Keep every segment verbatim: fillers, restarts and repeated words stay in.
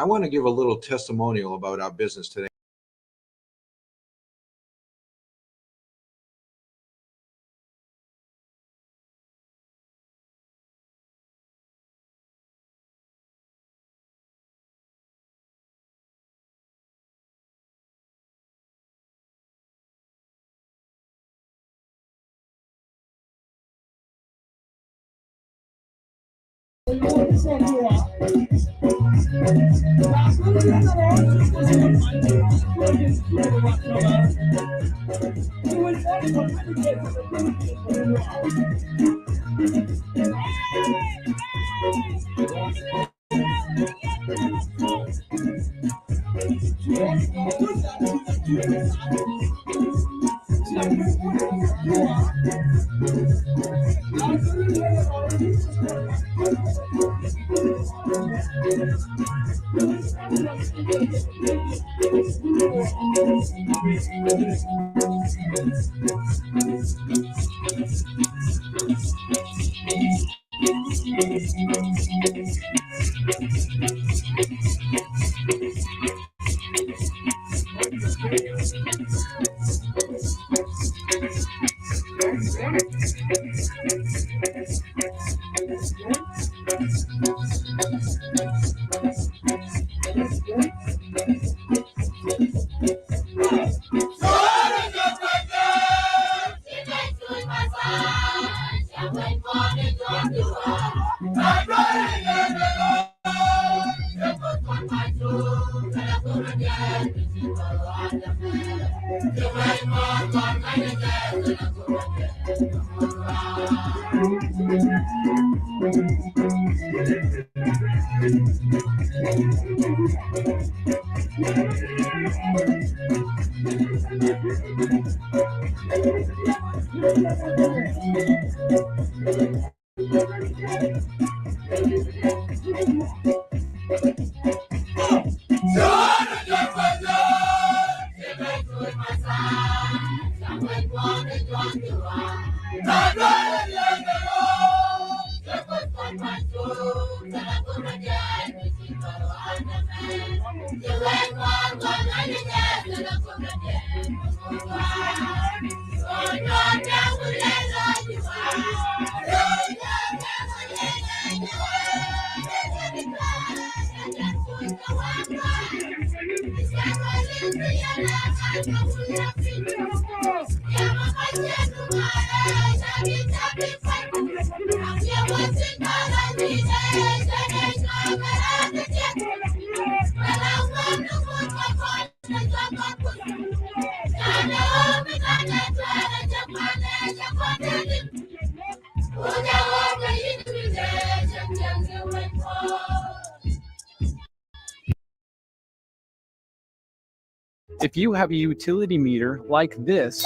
I want to give a little testimonial about our business today. If you have a utility meter like this,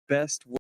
best work.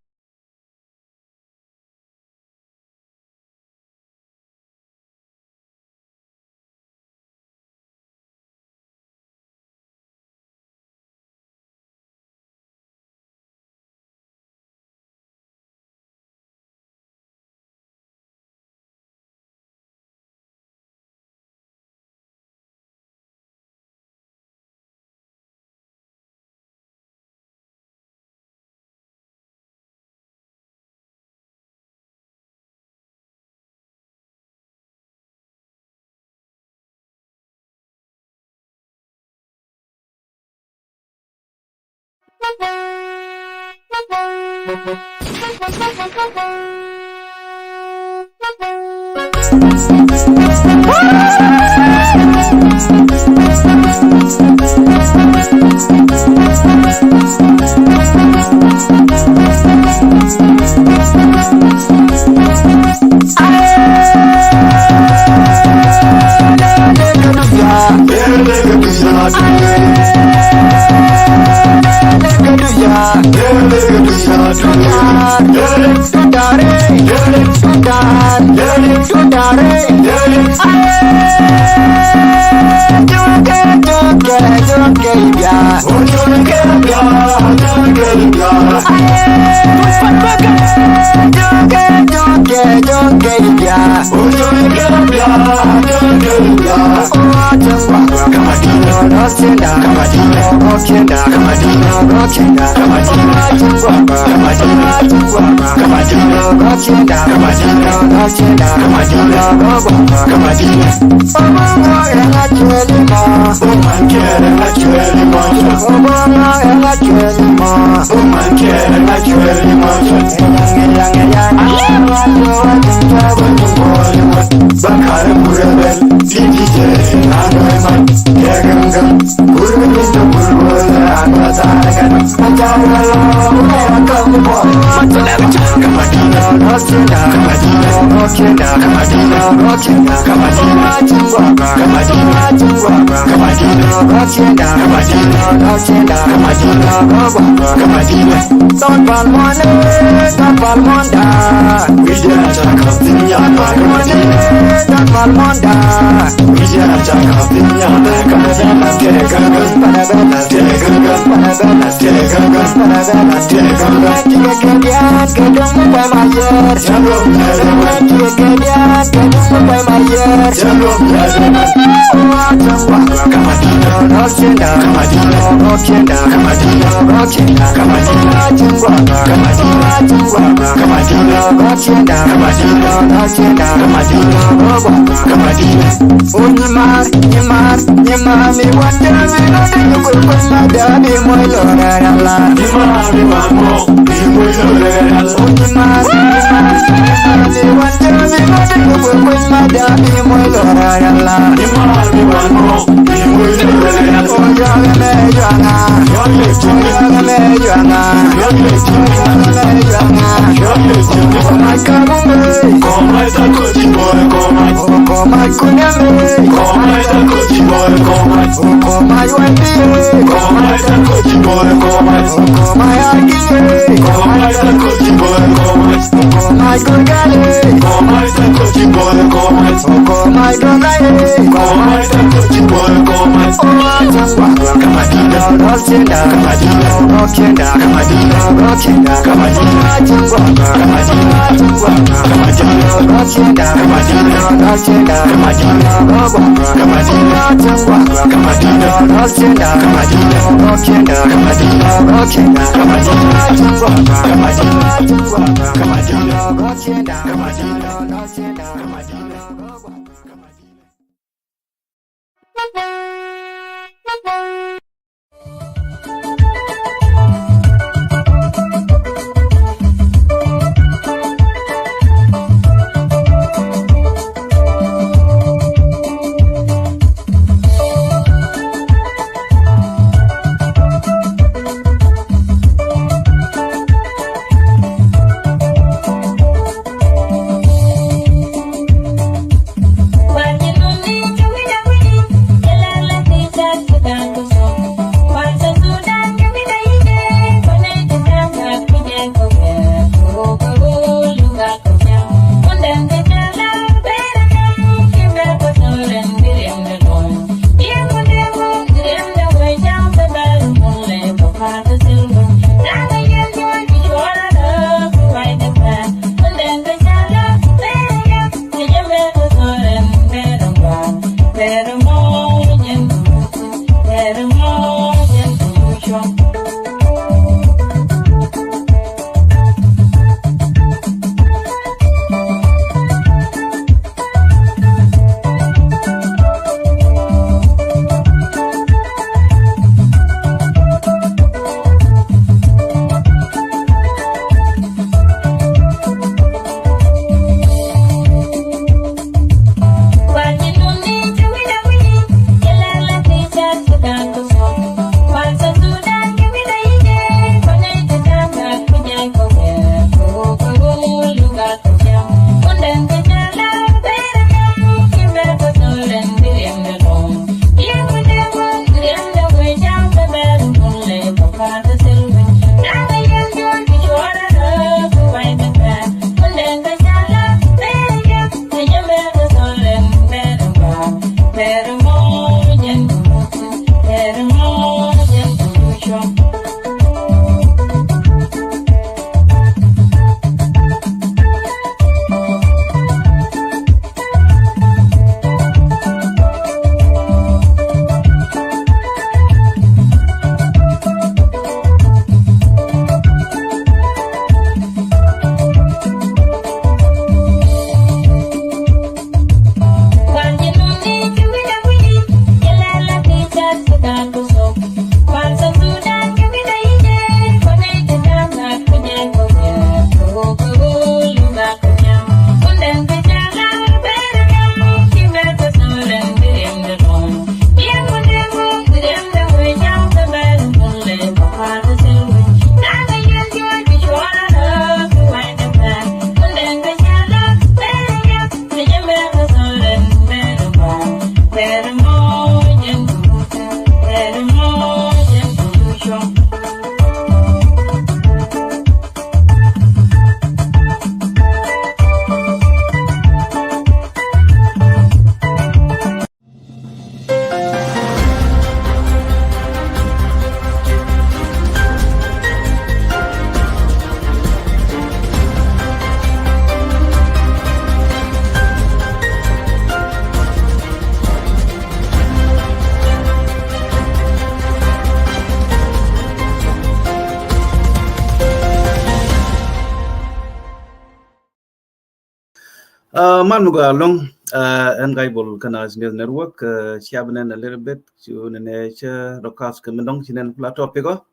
Uh, man mi gɔaa ɛlɔ̱ŋ, uh, ɛn Gaibol kä Nas News Network, uh, cia bi nɛn a little bit, cu nɛnɛ cä rɔ kath kɛ mi dɔ̱ŋ ci nɛn kula topic ɔ.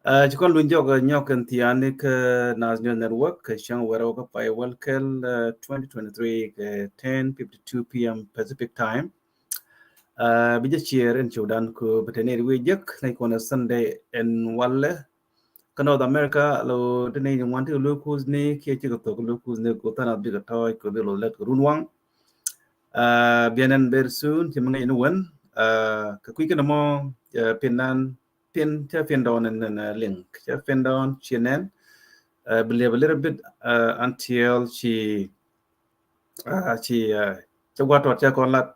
Uh, ci kɔn luny jɔk, uh, nyɔk kɛn thiaani kä Nas News Network, kɛ cäŋ wɛrɛ wä kä pay wäl kɛl, uh, twenty twenty-three kɛ ten fifty-two p m Pacific time. Uh, bi jɛ ciɛɛr in cowdan ku bi te nɛy wi̱i̱ jek, nɛy kɔn a Sunday in walɛ, kä North America, lo ti nɛy ni ŋuan ti kɛ lo̱ kuthni kiɛ cikɛ thok lo̱ kuthni ku than a bikɛ tɔɔc ku bi lo lɛt kɛ run waŋ. Uh, biɛn ɛn very soon, ci mi ŋäc ni wen, uh, kɛ kui̱ kɛn mɔ, uh, piɛn dan, piɛn, cɛ piɛn dɔɔn ɛn, ɛn, uh, link, cɛ piɛn dɔɔn, ci nɛn, uh, bi liɛp a little bit, uh, until ci, uh, ci, uh, cɛ gua̱ tɔt cɛ kɔn lat.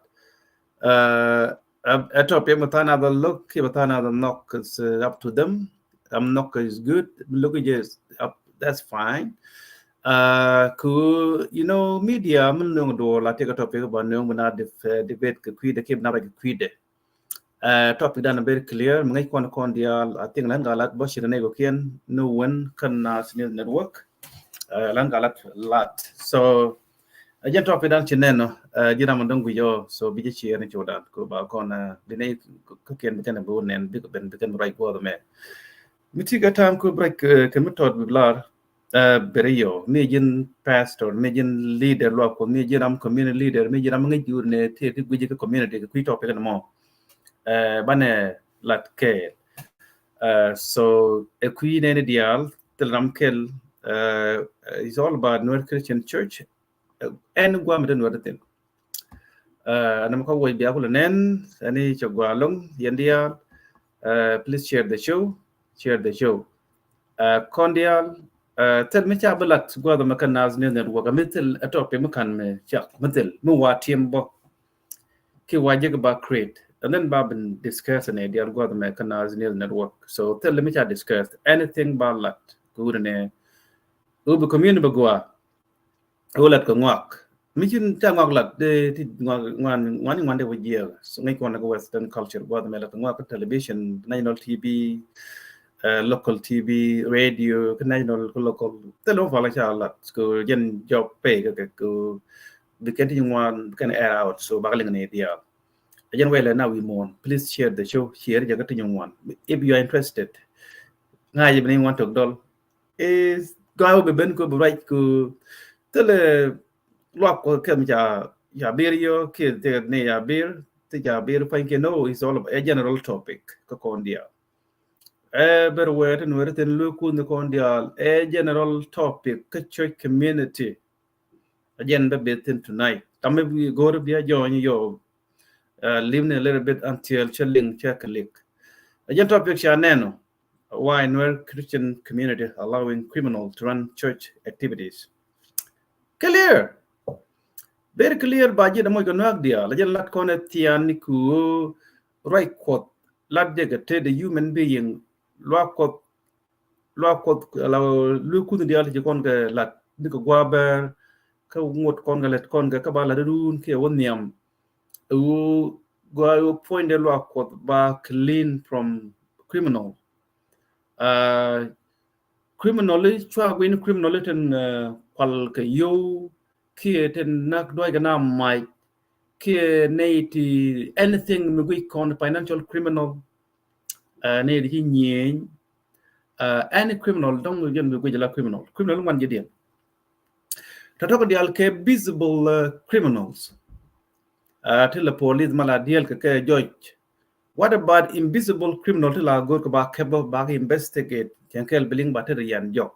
Uh, a, a topic mi than a bɛ look, ki mi than a bɛ nhɔk, it's, uh, up to them. Am nhɔk is good. Look is up, that's fine. Uh, ku, you know, media mi nöŋ duɔl a ti kɛ topic ba nöŋ mi na dif-, uh, debate kɛ kui̱dɛ, ki mi na rɛc kɛ kui̱dɛ. Uh, topic dan very clear. Mi ŋäc kɔn kɔn diaal, I think lɛn galat bä ci nɛ nɛy kɔkiɛn ni wen kä Nas News Network. Uh, lɛn galat lat. So, uh, jɛn topic dan ci nɛn nɔ, uh, ji̱ ram mi dɔ̱ŋ guic ɔ, so bi jɛ ciɛɛr ni cowdan. Ku ba kɔn, uh, bi nɛy kɔkiɛn bi kɛn bi wä nɛn, bi kɛn bi kɛn bi ruac guɔth mɛ. Mi ti kɛ tam ku break, uh, kɛ mi tɔt bi lar, uh, beri yɔ, mi ji̱n pastor, mi ji̱n leader luak Kuɔth, mi ji̱n ram community leader, mi ji̱n ram ŋäc jur ni ti, ti guic kä community kɛ kui̱ topic ni mɔ. Uh, banɛ lat kɛɛl. Uh, so, ɛ kui̱ nɛni diaal, thil ram kɛl, uh, it's all about Nuer Christian Church. Uh, ɛn guam ɛ ti Nuer thin. Uh, ɛn mi kä wuɔc bia kulɛ nɛn, ɛn i̱ cɛ gua loŋ, yɛn diaal, uh, please share the show, share the show. Uh, kɔn diaal, uh, thil mi ca bi lat gua̱th mɛ kä Nas News Network, mi thil a topic mi kan mi cak, mi thil, mi wa tiɛm bɔ. Ki wa jek ba create, and then ba bin discuss ni diaal gua̱th mɛ kä Nas News Network. So thil mi ca discuss, anything ba lat, ku wuni ni, u bi community ba gua, u lat kɛ ŋuak. Mi cin ca ŋuak lat, de ti ŋuak, ŋuan, ŋuan, ŋuan de wä jiɛk. So ŋäc kɔn kɛ Western culture, gua̱th mɛ lat kɛ ŋuak kä television, national T V, uh, local T V, radio, kä national, kä local. Thil wä pala ca lat, ku jɛn job pay kɛ, kɛ, ku bi kɛn ti ŋuan, bi kɛn air out. So bakɛ liŋ ni diaal. Jɛn wɛlɛ na wi̱i̱ muɔ̱ɔ̱n, please share the show, share jɛ kä ti ŋuan. If you are interested, ŋa̱c bi ni ŋuan tök dɔl. Is gɔaa wä bi ben ku bi ruac ku thilɛ luak ku kɛ mi ca, ca bir yɔ, kiɛ thilɛ ni ca bir, ti ca bir pa̱ny kiɛ, no, it's all about a general topic kä kɔn diaal. Ɛ ber wee ti Nuɛri thin lo̱ kuth ni kɔn diaal, a general topic kä church community. A jɛn bɛ beth thin tonight. Tam mi go̱o̱r bia join yɔ, uh, live ni a little bit until cɛ liŋ cɛ click. A jɛn topic ca nɛn ɔ, why Nuer Christian community allowing criminal to run church activities. Clear. Very clear ba ji̱ dɛ moc kɛ nuak diaal. A jɛn lat kɔn ɛ thian ni ku ruac Kuɔth, lat jɛ kɛ te the human being, luak Kuɔth, luak Kuɔth, la luek kuth diaal ti ci kɔn kɛ lat ni kɛ gua bɛr, kä ŋot kɔn kɛ lɛt kɔn kɛ, kä ba lat run kiɛ wä nhiam. Ɛ wu gua wu puɔ̱ny de luak Kuɔth ba clean from criminal. Uh, criminal i̱ cua guiy ni criminal i̱ tin, uh, kual kɛ yow, kiɛ tin nak duac kɛ na mac, kiɛ nɛy ti anything mi guic kɔn financial criminal, uh, nɛy ti ci nyieny, uh, any criminal, dɔ̱ŋ jɛn mi guic la criminal. Criminal ŋuan ji̱ diɛn. Tɔ̱tɔ̱ kɛ diaal kɛ visible, uh, criminals. Uh, ti la police ma la diɛl kɛ kɛ judge. What about invisible criminal ti la go̱r kɛ ba kɛp bä ba kɛ investigate? Cɛn kɛl bi liŋ ba ti ri yan jɔk.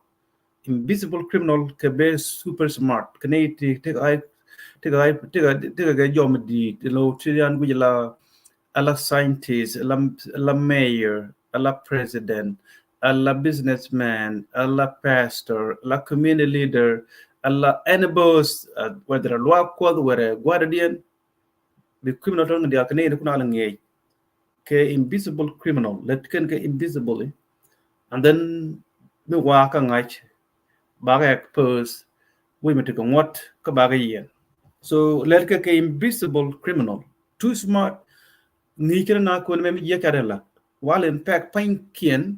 Invisible criminal kɛ be super smart. Kɛ ni ti, ti kɛ ai, ti kɛ ai, ti kɛ, ti kɛ jɔm di, ti lo ti yan guic la, ala scientist, ala, ala mayor, ala president, ala businessman, ala pastor, ala community leader, ala any boss, uh, whether a luak Kuɔth, whether a guardian, bi criminal tɔn diaal kɛ ni ni kuna ala ŋiɛc. Kɛ invisible criminal, lɛ ti kɛn kɛ invisible, eh? And then mi wa kä ŋa̱c, ba kɛ expose, wi̱i̱ mi ti kɛ ŋuɔ̱t, kä ba kɛ yiɛn. So lɛ ti kɛ kɛ invisible criminal, too smart, ŋi̱i̱c kɛn na kun mɛ mi jiɛ kɛ rɛ la. Wal in fact pa̱nykiɛn,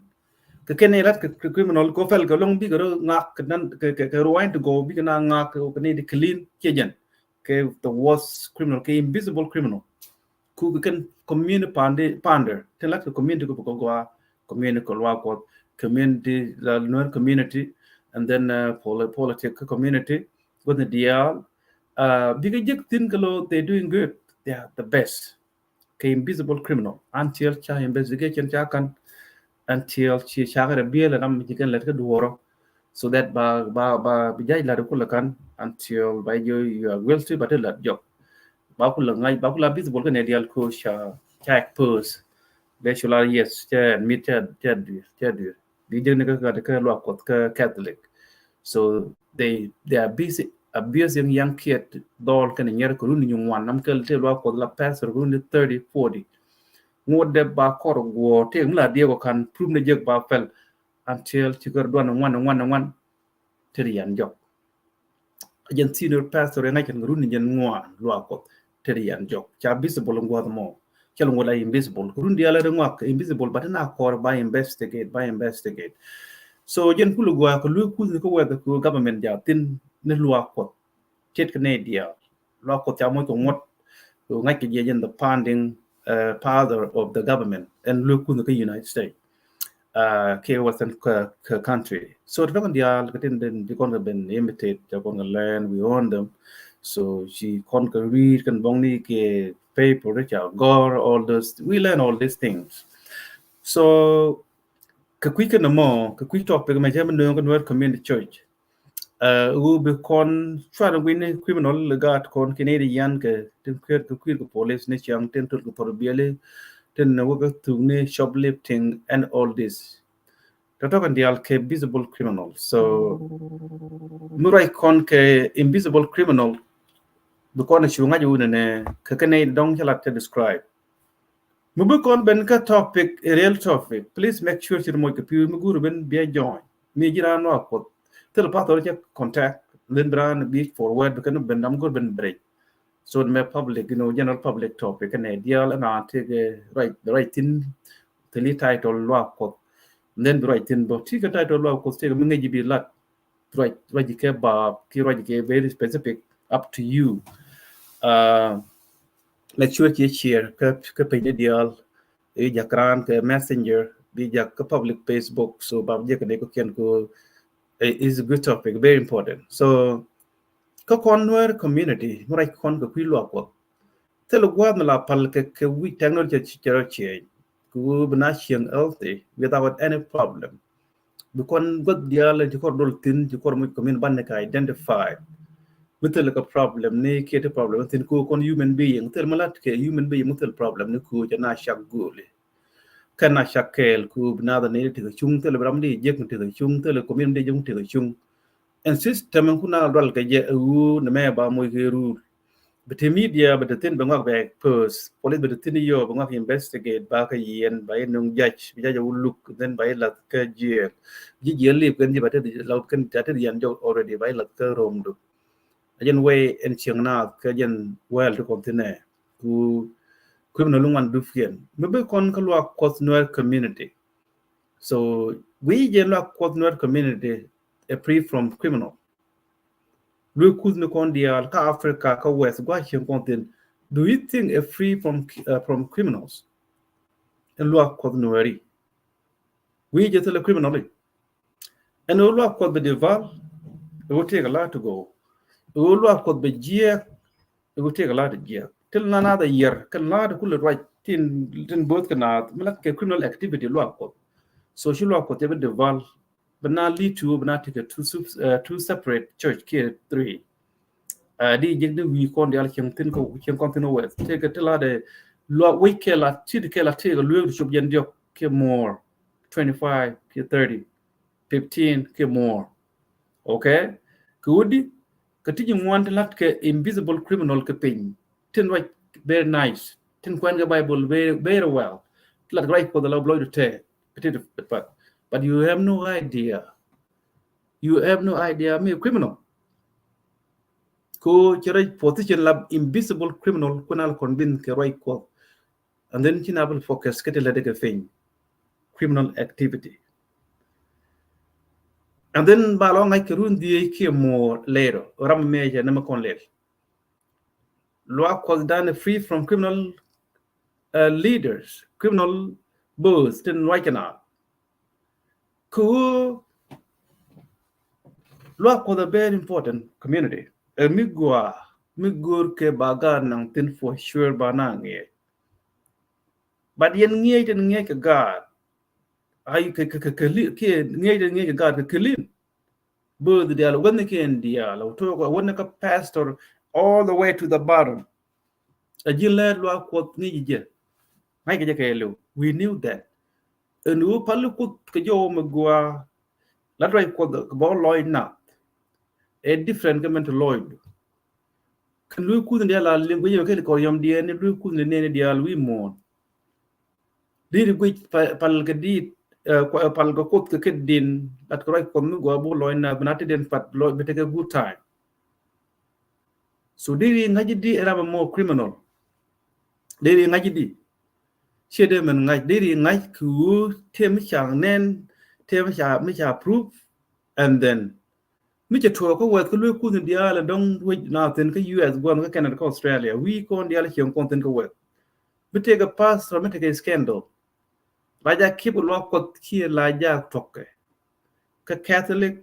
Kɛ kɛn ni lat kɛ criminal kɛ fɛl kɛ lɔŋ bikɛ rɔ ŋak kɛ nan kɛ kɛ kɛ ruany ti gɔw bikɛ na ŋak kɛ kɛ ni di clean kiɛ jɛn kɛ the worst criminal kɛ invisible criminal. Ku kɛ kɛn community pande pander tin lat kɛ community kɛ bukɛ gɔa community kɛ lua kuɔth community la nuer community and then uh, poli- politic kɛ community with the dial uh, bikɛ jek thin kɛ lo they doing good, they are the best. Kɛ invisible criminal until ca investigation ca kan until ci ca kɛ rɛ biɛl ram ci kɛn lɛt kɛ duɔrɔ so that ba ba ba bi jaj lat kula kan until ba jo you are guilty ba te lat jok ba kula ngai ba kula visible kɛ ne dial ko ca ca expose. Bɛ cula yes ca admit ca ca duir ca duir bi jek ni kɛ kɛ kɛ lua kuɔth kɛ Catholic. So they they are busy abusing young kid dɔl kɛn nyɛr kɛ runi nyi ŋuan nam kɛl te lua kuɔth la pastor kɛ runi thirty forty. Ŋot dɛ ba kɔr guɔ te mi la diɛ kɔ kan prove ni jek ba fɛl until ci kɛ duan ŋuan ŋuan ŋuan te di yan jɔk. Jɛn senior pastor yɛn ŋa̱c kɛn kɛ runi jɛn ŋuan lua kuɔth te di yan jɔk ca visible ŋuɔth mɔ. Cɛ lɛ ŋuɔth la invisible kɛ runi dial ri ŋuak invisible but na kɔr ba investigate ba investigate. So jɛn kulu gua kɛ lui kuth ni kɛ wɛth kɛ government ja thin ni lua kuɔth tet kɛ ne dial lua kuɔth ca moc kɛ ŋuɔt kɛ ŋa̱c kɛ jɛ jɛn the founding uh, father of the government ɛn lui kuth ni kɛ United States. Uh, kɛ western country. So ti dɔkɔn dial kɛ tin den ti kɔn kɛ ben imitate ti kɔn kɛ learn we own them. So ci kɔn kɛ read kɛn bɔŋ ni kɛ paper ca gɔr all those we learn all these things. So kɛ kui̱ kɛn mɔ kɛ kui̱ topic mɛ cɛ mi nööŋ kɛ Nuer Community Church. Uh, wu bi kɔn cuan guini criminal legat kɔn kini di yan kɛ tin kuir kɛ kuir kɛ police ni ciang tin tul kɛ por bieli tin wä kɛ thuk ni shoplifting and all this. Tɔtɔ kɛn dial kɛ visible criminal. So mi ruac kɔn kɛ invisible criminal bi kɔn cu ŋa̱c wunɛ nɛ kɛ kɛn dɔŋ cɛ lat kɛ describe. Mi bi kɔn ben kä topic, a real topic, please make sure ci ri moc kɛ pi̱w mi guri ben bia join. Mi ji̱ raan wa kuoth thil path ɔ cɛ contact then bi raan bi forward bi kɛn ben dam guri ben break. So mɛ public, you know, general public topic kɛn ɛ dial ɛn raan tëk ruac ruac thin thil i̱ title lua kuoth. Then bi ruac thin bä ti kɛ title lua kuoth tëk mi ŋäc ji̱ bi lat ruac ruac ji̱ kɛ ba ki ruac ji̱ kɛ very specific, up to you. Uh, make sure ci share kɛ kɛ page ni dial. I̱ jak raan kɛ messenger bi jak kɛ public Facebook, so ba jɛ kɛ dee kɔ kiɛn ko is a good topic, very important. So kä kɔn Nuer community mi ruac kɔn kɛ kui̱ luak kuɔth thil gua̱a̱th mi la pal kɛ kɛ wi̱c technology cɛ rɔ ciɛɛc ku bi na cieŋ healthy without any problem. Bi kɔn gua̱th diaal ci kɔr dol thin ci kɔr muc community ban ni kɛ identify. Mi thil kɛ problem ni kiɛ ti problem thin ku kɔn human being thil mi lat kɛ human being mi thil problem ni ku cɛ na cak guli. Kɛn na cak kɛɛl ku bi na dhɛ ni ti kɛ cuŋ thil bi ram di jek mi ti kɛ cuŋ thil community di jek mi ti kɛ cuŋ. And system in kuna dual kɛ jɛ a wu ni mɛ ba moc kɛ rule. Bi ti media bi ti thin bi ŋuak bɛ expose, police bi ti thin yɔ bi ŋuak investigate ba kɛ yien ba yi nuŋ judge bi judge a wu look then ba yi lath kɛ jail. Ji̱ jail lip kɛn ji̱ ba ti la kɛn ti ti yan jɔk already ba yi lath kɛ rom du. A jɛn way in cieŋ naath kɛ jɛn wɛl ti kɔn thin ɛ ku criminal ŋuan dup kiɛn mi bi kɔn kä luak kuɔth Nuer community. So wi̱i̱ jɛ luak kuɔth Nuer community a free from criminal. Luek kuth ni kɔn diaal kä Africa kä West gua̱ cieŋ kɔn thin. Do you think a free from uh, from criminals? Ɛn luak kuɔth Nueri wi̱i̱ jɛ thilɛ criminal i̱ ɛn ɣöö luak kuɔth bi di val. Ɣöö tiek a la ti go̱o̱ ɣöö luak kuɔth bi jiɛɛk. Iku tiek la̱a̱t jiɛk ti la̱a̱t a yiɛr kɛ la̱a̱t kulɛ ruac tin tin bo̱o̱th kɛ naath mi la kɛ criminal activity luaak kuɔth. So ci luaak kuɔth cɛ bi deval bi na lead to bi na tekɛ two, uh, two separate church kiɛ three. Uh, di jiɛk di wi̱i̱ kɔn dial cieŋ thin kɛ cieŋ kɔn thin wɛth tekɛ ti la̱a̱t ɛ luaak wec kɛ la tit kɛ la tekɛ lueek di cop jɛn diɔk kiɛ more twenty five kiɛ thirty fifteen kiɛ more. Okay. Kɛ wut di kɛ ti ji̱ ŋuan ti lat kɛ invisible criminal kɛ piny tin ruac very nice tin kuɛn kɛ Bible very, very well. Ti lat kɛ ruac kuɔth ala blɔc di tɛ kɛ ti di pat. But you have no idea. You have no idea mi criminal. Ko ci ruac position la invisible criminal kun al convince kɛ ruac kuɔth. And then ci na bil focus kɛ ti lɛ dɛ kɛ piny criminal activity. And then ba lɔ ŋa̱c kɛ run dhiec kiɛ more later, ram mi cɛ ni mi kɔn lɛl. Luaak Kuɔth dan free from criminal uh, leaders, criminal boss tin ruac kɛ na. Ku luaak Kuɔth a very important community. Ɛ mi gua mi gor kɛ ba gaat naŋ thin for sure ba na ŋiɛ. But yɛn ŋiɛ tin ŋiɛ kɛ gaat. Ay kɛ kɛ kɛ kɛ li kiɛ ŋiɛ tin ŋiɛ kɛ gaat kɛ kɛ lin. Both dial wani kiɛ dial wani ka pastor all the way to the bottom. A ji̱ lɛɛr luaak Kuɔth ŋi̱c jɛ. Ŋa̱c kɛ jɛ kɛ liw. We knew that. Ɛn ɣöö pali Kuoth kɛ jɔw mi gua la ruac Kuɔth kɛ bɔ lɔc nath. Ɛ different kɛ mɛn ti lɔcdu. Kɛn luy kuth ni dial la liŋ guic kɛ kɔr yɔm diɛn ni luy kuth ni nɛn ni dial wi̱i̱ muɔ̱ɔ̱n. Di̱t guic pal kɛ di̱t pal kɛ Kuoth kɛ kɛ din lat kɛ ruac Kuɔth mi gua bɔ lɔc nath bi na ti den pat lɔc bi tekɛ good time. So deri ŋa̱c di ɛ ram a more criminal. Deri ŋa̱c di. Ciɛ dee mɛn ŋa̱c, deri ŋa̱c kɛ ɣöö tëë mi ca nɛn, tëë mi ca mi ca proof. And then mi cɛ tuɔɔk kä wɛth kä luee kuth in diaal ɛ dɔ̱ŋ wec na thin kä U S guam kä Canada kä Australia wi̱i̱ kɔn diaal cieŋ kɔn thin kä wɛth. Mi tëë kɛ pastor mi tëë kɛ scandal. La ja kip luaak Kuɔth kiɛ la ja tuɔkɛ kä Catholic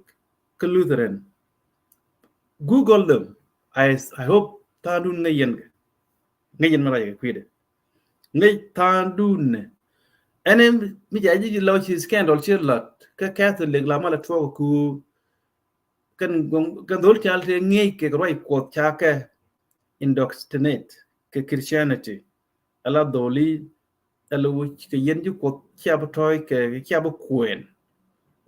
kä Lutheran. Google them. I, I hope tha̱a̱ŋdun ŋäc yɛn kɛ ŋäc yɛn mi ruac kɛ kui̱dɛ. Ŋäc tha̱a̱ŋdun nɛ ɛn mi ca ji̱ lɔ ci scandal ci lat kä Catholic la mal a tuɔk ku kɛn kɛn dhol tial te ŋiec kɛ ruac Kuɔth ca kɛ indoctrinate kɛ Christianity. Ala dholi ala wuc kɛ yɛn ji̱ Kuɔth cia bi tɔy kɛ cia bi kuɛn.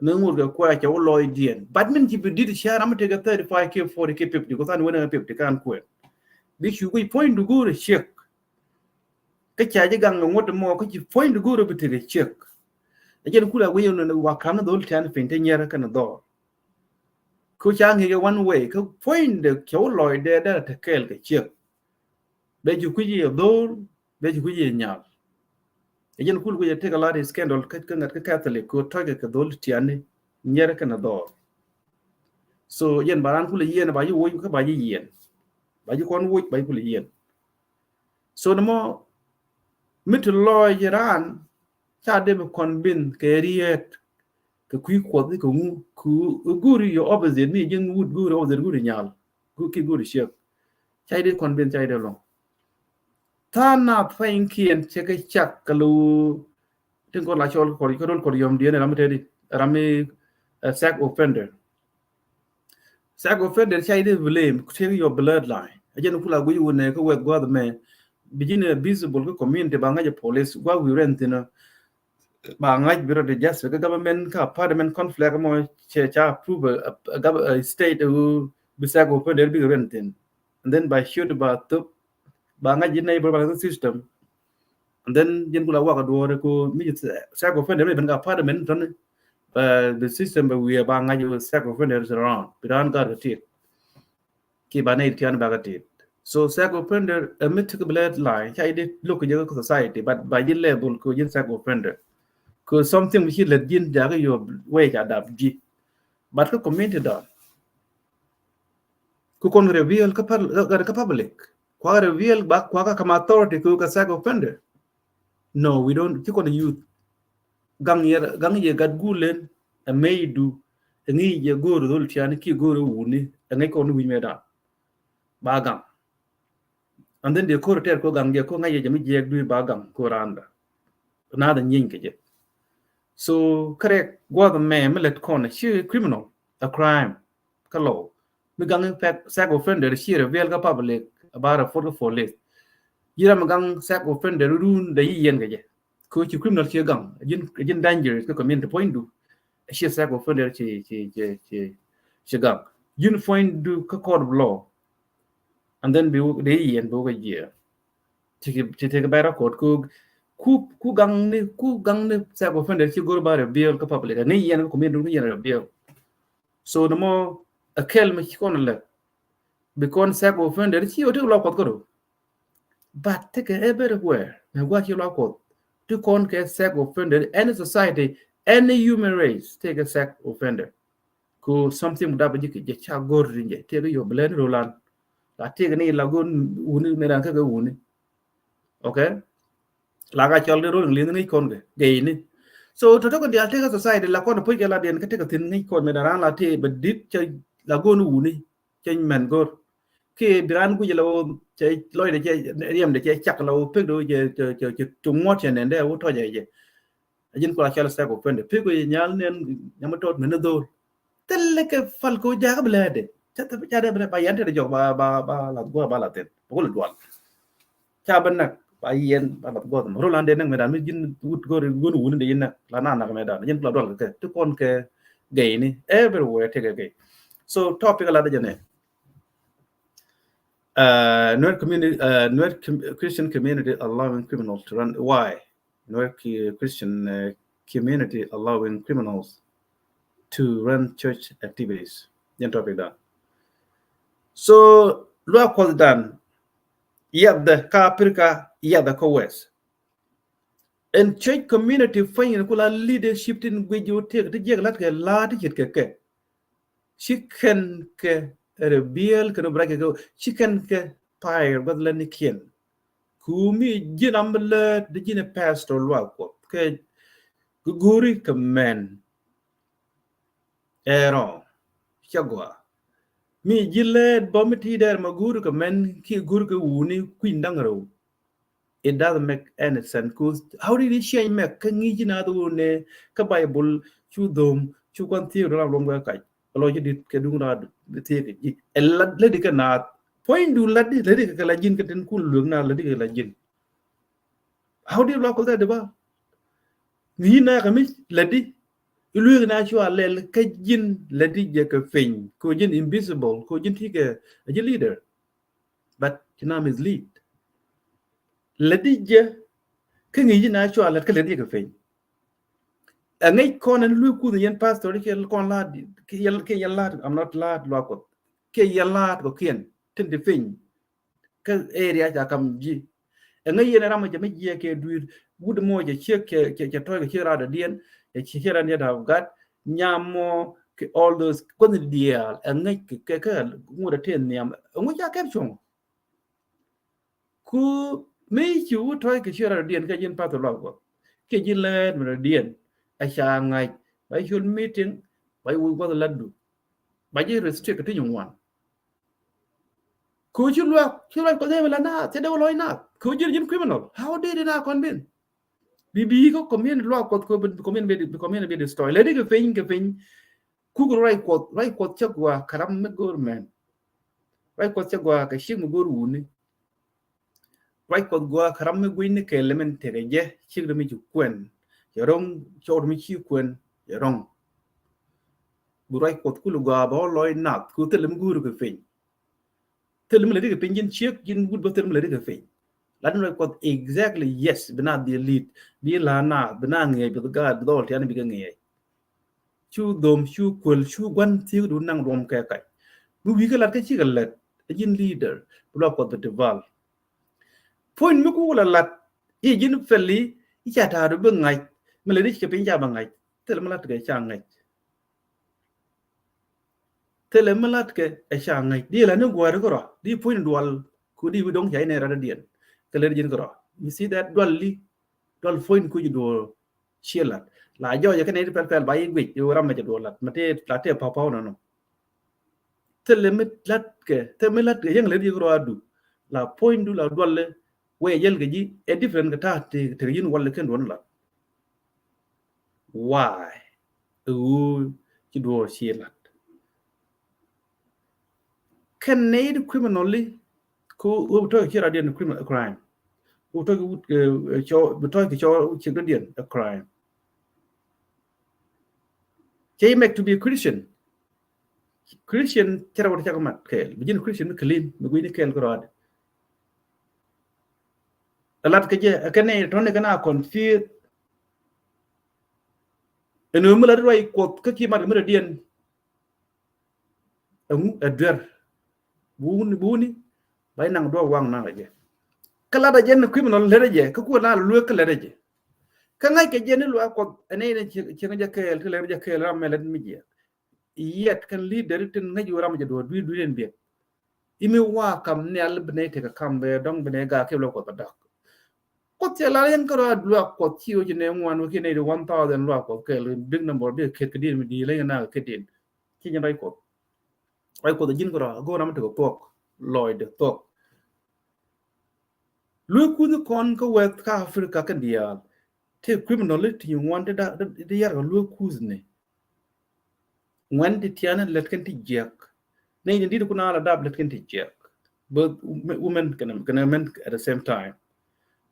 Ni ŋut kɛ kuɛ cɛ wä lɔc diɛn. But min ci bi dit cia ram tekɛ thirty five kiɛ forty kiɛ fifty ku than wen fifty kan kuɛn. Bi cu guic puɔ̱ny du go̱o̱r a ciek. Kä ca ji̱ gaŋ ŋuɔ̱t mɔ kä ci puɔ̱ny du go̱o̱r a bi tekɛ ciek. A jɛn kula guic ni wa kan dhol tian piny te nyɛr kɛn dhɔr. Ku ca ŋi̱i̱c one way kä puɔ̱nydɛ cɛ wä lɔcdɛ dee te kɛɛl kɛ ciek. Bɛ ci kui̱c yɛ dhol bɛ ci kui̱c yɛ nyal. Ɛ jɛn kul kui̱c yɛ tek a lat scandal kä ŋät kä Catholic ku tɔckɛ kɛ dhol tiani nyɛr kɛn a dhɔr. So yɛn ba ran kul yiɛn ba yi woc kä ba yi yiɛn ba yi kɔn woc ba yi kul yiɛn. So ni mɔ mi ti lɔc ran ca dee bi convince kɛ riet kɛ kui̱ Kuɔth kɛ ŋu ku guri yɛ opposite mi ji̱n wut guri opposite guri nyal gu ki guri ciek. Ca dee convince ca dee lɔŋ. Tha̱a̱ŋ na pɛny kiɛn cɛ kɛ cak kɛ lo tin kɔn la cɔl kɔr kɛ rol kɔr yɔm diɛn ram mi tedi ram mi sex offender. Sex offender ca i̱ dee blame, take your bloodline. A jɛn kula guic wun nɛ kä wɛth gua̱th mɛ bi ji̱n a visible kä community ba ŋa̱c a police gua̱ wi̱i̱ rɛn thi̱n. Ba ŋa̱c bi rɔ disaster kä government kä apartment complex mɔ cɛ ca approve a, a, a state who bi sex offender bi rɛn thi̱n. And then ba shoot ba thop ba ŋa̱c ji̱ neighbor ba ŋa̱c system. And then jin kula waka duɔɔri ku mi sex offender mi ben ka apartment tɔni. The system bɛ wiɛ ba ŋa̱c sex offender is around bi raan gar ka tit. Ki ba nɛy tian ba ka tit. So sex offender ɛ mi tik bloodline ca i̱ di look jɛ ka society but ba ji̱ level ku ji̱ sex offender. Ku something mi ci lät ji̱n jakä yop wec a dap ji̱. But kä community dɔn ku kɔn reveal kä public. Kuakä reveal ba kuakä kam authority ku kä sex offender. No, we don't. Ci kɔn youth gaŋ yɛ gaŋ yɛ gat gulen a mey du a ŋi̱i̱c jɛ go̱o̱r dhol tiani ki go̱o̱r a wuni a ŋi̱i̱c kɔn wi̱c mɛ dan ba gaŋ. And then de ko̱r tɛr ko gaŋ jɛ ko ŋa̱c yɛ jɛ mi jiɛk du ba gaŋ ko randa. Nath a nyieeny kɛ jɛ. So kärɛ guath mɛ mi lɛt kɔn ci criminal a crime. Kä lɔw mi gaŋ sex offender ci reveal kä public ba report kä police. Ji̱ ram mi gaŋ sex offender run de yi yɛn kɛ jɛ. Ko ci criminal ci gaŋ ji̱n dangerous kä community puɔ̱nydu. Ci sex offender ci ci ci ci ci gaŋ ji̱n puɔ̱nydu kä court of law. And then bi wuk de yi yɛn bi wuk a jiɛ. Ci ci tek bɛ record ku ku gaŋ ni ku gaŋ ni sex offender ci go̱r ba reveal kä public ni yɛn kä community ni yɛn reveal. So ni mɔ a kɛl mi ci kɔn lɛ. Bi kɔn sex offender ci wä tek lɔ kuɔth kädo. But tekɛ everywhere mɛ gua ci lɔ kuɔth. Ti kɔn kɛ sex offender any society any human race tekɛ sex offender. Ku something mi dap ji̱ kɛ jɛ ca go̱r ri jɛ, tëëkɛ yop bi lɛ ni rolan. La tëëkɛ ni la go̱r wuni ni ran kä kɛ wuni. Okay? La ka cɔl di rol ŋi̱n ŋi̱c kɔn kɛ gɛy ni. So tɔtɔ kɛ dial tëëkɛ society la kɔn puc kɛ la diɛn kä tëëkɛ thin ŋi̱c kɔn mi ran la tëë bɛ dit cɛ la go̱r ni wuni. Cɛ mɛn go̱r. Kiɛ bi raan guic la wä cɛ lɔcdɛ cɛ riɛmdɛ cɛ cak la wä pek dɛ wä cɛ cɛ cɛ cɛ tuŋ ŋuɔ̱t cɛ nɛn dɛ wä tɔcɛ jɛ. A ji̱n kula cɔl sɛk wä pɛn dɛ pek wä cɛ nyal nɛn nyam tɔt mɛn ni dho̱r. Thilɛ kɛ pal kɛ wä jakä bi lɛ dɛ. Ca thɛ ca dɛ bi lɛ ba yɛn tɛ dɛ jɔk ba ba ba la guɔ ba la thin. Ba wä la dual. Ca bä näk ba yɛn ba la guɔ thim. Rol an dɛ näk mɛ dan mi ji̱n wut go̱r wun wun dɛ ji̱n näk. La na näk mɛ dan. Ji̱n kula dual kɛ kɛ. Ti kɔn kɛ gɛy ni. Everywhere tëëkɛ gɛy. So topic la dɛ jɛ nɛ. Uh, Nuer community, uh, Nuer com- Christian community allowing criminals to run. Why? Nuer ki- Christian uh, community allowing criminals to run church activities. Jɛn topic dan. So luaak Kuɔth dan, yath dɛ kä Africa, yath dɛ kä West. Ɛn church community fany in kula leadership tin guic ji̱ wä tëëk ti jiɛk lat kɛ la̱a̱t ti ce̱tkɛ kɛ. Ci kɛn kɛ reveal kɛn wä bi rac kɛ kɛ ci kɛn kɛ pay gua̱th lɛnikiɛn. Ku mi ji̱n am bi lät di ji̱n ɛ pastor luaak Kuɔth kɛ go̱o̱ri kɛ mɛn. Ɛrɔ cɛ gɔaa. Mi ji̱ lät bä mi ti dɛr ma go̱o̱ri kɛ mɛn kiɛ go̱o̱ri kɛ wuni kui̱ny da̱ŋ rɛw. It doesn't make any sense. Cause how did he change mɛ kä ŋi̱i̱c ji̱ naath wun nɛ kä Bible cu dhom cu kuan thiek dɔ̱ŋ ram luɔm kɛ kac. Lɔ ji̱ dit kɛ duŋ raad thiek ji̱. Ɛ lat lät di kɛ naath. Puɔ̱ny duun lat di lät di kɛ la ji̱n kɛ tin kun luek naath lät di kɛ la ji̱n. How did luaak Kuɔth dee ba? Ŋi̱i̱c naath kɛ mi lät di. Iluek naath cua lɛl kä ji̱n lät di jɛ kɛ piny. Ko ji̱n invisible. Ko ji̱n ti kɛ a ji̱ leader. But ci na mislead. Lätdi jɛ kä ŋi̱i̱c ji̱ na cua lät kä lätdi jɛ kɛ piny. Ɛ ŋäc kɔn ɛn luek kuth yɛn pastor kiɛ kɔn la̱a̱t kiɛ yɛn la̱a̱t, I'm not la̱a̱t luaak Kuɔth kiɛ yɛn la̱a̱t kɔkiɛn tin ti piny kä area ca kam ji̱. Ɛ ŋäc yɛn ɛ ram ɛ jɛ mi jiɛ kɛ dui̱r wut mɔ jɛ ciek cɛ tɔ̱c kɛ ciek raadɔdiɛn ɛ ciek raadɔdiɛn have gat nyam mɔ kɛ all those kuɔth diaal ɛ ŋäc kɛ kɛ ŋot ɛ tëë nhiam ɛ ŋot ca kɛp cuɔ̱ŋ. Ku mëë ci wut tɔ̱c kɛ ciek raadɔdiɛn kɛ ji̱n path luak Kuɔth kɛ ji̱n lɛɛt mi raadɔdiɛn ɛ ca ŋa̱c ba ciöl meeting ba ci wut Kuɔth latdu ba ji̱ restrict kɛ ti nyuŋ wan. Kɛ ci luak ci luak Kuɔth dee mi la naath cɛ dee wä lɔc naath kɛ ji̱n ji̱n criminal. How did it not convince? Bi bi kä community luak Kuɔth kɛ bi community bi community bi destroy. Lɛ di kɛ piny kɛ piny. Kuk ruac Kuɔth ruac Kuɔth cɛ gua kɛ ram mi go̱o̱r mɛn. Ruac Kuɔth cɛ gua kɛ ciek mi go̱o̱r wuni. Ruac Kuɔth gua kɛ ram mi gui̱ni kɛ lɛ min tekɛ jɛ ciek di mi ci kuɛn. Cɛ ro̱ŋ cɔɔt mi ci kuɛn cɛ ro̱ŋ. Bi ruac Kuɔth kul gua bä wä lɔc nath ku thilɛ mi go̱o̱r kɛ piny. Thil mi lätdi kɛ piny ji̱n ciek ji̱n wut bä thil mi lätdi kɛ piny. Lat ni ruac Kuɔth exactly yes bi na dhil lit bi la na bi na ŋiɛc bi gaat bi dhɔl tiani bi kɛ ŋiɛc. Cu dhom cu kuel cu guan thiek du naŋ duɔm kɛ kac. Mi wi̱i̱ kɛ lat kä cikɛ lät ɛ ji̱n leader bi luak Kuɔth bi ti val. Puɔ̱ny mi ku wä la lat i̱ ji̱n pɛli i̱ ca ta̱a̱du bi ŋa̱c mi lätdi kɛ piny ca bi ŋa̱c thil mi lat kɛ ca ŋa̱c. Thilɛ mi latkɛ ɛ ca ŋäc di la ni guäri kärɔa di puɔ̱ny dual ku di wi̱do̱ŋ ca inɛ rat diɛn. Kɛ lɛr ji̱n kärɔa mi si dɛ dual li dual puɔ̱ny ku ji̱ duɔl. Ciɛ lat la jɔɔcɛ kɛnɛ di pɛl pɛl ba yi guic i̱ ram mɛ jɛ duɔl lat mɛ tëë la tëë pa̱w pa̱w nɔnɔ. Thilɛ mi latkɛ thilɛ mi latkɛ yäŋ lɛr ji̱n kärɔa du la puɔ̱ny du la dual lɛ. Wee jäl kɛ ji̱ ɛ different kɛ ta̱a̱ tëë tëë yïn wal lɛ kɛn duɔn lat. Why? Ɛ ɣöö ci duɔɔr ci lat. Kɛn nɛy di criminally ko ɣöö bi tɔ̱ ci rat diɛn crime. Ɣöö bi tɔ̱ ci wut cɔ bi tɔ̱ ci cɔ ciek dɔ̱diɛn ɛ crime. Cɛ yi make to be a Christian. Christian cɛ rɛ wä ti cak mat kɛɛl bi ji̱n Christian mi clean mi gui̱ni kɛɛl kärɔadɛ. Ɛ lat kɛ jɛ ɛ kɛn nɛy tɔ̱ni kɛn a confuse. Ɛn ɣöö mi la ri ruac Kuɔth kä ki mat kɛ mi rɛ diɛn. Ɛŋu ɛ duer. Buni buni ba inaŋ duɔk waŋ naŋ rɛ jɛ. Kä lat ɛ jɛ ni kui̱ mi nɔ lät rɛ jɛ kä kuɛ na luek kä lät rɛ jɛ. Kä ŋa̱c kɛ jɛ ni luaak Kuɔth ɛn nɛy ni cieŋ jɛ kɛɛl kä lät rɛ jɛ kɛɛl ram mɛ lät mi jiɛ. yɛt kɛn leader tin ŋäc wä ram jɛ duɔ̱ɔ̱r dui̱r dui̱r in biɛt. Imi wa kam nhial bi nɛy tekɛ kam bɛ dɔ̱ŋ bi nɛy gaak kiɛ luäk Kuɔth bɛ dɔ̱k. Kuoth cɛ lar yɛn kärɔa luäk Kuɔth ci wä ci nɛy ŋuan wä kiɛ nɛy di one thousand luäk Kuɔth kɛɛl big number bikɛ ket kɛ diɛn mi di̱i̱t leny kɛ naak kɛ ket diɛn. Ci nyɛn ruac Kuɔth. Ruac Kuɔth ji̱n kärɔa go̱o̱r ram tekɛ thuɔ̱k lɔcdɛ thuɔ̱k. Lueek kuthni kɔn kä wɛth kä Africa kɛn diaal. Tëë criminal ti ŋuan ti da ti yar kɛ lueek kuthni. Ŋuan ti tiani lät kɛn ti jiɛk. Nɛy ni dit kun a la dap lät kɛn ti jiɛk. Both women kɛnɛ mɛn at the same time.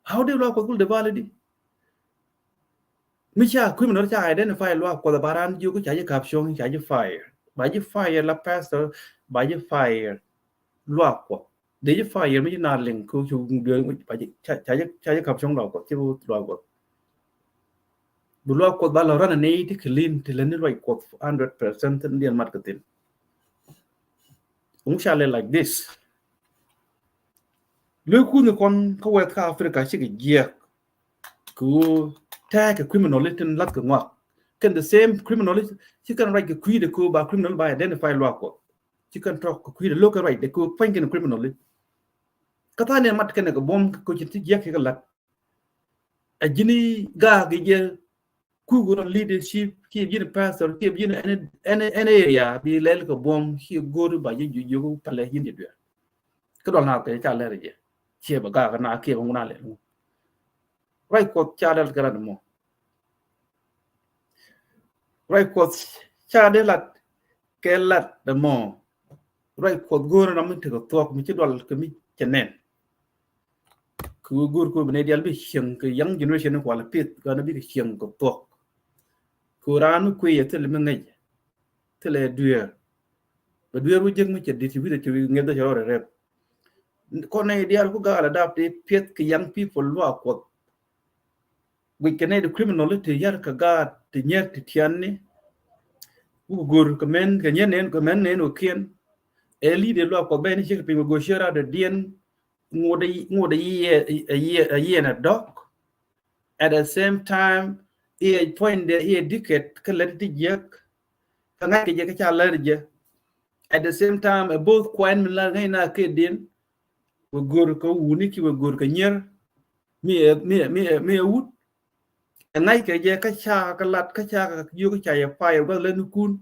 How dee luaak Kuɔth kul de valid di? Mi ca criminal ca identify luaak Kuɔth ba ran jiök ca ji̱ kap cuɔ̱ŋ ca ji̱ fire. Ba ji̱ fire la pastor ba ji̱ fire luaak Kuɔth. Dee ji̱ fire mi ji̱ na liŋ kɛ cu dueer ca ji̱ kap cuɔ̱ŋ luaak Kuɔth ci luaak Kuɔth. Bi luaak Kuɔth ba lɔ ran ni ti clean ti lɛ ni ruac Kuɔth hundred percent ni diɛn mat kɛ thin. Ŋu ca lɛ like this. Lueek kuthni kɔn kä wɛth kä Africa cikɛ jiɛk. Kɛ ɣöö tɛɛkɛ criminal tin lath kɛ ŋuak. Kɛn the same criminal ci kɛn ruac kɛ kui̱dɛ kɛ ɣöö ba criminal ba identify luaak Kuɔth. Ci kɛn tɔk kɛ kui̱dɛ lo̱k kɛ ruacdɛ kɛ ɣöö pua̱ny kɛn criminal. Kä tha̱a̱ŋ ni mat kɛn kɛ buɔ̱m kɛ ci ti jiɛk kɛ kɛ la̱t. A ji̱n i̱ gaak i̱ jɛ kuk rɔ leadership kiɛ ji̱n pastor kiɛ ji̱n any, any, any area bi lɛl kɛ buɔ̱m kiɛ go̱o̱r ba ji̱ jiök palɛ ji̱n jɛ duer. Kä dual na kɛ ca lɛr jɛ ciɛ bɛ gaak na kiɛ bɛ ŋun a lɛl ŋun. Ruac Kuɔth ca dɛl kɛ lat mɔ. Ruac Kuɔth ca dee lat kɛ lat mɔ. Ruac Kuɔth go̱o̱r na mi tekɛ thuɔ̱k mi ci dual kɛ mi cɛ nɛn. Kɛ ɣöö go̱o̱r kɛ ɣöö bi nɛy diaal bi cieŋ kɛ young generation ni kual pith gɔaa ni bikɛ cieŋ kɛ thuɔ̱k. Kɛ ɣöö raan mi kui̱ yɛ thilɛ mi ŋäc thilɛ dueer. Bɛ dueer wä jek mi cɛ di̱t ci wi̱cdɛ ci ŋiɛth dee cɛ rɔɔdɛ rɛp. Kɔn nɛy diaal ku gaal adap ti piɛth kɛ young people luaak Kuɔth. Guic kɛ nɛy ti criminal ti yar kɛ gaat ti nyier ti tianni. Wuk go̱r kɛ mɛn kɛ nyier nɛn kɛ mɛn nɛn wä kiɛn. Ɛ leader luaak Kuɔth bɛn ni ciek piny wä go̱r cier rat diɛn. Ŋot a yiɛn a dɔk. At the same time iɛ puɔ̱nydɛ iɛ diket kä lät ti jiɛk. Kä ŋa̱c kɛ jɛ kä ca lät jɛ. At the same time ɛ both kuan mi la ŋäc na kɛ diɛn. Wä go̱r kɛ wuni ki wä go̱r kɛ nyier. Mi ɛ mi ɛ mi ɛ mi ɛ wut. Ɛ ŋa̱c kɛ jɛ kä ca kä lat kä ca kä yio̱k kä ca yɛ pay ɛ guath lät ni kun.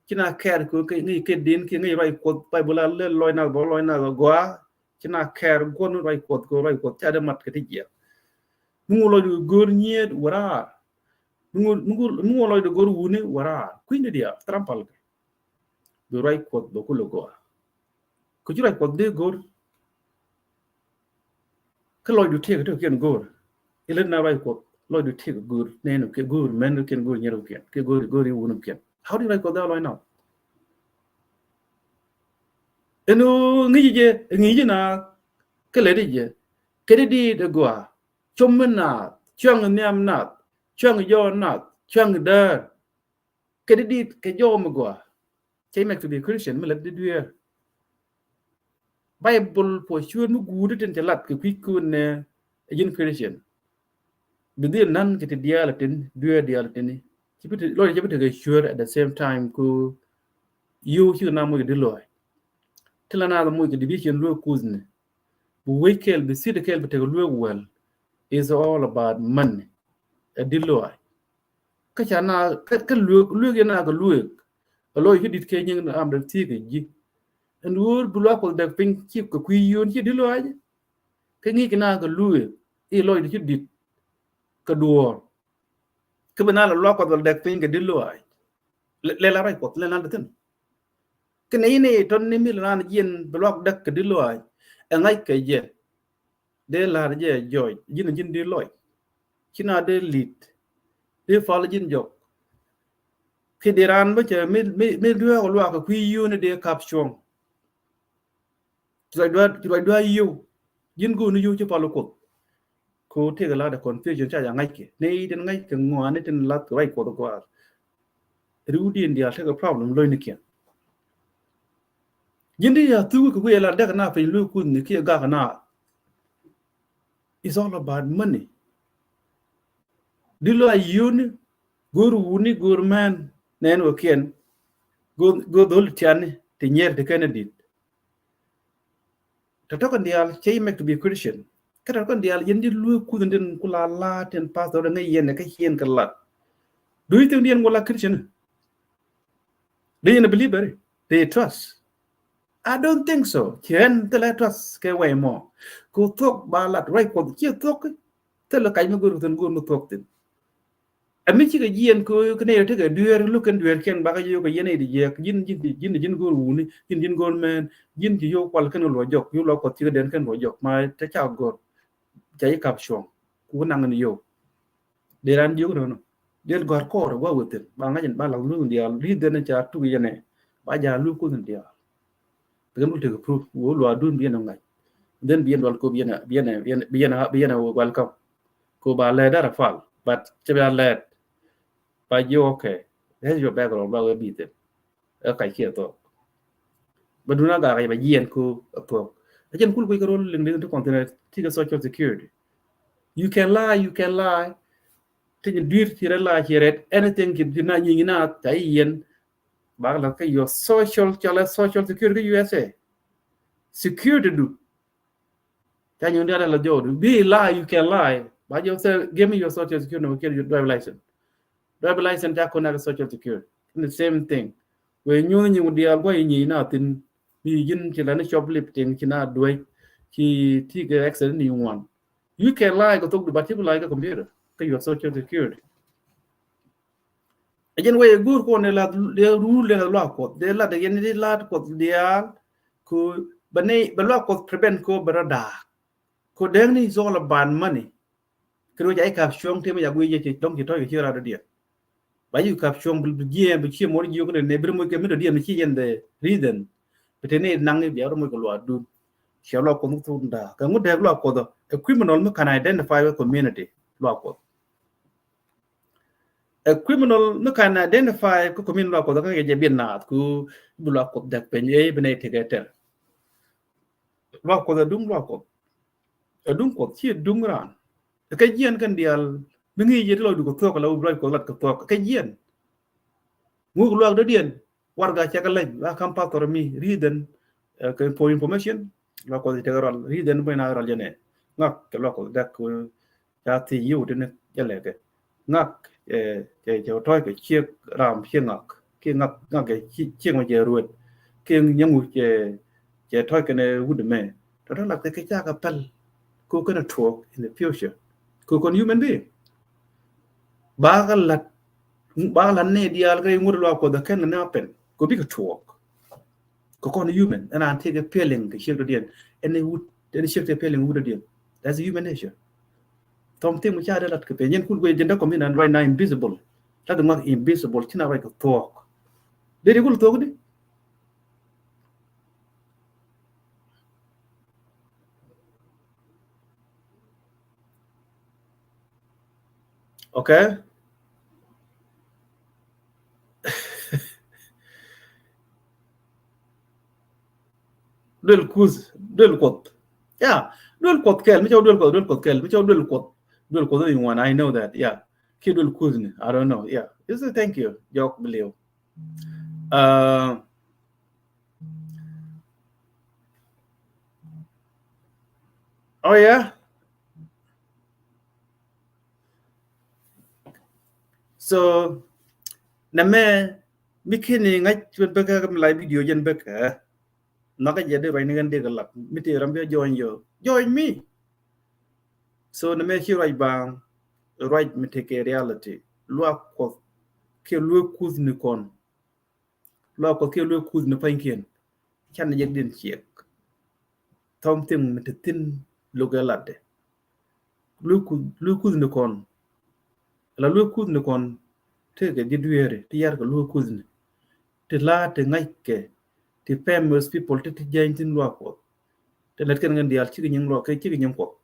Ci na kɛɛr kɛ ŋäc kɛ diɛn ki ŋäc ruac Kuɔth Baibol a lɛ lɔc na bä lɔc na bä gɔaa. Ci na kɛɛr guɔn ruac Kuɔth kɛ ruac Kuɔth ca dee mat kɛ ti jiɛk. Mi ŋu lɔcdu go̱r nyiet wä raar. Mi ŋu mi ŋu mi ŋu lɔcdu go̱r wuni wä raar kui̱ni diaal thram pal kɛ. Bi ruac Kuɔth bɛ kulɛ gɔaa. Ku ci ruac Kuɔth dee go̱r. Kä lɔcdu tëëk tëëk kiɛn go̱r. Ilät na ruac Kuɔth lɔcdu tëëk go̱r nɛn kiɛn go̱r mɛn kiɛn go̱r nyier kiɛn kiɛn go̱r go̱r i̱ wun kiɛn. How di ruac Kuɔth dee lɔc na? Ɛn ɣöö ŋi̱ci jɛ ŋi̱ci na kä lät jɛ. Kɛ di diit ɛ gɔaa. Com mi naath cuaŋ nhiam naath cuaŋ jɔɔ naath cuaŋ däär. Kɛ di diit kɛ jɔɔ mi gɔaa. Cɛ mɛk to be Christian mi lät di dueer. Baibol puɔ cuöör mi guut tin cɛ lat kɛ kui̱ kun nɛ ɛ ji̱n Christian. Bi dhil nan kɛ ti diaal tin dueer diaal tin. Ci bi ti lɔc ci bi tekɛ cuöör at the same time ku yio̱w cikɛ na moc kɛ di lɔc. Ti la na moc kɛ division lueek kuthni. Bi wec kɛl bi city kɛl bi tekɛ lueek well. It's all about money. Ɛ di lɔc. Kä ca na kä lueek lueek yɛn na kɛ lueek. Ɛ lɔc ci dit kɛ nyiŋ am dee thiek kɛ ji̱. Ɛn wöör bi luaak Kuɔth dɛk piny ci kɛ kui̱ yio̱o̱n ci di lɔaac. Kä ŋi̱i̱c kɛ na kɛ lueek i̱ lɔcdu ci dit kɛ duɔ̱ɔ̱r. Kä bi na lɛ luaak Kuɔth dɛk piny kɛ di lɔaac. Lɛ la ruac Kuɔth lɛ na dee thi̱n. Kä nɛ inɛ tɔn ni mi lɛ na jiɛn bi luaak dɛk kɛ di lɔaac. Ɛ ŋa̱c kɛ jɛ. Dee la̱r jɛ jɔc ji̱n ji̱n di lɔc. Ci na dee li̱t dee pal ji̱n jɔk. Ki di raan bä cɛ mi mi mi dueek luaak kɛ kui̱ yio̱o̱ni dee kap cuɔ̱ŋ. Ci ruac dua̱a̱ ci ruac dua̱a̱ yio̱w. Ji̱n go̱o̱ni yio̱w ci pal Kuoth. Ko tëëk la de confusion ca ja ŋa̱c kɛ ni i̱ tin ŋa̱c kɛ ŋuani tin lath kɛ ruac Kuoth kɔaar. Riwdiɛn diaal tekɛ problem lo̱cnikiɛn. Ji̱n di ya thuk kɛ kui̱ la dek na piny lueek kuthni kiɛ gak na. It's all about money. Di lɔaac yio̱o̱ni go̱o̱r wuni go̱o̱r mɛn nɛn wä kiɛn. Go, go dhol tiani ti nyer ti kene dit. Tɔtɔ kɛn dial cɛ yi make to be Christian. Kɛ tɔtɔ kɛn dial yɛn di luɛ kuth din kula la tin pastor ŋa yɛn kɛ yɛn kɛ lat. Do you think diɛn wala Christian? Do you believe it? Do you trust? I don't think so. Cɛ ɛn thilɛ trust kɛ way mɔ. Ko thok ba lat right ko ci thok. Thilɛ kaj mi gor thin gor mi thok thin. Ɛ mi cikɛ jiɛn ko kɛ nɛy rɛ tekɛ dueer luk kɛn dueer kiɛn bakɛ yio̱w kɛ yɛn nɛy di jiɛk ji̱n ji̱n ji̱n ji̱n go̱o̱r wuni ji̱n ji̱n go̱o̱r mɛn ji̱n ci yio̱w kual kɛn luɔ jɔk yio̱w luɔ kuɔth cikɛ dɛn kɛn luɔ jɔk ma te ca gɔ̱r. Ca yi kap cuɔ̱ŋ ku naŋ ni yio̱w. Dee ran jiök nɔnɔ dee gɔ̱r kɔɔr ɛ gua̱ wethin ba ŋa̱c in ba laŋ luth in diaal ri̱th dɛn ca tuk yɛn ɛ ba ja̱ luth kuth in diaal. Pekɛ mi tekɛ proof wä luaak dun bi yɛn ɛ ŋa̱c. Then bi yɛn dual ko bi yɛn ɛ bi yɛn ɛ bi yɛn ɛ welcome. Ko ba lɛt dara fal but cɛ bia lɛt. Ba jiök okay. That's your background ba wee bi thin. Ɛ kac kiɛ thok. Ba dun a gak ba jiɛn ko a thok. A jɛn kul kui̱ kɛ rol liŋ liŋ ti kɔn thin a ti kɛ social security. You can lie, you can lie. Ti nyi duir ti rɛ lie ti rɛ anything ti na nyi na ta yi yɛn. Ba la kɛ your social chala social security U S A. Security du. Can you ndara la jɔw du? Bi lie, you can lie. Ba jɔw sɛ give me your social security number, your driver license. Driver license ta kona social security. In the same thing. Wee nyuuth nyi wä diaal gua̱c nyi na thin bi ji̱n ci la ni shoplifting ci na duec ci ti kɛ accident ni ŋuan. You can lie kɛ thok du ba ti bi lie kɛ computer kɛ your social security. A jɛn wee go̱o̱r kɔn dee la dee rule dee la luak kuɔth dee la dee yɛn dee la kuɔth diaal. Ko ba ne ba luak kuɔth prevent ko ba rɔ daak. Ko dee ni is all about money. Kɛ ruec a yi kap cuɔ̱ŋ tëë mi ca guic jɛ ci dɔ̱ŋ ci tɔ̱c kɛ ci rat dɔ̱diɛn. Ba yi kap cuɔ̱ŋ bi jiɛɛn bi cië mɔr jiök ni ne bi rɛ moc kɛ mi dɔ̱diɛn mi ci yɛn the reason. Bi te ni naŋ ni bia rɛ moc kɛ luaak dun. Ciɛ luaak kuɔth mi thuk nda kɛ ŋut dɛɛk luaak kuɔth ɛ criminal mi kan identify wɛ community luaak kuɔth. Ɛ criminal mi kan identify kä community luaak kuɔth kä kɛ jɛ bi naath ku bi luaak kuɔth dɛk peny ɛ bi nɛy tekɛ tɛr. Luaak kuɔth ɛ duŋ luaak kuɔth. Ɛ duŋ kuɔth ci ɛ duŋ raan. Ɛ kɛ jiɛn kɛn diaal mi ŋi̱i̱c yɛ ti lɔcdu kɛ thuɔ̱k ala wä bi luaak kuɔth lat kɛ thuɔ̱k ɛ kɛ jiɛn. Ŋuk luaak dɔ̱diɛn warga cɛ kɛ leny la kam pastor mi reason. Ɛ kɛ for information luaak kuɔth ci tekɛ rɔl reason bä na rɔl jɛ nɛ ŋak kɛ luaak kuɔth dɛk. Ca thiec yiëw tini jɛ lɛkɛ ŋak. Cɛ cɛ tɔ̱ɔ̱c kɛ ciek ram ciek ŋak kiɛ ŋak ŋak cɛ ciek mɛ cɛ ruet kiɛ nyɛŋu cɛ cɛ tɔ̱ɔ̱c kɛnɛ wut mɛ. Tɔ̱tɔ̱ lak kɛ ca kɛ pɛl ko kɛnɛ tuɔɔk in the future ko kɔn human being. Ba kɛ lat ba kɛ lat ni diaal kɛ ŋut luaak kuɔth kɛn kɛ ni apen ko bikɛ tuɔɔk. Kɛ kɔn human ɛn an tekɛ feeling kɛ ciek dɔ̱diɛn ɛn wut ɛn ciek tekɛ feeling wut dɔ̱diɛn. That's human nature. Thɔm thim ca dee lat kɛ piny yɛn kul guic jɛn dee kɔm in an right now invisible. Lat ŋuak invisible ci na ruac kɛ thuɔɔk. Dee di kul thuɔɔk di. Okay. Duel kuth duel kuoth. Yeah. Duel kuoth kɛl mi cɔw duel kuoth duel kuoth kɛl mi cɔw duel kuoth. Duel kuoth in one I know that. Yeah. Ki duel kuth ni I don't know. Yeah. You say thank you jɔk biliw. Uh, oh yeah. So nɛ mɛ mi kini ŋa̱c cuet bäkä mi la video jɛn bäkä. Nhɔkä jɛ di ruac ni ɣän di kɛ lak mi ti ram bi join yo join mi. So nɛ mɛ ci ruac ba ruac mi tekɛ reality luak kuɔth kiɛ luek kuth ni kɔn. Luak kuɔth kiɛ luek kuth ni panykiɛn. Can ni jɛ din ciek. Thɔm thim mi ti thin luk ɛ latdɛ. Luek kuth luek kuth ni kɔn. La luek kuth ni kɔn. Tekɛ ji̱ dueeri ti yar kɛ luek kuth ni. Ti la ti ŋa̱ckɛ ti famous people ti ti jany thin luak kuɔth. Ti lät kɛn kɛn diaal cikɛ nyiŋ luak kɛ cikɛ nyiŋ kuɔth.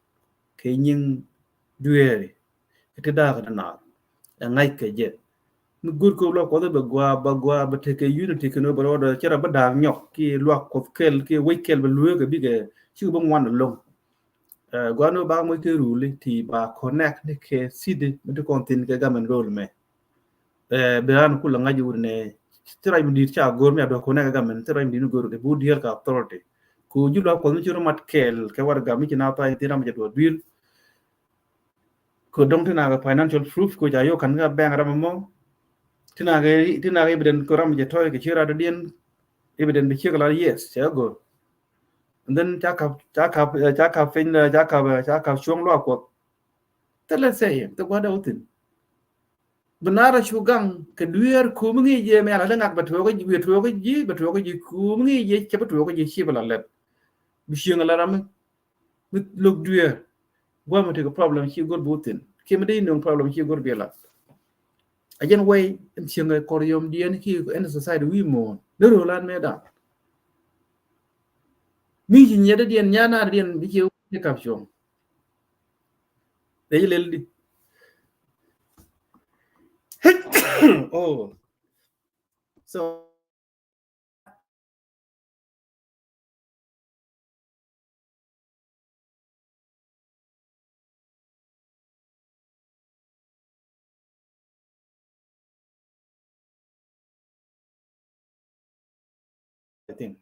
Kɛ nyiŋ dueeri. Kɛ ti da̱a̱k kɛ ti naath ɛ ŋa̱ckɛ jɛ. Mi go̱o̱r kɛ luak kuɔth bɛ gɔaa bɛ gɔaa bɛ tekɛ unity kɛn bɛ rɔɔdɛ cɛ rɔ bä da̱a̱k nyɔk ki luak kuɔth kɛl ki wec kɛl bɛ lueek kɛ bikɛ cikɛ bä ŋuan ɛlɔ̱ŋ. Ɛ gɔaa ni bä ba moc kɛ ruli ti ba connect ni kɛ city mi ti kɔn thin kɛ government role mɛ. Ɛ bi raan kul ɛ ŋa̱c wut nɛ Ti ruac mi di̱i̱t ca go̱r mi a duɔ̱k kɛ nɛ kɛ gam mɛn, ti ruac mi di̱i̱t ni go̱r kɛ bu diɛl kɛ authority. Ku ji̱ luaak Kuɔth mi ci rɔ mat kɛɛl kɛ warɛga mi ci na tha̱a̱ny ti ram mi ca duɔ̱k dui̱r. Ku dɔ̱ŋ ti na kɛ financial proof ku ca yio̱k ka̱n kɛ bank ram mɔ. Ti na kɛ, ti na kɛ evidence ku ram mi ca tɔ̱ɔ̱c kɛ ci rat dɔ̱diɛn, evidence bi ciek la, yes, cɛ go̱r. And then ca kap, ca kap, eh, ca kap piny, eh, ca kap, eh, ca kap cuɔ̱ŋ luaak Kuɔth. Thilɛ sɛ yɛ, thil gua̱dɛ wä thi̱n. Bi naar a cu gaŋ kɛ dueer kum ŋi̱i̱c yɛ mɛ ala lɛ ŋak bɛ tuɔɔk ji̱, bɛ tuɔɔk ji̱, bɛ tuɔɔk ji̱ kum ŋi̱i̱c yɛ, cɛ bɛ tuɔɔk ji̱ ci bɛ la lɛp. Bi cieŋ ala ram mi, mi lo̱k dueer. Gua̱a̱m mi tekɛ problem ci go̱r bi wä thi̱n. Kiɛ mi dee nöŋ problem ci go̱r bi la. A jɛn way in cieŋ kɛ kɔr yɔm diɛn ki in society wi̱i̱ muɔ̱ɔ̱n. Ni ro̱o̱lan mɛ dan. Mi ci nyiɛt diɛn nyan a diɛn bi ci wä kap cuɔ̱ŋ. Dee lel di. Oh. So I think.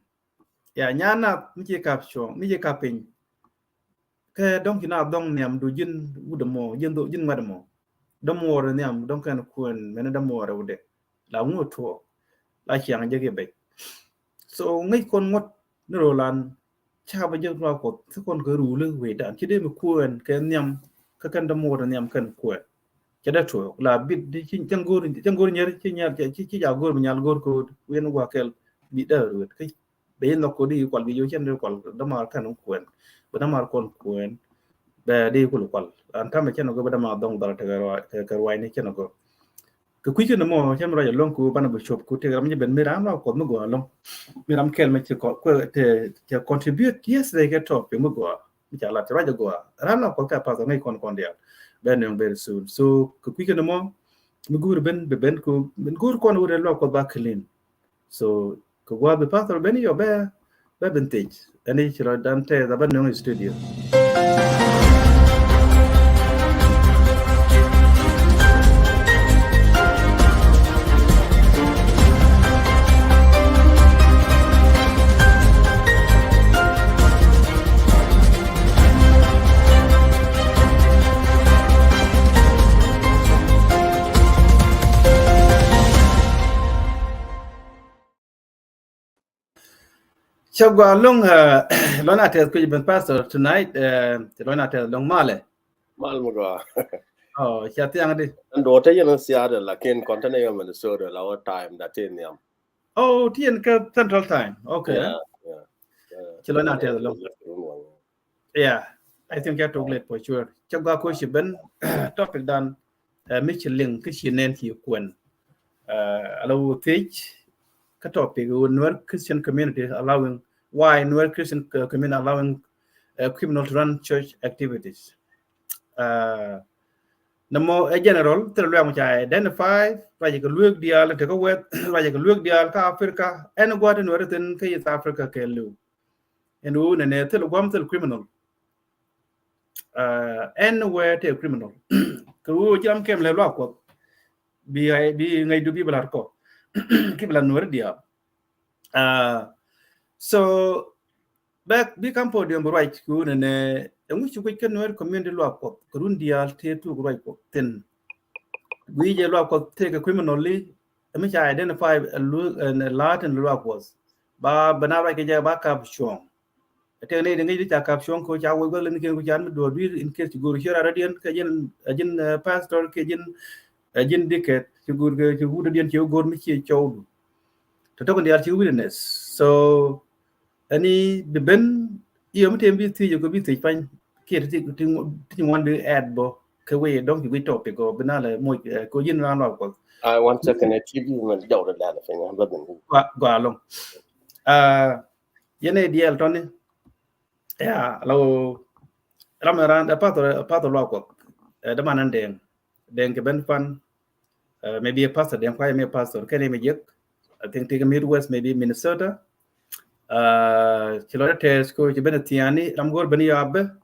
Ya, nyan nath mi ci kap cuɔ̱ŋ, mi ci kap piny. Kɛ dɔ̱ŋ ci na dhɔŋ nhiam du ji̱n wut ɛmɔ, ji̱n dho̱, ji̱n ŋuɛt ɛmɔ. Dämuɔɔr nhiam dɔ̱ŋ kɛn kuɛn, mɛn dämuɔɔr ɛ wut dɛ. La ŋuɔ̱t tuɔɔk, la ciaŋ jɛ kɛ bɛc. So ŋäc kɔn ŋuɔ̱t ni ro̱o̱lan, ca bä jek luaak Kuɔth, thi kɔn kɛ ruli wecdan. Ci dee mi kuɛn kɛ nhiam, kä kɛn dämuɔɔr nhiam kɛn kuɛn. Cɛ dee tuɔɔk, la bit, ci, cäŋ go̱o̱r, cäŋ go̱o̱r nyɛr, ci nyɛr, ci, ci, ci ja go̱o̱r mi nyal go̱o̱r ko̱o̱t, wi̱n wakɛl, bi dee ruet. Kä bɛ yi nhɔk kodi kual bi yo̱ cɛn di kual dämaar kɛn kuɛn. Bɛ dämaar kɔn kuɛn. Bɛ di kul kual. An tamɛ cɛn gɔ bɛ dämaar dhɔŋ dhal tekɛ ruac, tekɛ ruac ni cɛn gɔ. Kɛ kui̱ kɛn mɔ cɛn mi ruac alɔŋ ku banɛ bi cop ku tekɛ ram nyɛ ben mi ram la Kuɔth mi gɔaa alɔŋ. Mi ram kɛl mi cɛ kɔ, kɛ, te, cɛ contribute yesterday kɛ topic mi gɔaa. Mi ca lat ruac gɔaa. Ram la Kuɔth kɛ pastor ŋäc kɔn kɔn dial. Bɛ nöŋ very soon. So kɛ kui̱ kɛn mɔ mi go̱o̱r ben, bɛ ben ku, ben go̱o̱r kɔn wurɛ luaak Kuɔth ba clean. So kɛ gua̱a̱th bi pastor ben yɔ bɛ, bɛ ben thiec. Ɛn i̱ ci rɔ dan tɛth a bä nöŋ studio. Cä gua loŋ, eh, lɔn a tɛth kui̱ ben pastor tonight, eh, lɔn a tɛth loŋ malɛ. Mal mi gua. Oh, ca thiaŋ di. Ɛn duɔt te yɛn Seattle, lakin kɔn te ne yɛn Minnesota, la wä time da te nhiam. Oh, ti yɛn kä Central Time. Okay. Yeah, yeah, yeah. Ci lɔn a tɛth loŋ. Yeah, I think ca tok late for sure. Cä gua ko ci ben topic dan, eh, mi ci liŋ kä ci nɛn ci kuɛn. Eh, ala wä thiec kä topic wä Nuer Christian community allowing, why Nuer Christian co-, community allowing, eh, criminal to run church activities. Eh, nɛ mɔ ɛ general thil luɛŋ ca identify, ruac kɛ luek diaal, tekɛ wɛth, ruac kɛ luek diaal kä Africa, ɛn gua̱a̱th in Nuer thin kä East Africa kɛ liw. Ɛn ɣöö nɛnɛ thil gua̱m thil criminal. Uh, anywhere te criminal. Kɛ ɣöö ji̱ ram kɛm lɛ luaak Kuɔth. Bi, bi ŋäcdu bi bɛ la̱r kɔ. Ki bɛ la̱r Nuɛri diaal. Uh, so bɛ bi kam podium bi ruac kɛ ɣöö nɛnɛ ɛŋu ci guic kä Nuɛri community luaak Kuɔth kɛ run diaal tëë tuk ruac Kuɔth thin. Guic jɛ luaak Kuɔth tëë kɛ criminal li. Ɛmi ca identify a lu, ɛn a latin luaak Kuɔth. Ba bɛ na ruac kɛ jɛ ba kap cuɔ̱ŋ. Tëk ni di ŋi̱c di ca kap cuɔ̱ŋ ko ca wec gua̱th leni ken ku ca mi duɔ̱ɔ̱r dui̱r in case ci go̱o̱r ci rat radiɛn kɛ ji̱n, a ji̱n, eh, pastor kɛ ji̱n, a ji̱n dikɛt ci go̱o̱r kɛ ci wut radiɛn ci go̱o̱r mi ci cɔwdu. Tɔ tɔk in diaal ci witness. So ɛni bi ben iɔ mi tem bi thiec ko bi thiec pany kiɛ ti, ti, ti ŋuan di ɛt bɔ kɛ wee dɔŋ ci wee topic ko bi na lɛ moc, eh, ko ji̱n ran lɔ Kuɔth. Ai, one second, eh, T V mɛn jɔw di lɛl piny, ba ben. Gua, gua lɔŋ. Ah, yɛn ɛ diɛɛl tɔni. Ya, la wä ram ran, eh, path, eh, path luaak Kuɔth. Eh, däman ɛn Dɛŋ. Dɛŋ kɛ ben pan. Eh, maybe a pastor, Dɛŋ Kuay, maybe a pastor. Kɛn mi jek. I think ti kɛ Midwest, maybe Minnesota. Eh, ci lɔ tɛth ko ci ben thiani, ram go̱r ben yɔ abɛ.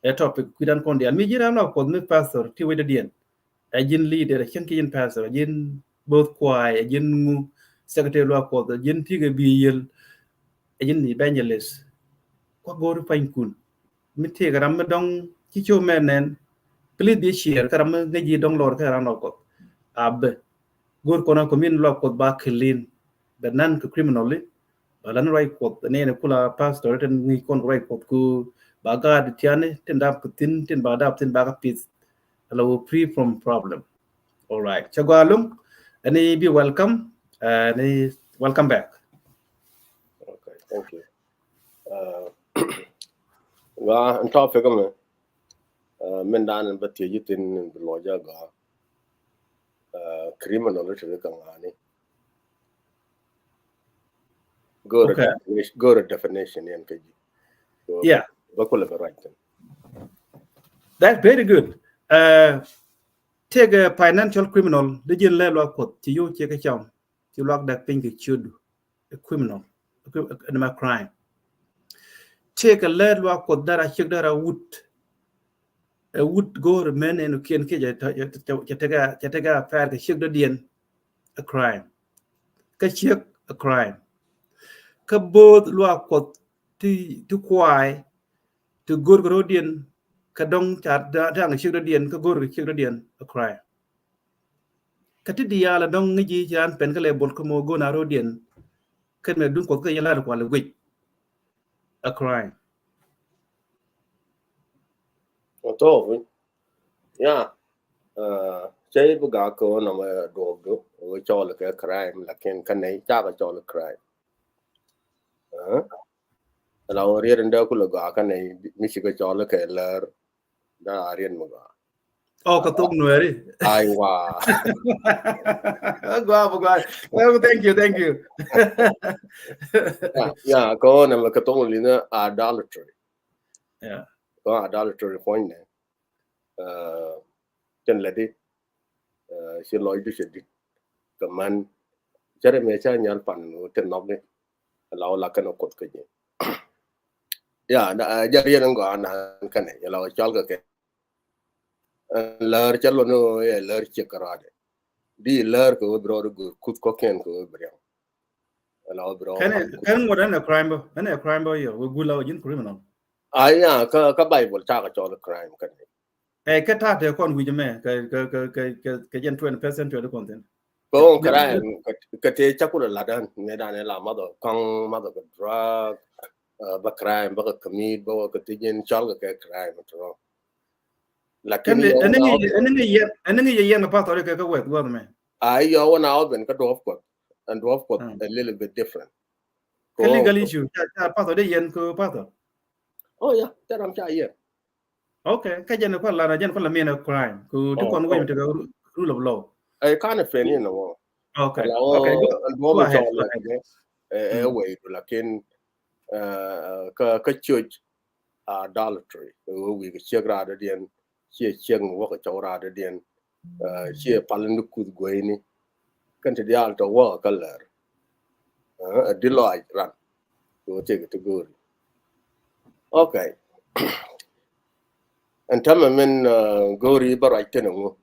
Ɛ topic kui̱dan kɔn diaal. Mi ji̱ ram luaak Kuɔth mi pastor, ti wecdä diɛn. Ɛ ji̱n leader, ɛ cieŋ ki ji̱n pastor, ɛ ji̱n both kuay, ɛ ji̱n ŋu. Secretary luaak Kuɔth, ji̱n ti̱i̱ kɛ bi yiël, ɛ ji̱n evangelist. Kua go̱o̱r pa̱nykun. Mi tëëkɛ ram mi dɔ̱ŋ ci cio̱w mɛ nɛn, please bi share kɛ ram mi ŋäc ji̱ dɔ̱ŋ lɔr kɛ ram luaak Kuɔth. A bɛ go̱o̱r kɔn a community luaak Kuɔth ba clean, bɛ nan kɛ criminal i̱. Ba lan ruac Kuɔth ni ɛn kula pastor tin ŋi̱i̱c kɔn ruac Kuɔth ku ba gaat tiani tin dap kɛ thi̱n, tin ba dap thi̱n ba kɛ pith. Ala wä free from problem. All right. Cɛ gɔaa lo̱ŋ. Ɛn i̱ bi welcome. Ɛn i̱ welcome back. Okay, thank you. Uh, gɔaa, ɛn topic mɛ, uh, min dan ɛn bä thiec ji̱ thi̱n ɛn bi luɔc a gɔaa. Uh, criminal ri te ri kɛ ŋa̱a̱ni. Go̱o̱rɛ, okay, definition, go̱o̱rɛ definition yɛn kä ji̱. So, yeah, bä kulɛ bɛ ruac thi̱n. That's very good. Uh, tëëkɛ financial criminal, di ji̱n lɛ luaak Kuɔth ci yo̱o̱ ciɛ kɛ cam, ci luaak däk piny kɛ ciötdu. A criminal, a cri-, a, a crime. Tëëkɛ lɛ luaak Kuɔth dara ciek dara wut. Ɛ wut go̱o̱r mɛn ɛn kiɛn kiɛ cɛ, cɛ, cɛ, cɛ tekɛ, cɛ tekɛ affair kɛ ciek dɔ̱diɛn. A crime. Kä ciek, a crime. Kä bo̱o̱th luaak Kuɔth ti, ti kuay, ti go̱o̱r kɛ ro̱diɛn, kä dɔ̱ŋ ca, ca, ca kɛ ciek dɔ̱diɛn, kä go̱o̱r kɛ ciek dɔ̱diɛn, a crime. Kä ti diaal a dɔ̱ŋ ŋäc ji̱ ci raan pɛn kä lɛ bol kä mo̱o̱ go̱o̱r na ro̱diɛn. Kɛn mɛ duŋ Kuɔth kä yɛn la̱r kual i̱ guic. A crime. Ɔ thok. Ya. Uh, cɛ i̱ bi gak kɛ ɣöö nɔmɔ duɔ̱ɔ̱pdu ɣöö cɔɔl kɛ crime, lakin kä nɛy cakɛ cɔɔl crime. Uh, la ɣöö riet in dee kulɛ gɔaa kä nɛy mi cikɛ cɔɔl kɛ lär. Daa riet mi gɔaa. Oh, kɛ thok Nuɛri. Aiwa. Gɔaa, gɔaa. Well, thank you, thank you. Ya, ya, kɛ ɣöö nɛmɛ kɛ thok Liŋli̱th idolatry. Ya. Kɛ ɣöö idolatry puɔ̱nydɛ. Uh, tin lɛ di, uh, ci lɔcdu cɛ di̱t. Kɛ män cärɛ mɛ ca nyal pan ɣöö tin nhɔk ni. La ɣöö la kɛn ɛ Kuoth kä ji̱. Ya, na, uh, jɛ riet in gɔaa nan kɛnɛ, ya la ɣöö cɔl kɛ kɛ. Lär cä lon ni ɣöö ɛ lär ciek kärɔadɛ. Di lär kɛ ɣöö bi rɔɔd i̱ go̱o̱r kuth kɔ̱kiɛn kɛ ɣöö bi riɛŋ. Ala ɣöö bi rɔɔd. Kɛn ɛ, kɛn ŋuɔ̱t ɛn ɛ crime bä, ɛn ɛ crime bä yɛ, wek gula wä ji̱n criminal. Aya, kä, kä Bible cakɛ cɔl crime kɛn. Ɛ, kä ta̱a̱ tɛ kɔn wi̱c ɛmɛ, kɛ, kɛ, kɛ jɛn twenty percent twenty kɔn thin. Kɛ ɣöö crime, kɛ, kɛ tëë cä kulɛ la̱t ɣän, ŋädan ɛ la math ɔ kɔŋ, math ɔ kɛ drug, uh, bä crime, bä kɛ commit, bä wä kɛ thiec in cɔl kɛ kɛ crime tɔrɔ. Lakin ɛn, ɛn ŋi̱, ɛn ŋi̱ yɛn, ɛn ŋi̱ yɛn kɛ pathɔri kɛ kɛ wɛth gua̱th mɛ. A yɔ wä na wä ben kä duɔ̱ɔ̱p Kuɔth, and duɔ̱ɔ̱p Kuɔth a little bit different. Kɛ legal issue, ca, ca pathɔri yɛn kɛ pathɔri. Oh yeah, ca ram ca yɛn. Okay, kä jɛn kual la, jɛn kual la min a crime. Ku ti kɔn wä mi tekɛ rule of law. Ɛ kan ɛ pen in wä. Okay, okay, go, go ahead, go ahead. Ɛ, ɛ wä idu lakin, ɛ, kä, kä church idolatry. Ɛ wä wi̱i̱ kɛ ciek raadädiɛn, ciɛ ciek mi wä kɛ cɔw raadädiɛn. Ɛ, ciɛ pal in di kuth gueyni. Kɛn ti diaal tɔ wä kä lär. Ɛ, di lɔac ran. Kɛ ɣöö tëëkɛ ti go̱o̱ri. Okay. Ɛn täämɛ min, uh, go̱o̱ri bä ruac thi̱n ɛŋu?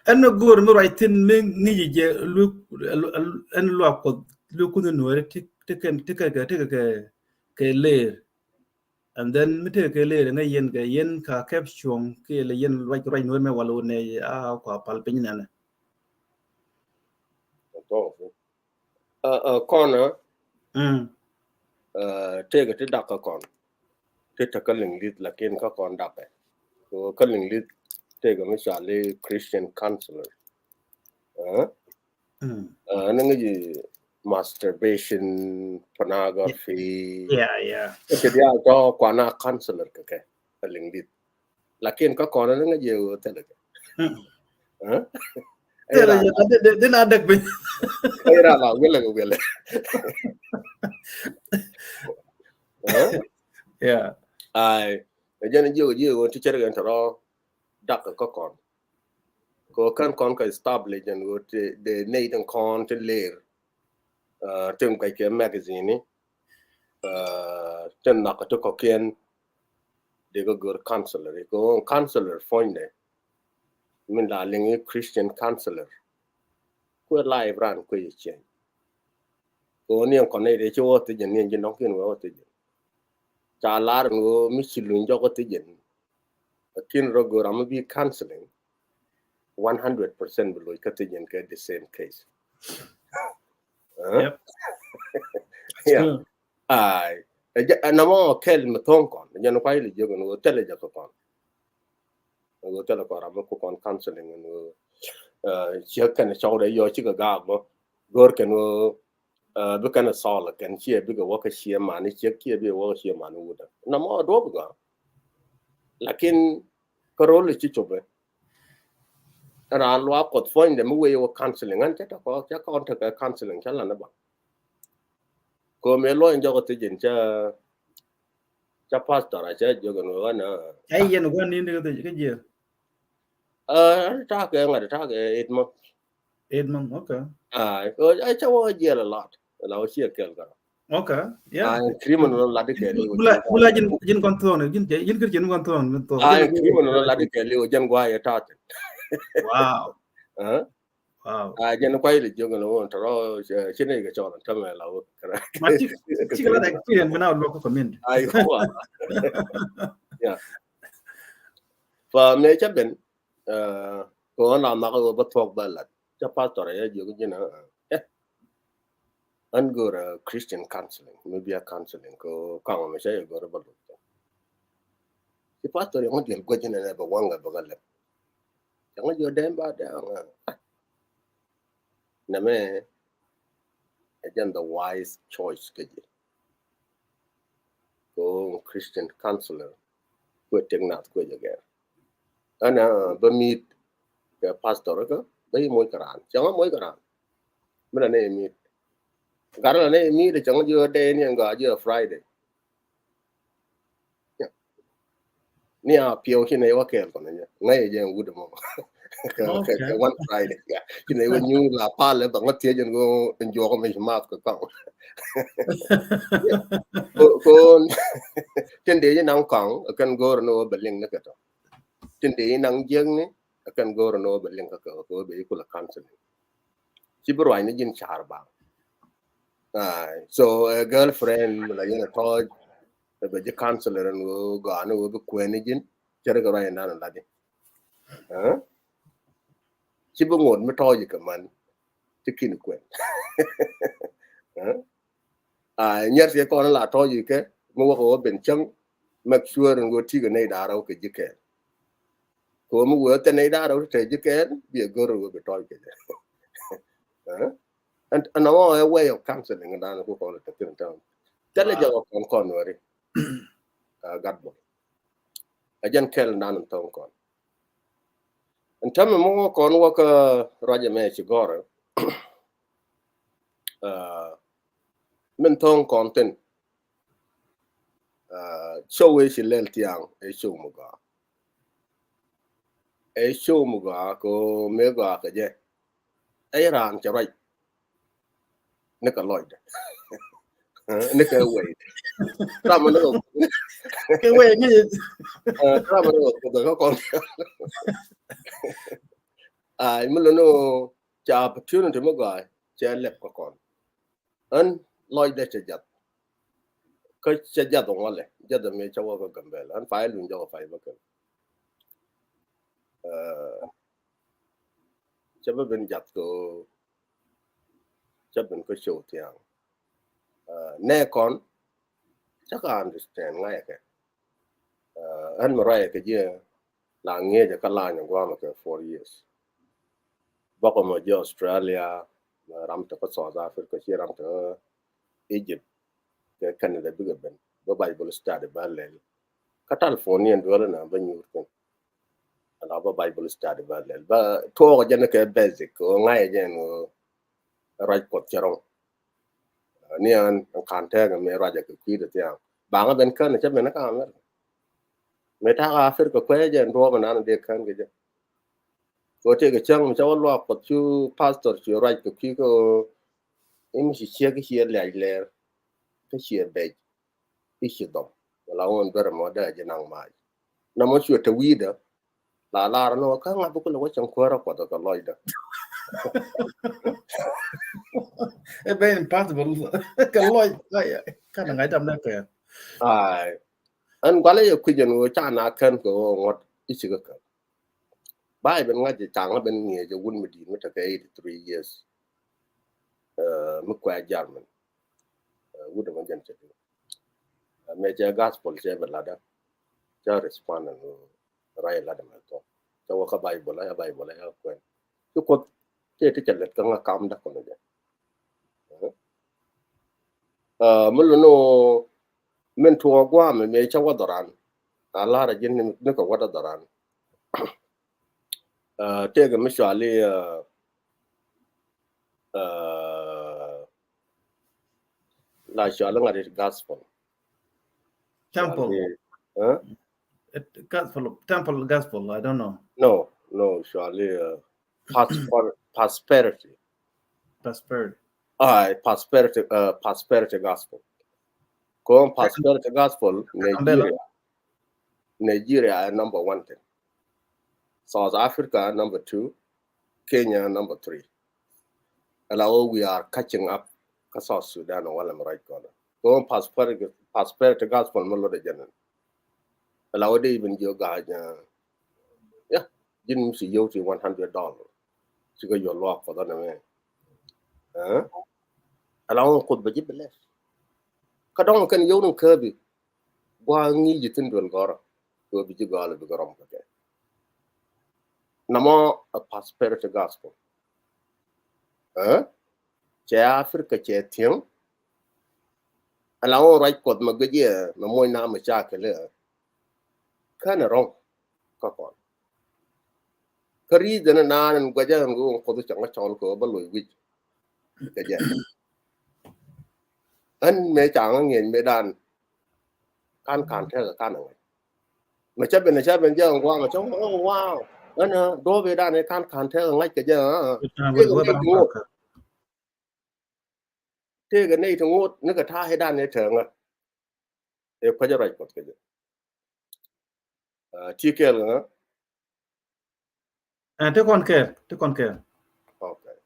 Ɛn mi go̱o̱ri mi ruac thi̱n mi ŋi̱ci jɛ luek, ɛn luaak Kuɔth luek kunh nuɔ̱ɔ̱ri ti, ti kɛn, ti kɛ, ti kɛ, kɛ, kɛ leer. And then mi tekɛ kɛ leer ŋäc yɛn kɛ yɛn ka kɛp cuɔ̱ŋ kiɛ lɛ yɛn ruac, ruac nuɔ̱ɔ̱ri mɛ wal wä nɛ a kua pal piny nɛnɛ. Ɛ, ɛ, kɔn, ɛ, tëëkɛ ti dak kä kɔn. Ti te kä Liŋli̱th, lakin kä kɔn dakɛ. Kɛ ɣöö kä Liŋli̱th tëëkɛ mi cɔal i̱ Christian counselor. Ɛ? Ɛ, ni ŋäci masturbation, pornography. Yeah, yeah. Ɛ ti diaal tɔ kuana counselor kɛ kɛ kä Liŋli̱th. Lakin kä kɔn ni ŋäc jɛ ɣöö thilɛ kɛ. Thilɛ jɛ, di, di, di na däk piny. Ɛ ira la wilɛ kɛ wilɛ. Yeah. Ai, ɛ jɛn jiök jiök ɣöö ti cär kɛn tɔrɔ dak kä kɔn. Kɛ ɣöö kän kɔn kɛ establish jɛn ɣöö ti, di nɛy tin kɔn ti ler. Tin guɛc kɛ magazine ni. Tin nhɔk ti kɔ̱kiɛn. Dee kɛ gör counselor, kɛ ɣöö counselor puɔ̱nydɛ min la liŋ i̱ Christian counselor. Kuɛ life ran kuɛ yɛ change. Ɣöö ni ɛn kɔn nɛy dee ci wä thiec jɛn ni ɛn ji̱ nɔŋ kiɛn wee wä thiec jɛn. Ca lar ɛn ɣöö mi ci luny jɔk wä thiec jɛn. Lakin rɔ go̱o̱r ram mi bi counseling one hundred percent bi loc kä thiec jɛn kɛ the same case. Huh? Yep. Yeah. True. Ai. Ɛ jɛ, ɛ, nɔmɔ kɛl mi thoŋ kɔn. Ɛ jɛn kuay li jiök ɛn ɣöö thilɛ jɛ kɛ kɔn. Ɛ ɣöö thilɛ kɔn ram mi ku kɔn counseling ɛn ɣöö, ɛ, ciek kɛn cɔwdɛ yɔ cikɛ gaak bä. Go̱o̱r kɛn ɣöö, ɛ, bi kɛn ɛ thɔɔl kɛn ciɛ bikɛ wä kä ciɛ mani ciek ciɛ bikɛ wä kä ciɛ mani wutdä. Nɔmɔ duɔ̱p gɔaa. Lakin kä ro̱l ci copɛ. Raan luaak Kuɔth puɔ̱nydɛ mi wee wä counseling. Ɣän cä tɛ kɔ, cä kɔn tekɛ counseling cä lan ɛ ba. Ko mëë luɔny jɔk thiec jɛn ca, ca pastor a ca jiök ɛn ɣöö ɣän a. Ca yɛn gua̱n ni̱n kä jiɛ. Ɛ, ɣän ta̱a̱ kɛ ŋa̱t ta̱a̱ kɛ eight months. Eight months, okay. Ai, ɣän ca wä jiɛl a lot. La wä ciɛ kɛl kärɔ̱. Okay, yeah. Ai, criminal lat kɛ liw. Bula, bula ji̱n, ji̱n kɔn thuɔ̱ɔ̱n, ji̱n, ji̱n kɛ ji̱n kɔn thuɔ̱ɔ̱n, min thuɔ̱ɔ̱n. Ai, criminal lat kɛ liw, jɛn gua̱a̱ yɛ ta̱a̱ thi̱n. Wow. Ɛ? Wow. A jɛn kuay li jiök ni wun tɔrɔ, ci ni kɛ cɔl tämɛ la wun. Ma ci, ci kɛ la experience mi na luɔk kɔ min. Ai, wa. Yeah. Fa mɛ ca ben, ɛ, ko na ma ko ba thuɔk ba lat. Ca pastor ya jiök ji̱n, ɛ. An go̱o̱r a Christian counseling, maybe a counseling ko kaŋ mi ca yɛ go̱o̱r ba luɔk. Ci pastor ya ŋu diɛl guɛ ji̱n ɛ ba waŋ ɛ ba ka lɛp. Cäŋ jiɔ dɛm ba dɛm. Nɛmɛ ɛ jɛn the wise choice kä ji̱. Ko Christian counselor kuɛ tek nath kuɛ jɛ gɛr. Ɛn bä mi̱i̱t kɛ pastor kä bä yi moc kɛ raan. Cäŋ moc kɛ raan. Mɛ la nɛ mi̱i̱t. Gat la nɛ mi̱i̱t cäŋ jiɔ dɛm ni ɛn gɔaa jiɔ Friday. Ni a piɛw ci nɛy wä kɛɛl kɔn nyɛ ŋäc jɛ wut mɔ. Kɛ, kɛ, kɛ one Friday, yeah. Ci nɛy wä nyuur la palɛ bä ŋä thiec jɛn ko in juɔk mi math kɛ kɔŋ. Ko, ko tin dee ji naŋ kɔŋ kɛn go̱o̱r ni wä bɛ liŋ ni kɛ tɔ. Tin dee ji naŋ jiäkni kɛn go̱o̱r ni wä bɛ liŋ kɛ kɛ wä bɛ yi kulɛ counseling. Ci bi ruacni ji̱n car ba. Ai, so a girlfriend la yɛn a tɔɔc, bɛ ji̱ counselor ni wä gɔaa ni wä bi kuɛni ji̱n. Cɛ ri kɛ ruac in dan in latdi. Ɛ? Ci bi ŋot mi tɔ̱ɔ̱c kɛ man ti kin kuɛn. Ɛ? A nyɛr ti kɔn la tɔ̱ɔ̱c kɛ mi wä kɛ wä ben cäŋ, make sure in wä ti kɛ nɛy da̱rä wä kɛ ji̱ kɛɛl. Kɛ wä mi wä tɛ nɛy da̱rä wä tɛ ji̱ kɛɛl bi a gör wä bi tɔ̱ɔ̱c kɛ jɛ. Ɛ? And, and a way of counseling in dan ku kɔn tɛ tin tɔ̱ɔ̱c. Tɛlɛ jɛ wä kɔn kɔn wä ri. Ɛ, gat bɔ. A jɛn kɛl in dan in tɔ̱ɔ̱c kɔn. Ɛn täämɛ mɔ kɔn wä kä ruacɛ mɛ ci gɔrɛ. Ɛ, min thɔ̱ŋ kɔn thin. Ɛ, show ëë ci lɛl thiaŋ ëë show mi gɔaa. Ëë show mi gɔaa kɛ ɣöö mëë gɔaa kɛ jɛ. Ëë raan cɛ ruac. Ni kɛ lɔcdɛ. Ni kɛ wɛy. Ram ni kɛ, kɛ wɛy ni. Ɛ, ram ni kɛ kuoth kɛ kɔn. Ai, mi lɔ ni ɣöö ca opportunity mi gɔaa cɛ lɛp kɛ kɔn. Ɣän lɔcdɛ cɛ jath. Kä cɛ jath ŋɔlɛ, jath mi cɛ wä kä Gambɛla. Ɣän pay luny jɔk pay bä kɛn. Ɛ, cɛ bä ben jath kɛ ɣöö cä ben kä show thiaŋ. Ɛ, nɛ kɔn cä ka understand ŋa̱cä kɛ. Ɛ, ɣän mi ruacɛ kɛ jiɛ la ŋi̱eecɛ kä lany gua̱a̱mɛ kɛ four years. Bäkɛ mɔ ji̱ Australia, ram te kä South Africa, ci ram te kä Egypt, kɛ Canada bikɛ ben bä Bible study bä lɛl. Kä telephone ni ɛn duel na bä nyuur thin. Ala bä Bible study bä lɛl. Bä tuɔɔk jɛn kɛ basic, ɣöö ŋa̱cä jɛn ɣöö ruac Kuɔth cɛ rɔ̱ŋ. Ni an kan tɛk mi ruac kɛ kui̱dɛ thiaŋ. Baŋä ben kän cä ben kä America. Mi ta̱a̱ Africa kuɛ jɛn duɔɔk nan dee kän kɛ jɛ. Kɛ tëëkɛ cäŋ mi cä wä luaak Kuɔth cu pastor cu ruac kɛ kui̱ kä ɣöö i̱ mi ci ciek i̱ ciɛ liac lɛɛr. Kä ciɛ bɛc i̱ ci dhɔm. Wala ɣöö in duer ɛmɔ dee ji̱ naŋ mac. Namɔ cuɛ te wi̱i̱dä. La lar ni wä kä ŋa̱th bi kulɛ wä cäŋ kuäärä Kuɔth kɛ lɔcdä. Ɛ bɛ impossible. Kɛ lɔc. Ay, ay. Kanɛ ŋa̱c dam dɛ kɛ. Ay. Ɛn gualɛ yɛ kui̱c ɛn ɣöö ca na kän kɛ ɣöö ŋuɔ̱t i̱ cikɛ kän. Ba i̱ ben ŋa̱c i̱ caŋä ben ŋi̱eec ɛ wut mi di̱i̱t mi tekɛ eighty three years. Ɛ, mi kuɛ German. Ɛ, wut ɛmɛ jɛn cɛ di̱i̱t. Ɛ, mëë cɛ gospel cɛ bɛ latdä. Cɛ respond ɛn ɣöö rɛy lat ɛmɛ thok. Cɛ wä kä Baibol, ɛ Baibol, ɛ kuɛn. Ci Kuoth cɛ ti cɛ lɛt kä ŋa kamdä kɔn jɛ. Ɛ, mi luni wä min tuɔɔk gua̱a̱mɛ mëë cä wä dhɔran. A lar a ji̱n ni kɛ wä dhɔran. Ɛ, tëëkɛ mi cuali, ɛ, ɛ, la cuali ŋa̱t i̱ gospel. Temple. Cuali, ɛ? It, gospel, temple gospel, I don't know. No, no, cuali, ɛ, prosper-, prosperity. Prosperity. Ay, prosperity, ɛ, prosperity gospel. Kɔn prosperity gospel, Nigeria. Nigeria ɛ number one thing. South Africa number two. Kenya number three. Ala wä we are catching up kä South Sudan wala mi ruac kɔn. Kɔn prosperity, prosperity gospel mi lotdɛ jɛn. Ala wä dee even jiɔ ga̱a̱c. Ya, ji̱n mi ci yio̱w ti one hundred dollar. Cikɛ yio̱w luaak Kuɔth nɛmɛ. Ɛ? Ala wä Kuoth bɛ ji̱ bless. Kä dɔ̱ŋ kɛn yio̱w ni käbi. Gua̱a̱ ŋi̱i̱c ji̱ thi̱n duel gɔ̱rä. Kɛ bi ji̱ gɔ̱a̱l bi gɔ̱rä mɔ kɛ. Namɔ a prosperity gospel. Ɛ? Cɛ Africa cɛ thiäŋ. Ala wä ruac Kuɔth mɛ guic yɛ mɛ moc na mɛ ca kɛ lɛ. Känɛ rɔ̱ŋ kä kɔn. Kä reason naan in gua̱cä in ɣöö in Kuoth cäŋ kä cɔl kɛ ɣöö bä loc wi̱c kɛ jɛ. Ɣän mëë ca ŋä ŋi̱eec mëë dan kan kan tekɛ kan ɛ ŋa̱c. Mɛ cä ben, cä ben jɛ in gua̱a̱ mɛ cä, oh, wow. Ɣän ɛ duɔ̱ɔ̱p ëë dan ëë kan kan tekɛ ŋa̱c kɛ jɛ. Tëëkɛ nɛy ti ŋot. Tëëkɛ nɛy ti ŋot nikɛ ta̱a̱ ëë dan ëë tekɛ ŋa̱c. Ëë kuecä ruac Kuɔth kɛ jɛ. Ɛ, ti kɛɛl ŋä? Ɛ, ti kɔn kɛɛl, ti kɔn kɛɛl. Okay.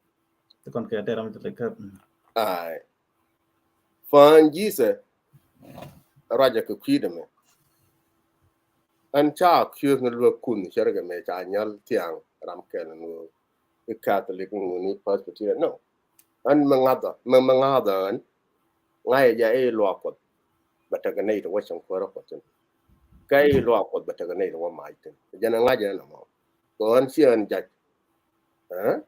Ti kɔn kɛɛl, ti ram ti lɛ kɛɛl. Mm. Ay. Fan Jesus ruacɛ kɛ kui̱dɛ mɛ. Ɛn ca kiöth ni luäk kun cärkɛ mɛ ca nyal thiaŋ ram kɛl ni wä i̱ Catholic ni wä ni Presbyterian. No. Ɛn mɛ ŋa̱thä, mɛ, mɛ ŋa̱thä ɛn. Ŋa̱cä jɛ i̱ luaak Kuɔth bɛ tekɛ nɛy ti wä cäŋ kuäärä Kuɔth thi̱n. Kä i̱ luaak Kuɔth bɛ tekɛ nɛy ti wä mac thi̱n. Jɛn ɛ ŋa̱cä ɛn ɛmɔ. Kɛ ɣän ci ɛn jac. Ɛ?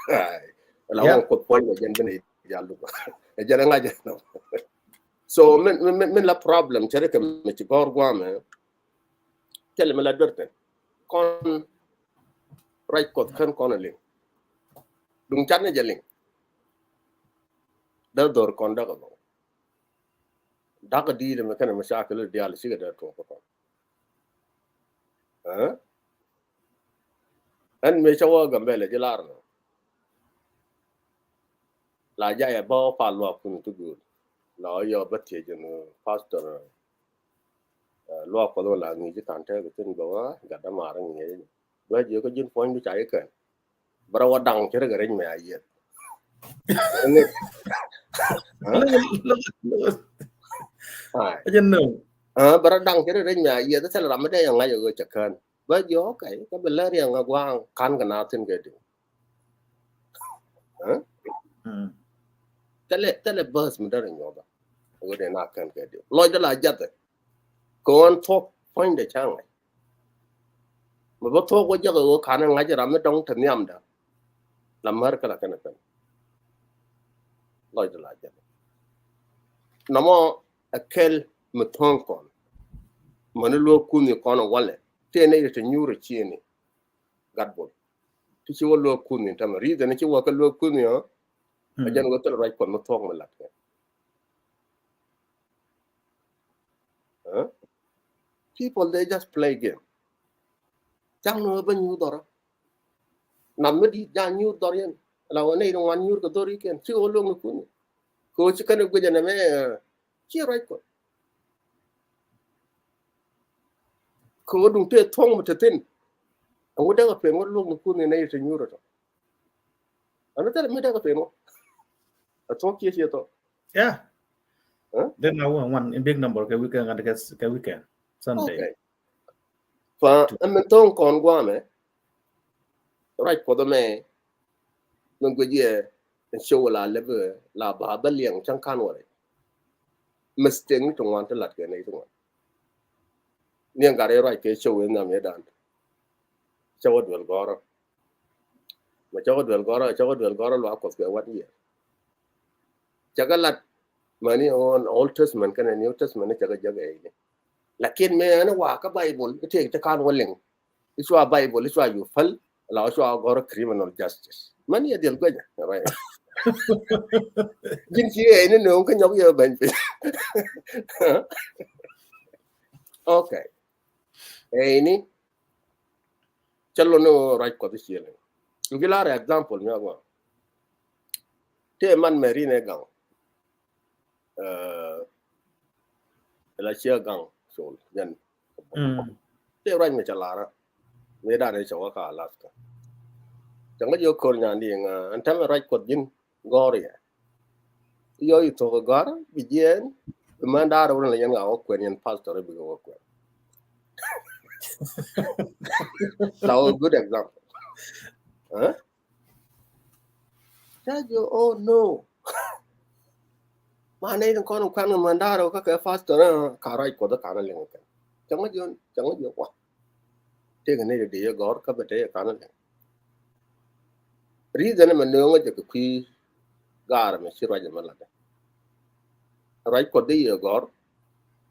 Ay. La wä Kuoth puɔ̱ny mɛ jɛn ben i̱ jal duk. Ɛ jɛn ɛ ŋa̱cä ɛn ɛmɔ. So min, min, min, min la problem cɛ ri kɛ mi ci gɔ̱r guamɛ. Thilɛ mi la duer thi̱n. Kɔn ruac Kuɔth kän kɔn a liŋ. Duŋ cat ni jɛ liŋ. Dee dhor kɔn dee kɛ dhor. Da̱k a di̱i̱t ɛmɛ kɛnɛ mashakil diaal cikɛ dee tuɔɔk kɛ kɔn. Ɛ? Ɛn mëë cä wä Gambɛlɛ ji̱ lar nɔ. La jayɛ bä wä pal luaak kun ti gööl. La wä yɔ bä thiec jɛ ni pastor. Ɛ, luaak Kuɔth wä la ŋi̱i̱c ji̱ kan tɛk thi̱n bä wä gat dämaar ŋi̱i̱c. Bä jiɛ kä ji̱n puɔ̱ny bi ca ji̱ kɛn. Bä rɔ wä daŋ cɛ ri kɛ rɛc mɛ a yiɛth. Ɛ, bä rɔ daŋ cɛ ri rɛc mɛ a yiɛth thil ram mi dee yɛ ŋa̱c ɛ ɣöö cɛ kään. Bä jiɛ okay kä bi lär yɛ ŋa gua̱a̱ŋ kan kɛ na thi̱n kɛ diw. Ɛ? Thilɛ, thilɛ bäth mi dee rɔ nyuɔth. Ɣöö dee na kään kɛ diw lɔcdä la jathɛ. Kɛ ɣän thuɔ̱k puɔ̱nydɛ ca ŋa̱c. Mi bä thuɔ̱k wä jäk ɛ ɣöö ka̱n ɛ ŋa̱c ram mi dɔ̱ŋ te nhiamdä. La mär kä la kɛn ɛ pɛn. Lɔcdä la jathɛ. Namɔ ɛ kɛl mi thuɔ̱ŋ kɔn. Mäni luäk kunh i̱ kɔn ɛ walɛ tëë nɛy ti te nyuur ɛ ciëëni. Gat bol ti ci wä luäk kunh i̱ tämɛ reason ci wä kä luäk kunh i̱ ɔ. Ɛ jɛn wä thil ruac Kuɔth mi thuɔ̱k mi lat kɛ. Ɛ? People they just play game. Cak ni wä bä nyuur dhɔrä. Nam mi di̱i̱t ja nyuur dhɔr yɛn. La wä nɛy ti ŋuan nyuur kɛ dhɔr i̱ kɛn ci wä luäk ni kunh i̱. Kɛ wä ci kɛn ɛ guic ɛn ɛmɛ, ɛ, ci ruac Kuɔth. Kɛ wä duŋ tëë thuɔ̱ŋ mi te thi̱n. Ɛŋu dee kɛ pen wä luɔ̱k ni kun ni nɛy te nyuur ɛ tɔ. Ɛn thilɛ mi dee kɛ pen wä. Ɛ thuɔ̱k ciɛ ciɛ thɔ. Yeah. Huh? Then I want one in big number kɛ weekend, kɛ weekend Sunday. Okay. Fa ɛn min tho̱o̱ŋ kɔn guamɛ. Ruac Kuɔth ɛmɛ. Min guic yɛ ɛn show la lɛp la ba bä liɛŋ cäŋ kan wä rɛy. Mistake ni ti ŋuan ti lat kɛ nɛy ti ŋuan. Ni ɛn gat rɛy ruac kɛ show in nam yɛ dan. Cä wä duel gɔrä. Ma cä wä duel gɔrä, cä wä duel gɔrä luaak Kuɔth kɛ one year. Cä kɛ lat mani on Old Testament kɛnɛ New Testament ni cä kɛ jɛ kɛ ini. Lakin mɛ ɛn wa kä Bible itek ti kan wä liŋ. I̱ cua Bible, i̱ cua yu päl, la i̱ cua gɔr criminal justice. Mani ɛ diɛl guɛnyɛ, right? Ji̱n ci ɛ ni nööŋ kä nyɔk yɛ bɛny piny. Okay. Ɛ ni cä lon ni ruac Kuɔth i̱ ciël. Ngi lar example mi agɔr. Tëë man mɛ rin ɛ gaŋ. Ɛ la ciɛ gaŋ col jɛn. Mm. Tëë ruac mi cɛ lara. Mi dan i̱ cɛ wä ka Alaska. Cɛ ŋä jiɔ kor nyan di ŋa ɛn tɛmɛ ruac Kuɔth ji̱n gɔr yɛ. Yɔ i̱ thok gɔr bi jiɛn. Bi mɛn dar wun la yɛn ŋa wä kuɛn yɛn pastor bi wä kuɛn. That was a good example. Huh? Cä jiɔ, oh no. Ma nɛy tin kɔn kuan kɛ mɛn da̱rä kä kɛ pastor, eh, ka ruac Kuɔth ɛ kan ɛ liŋ kɛn. Cäŋ jiɔ, cäŋ jiɔ wa. Tëëkɛ nɛy ti dee yɛ gɔ̱r kä bɛ te yɛ kan ɛ liŋ. Reason ɛmɛ nööŋä jɛ kɛ kui̱ gaar ɛmɛ ci ruac ɛmɛ latdɛ. Ruac Kuɔth dee yɛ gɔ̱r.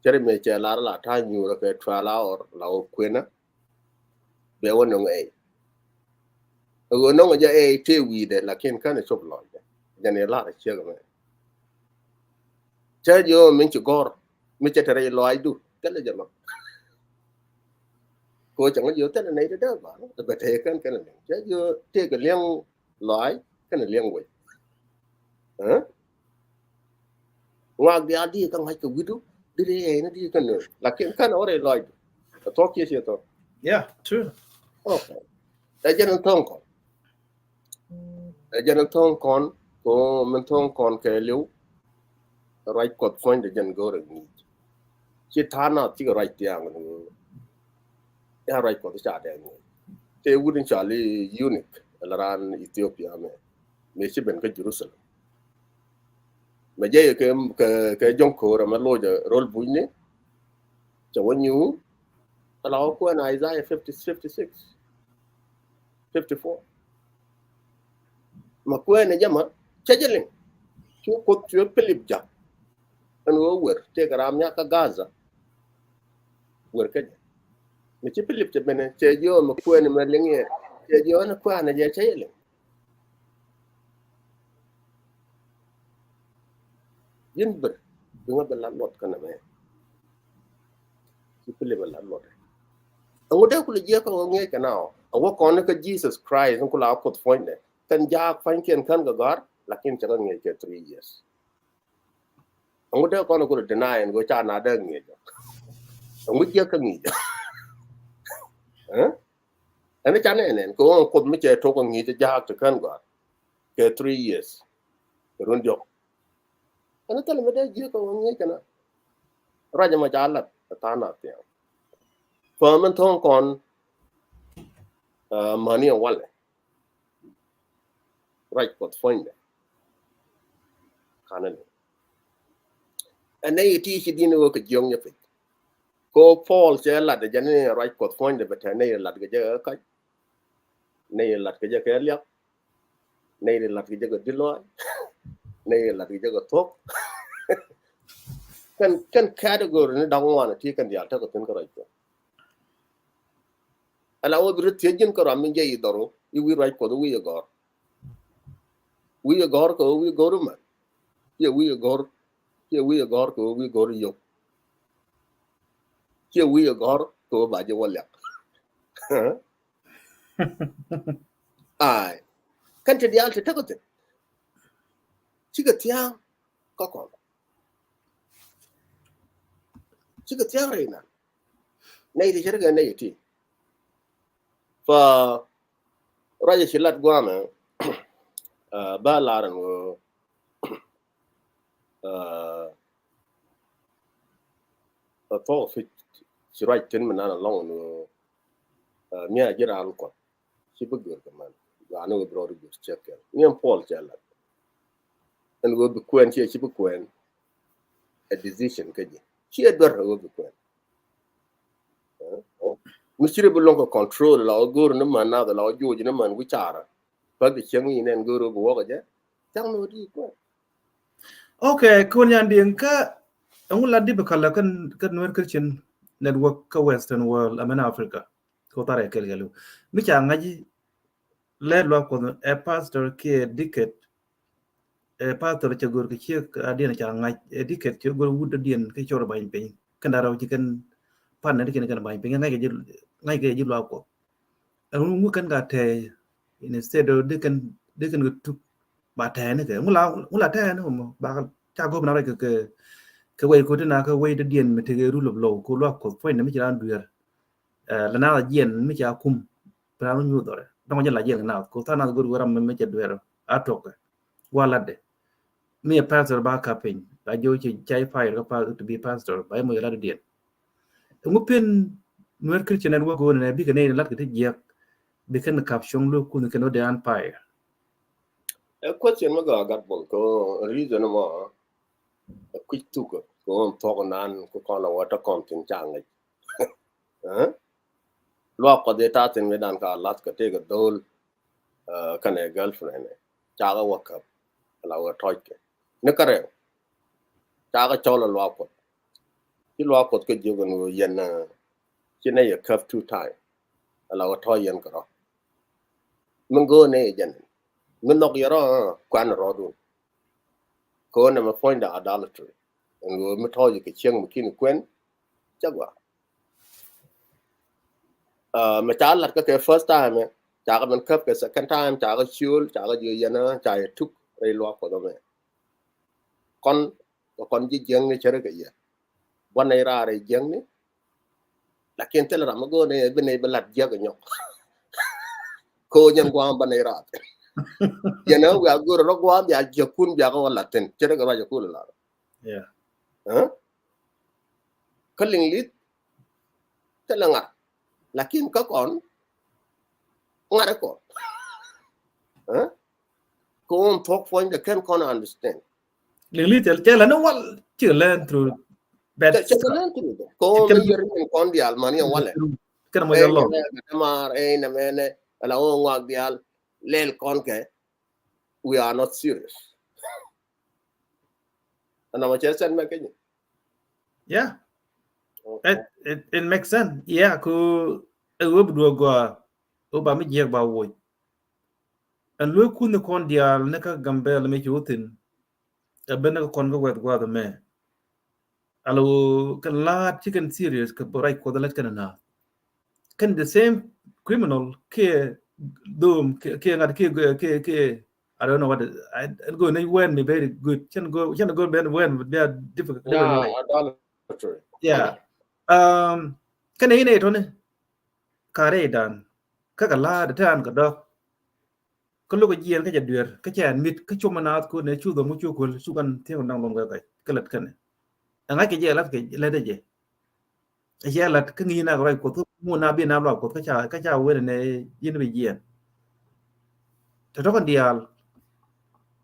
Cɛ ri mëë cɛ lar la ta̱a̱ nyuurä kɛ twelve hour la wä kuenä. Bɛ wä nöŋ ɛ. Ɛ ɣöö nöŋ jɛ ɛ tëë wi̱i̱dɛ lakin känɛ cop lɔcdɛ. Jɛn i̱ lar ciek mɛ. Cä jiö min ci gɔr mi cɛ te rɛy lɔaacdu thilɛ jɛ lɔc. Ko cɛ ŋä jiö thilɛ nɛy te dee ba bɛ te kän känɛ liŋ. Cä jiö tëëkɛ liɛŋ lɔaac känɛ liɛŋ wec. Ŋuak diaal di kä ŋa̱c kɛ wi̱du di di ɛn di kä nööŋ. Lakin kän ɣöö rɛy lɔcdu. Ɛ thuɔ̱k kiɛ ciɛ thuɔ̱k. Yeah, true. Okay. Ɛ jɛn in thɔ̱ŋ kɔn. Ɛ jɛn in thɔ̱ŋ kɔn ko min thɔ̱ŋ kɔn kɛ liw. Ruac Kuɔth puɔ̱nydɛ jɛn go̱o̱rɛ ŋi̱i̱c. Ci ta̱a̱ nath cikɛ ruac thia̱a̱ŋ ni ɣöö. Ya ruac Kuɔth ca dee ŋi̱i̱c. Tëë wut in cɔal i̱ Eunuch ala raan Ethiopia mɛ. Mëë ci ben kä Jerusalem. Mɛ jɛ kɛ, kɛ, kɛ jɔ̱ŋ ko̱o̱r ɛmɛ loc rol bunyni. Cɛ wä nyuur. Ala wä kuɛn Isaiah fifty, fifty six. Fifty four. Ma kuɛn ɛ jɛ ma cɛ jɛ liŋ. Cu Kuoth cu Pilip jak. Ɛn ɣöö wer tëëkɛ ram nyak kä Gaza. Wer kä jɛ. Mi ci Pilip cɛ ben cɛ jiö ma kuɛn mɛ liŋ yɛ. Cɛ jiö ɛn kuɛn ɛ jɛ cɛ jɛ liŋ. Ji̱n ber bi ŋä bi lat luɔt kä nɛmɛ. Ci Pilip ɛ lat luɔt. Ɛŋu dee kulɛ jiɛk kä ŋiɛc kɛ na ɔ. Ɛ wä kɔn kä Jesus Christ in kula Kuoth puɔ̱nydɛ. Kɛn jaak pua̱nykiɛn kän kɛ gɔ̱a̱r lakin cɛ kɛ ŋiɛc kɛ three years. Ɛŋu dee kɔn kulɛ deny ɛn go̱ ca na dee ŋiɛc ɔ. Ɛŋu jiɛk kä ŋiɛc ɔ. Ɛn ca nɛn ɛn kɛ ɣöö Kuoth mi cɛ tok ŋi̱i̱c jaak ti kän gɔaa kɛ three years. Kɛ run diɔk. Ɛn thil mi dee ji̱ kɛ ɣöö ŋi̱i̱c kɛn ruac ɛmɔ ca lat ɛ tha̱a̱ŋ nath thiaŋ. Fäm in thɔ̱ŋ kɔn mäni ɛ walɛ. Ruac Kuɔth puɔ̱nydɛ. Kanɛ ni ɛn nɛ yɛ ti ci di̱n wä kɛ jiɔ̱ŋ nyɛ piny. Ko Paul cɛ lat jɛ ni ruac Kuɔth puɔ̱nydɛ bɛ tɛ nɛ yɛ lat kɛ jɛ kɛ kac. Nɛ yɛ lat kɛ jɛ kɛ liak. Nɛ yɛ lat kɛ jɛ kɛ di̱t lɔac. Nɛ yɛ lat kɛ jɛ kɛ thuɔ̱k. Kɛn, kɛn category ni da̱ŋ ŋuan ti kɛn diaal tekɛ thi̱n kɛ ruac Kuɔth. Ala wä bi ri thiec ji̱n kä ram mi jɛ i̱ dhɔru i̱ wi̱i̱ ruac Kuɔth i̱ wi̱i̱ i̱ gɔ̱r. Wi̱i̱ i̱ gɔ̱r kɛ wi̱i̱ gɔ̱r i̱ män. Ciɛ wi̱i̱ i̱ gɔ̱r, ciɛ wi̱i̱ i̱ gɔ̱r kɛ wi̱i̱ gɔ̱r i̱ yop. Ciɛ wi̱i̱ i̱ gɔ̱r kɛ wi̱i̱ ba ji̱ wä liak. Ai. Kɛn ti diaal ti tekɛ thi̱n. Cikɛ thia̱a̱ŋ kä kɔn. Cikɛ thia̱a̱ŋ rɛy nan. Nɛy ti cɛ ri kɛ nɛy ti. Fa ruac ci lat guamɛ, ah, ba lar ɛn ɣöö, ah, a thok fi ci ruac tin mi nan alɔŋ ɛn ɣöö, ah, mi a ji̱ ral Kuɔth ci bi gör kɛ man. Gɔaa ni ɣöö bi rɔɔd gör cɛ kɛl. Ni ɛn Paul cɛ lat ɛn ɣöö bi kuɛn, ciɛ ci bi kuɛn. A decision kä ji̱. Ciɛ duer ɣöö bi kuɛn. Mi ci ri bi luɔ̱ŋ kɛ control la wä go̱o̱r ni man nath la wä joc ni man wi̱c carä. Bäk di cieŋ ni nɛn go̱o̱r wä bi wäk jɛ. Cäŋ ni wä di kuɛn. Okay, kun yan diɛn kä ɛŋu la di bi kala kä, kä Nuer Christian Network kä Western World, I mean Africa. Ko tharɛ kɛl kɛl. Mi ca ŋa̱c lɛ luak Kuɔth ɛ pastor kiɛ deacon, ɛ pastor cɛ gör kɛ ciek adiɛn ca ŋa̱c, ɛ deacon cɛ gör wut adiɛn kɛ cɔr ba̱ny piny. Kɛn da̱rɛ wä ci kɛn pan nɛ di kɛn kɛn ba̱ny piny ŋa̱c kɛ ji̱, ŋa̱c kɛ ji̱ luak Kuɔth. Ɛn ŋu kɛn ka tɛɛ, instead of di kɛn, di kɛn kɛ tuk ba tɛɛ ni kɛ ŋu la, ŋu la tɛɛ ni kɛ mɔ ba ca gop na rɔ kɛ, kɛ, kɛ wec koti na kɛ wec adiɛn mi tekɛ rule of law ko luak Kuɔth puɔ̱ny ni mi ci ran duer. Ɛ, lɛ naath a jiɛn mi ca kum. Bi raan wä nyuuth dhɔrɛ dɔŋ jɛ la jiɛn kɛ naath ko tha̱a̱ŋ naath go̱r wä ram mi cɛ dueer a tuɔkɛ. Wa latdɛ mi ɛ pastor ba kap piny ba jiɔ ci ca i̱ fire kä pa-, to be pastor ba i̱ moc ɛ lat i̱ diɛn. Ɛŋu pen Nuer Christian Network wä go̱o̱n nɛ bikɛ nɛy ni lat kɛ ti jiɛk bi kɛn kap cuɔ̱ŋ lo̱k kun kɛn wä dee an fire. Ɛ question mi gɔaa gat bol ko reason mɔ ɛ kui̱c thuk ko thuɔk nan ko kɔn la wä tɔ kɔn thin ca ŋäc. Ɛ? Luak Kuɔth i̱ ta̱thi̱n mi dan ka lath kɛ tëëkɛ dho̱o̱l, ɛ, kɛnɛ girlfriend. Cakɛ wä käp, ala wä tɔ̱ckɛ. Ni kärɛw. Cakɛ cɔl ɛ luak Kuɔth. Ci luak Kuɔth kä jiök ɛn ɣöö yɛn, ɛ, ci nɛ yɛ käp two time. Ala wä tɔ̱c yɛn kɛ rɔ. Min go̱o̱r nɛ yɛ jɛn. Min nhɔk yɛ rɔ, ɛ, kuan rɔɔdun. Kɛ ɣöö nɛmɛ puɔ̱nydɛ idolatry. Ɛn ɣöö mi tɔ̱ɔ̱c kɛ cieŋ mi ki̱n kuɛn, cä gɔaa. Ɛ, mɛ ca lat kä kɛ first time, ɛ, cakɛ min käp kɛ second time, cakɛ ciöl, cakɛ jiö yɛn, ɛ, ca yɛ tuk rɛy luak Kuɔth ɛmɛ. Kɔn, kɛ kɔn ji̱ jiäkni cärɛ kɛ yɛ. Buɔ̱n nɛy raar rɛy jiäkni, lakin thilɛ ram mi go̱o̱r ni bi nɛy bi lat jiäk nyɔk. Ko nyɛn gua̱a̱m ba nɛy raar. Yɛn ɛ wiaa go̱o̱r rɔ gua̱a̱m bia jiäkun bia kɛ wä lat thin. Cɛ rɛ kɛ ruac ɛ kul lar. Yeah. Kä liŋ li̱th thilɛ ŋa̱r. Lakin kä kɔn ŋa̱r ɛ kɔn. Ko wun thuɔ̱k puɔ̱nydɛ kɛn kɔn understand. Liŋ li̱th cɛ lɛ ni wal ci learn through bad. Cɛ, cɛ learn through them. Ko mi yɛr min kɔn diaal man yɛn walɛ. Kɛn mɔ yɛn lɔ. Ɛ nɛ mɛnɛ ala wä ŋuak diaal lɛl kɔn kɛ. We are not serious. Ɛn amɔ cɛ sɛn mɛ kɛ nyi. Yeah. It, it, it makes sense. Yeah, ko ɛ wä bi duɔ gɔaa. Wä ba mi jiɛk ba woc. Ɛn luek kun ni kɔn diaal ni kä Gambɛl mi ci wä thin. Ɛ ben ni kä kɔn kä wɛth guath mɛ. Alo kɛn la̱a̱t ci kɛn serious kɛ bä ruac Kuɔth lät kɛn na. Kɛn the same criminal kiɛ dhom kiɛ ŋa̱t kiɛ kiɛ kiɛ I don't know what it, I, I go ni wɛn mi very good. Cɛn go cɛn go ben wɛn mi bia difficult. Yeah. Um, kɛn inɛ itɔni. Karɛ idan. Kä kɛ la̱a̱t itan kɛ dɔk. Kä lo̱k jiɛn kä jɛ duer kä cɛ admit kä cumɛ naath kun nɛ cu dhom kä cu kuäl cu kan thiek naŋ dhom kɛ kɛ kä lät kɛnɛ. Ɛŋa kɛ jɛ lat kɛ lät jɛ. Ɛ cɛ lat kä ŋi̱i̱c nak ruac Kuɔth kä ŋun na bi na luak Kuɔth kä ca kä ca wen nɛ yin bi jiɛn. Tɛ tɔkɛn diaal.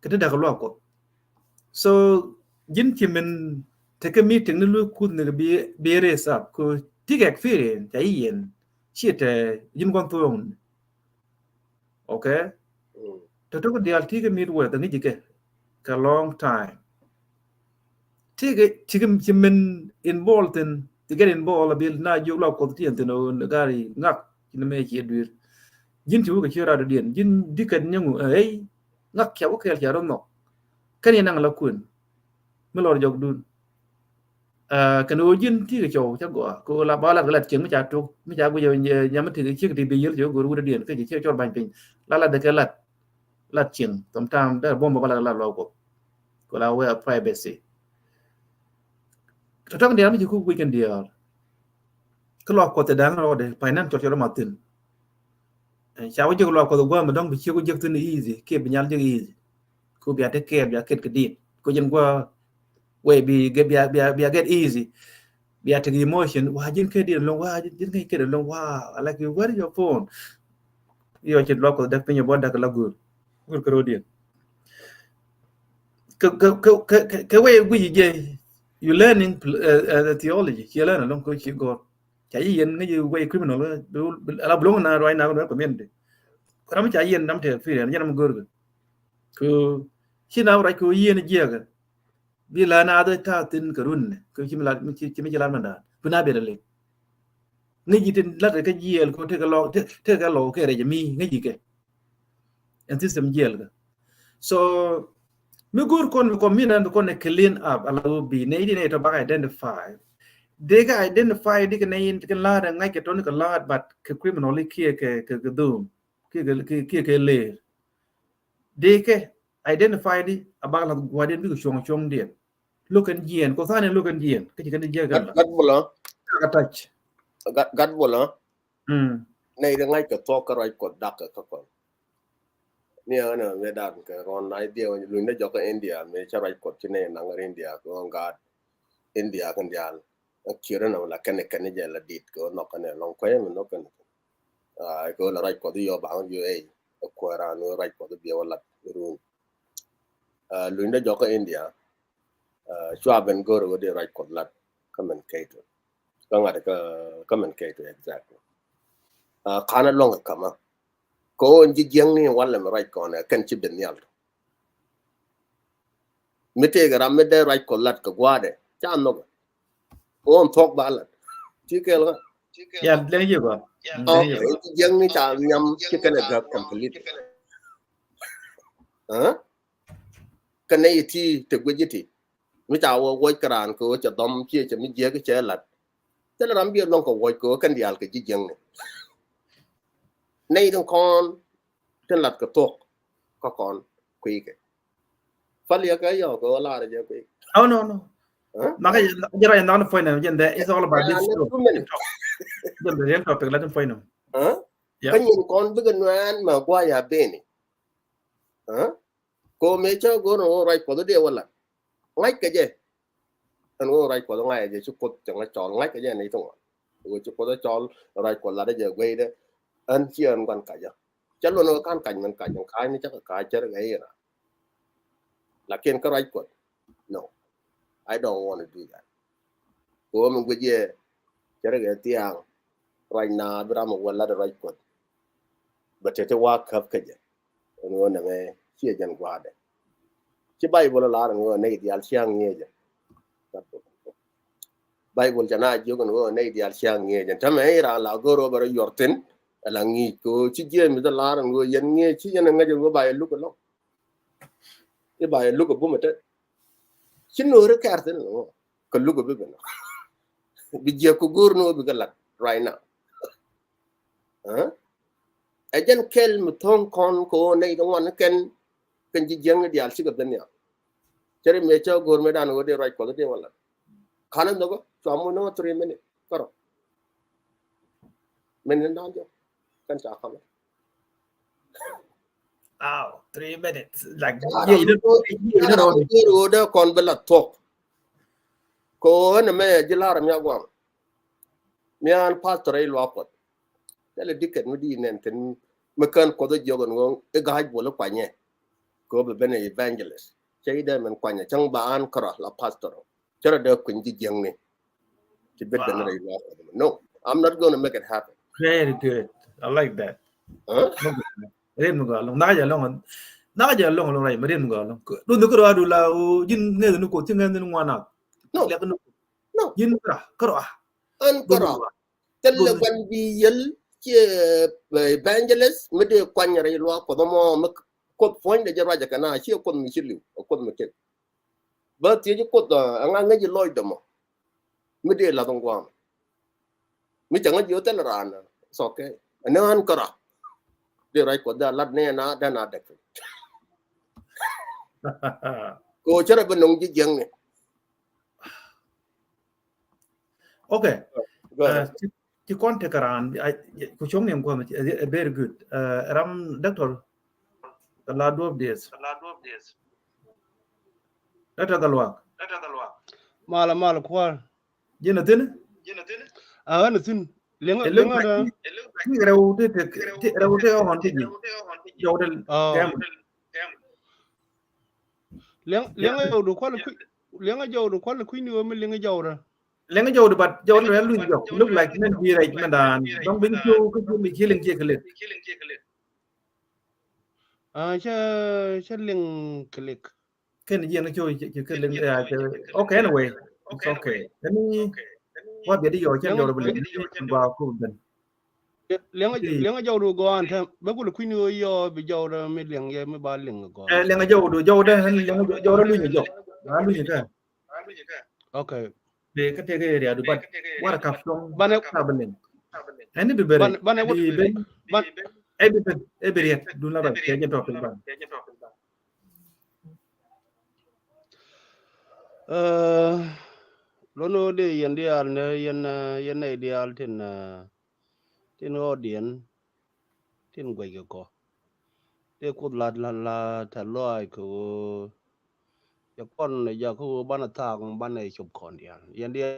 Kɛ ti dak luak Kuɔth. So ji̱n ci min tekɛ meeting ni luek kuth ni bi bi raise up ko tik experience ca yi yɛn. Ci tɛ ji̱n gua̱n thuɔ̱ɔ̱ŋ. Okay. Tɔ̱tɔ̱ kɛ diaal ti kɛ Midwest ŋi̱ci kɛ kɛ long time. Ti kɛ ci kɛ ci min involved in ti get involved a bil na jiök la Kuɔth ti ɛn thin ɣöö ni gari ŋak ci ni mɛ ci duir. Ji̱n ci wä kɛ ci rat diɛn ji̱n dikɛt nyɛŋu ɛ ŋak ca wä kɛɛl ca rɔ nhɔk. Kɛn yɛ naŋ la kuën mi lɔr jɔkdun. Kɛn ɣöö ji̱n ti kɛ cɔw ca gɔaa kɛ ɣöö la ba lat kɛ lat cieŋ mi ca tok mi ca guic nyam mi ti kɛ ciek ti bi yiel cɛ ɣöö go̱o̱r wut adiɛn kɛ ci ciek cɔr ba̱ny piny la lat dee kɛ lat lat cieŋ. Sometimes dee buɔ̱m bä ba lat kɛ lat lɔk Kuɔth kɛ la wee a privacy. Tɔ̱tɔ̱k diaal mi ci kuk guic kɛn diaal. Kä luaak Kuɔth te da̱ŋ rɔɔdɛ, financial cɔl ma thi̱n. Ca wä jek luaak Kuɔth gua̱a̱th mi dɔ̱ŋ bi ciek wä jek thi̱n easy, kiɛ bi nyal jek easy. Ku bia te kɛɛl, bia ket kɛ dit. Ku jɛn gua̱a̱th wee bi get, bia, bia, bia get easy. Bia tek emotion, wa ji̱n kɛ dit ɛlɔ̱ŋ, wa ji̱n kɛ dit ɛlɔ̱ŋ, wa, I like you, where is your phone? Yɔ, ci luaak Kuɔth däk piny ɛ bä däk la gul. Gul kɛ ro̱diɛn. Kɛ, kɛ, kɛ, kɛ, kɛ wee guic jɛ, you learning, uh, uh, the theology, ci learn ɛlɔ̱ŋ kä ci gɔ̱r. Ca ji̱ yɛn ŋäc ji̱ wee criminal, ala belong na right now in the community. Ram ca yɛn nam te experience, yɛn nam gör kɛ. Kɛ ci na ruac kɛ yɛn jiɛkɛ. Bi la na dee ta̱a̱ thi̱n kɛ run nɛ, kɛ ci mi la, ci, ci mi ci la mɛ da̱a̱n. Bi na bɛ dee liŋ. Ŋäc ji̱ tin lat kɛ jiɛl kɛ tekɛ lɔ, te, tekɛ lɔ kɛ rɛc mi, ŋäc ji̱ kɛ. Ɛn system jiɛl kɛ. So mi go̱o̱r kɔn, mi kɔn mi nan bi kɔn ɛ clean up, ala wä bi nɛy di nɛy tɔ bak identify. Dee kɛ identify di kɛ nɛy in kɛ la̱a̱t ɛ ŋa̱c kɛ tɔni kɛ la̱a̱t, but kɛ criminal i̱ kiɛ kɛ, kɛ, kɛ dhum. Kiɛ kɛ, kiɛ, kiɛ kɛ leer. Dee kɛ identify di a bak lath gua̱diɛn bikɛ cuɔ̱ŋ cuɔ̱ŋdiɛn. Lo̱k kɛn jiɛn, kɔ tha̱a̱n in lo̱k kɛn jiɛn. Kä ci kɛn di jiɛn kɛn la. Gat Bol ɔ. Gat, gat Bol ɔ. Mm. Nɛy di ŋa̱c kɛ thuɔ̱k kä ruac Kuɔth dak kɛ kä kɔn. Ni ɣän ɛ mëë da̱a̱n kɛ rɔn na i̱ dhiɛ wä luny dee jɔk kä India, mëë cä ruac Kuɔth ci nɛy naŋ ɣän India kɛ ɣän gaat India kɛn diaal. Ɛ kiɛ rɛ na wä la kɛn kɛn jɛ la dit kɛ ɣän nhɔk kɛn ɛ lɔŋ kuɛ mi nhɔk kɛn. Aa, kɛ ɣän la ruac Kuɔth i̱ yɔ baŋ jɛ ɛ kuɛ raan ɣän ruac Kuɔth i̱ biɛ wä lat run. Aa, luny dee jɔk kä India. Aa, cua ben go̱o̱r ɣöö dee ruac Kuɔth lat kä mɛn kɛy tuɔt. Kä ŋa̱t kä, kä mɛn kɛy tuɔt exactly. Aa, ka̱n ɛ luɔ̱ŋ kɛ ka̱mä. Kɛ ɣöö ɛn ji̱ jiäkni walɛ mi ruac kɔn ɛ kɛn ci ben nhial tɔ. Mi tëëkɛ ram mi dee ruac Kuɔth lat kɛ gua̱a̱dɛ ca nhɔkɛ. Kɛ ɣöö ɛn thuɔ̱k ba lat. Ci kɛɛl kä. Ya, lɛŋ ji̱ bä. Ɔ, lɛŋ ji̱ bä. Ɛn ji̱ jiäkni ca nhiam ci kɛn ɛ gäk complete. Aa? Kɛ nɛy ti te guic ji̱ ti. Mi ca wä wuɔc kɛ raan kɛ ɣöö cɛ dhɔm ciɛ cɛ mi jiäk cɛ lat. Thilɛ ram biɛ luɔ̱ŋ kɛ wuɔc kɛ ɣöö kɛn diaal kɛ ji̱ jiäkni. Nɛy tin kɔn tin lat kɛ thuɔ̱k kä kɔn kui̱ kɛ. Pal yɛ kɛ yɔ kɛ ɣöö lar jɛ kui̱. Oh, no, no. Huh? Maka jɛ rɔ jɛ nɔn puɔ̱ny nɛ jɛ ndɛ, it's all about this show. Two minutes. Jɛ ndɛ yɛn topic la tin puɔ̱ny nɛ. Huh? Yeah. Kä nyin kɔn bikɛ nuɛɛn ma gua̱a̱ ya beni. Huh? Kɛ ɣöö mëë cä go̱o̱r ɛn ɣöö ruac Kuɔth i̱ dee wä lat. Ŋa̱ckɛ jɛ. Ɛn ɣöö ruac Kuɔth ŋa̱ckɛ jɛ ci Kuoth cäŋ ɛ cɔl ŋa̱ckɛ jɛ nɛy ti ŋuan. Ɣöö ci Kuoth ɛ cɔl ruac Kuɔth lat jɛ gueydɛ. Ɛn ci ɛn gua̱n kac ɛ. Cä luɔn ɣöö ka̱n kac mɛn kac ɛn ka̱a̱cni cä kɛ ka̱a̱c cärkɛ i̱ ran. Lakin kä ruac Kuɔth. No. I don't want to do that. Kɛ ɣöö mi guic yɛ cärkɛ thia̱a̱ŋ. Ruac na bi ram ɛ wä lat ruac Kuɔth. Bɛ te ti wa̱a̱ käp kä jɛ. Ɛn ɣöö nɛmɛ ciɛ jɛn gua̱a̱dɛ. Ci Baibol ɛ lar ɛn ɣöö nɛy diaal cia ŋi̱eecɛ. Baibol ca na jiök ɛn ɣöö nɛy diaal cia ŋi̱eecɛ. Täämɛ i̱ raan la go̱r ɣöö bɛ rɔ yuɔr thi̱n ɛ la ŋi̱i̱c kɛ ɣöö ci James ɛ lar ɛn ɣöö yɛn ŋi̱eec ci yɛn ɛ ŋäc ɛn ɣöö ba yɛ luk ɛlɔ̱ŋ. I̱ ba yɛ luk ɛ bum ɛ tet. Ci no̱o̱ri kɛɛr thi̱n ɛn ɣöö kɛ luk ɛ bi ben. Bi jiɛk kɛ go̱r ni ɣöö bikɛ lat right now. Ɛ jɛn kɛl mi tho̱ŋ kɔn kɛ ɣöö nɛy ti ŋuan kɛn, kɛn ji̱ jiäkni diaal cikɛ ben nhial. Cɛ ri mëë cä go̱o̱r mëë dan ɣöö dee ruac Kuɔth dee wä lat. Ka̱n ɛ nhök ɔ, cua muc ni ɣä three minute kärɔ. Minute dan jɔk kɛn ca ka̱m ɛ. Wow, three minutes. Like, yeah, you know, go̱o̱r ɣöö dee kɔn bi la thuɔ̱k. Kɛ ɣöö ɛn ɛmɛ ji̱ la̱r ɛ mi a guam. Mi an pastor ɛ i̱ luaak Kuɔth. Thilɛ dikɛt mi di nɛn thi̱n mi kään Kuɔth ɛ jiök ɛn ɣöö i̱ ga̱a̱c Bol i̱ kuanyɛ. Kɛ ɣöö bɛ ben ɛ evangelist. Cɛ i̱ dee min kuanyɛ cäŋ ba an kärɔ la pastor. Cärɛ dee kuny ji̱ jiäkni. Ci bet ben rɛy luaak Kuɔth. No, I'm not gonna make it happen. Very good. I like that. Huh? Rin mi gɔaa ɛlɔ̱ŋ. Nhɔakä jɛ ɛlɔ̱ŋ. Nhɔakä jɛ ɛlɔ̱ŋ ɛlɔ̱ŋ rɛy mi rin mi gɔaa ɛlɔ̱ŋ. Duŋ ni kärɔ a du la ɣöö ji̱n ŋäth ni Kuoth ci ŋäth ni ŋuan a. No. Lɛk ni Kuoth. No. Ji̱n kärɔ, kärɔ a. Ɛn kärɔ. Thilɛ gua̱n bi yɛl ci, eh, evangelist mi dee kuany rɛy luaak Kuɔth ɛmɔ mi Kuoth puɔ̱nydɛ jɛ ruacɛ kɛ na ci Kuoth mi ci li̱w, Kuoth mi tëk. Bä thiec Kuoth, ah, ɛŋa ŋäc lɔcdɛ mɔ mi dee la̱th in gua̱a̱m. Mi cɛ ŋäc ji̱ thil raan, it's okay. Ɛn ni ɣän kärɔ. Dee ruac Kuɔth dee a lat ni ɛn a dɛn a dɛk piny. Kɛ ɣöö cärɛ bi nöŋ ji̱ jiäkni. Okay. Go ahead. Uh, ci, Ci kɔn tek raan, ku cɔŋ ni kuɔth, very good. Ram doctor, la duɔp dieth. Doctor Galwak. Malɛ, malɛ kuäär. Ji̱n a thin? A ɣän a thin. Liŋ, liŋ a thin. Rɛw ti tek, rɛw ti ɣɔn ti ji̱. Jɔw ti tɛm. Liŋ, liŋ a jɔw du kual kui̱, liŋ a jɔw du kual kui̱ ni ɣöö mi liŋ a jɔw rɛ. Liŋ a jɔw du, but jɔw rɛ luny jɔw. Look like men bi rɛc men dan. Dɔŋ bin cu, ku cu mi ci liŋ ci click. Cä, cä liŋ click. Kɛn jiɛn cä cä liŋ, okay, anyway, it's okay. Kɛn wa biɛ di yɔ cɛ jɔw rɛ bi liŋ ba ku ben. Liɛŋä, liɛŋä jɔwdu gɔaan tɛm bä kul kui̱ni ɣöö yɔ bi jɔwdä mi liɛŋ yɛ mi ba liŋ gɔaan. Liɛŋä jɔwdu, jɔwdä, liɛŋä jɔwdä lunyä jɔw. Ba lunyä kɛ. Okay. Bi kä tëkɛ area du, but warɛ kap cɔŋ banɛ ka bi liŋ. Ɛn bi beri banɛ wut bi ben. Ɛ bi ben, ɛ bi riɛt du la ba kɛ jɛ topic ban. Lon ɣöö dee yɛn diaal ni yɛn, yɛn nɛy diaal tin, tin ɣɔɔdiɛn tin guɛckɛ kɔ. Dee Kuoth la, la, la tɛ̈th lɔaac kɛ ɣöö cɛ kɔn ɛ jak kä ɣöö banɛ thaak banɛ cop kɔn diaal. Yɛn diaal.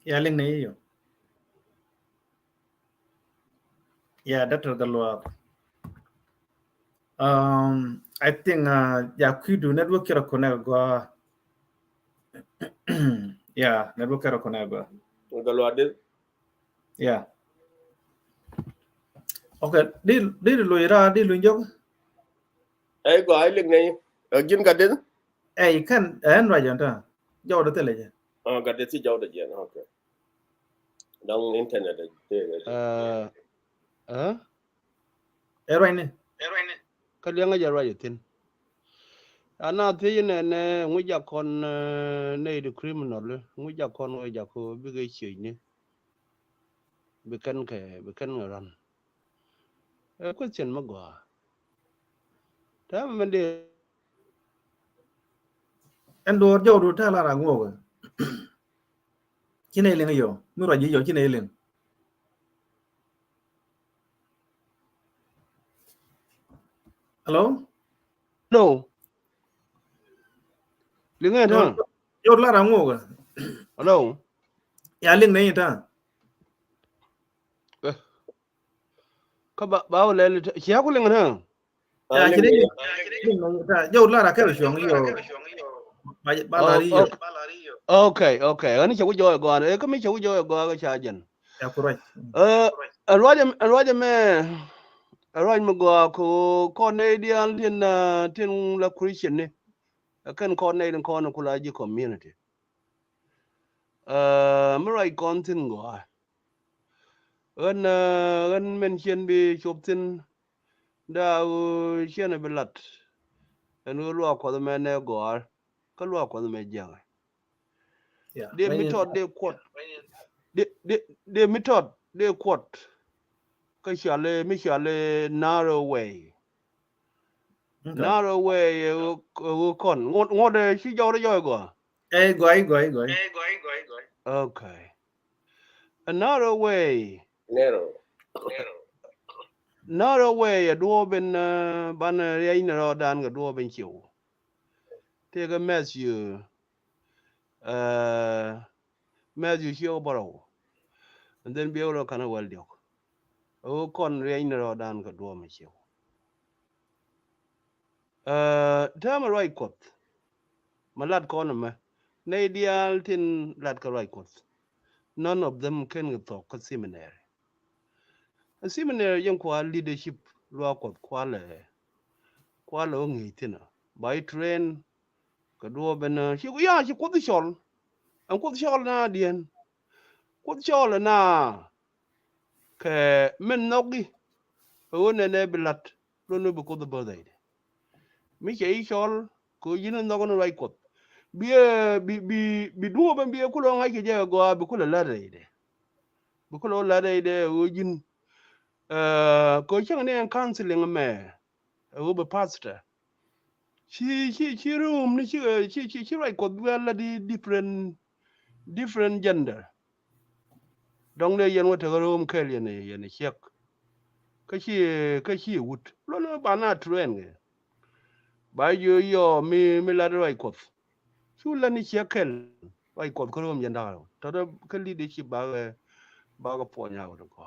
Ya liŋ ni yɔ. Ya, Doctor Galwak. Um, I think, uh, ya kui̱du network kɛ rɔ connect gua. Ya, network kɛ rɔ connect gua. Galwak dee. Ya. Okay, di, di lu ira, di lu jok. Ey, gua, ey, liŋ ni. Ɛ ji̱n Gatdeth? Ey, kɛn, ɛ, ɛn ruac jɔn ta. Jɔwdä thilɛ jɛ. Gatdeth ci jɔwdä jiɛn, okay. Dɔŋ internet ɛ tëëk ɛ. Ɛ ruac ni. Kä liɛŋä jɛ ruac ɛ thi̱n. Ana thiec nɛ nɛ ŋu jak kɔn, nɛ di criminal, ŋu jak kɔn wä jak kɔ bikɛ ciec ni. Bi kɛn kɛ, bi kɛn kɛ ran. Ɛ question mi gɔaa. Täämɛ mɛn dee. Ɛn duɔ̱ɔ̱r jɔwdu ta̱a̱ lar a ŋuɔk. Ci nɛ liŋ yɔ mi ruac ji̱ yɔ ci nɛ liŋ. Hello. Hello. Liŋ ɛn ta̱a̱. Jɔwdu lar a ŋuɔk. Hello. Ya liŋ nɛ in ta̱a̱. Kä ba, ba wä lɛl cia ku liŋ nä. Jɔw lar a kɛl cuɔŋ yɔ. Ba lar yɔ. Okay, okay. Ani cɛ ku jɔɔ gɔan. Ɛ kä mi cɛ ku jɔɔ gɔan kä ca jɛn. Ya ku ruac. Ɛ ruac, ɛ ruac mɛ. Ɛ ruac mi gɔaa ko kɔn nɛ diaal tin, tin la Christian ni. Ɛ kɛn kɔn nɛ din kɔn ku la ji̱ community. Ɛ mi ruac kɔn thin gɔaa. Ɣän, ɣän mɛn cien bi cop thi̱n. Daa ɣöö cien bi lat. Ɛn ɣöö luaak Kuɔth mɛ nɛ gɔ̱a̱r kä luaak Kuɔth mɛ jiäŋɛ. Dee mi tɔt dee kuɔt. Dee, dee, dee mi tɔt dee kuɔt. Kä cɔal i̱, mi cɔal i̱ narrow way. Narrow way ɛ ɣöö, ɛ ɣöö kɔn ŋuɔ̱t, ŋuɔ̱t ɛ ci jɔwdä jɔɔc gɔaa. Ɛ gɔaa, gɔaa, gɔaa. Okay. A narrow way. Narrow. Narrow way ɛ duɔ̱ɔ̱p in, banɛ riɛc ni rɔɔdan kɛ duɔ̱ɔ̱p in ciw. Tëëkɛ Matthew, Matthew ciek bärɔw. And then biɛ wä lɔ ka̱n a wäl diɔ̱k. A ɣöö kɔn riɛc ni rɔɔdan kɛ duɔ̱ɔ̱p in ciw. Täämɛ ruac Kuɔth. Ma lat kɔn ɛmɛ. Nɛy diaal tin lat kɛ ruac Kuɔth. None of them ken kɛ thɔk kä seminary. A seminary jɛn kua leadership luaak Kuɔth kua lɛ, kua lɛ wä ŋi̱i̱c thi̱n ɔ. Ba i̱ train kɛ duɔ̱ɔ̱p ɛn ci ku ya ci Kuoth cɔl. Ɛn Kuoth cɔl na diɛn. Kuoth cɔl ɛn na kɛ min nhɔk i̱. Ɛ ɣöö nɛnɛ bi lat. Lon ni bi Kuoth bäth rɛydɛ. Mi cɛ i̱ cɔl kɛ ɣöö ji̱n nhɔk ni ruac Kuɔth. Bi, bi, bi, bi duɔ̱ɔ̱p ɛn bi kulɛ ŋa̱c kɛ jɛ gɔaa bi kulɛ lät rɛydɛ. Bi kulɛ lät rɛydɛ ɣöö ji̱n. Kɛ ɣöö cäŋ ni ɛn counseling ɛmɛ. Ɛ ɣöö bi pastor. Ci ci ci rum ni ci ci ci ci ruac Kuɔth bɛ la di different different gender. Dɔŋ dee yɛn wä tekɛ rum kɛl yɛn yɛn ciɛk. Kä ci kä ci wut lon ba na train kɛ. Ba yɔ yɔ mi mi la di ruac Kuɔth. Cu la ni ciɛk kɛl ruac Kuɔth kä rum yɛn da̱a̱ tɔ̱ dee kä leadership ba kɛ ba kɛ puɔny a wut kɔ.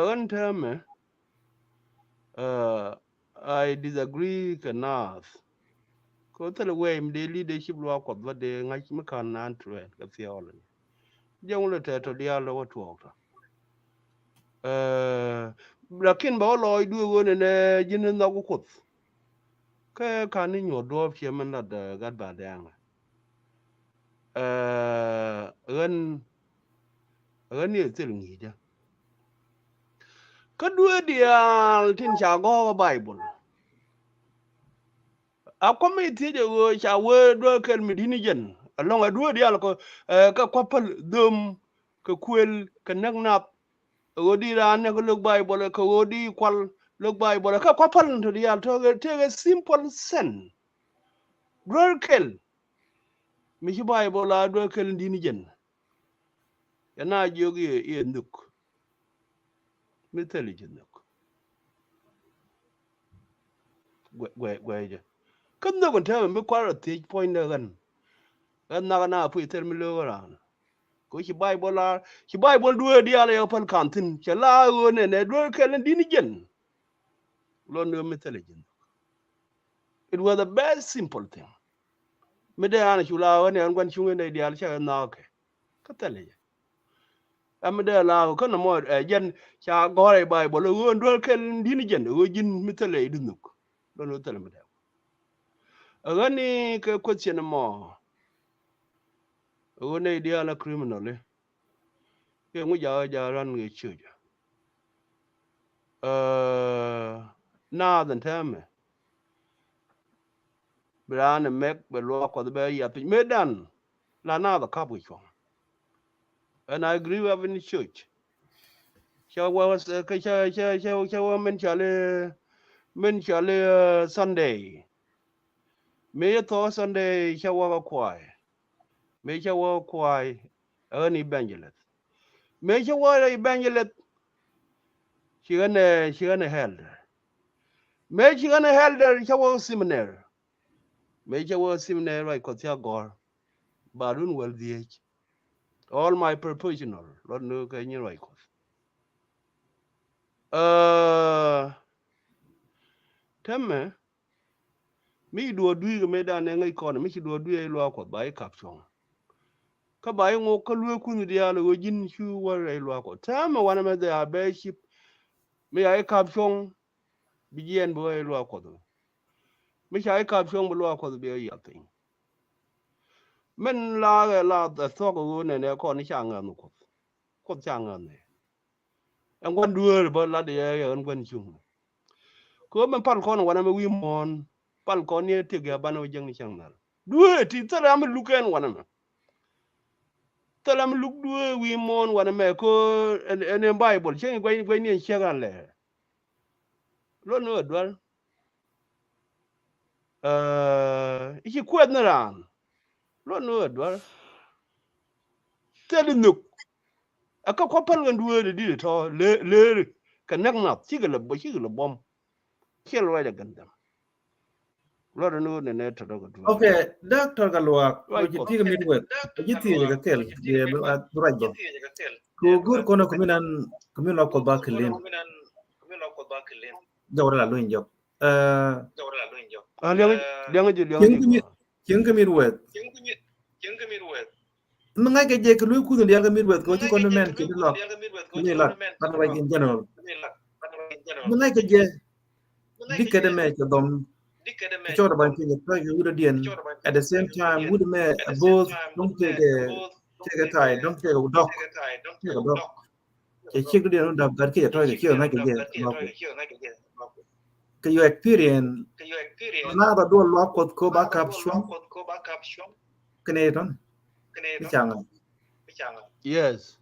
Ɣän täämɛ. I disagree kɛ naath. Kɛ thilɛ wee mi dee leadership luaak Kuɔth bä dee ŋa̱c mi ka̱n naan tuɛɛn kɛ theology. Jɛn wulɛ tɛɛ tɔ diaal lɔ wä tuɔɔk tɔ. Lakin bɛ wä lɔɔc duëë ɣöö nɛnɛ ji̱n ni nhɔk wä Kuoth. Kɛ ka̱n ni nyuɔ̱th duɔɔp ciɛ min lat gat ba dɛɛŋɛ. Ɣän ɣän ni thil ŋi̱i̱cä. Kä duee diaal tin ca gɔɔk ɛ Baibol. A kuɔm mi thiec ɛ ɣöö ca wee duee kɛl mi di̱t ni jɛn ɛlɔ̱ŋ ɛ duee diaal kɛ kɛ kua̱ päl dhöm kɛ kuël kɛ näk nath. Ɛ ɣöö di raan näk lo̱k Baibol kɛ ɣöö di kual lo̱k Baibol kɛ kua̱ päl ni tɔ diaal tɔ tëëkɛ simple sense. Duee kɛl mi ci Baibol a duee kɛl in di̱t ni jɛn. Yɛn a jiök i̱ i̱ nhök mi thil i̱ ci nhök. Guɛ guɛ guɛ jɛ kä nhök in täämɛ mi kua̱r a thiec puɔ̱nydɛ ɣän. Ɣän nhak na puc thil mi löök raan. Kɛ ci Baibol a ci Baibol duee diaal yɛ päl ka̱n thi̱n cɛ la ɣöö nɛnɛ duee kɛl in di̱t ni jɛn. Lon ɣöö mi thil i̱ ci nhök. It was a very simple thing. Mi dee an cu la ɣän yɛn gua̱n cuŋ in dee diaal cɛ ɣän nhɔɔkɛ. Kä thilɛ jɛ. Ɛ mi dee la ɣän kä nɔmɔ ɛ jɛn ca gɔ̱r ɛ Baibol ɛ ɣöö duel kɛl in di̱t ni jɛn ɛ ɣöö ji̱n mi thilɛ i̱ di nhök. Lon ɣöö thilɛ mi dee. Ɛ ɣän ni kɛ question mɔ. Ɛ ɣöö nɛy diaal ɛ criminal i̱. Kɛ ŋu jakä jakä ran ŋi̱i̱c ciöcä. Naath ɛn täämɛ. Bi raan ɛ mɛk bɛ luaak Kuɔth bɛ yath piny mëëdan. La naath ɛ kap kɛ cuɔ̱ŋ. And I agree with in church. Cä wä kä cä cä cä cä wä min cɔali min cɔali Sunday. Mëë cä thɔɔk Sunday cä wä kä kuay. Mëë cä wä kuay ɛ ɣän evangelist. Mëë cä wä evangelist ci ɣän ɛ ci ɣän ɛ elder. Mëë ci ɣän ɛ elder cä wä seminary. Mëë cä wä seminary ruac Kuɔth cä gɔ̱r. Ba run wäl dhiec. All my professional luɔt ni kɛ nyin ruac Kuɔth. Täämɛ mi ci duɔɔk dui̱i̱k mëëdan ɛ ŋäc kɔn mi ci duɔɔk dui̱i̱k ɛ luaak Kuɔth ba i̱ kap cuɔ̱ŋ. Kä ba i̱ ŋok kä lueek kunh diaal ɛ ɣöö ji̱n cu wä rɛy luaak Kuɔth. Täämɛ wanɛ mɛ dhɛ a bɛ cip mi ca i̱ kap cuɔ̱ŋ bi jiɛɛn bi wä rɛy luaak Kuɔth. Mi ca i̱ kap cuɔ̱ŋ bi luaak Kuɔth bi ɛ yath piny. Min la ɣɛ la thuɔ̱k ɛ ɣöö nɛnɛ kɔn i̱ ca ŋäth ni Kuɔth. Kuoth ca ŋäth ni. Ɛn gua̱n dueeri bä lat yɛ yɛ ɛn gua̱n cuŋ. Kɛ ɣöö min pal kɔn wanɛ mɛ wi̱i̱ muɔ̱ɔ̱n pal kɔn ni ɛ tiek yɛ banɛ wä jiäkni cäŋ nhal. Dueeri ti thilɛ ram mi luk ɛn wanɛ mɛ. Thilɛ ram mi luk dueeri wi̱i̱ muɔ̱ɔ̱n wanɛ mɛ kɛ ɣöö ɛn ɛn Baibol cäŋ i̱ gua̱c gua̱c ni ɛn ciek ran lɛ. Luɔt ni ɣä dual. I̱ ci kuɛth ni raan. Luɔt ni ɣä dual. Thil i̱ nhök. Ɛ kä kua̱ päl ɣän dueeri di̱t tɔ leeri kɛ näk nath cikɛ lɛ bä cikɛ lɛ buɔ̱m. Ciɛ luɔc ɛ gɛn dhɛm. Luɔt ni ɣä nɛnɛ tɔ̱tɔ̱ kɛ dueeri. Okay, Doctor Gatluak, wä ci ti̱i̱ kɛ mit weth wä ci thiec kɛ kɛl. Yɛ bi ruac bä. Kɛ go̱r kɔn kɛ min an kɛ min lɔ Kuɔth ba kɛ lim. Jɔwdɛ la luny jɔk. Liɛŋ liɛŋ ji̱ liɛŋ ji̱. Cieŋ kɛ mit weth. Mi ŋa̱c kɛ jɛ kɛ luny kuth in diaal kɛ mit weth kɛ wä ci kɔn mɛn kɛ di lɔk. Kɛ mi lat ban wec in general. Mi ŋa̱c kɛ jɛ. Di kɛt ɛmɛ cɛ dhɔm. Cɔɔt ɛ ban pinyɛ tɔc kɛ wut ɛ diɛn. At the same time wut ɛmɛ ɛ both dɔ̱ŋ tëëkɛ tëëkɛ tay dɔ̱ŋ tëëkɛ dɔ̱k. Tëëkɛ dɔ̱k. Cɛ ciek dɔ̱diɛn wun dap gat kiɛ tɔ̱ kɛ ciek ŋa̱c kɛ jɛ. Kɛ your experience. Na ba duɔl luak Kuɔth ko ba kap cuɔ̱ŋ. Kɛnɛ tɔ̱n. Ni ca ŋa̱c. Yes.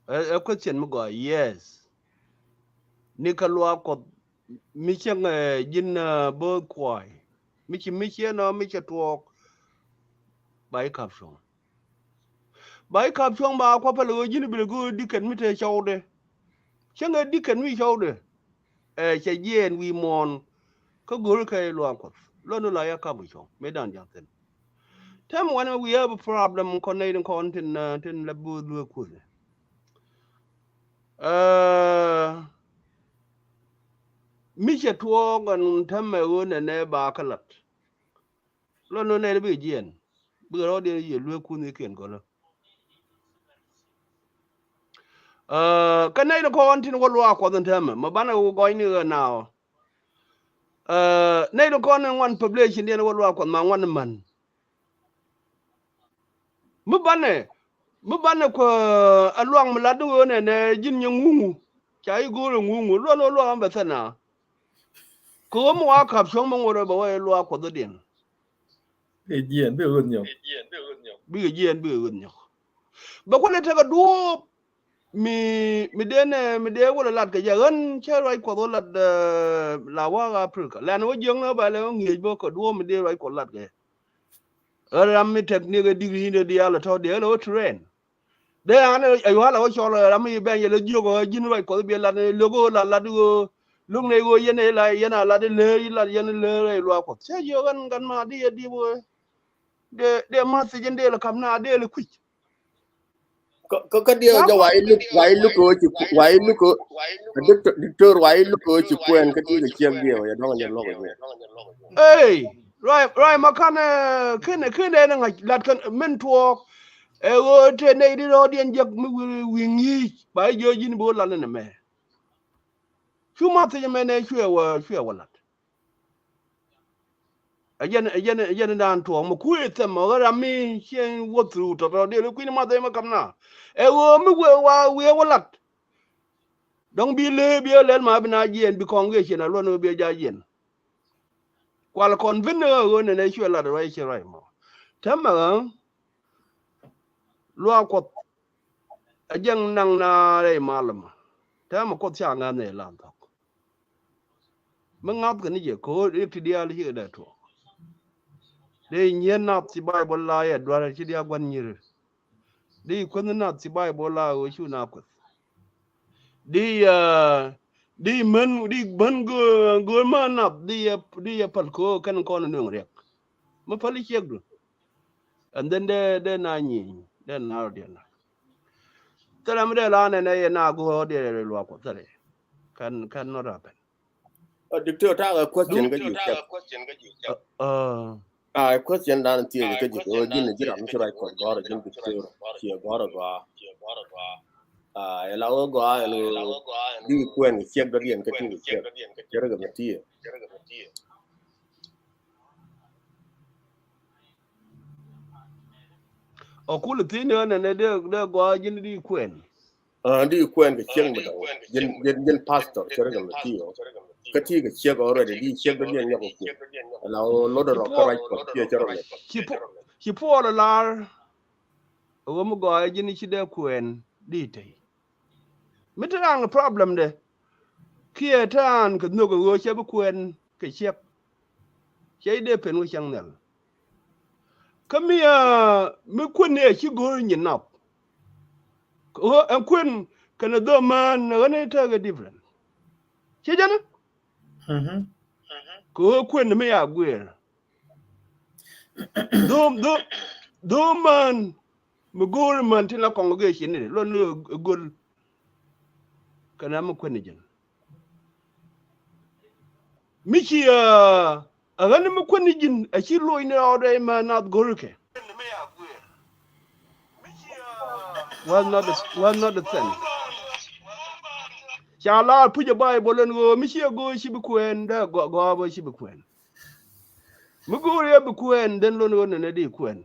Ɛ question mi gɔaa, yes. Ni kä luak Kuɔth Mi cäŋ, eh, ji̱n, eh, bo̱o̱th kuay. Mi ci, mi ci ɛnɔ, mi cɛ tuɔɔk. Ba i̱ ka̱p cuɔ̱ŋ. Ba i̱ ka̱p cuɔ̱ŋ ba kua̱ päl ɣöö ji̱n bi lɛ go̱o̱r di̱kɛn mi te cɔwdɛ. Cäŋ ɛ di̱kɛn mi cɔwdɛ. Ɛ cɛ jiɛɛn wi̱i̱ muɔ̱ɔ̱n. Kä go̱o̱r kɛ luaak Kuɔth. Luɔt ni la ya ka̱p cuɔ̱ŋ. Mëë dan ja̱ŋ thi̱n. Tɛm wanɛ, we have a problem kɔn nɛy tin kɔn tin, uh, tin la bo̱o̱th luee kuth. Uh, mi cɛ tuɔɔk ɛn tɛmɛ ɣöö nɛnɛ ba kä lat. Lɔ nɔ nɛn bikɛ jiɛn. Bikɛ rɔɔdiɛn yɛ luee kuth ni kiɛn gɔlä. Uh, kä nɛy tin kɔn tin wä luaak Kuɔth in tɛmɛ. Ma banɛ wä gɔny ni ɣä naawä. Uh, nɛy tin kɔn in ŋuan population diɛn wä luaak Kuɔth ma ŋuan män. Mi banɛ, mi banɛ kuɛ ɛ luaŋ mi lat ni ɣöö nɛnɛ ji̱n nyɛ ŋuŋu. Ca i̱ go̱o̱r ɛ ŋuŋu. Luɔn ɣöö luaŋ ɛn bɛ thɛna. Kɛ ɣöö mi wa ka̱p cuɔ̱ŋ mi ŋuɔ̱t ɛ bɛ wä ɛ luaak Kuɔth ɛ diɛn. Bikɛ jiɛn, bikɛ ɣöth nyɔk. Bikɛ jiɛn, bikɛ ɣöth nyɔk. Bɛ kualɛ tekɛ duɔ̱ɔ̱p. Mi, mi dee nɛ, mi dee wä lɛ lat kɛ jɛ ɣän cɛ ruac Kuɔth wä lat, eh, la wa̱a̱ Africa. Lɛn wä jiäkni wä ba lɛ wä ŋi̱eec bä kɛ duɔ̱ɔ̱p mi dee ruac Kuɔth lat kɛ jɛ. Ɣän ram mi teknikɛ digri in dee diaal ɛ tɔ̱ dee ɣän ɛ wä train. Dee an ɛ yua̱a̱l ɛ wä cɔl ɛ ram mi ben yɛ lɛ jiök ɛ ji̱n ruac Kuɔth biɛ lat, lök ɣöö lat, lat ɣöö luk nɛ ɣöö yɛn ɛ la, yɛn a lat ilär, ilat yɛn ilär ɛ luaak Kuɔth. Cɛ jiök ɣän gat ma di yɛ diep ɣöö. Dee, dee math thiec in dee lɛ ka̱m na, dee lɛ kui̱c. Kä, kä, kä diɛw jɛ wa iluk, wa iluk kɛ ɣöö ci ku-, wa iluk kɛ ɣöö, diktor, diktor wa iluk kɛ ɣöö ci kuɛn kä ti kɛ ciek diɛw, ya dɔŋ jɛ lɔk jɛ. Ey, ruac, ruac ma kan, eh, ken, ken dee ni ŋa̱c lat kɛn min tuɔɔk. Ɛ ɣöö te nɛy di rɔɔdiɛn jek mi wi̱i̱, wi̱i̱ ŋi̱i̱c, ba i̱ jiö ji̱n bi wä lat ni mɛ. Cu ma thiec mɛn ɛ cuɛ wä, cuɛ wä lat. Ɛ jɛn, ɛ jɛn, ɛ jɛn dan tuɔɔk mi kui̱ thɛm ɔ ɣän ram mi cieŋ wä through tɔtɔ diɛl i̱ kui̱ni ma thɛm ɛ kam na. Ɛ ɣöö mi wee wa wiee wä lat. Dɔ̱ŋ bi lee bi ɛ lɛl ma bi na jiɛn bi kɔŋ wiee cien a luɔn ɣöö bi ɛ ja jiɛn. Kual kɔn vin ni ɣä ɣöö nɛn ɛ cuɛ lat ruac cien ruac mɔ. Tɛmɛ ɣä luaak Kuɔth. Ɛ jɛn naŋ na rɛy mal ɛmɔ. Tɛmɛ Kuoth ca ŋa̱th nɛ lan thɔk. Mi ŋa̱th kɛ ni jɛ ko̱o̱r i̱ ti diaal ci kɛ dee tuɔɔk. Dee nyieen nath ci Baibol la yɛ duar ci diaal gua̱n nyir. Dee kuänh nath ci Baibol la ɣöö cu na kueth. Dee, ah, dee män, dee män gö-, göör män nath dee yɛ, dee yɛ päl ko̱o̱r kɛn kɔn nueŋ riɛk. Mi päl i̱ ciɛkdu. And then dee, dee na nyieny, dee na rɔ diɛn na. Thilɛ mi dee la nɛn ɛ yɛ na go̱o̱r diɛn ɛ luaak Kuɔth thilɛ. Can, can not happen. Uh, Doctor, ta̱a̱ kɛ question kä ji̱ cɛk. Uh, uh. Ah, question dan thiec kä ji̱ kɛ ji̱n ji̱ ram ci ruac Kuɔth gɔ̱r ji̱n Doctor. Ciɛ gɔ̱r gɔ̱r. Ah, ɛ la wä gɔaa ɛn ɣöö di kuɛn kɛ ciɛk dɔ̱diɛn kä ti kɛ ciɛk. Cɛ rɛ kɛ mɛ tiɛ. Ɔ kul thi̱n ɣän ɛn ɛ dee, dee gɔaa ji̱n di kuɛn. Ah, di kuɛn kɛ ciɛk mi dɔ̱ŋ. Ji̱n, ji̱n, ji̱n pastor cɛ rɛ kɛ mɛ tiɛ. Kä ti kɛ ciɛk already di ciɛk dɔ̱diɛn nyɔk kɛ kuɛn. Ɛ la wä lotdɛ rɔ kä ruac Kuɔth ciɛ cɛ rɛ mɛ. Ci Puɔl, ci Puɔl ɛ lar. Ɣöö mi gɔaa ji̱n ci dee kuɛn di tey. Mi te raan kɛ problem de kiɛ te raan kɛ nhök ɛ ɣöö cɛ bi kuɛn kɛ ciɛk. Cɛ i̱ dee pen wä cäŋ nhial. Kä mi, ah, mi kuɛn ni ɛ ci go̱o̱r nyin nath. Kɛ ɣöö ɛn kuɛn kɛnɛ dhɔmään ɛ ɣän i̱ tekɛ different. Ci jɛn i̱? Mhm. Kɛ ɣöö kuɛn mi ya guiɛɛr. Dhom, dhom, dhom män mi go̱o̱ri män tin la congregation ni luɔt ni ɛ göl. Kɛnɛ mi kuɛn ni ji̱n. Mi ci, ah, ɛ ɣän mi kuɛn ni ji̱n ɛ ci loc ni rɔɔdɛ män nath go̱o̱ri kɛ. Was not the, was not the thing. Ca lar puc ɛ Baibol ɛn ɣöö mi ci ɛ go̱o̱r ci bi kuɛn dee gɔaa bä ci bi kuɛn. Mi go̱o̱r yɛ bi kuɛn then lon ɣöö nɛnɛ di kuɛn.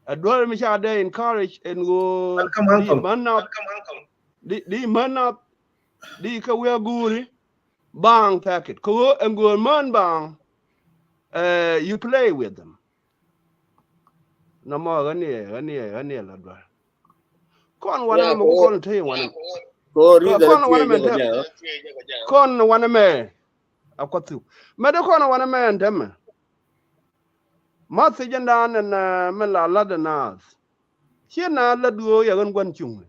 Ɛ duɔ̱r mi ca dee encourage ɛn ɣöö di män nath, di, di män nath, di kä wi̱i̱ a go̱o̱ri baaŋ packet. Kä ɣöö ɛn go̱o̱r män baaŋ, eh, you play with them. Nɔmɔ ɣän iɛ, ɣän iɛ, ɣän iɛ la dual. Kɔn wanɛ mɛ, kɔn te wanɛ mɛ. Kɔn wanɛ mɛ. Kɔn wanɛ mɛ. A kuath thi̱w. Mɛ dee kɔn a wanɛ mɛ ɛn tɛmɛ. Ma thiec ɛn daan ɛn, eh, mɛ la lat ɛ naath. Ciɛ na lat ɣöö yɛ ɣän gua̱n cuŋni.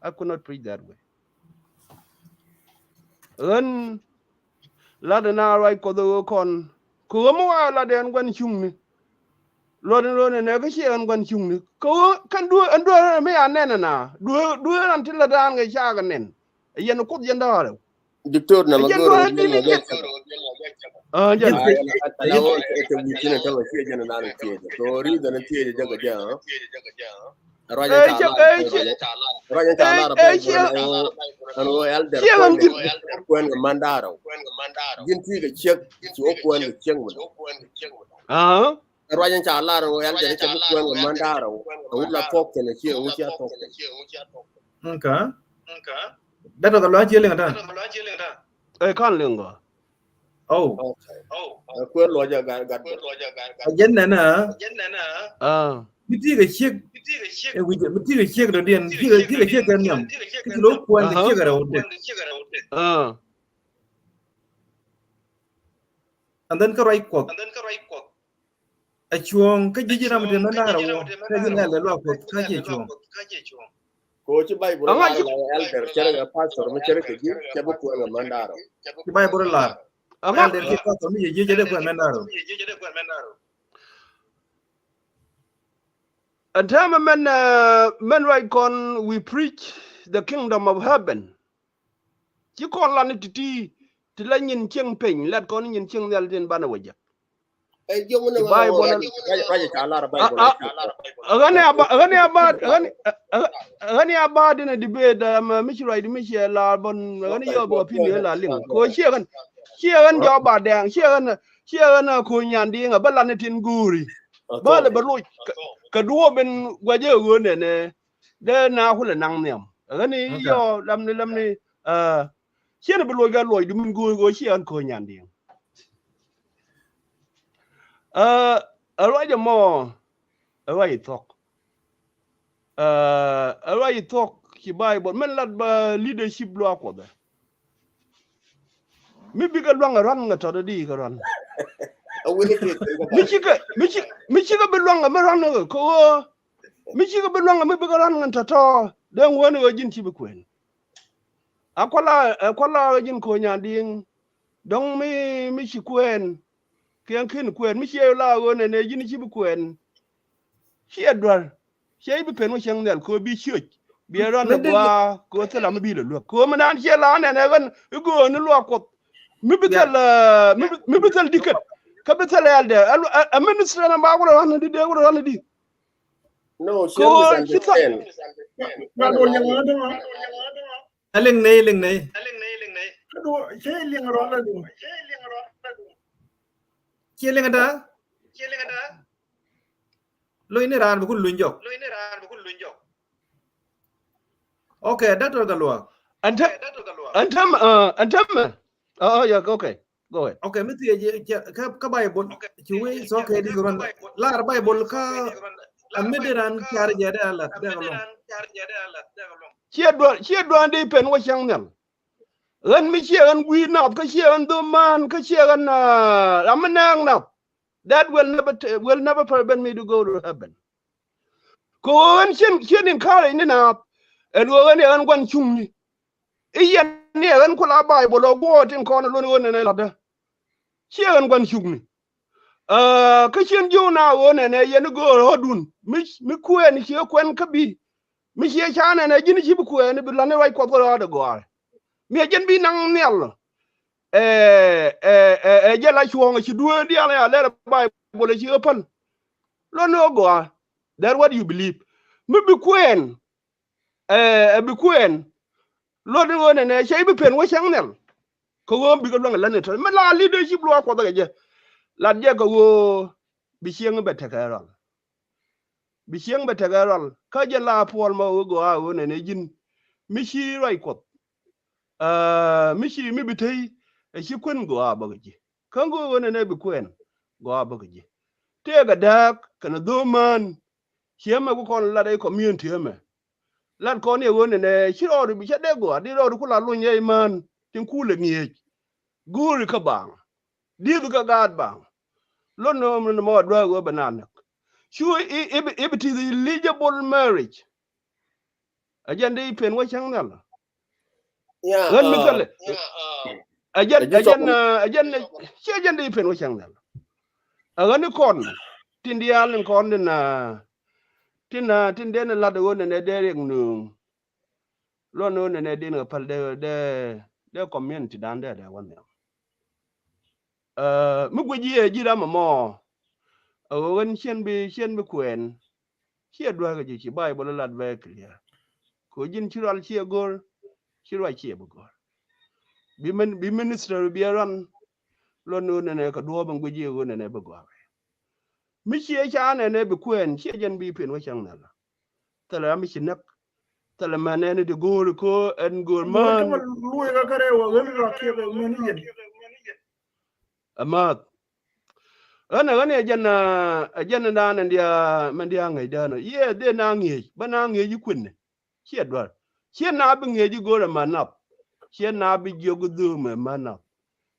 I could not preach that way. Ɣän lat ɛ na ruac kuɔth ɣöö kɔn. Kɛ ɣöö mi wa lat ɛ ɛn gua̱n cuŋni. Luɔt in luɔt in ɛ kä ciɛ ɛn gua̱n cuŋni. Kɛ ɣöö kɛn duee ɛn duee mi a nɛn ɛn a. Duee, duee ran ti lat daan kɛ cakɛ nɛn. Ɛ yɛn kuoth yɛn dɔ̱ɔ̱rɛ. Diktor na ma go̱o̱r wä jiɛn ma jɛ cɛ. Ah, jɛn. Ala wä cɛ wi̱i̱ tin ɛ tämɛ ciɛ jɛn nan ciɛ jɛ. So reason ciɛ jɛ jɛ jɛ. Ruac in ca lar. Ruac in ca lar. Ɛn wä elder kuɛn kɛ mandarɔ. Ji̱n ti kɛ ciek ci wä kuɛn kɛ ciek mɛ. Ah. Ruac in ca lar wä elder cɛ bi kuɛn kɛ mandarɔ. Wä la pɔk kɛn ciɛ wä cia pɔk kɛn. Okay. Dee tɔth a lua̱a̱ cie liŋ ata. Ɛ kan liŋ gɔ. Oh. Okay. Ɛ kuer luɔc a gat gat. A jɛn nɛn a. Ah. Mi ti kɛ ciek. Ɛ wi̱c mi ti kɛ ciek dɔ̱diɛn ti kɛ ti kɛ ciek kɛ nhiam. Ti kɛ lo kuɛn kɛ ciek rɛw dee. Ah. And then kä ruac kuɔth. A cuɔ̱ɔ̱ŋ kä ji̱ ji̱ ram ti mɛn da̱rä wä kä ji̱ nɛl ɛ luak kuɔth kä ji̱ cuɔ̱ɔ̱ŋ. Ko ci Bible lar la elder cɛrɛ kɛ pastor mi cɛrɛ kɛ ji̱ cɛ bi kuɛn kɛ mɛn da̱rä. Ci Bible lar. Elder ci pastor mi ji̱ ji̱ cɛ dee kuɛn mɛn da̱rä. Ɛn täämɛ mɛn, eh, mɛn ruac kɔn, we preach the kingdom of heaven. Ci kɔn lan ni ti̱ti̱ ti la nyin cieŋ piny, lat kɔn nyin cieŋ nhial tin banɛ wä jek. Ɛ jiɔk ni ŋa Bible wä. Ruac ca lar Bible. Ɣän ya ba, ɣän ya ba, ɣän ya ba din a debate, mi ci ruac di mi ci la bɔn ɣän yɔ bɔ pin yɔ la liŋ. Ko ciɛ ɣän ciɛ ɣän jɔ ba dɛŋ ciɛ ɣän ciɛ ɣän ko nyan di ŋa bä lan ni tin guuri. Bä lɛ bä loc kɛ duɔɔp in guac ɛ ɣöö nɛnɛ. Dee na kulɛ naŋ nhiam. Ɣän ni yɔ lamni lamni. Ciɛ ni bi loc kɛ loc di min guuri ɣöö ciɛ ɣän ko nyan di. Ɛ ruac ɛmɔ ɛ ruac ithuɔk. Ɛ ruac ithuɔk ci Bible min lat ba leadership luaak kuɔth ɛ. Mi bikɛ luaŋ ɛ ruan ŋɛ tɔt ɛ di kɛ ruan. Mi cikɛ mi ci mi cikɛ bi luaŋ ɛ mi ruan ɛ kɛ ɣöö mi cikɛ bi luaŋ ɛ mi bikɛ ruan ŋɛ tɔt tɔ dee ŋuɔ̱n ɛ ɣöö ji̱n ci bi kuɛn. A kuala a kuala ɣä ji̱n ko̱ny a di̱i̱ŋ. Dɔ̱ŋ mi mi ci kuɛɛn. Kiɛŋ kin kuɛɛn mi ciɛ la ɣöö nɛnɛ ji̱n ci bi kuɛɛn. Ciɛ duäl ciɛ bi pen wä cieŋ nhial ko̱ bi ciöc. Bi ɛ rɔn ɛ gua̱a̱ ko̱ thil a mi bi lɛ luäk ko̱ mi naan ciɛ la nɛnɛ ɣän i̱ go̱o̱n i̱ luaak kuɔth. Mi bi thil mi bi thil di̱kät kä bi thil ɛldɛ. Ɛ ministri ɛn a ba wä rɔn i̱ di dee wä rɔn i̱ di. No, she misunderstand. Aliŋ ney, liŋ ney. Ci liŋ da? Lo̱c ni raan bi kun luny jɔk. Okay, Doctor Galuak. Ɛn tɛm, ɛn tɛm, ɛn tɛm. Oh, yeah, okay. Go ahead. Okay, mi thiec kä Bible ci wee so kɛ di run lar Bible kä a mi di ran car jɛ dɛ alat dɛ lɔŋ. Ciɛ duan, ciɛ duan di pen wä cäŋ nhial. Ɣän mi ciɛ ɣän gui̱i̱r nath kä ciɛ ɣän dho̱man kä ciɛ ɣän ram mi nɛɛŋ nath. That will never will never prevent me to go to heaven. Kɛ ɣöö ɣän cien cien encourage ni nath. Ɛn ɣöö ɣän ɛ ɣän gua̱n cuŋni. I̱ yɛn ni ɛ ɣän kula Bible ɔ guɔ̱ɔ̱r tin kɔn lon ɣöö nɛnɛ la̱tdä. Ciɛ ɣän gua̱n cukni. Kä cien jiöw na ɣöö nɛnɛ yɛn i̱ göör ɣɔ̱dun mi mi kuɛɛn ciɛ kuɛn kä bi. Mi ciɛ ca nɛnɛ ji̱n ci bi kuɛɛn bi la̱t ni ruac kuɔth kä rɔɔdɛ gɔaar. Mi ɛ jɛn bi naŋ nhial. Ɛ ɛ ɛ jɛ la cuɔ̱ɔ̱ŋ ci duee diaal ya lɛr Bible ci ɣä päl. Lon ni ɣä gɔaar. That what you believe. Mi bi kuɛɛn. Ɛ bi kuɛɛn. Luɔt ni ɣöö nɛnɛ cɛ i̱ bi pen wä cäŋ nhial. Kɛ ɣöö bikɛ luäŋ ɛ lät ni tɔ̱ mi la leadership luaak kuɔth kɛ jɛ. Lat jɛ kɛ ɣöö bi cieŋ bɛ tekɛ rɔl. Bi cieŋ bɛ tekɛ rɔl kä jɛ la puɔl ma ɣöö gɔaa ɣöö nɛnɛ ji̱n. Mi ci ruac kuɔth. Mi ci mi bi tey ɛ ci kuën gɔaa bä kɛ ji̱. Kä ŋö ɣöö nɛnɛ bi kuɛɛn gɔaa bä kɛ ji̱. Tëëkɛ dääk kɛnɛ dho̱o̱mään. Ciɛ mɛ ku kɔn lat ɛ community ɛmɛ. Lat kɔn yɛ ɣöö nɛnɛ ci rɔɔdu bi cɛ dee gɔaa di rɔɔdu ku la luny yɛ imään tin kulɛ ŋi̱eec. Guuri kä baŋ. Di̱th kä gaat baŋ. Lon ni mɔ dua̱a̱k ɣöö bɛ na näk. Cu i̱, i̱, i̱ bi, i̱ bi ti̱th eligible marriage. Ɛ jɛn di pen wä cäŋ nhial. Ɣän mi thilɛ. Ɛ jɛn, ɛ jɛn, ɛ jɛn, ci ɛ jɛn di pen wä cäŋ nhial. Ɛ ɣän ni kɔn tin diaal in kɔn tin, tin, tin den lat ɣöö nɛnɛ dee riɛk nööŋ. Luɔn ɣöö nɛnɛ din kɛ päl dee, dee, dee community dan dee, dee wä nhiam. Ɛ, mi guic ji̱ ɛ ji̱ ram ɛmɔ. Ɛ ɣöö ɣän cien bi, cien bi kuɛɛn. Ciɛ duäk ji̱ ci Bible lat very clear. Kɛ ɣöö ji̱n ci rual ciɛ go̱r, ci ruac ciɛ bi go̱r. Bi min, bi minister bi ɛ run. Luɔn ɣöö nɛnɛ kɛ duɔ̱ɔ̱p in guic ji̱ ɣöö nɛnɛ bi gɔaa. Mi ciɛ ca nɛnɛ bi kuɛɛn, ciɛ jɛn bi pen wä cäŋ nhial. Thilɛ ram mi ci näk. Thilɛ mɛn ɛn di go̱o̱ri ko ɛn go̱o̱r män. Luɔi kä kärɛ wä ɣän rɔ kiɛ kɛ mɛn yɛn. Ɛmääth. Ɣän ɛ ɣän ɛ jɛn, ɛ jɛn dan ɛn dia, mɛn dia ŋäc dään ɔ. Yɛ dee na ŋi̱eec, bä na ŋi̱eec i̱ kui̱n. Ciɛ duar. Ciɛ na bi ŋi̱eec i̱ go̱o̱r ɛmɛ nath. Ciɛ na bi jiök i̱ dhuum ɛmɛ nath.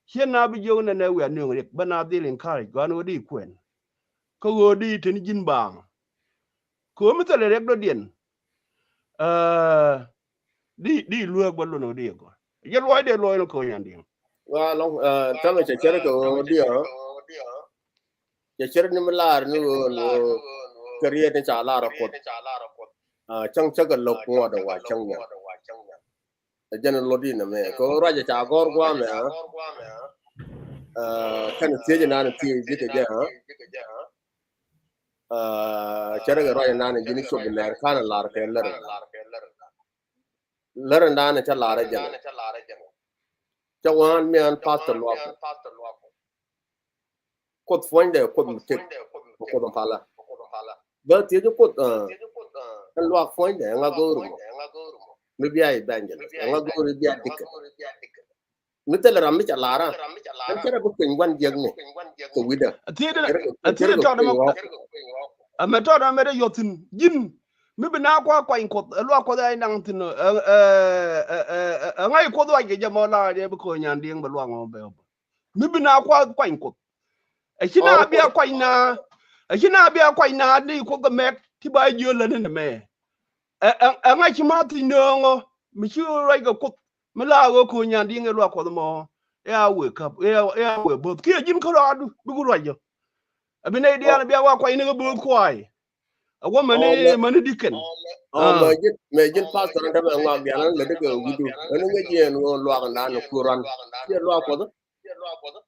Ciɛ na bi jiök nɛnɛ wiaa nööŋ riɛk, bä na dhil encourage, gɔaa ni ɣöö di kuɛn. Kä ɣöö di teni ji̱n baaŋ. Kɛ ɣöö mi thilɛ riɛk dɔ̱diɛn. Ɛ, di, di luääk bä lon ɣöö di ɛ gɔaa. Jɛ luɔc dee luɔc ni ko̱o̱ny an diɛŋ. Wa lɔŋ, ɛ, tämɛ cɛ cɛr kɛ ɣöö di ɔ. Cɛ cɛr ni mi lar ni ɣöö, ɣöö kɛ riet ni ca lar ɔ Kuoth. Ɛ, cäŋ cä kɛ lo̱k ŋuɔt ɛ wa cäŋ nya. Ɛ jɛn lot in ɛmɛ kɛ ɣöö ruac ɛ ca gɔ̱r guamɛ, ɛ, kɛn thiec inan thiec ji̱ kɛ jɛ, ɛ. Ɛ, cɛ rɛ kɛ ruac inan ji̱ ni cop lɛr kan lar kɛ lär. Lär inan cä lar ɛ jɛn. Cä wan mi an pastor luak. Kuoth puɔ̱nydɛ, Kuoth mi tëk, Kuoth mi pala. Bä thiec Kuoth, ɛ, ɛn luaak puɔ̱nydɛ, ɛŋa go̱o̱r mɔ? Mi bia evangelist, ɛŋa go̱o̱r bia deacon? Mi thilɛ ram mi ca lar a, ɛn cɛ rɛ bi piny gua̱n jiäkni kɛ wi̱cdä. Thiec, thiec tɔt ɛmɛ, ɛmɛ tɔt ɛmɛ dee yɔth thi̱n ji̱n. Mi bi na kua kuany Kuoth, ɛ luaak Kuɔth ɛ naŋ thi̱n, ɛ, ɛ, ɛŋa i̱ Kuoth wac kɛ jɛ mɔ la, ɛ bi ko̱o̱ny an diɛŋ bɛ luaak ŋɔ bɛ. Mi bi na kua kuany Kuoth. Ɛ ci na bia kuany na, ɛ ci na bia kuany na ni Kuoth kɛ mɛk ti ba jiö lä ni nɛ mɛ. Ɛ, ɛ, ɛŋa ci ma thiec nööŋɔ mi ci ruac kɛ Kuoth mi la ɣöö ko̱o̱ny an diŋ ɛ luaak Kuɔth mɔ. Ɛ a wee käp, ɛ a, ɛ a wee bo̱th kiɛ ji̱n kärɔadu bi ku ruac jɔ. Ɛ bi nɛy diaal bia wa kuany ni kɛ bo̱th kuay. Ɛ wä mɛni, mɛni deacon. Ɔ, mɛ ji̱n, mɛ ji̱n pastor ni tämɛ ŋɔak diaal ni lɛ dikɛ wi̱du ɛn ŋäc yɛn ɣöö luaak ndan ni kuran. Ciɛ luaak Kuɔth.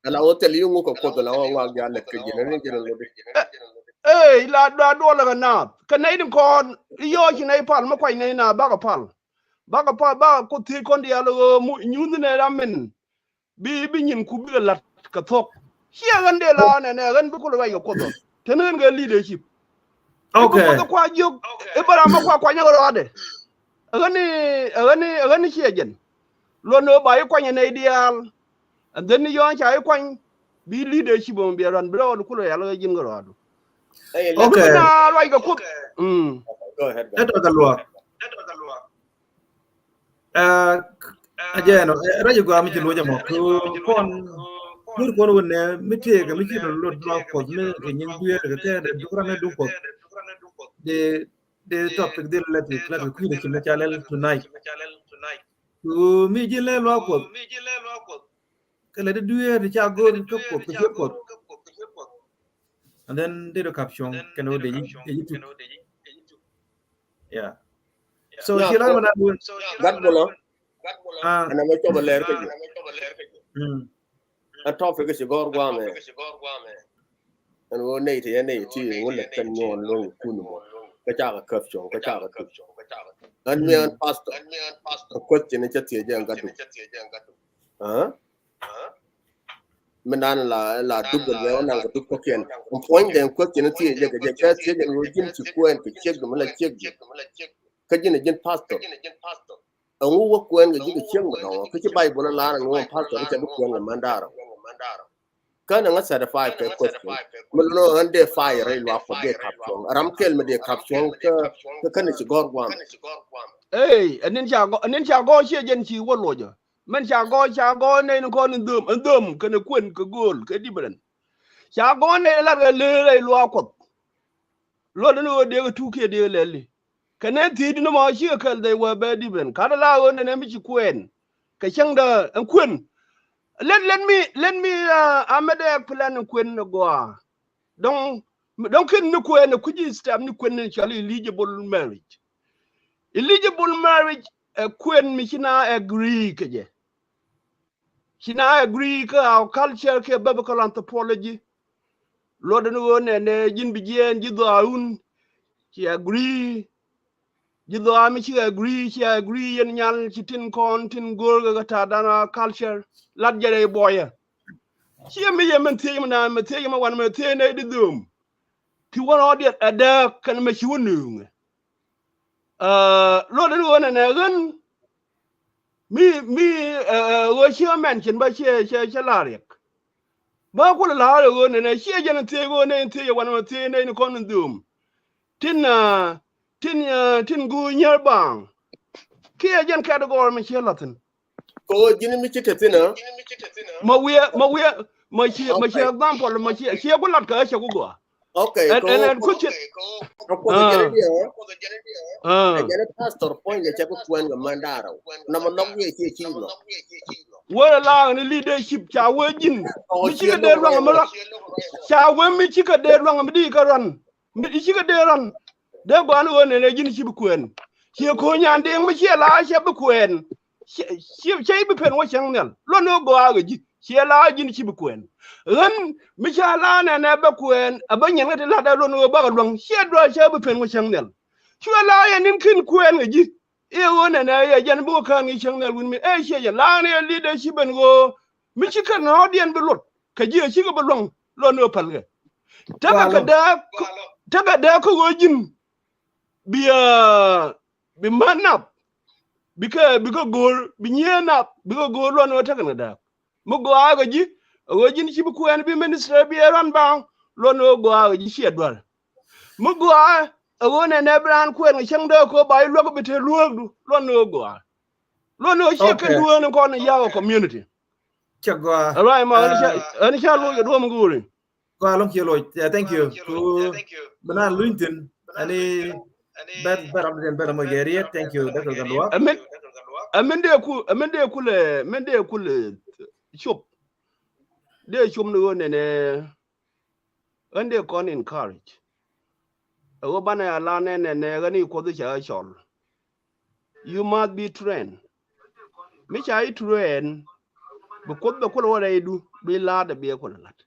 Ala wä thil yi ŋuk kɛ Kuoth ala wä ŋɔak diaal lɛt kɛ ji̱n ɛn ji̱n lodi. Ɛ, ɛ, la, la duɔl kɛ naath kɛ nɛy tin kɔn i̱ yɔɔc ci nɛy pal mi kuany nɛy naath bakɛ pal. Bakɛ pal bakɛ Kuoth thiec kɔn diaal ɣöö nyuuth nɛ ram min. Bi, bi nyin ku bikɛ la̱t kɛ thuɔ̱k. Ciɛ ɣän dee la nɛnɛ ɣän bi kulɛ ruac kɛ Kuoth ɔ. Teni ɣän kɛ leadership. Okay. I̱ bi Kuoth kua jiök i̱ bä ram mi kua kuany kɛ rɔɔdɛ. Ɣän i̱, ɣän i̱, ɣän i̱ ciɛ jɛn. Luɔt ni ɣöö ba i̱ kuany ɛ nɛy diaal. And then ni yɔ̱ɔ̱ŋ ca i̱ kuany bi leadership ɔm bia ruan bi rɔɔdu kulɛ yal ɣä ji̱n kɛ rɔɔdu. Okay. Bi na ruac kɛ Kuoth. Mm. Go ahead, go ahead. Ɛ tɔt kɛ luaak. Ɛ, ɛ jɛn ɔ, ɛ, rɛc gɔaa mi ci luɔc ɛmɔ. Kɛ kɔn, mi kɔn wun nɛ, mi tëëkɛ, mi ci rɔ lot luaak Kuɔth, mi kɛ nyin dueer kɛ kɛ dee duk ran ɛ duk Kuɔth. Dee, dee topic dee lɛt, lɛt kui̱dɛ ci mi ca lɛl tonight. Ku mi ji̱ lɛ luaak Kuɔth. Kɛ lɛ di dueer di ca go̱o̱r kä Kuoth, kä ciek Kuɔth. And then dee dɔ kap cuɔ̱ŋ kɛn wä dee ji̱, dee ji̱ tuk. Yeah. So ci lar mɛ na dueer. Gat bulɔ. Ah. Ɛn ɛmɛ cɔp ɛ lɛr kä ji̱. Mm. Ɛn topic ci gɔ̱r guamɛ. Ɛn ɣöö nɛy ti yɛn nɛy ti ŋun lɛ kɛn nyuɔn lo̱ŋ kun mɔ. Kä cakɛ käp cuɔ̱ŋ, kä cakɛ käp cuɔ̱ŋ. Ɛn mi ɛn pastor. Ɛ question cä thiec ɛn gatdu. Aa? Mi nan la, la duk bɛ lɛ wä nan kɛ duk kɔkiɛn. Ɛn puɔ̱ny dɛ ɛn question thiec jɛ kɛ jɛ cɛ thiec ɛn ɣöö ji̱n ci kuɛɛn kɛ ciek dum la ciek dum. Kä ji̱n ɛ ji̱n pastor. Ɛŋu wä kuɛn kɛ ji̱ kɛ cieŋ mi dɔ̱ŋ kä ci Bible ɛ lar ɛŋu ɛn pastor kä cɛ bi kuɛn kɛ mɛn da̱rä. Kä nɛ ŋä certified kɛ question. Mi lo̱n ɣän dee fire rɛy luaak Kuɔth dee kap cuɔ̱ŋ. Ram kɛl mi dee kap cuɔ̱ŋ kä, kä kɛn ci gɔ̱r guam. Ey, ɛn nin ca gɔ̱, ɛn nin ca gɔ̱ ciɛ jɛn ci wä luɔcä. Mɛn ca gɔɔ, ca gɔɔ nɛy ni kɔn in dhöm, in dhöm kɛnɛ kuën kɛ gööl kɛ different. Ca gɔɔ nɛy lat kɛ lëë rɛy luaak Kuɔth. Luɔt ni ɣöö dee kɛ tuk kiɛ dee kɛ lɛli. Kɛ nɛn thiecdu ni mɔ cikɛ kɛl they were very different. Kat ala ɣöö nɛnɛ mi ci kuɛɛn kɛ cäŋdä ɛn kuën. Let, let me, let me, uh, amɛ dee plan ɛn kuën ni gɔaa. Dɔ̱ŋ, dɔ̱ŋ ken ni kuɛɛn ɛ kui̱ci step ni kuën ni cɔl eligible marriage. Eligible marriage ɛ kuën mi ci na agree kɛ jɛ. Ci na agree kä our culture kɛ biblical anthropology. Luɔt ni ɣöö nɛnɛ ji̱n bi jiɛɛn ji̱ dhɔaawun. Ci agree. Ji̱ dhɔaaw mi ci agree, ci agree yɛn nyal ci tin kɔn tin go̱o̱r kɛ kɛ ta̱a̱ dan a culture. Lat jɛ rɛy buɔyä. Ci mi yɛ min thiec mi na mi thiec mi wan mi thiec nɛy di dhöm. Ti wän ɔ diɛt ɛ dääk kɛn mi ci wä nööŋɛ. Luɔt ni ɣöö nɛnɛ ɣän mi, mi, ɛ, ɛ, ɣöö ciɛ mɛn cin bä ciɛ, ciɛ, ciɛ la riɛk. Bä kulɛ la ɣöö nɛnɛ ciɛ jɛn thiec ɣöö nɛy thiec ɛ wan mɛ thiec nɛy ni kɔn in dhöm. Tin, ɛ, tin, ɛ, tin guur nyär baaŋ. Kiɛ jɛn kɛt gɔɔr mi ciɛ la̱thin. Kɛ ɣöö ji̱n mi ci te thin ɛ. Ma wiɛ, ma wiɛ, ma ciɛ, ma ciɛ example, ma ciɛ, ciɛ ku lat kɛ ɣä ciɛ ku gɔaa. Okay, ɛn, ɛn, ɛn kuthi. Kuoth jɛn diɛ. Ah. Jɛn pastor puɔ̱ny kɛ cɛ ku kuɛn kɛ mɛn da̱rɛ. Nɔmɔ nhɔk wiɛ ciɛ ci nhɔk. Wee la ni leadership ca wee ji̱n. Mi cikɛ dee luaŋ mi rɔn. Ca wee mi cikɛ dee luaŋ mi di kɛ rɔn. Mi cikɛ dee rɔn. Dee gɔaa ni ɣöö nɛnɛ ji̱n ci bi kuɛn. Ciɛ ko̱ nyan diŋ mi ciɛ la cɛ bi kuɛn. Ciɛ, ciɛ, ciɛ bi pen wä cäŋ nhial. Luɔt ni ɣöö gɔaa kɛ ji̱. Ciɛ la ji̱n ci bi kuɛn. Ɣän mi ca la nɛnɛ bä kuɛn. A bä nyin kä ti lat a luɔt ni ɣöö bakɛ luäŋ. Ciɛ dual cɛ bi pen wä cäŋ nhial. Cuɛ la yɛ ni̱n kin kuɛn kɛ ji̱. I̱ ɣöö nɛnɛ yɛ jɛn bi wä kään ŋi̱i̱c cäŋ nhial wi̱n mi. Ɛ ciɛ jɛn. La ni yɛ leadership ɛn ɣöö. Mi ci kɛn rɔ̱ɔ̱diɛn bi luɔt. Kɛ ji̱ ɛ cikɛ bi luäŋ. Luɔt ni ɣöö pälkɛ. Tekɛ kɛ dee, tekɛ dee kä ɣöö ji̱n. Bi, ɛ, bi män nath, bikɛ, bikɛ go̱o̱r, bi nyiee nath, bikɛ go̱o̱r luɔt ni ɣöö tekɛ ni dääk. Mi gɔaa kɛ ji̱, ɛ ɣöö ji̱n ci bi kuɛɛn bi ministry bi ɛ run baaŋ, luɔt ni ɣöö gɔaa kɛ ji̱ ciɛ dual. Mi gɔaa, ɛ ɣöö nɛnɛ bi raan kuɛɛn kɛ cäŋ dee kɛ ɣöö ba ji̱ luäk bi te luääkdu, luɔt ni ɣöö gɔaa. Luɔt ni ɣöö ciɛ kɛn duääk ni kɔn ni ya̱k ɛ community. Cɛ gɔaa. Ɛ ruac ma, ɣän ca, ɣän ca luɔc kɛ duɔ̱ɔ̱m go̱o̱ri. Gɔaa lɔŋ ciɛ loc. Yeah, thank you. Ku bi na luny thin. Ani bɛr, bɛr ram den bɛr ram gɛri. Thank you, Doctor Gatluak. Amin, amin dee ku, amin dee ku lɛ, amin dee ku lɛ cop. Dee cop ni ɣöö nɛnɛ. Ɣän dee kɔn encourage. Ɛ ɣöö banɛ a la nɛnɛ nɛ ɣän i̱ Kuoth i̱ ca cɔl. You must be trained. Mi ca i̱ train, bi Kuoth bɛ kulɛ wä rɛydu, bi la̱t ɛ bi ɛ kulɛ la̱t.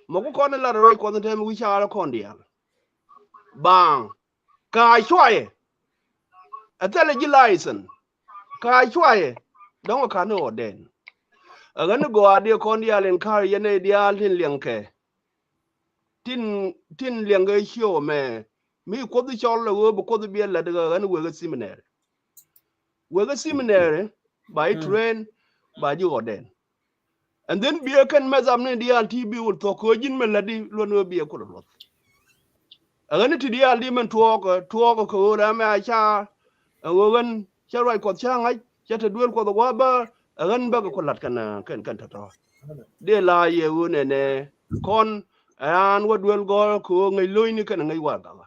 Mɔ ku kɔn i̱ la̱t ɛ ruac Kuɔth in tɛm wi̱c ca rɛ kɔn diaal. Baaŋ. Ka cuayɛ. Ɛ thilɛ ji̱ license. Ka cuayɛ. Dɔ̱ŋ ɛ ka̱n i̱ ordain. Ɛ ɣän i̱ gɔaa diɛ kɔn diaal in ka̱r yɛn ɛ diaal tin liɛŋ kɛ. Tin, tin liɛŋ kɛ ciö mɛ. Mi Kuoth i̱ cɔl ɛ ɣöö bi Kuoth i̱ biɛ lät ɛ ɣän i̱ wek i̱ seminary. Wek i̱ seminary, ba ji̱ train, ba ji̱ ordain. And then biɛ kɛn mɛth ap ni diaal ti bi wul thuɔ̱k kɛ ɣöö ji̱n mɛ lät i̱ luɔt ni ɣöö biɛ kulɛ luɔth. Ɛ ɣän i̱ ti diaal di mɛn tuɔɔk, tuɔɔk kɛ ɣöö rɛmɛ a ca, ɛ ɣöö ɣän cä ruac Kuɔth cä ŋa̱c, cä te duëël Kuɔth ɛ gua̱a̱ bä, ɛ ɣän bäkɛ ku la̱t kɛn, kɛn, kɛn tɔ̱tɔ̱. Dee la yɛ ɣöö nɛnɛ kɔn, ɛ an wä duëël gɔ̱r kɛ ɣöö ŋäc lo̱cni kɛn ŋäc warɛgakɛ.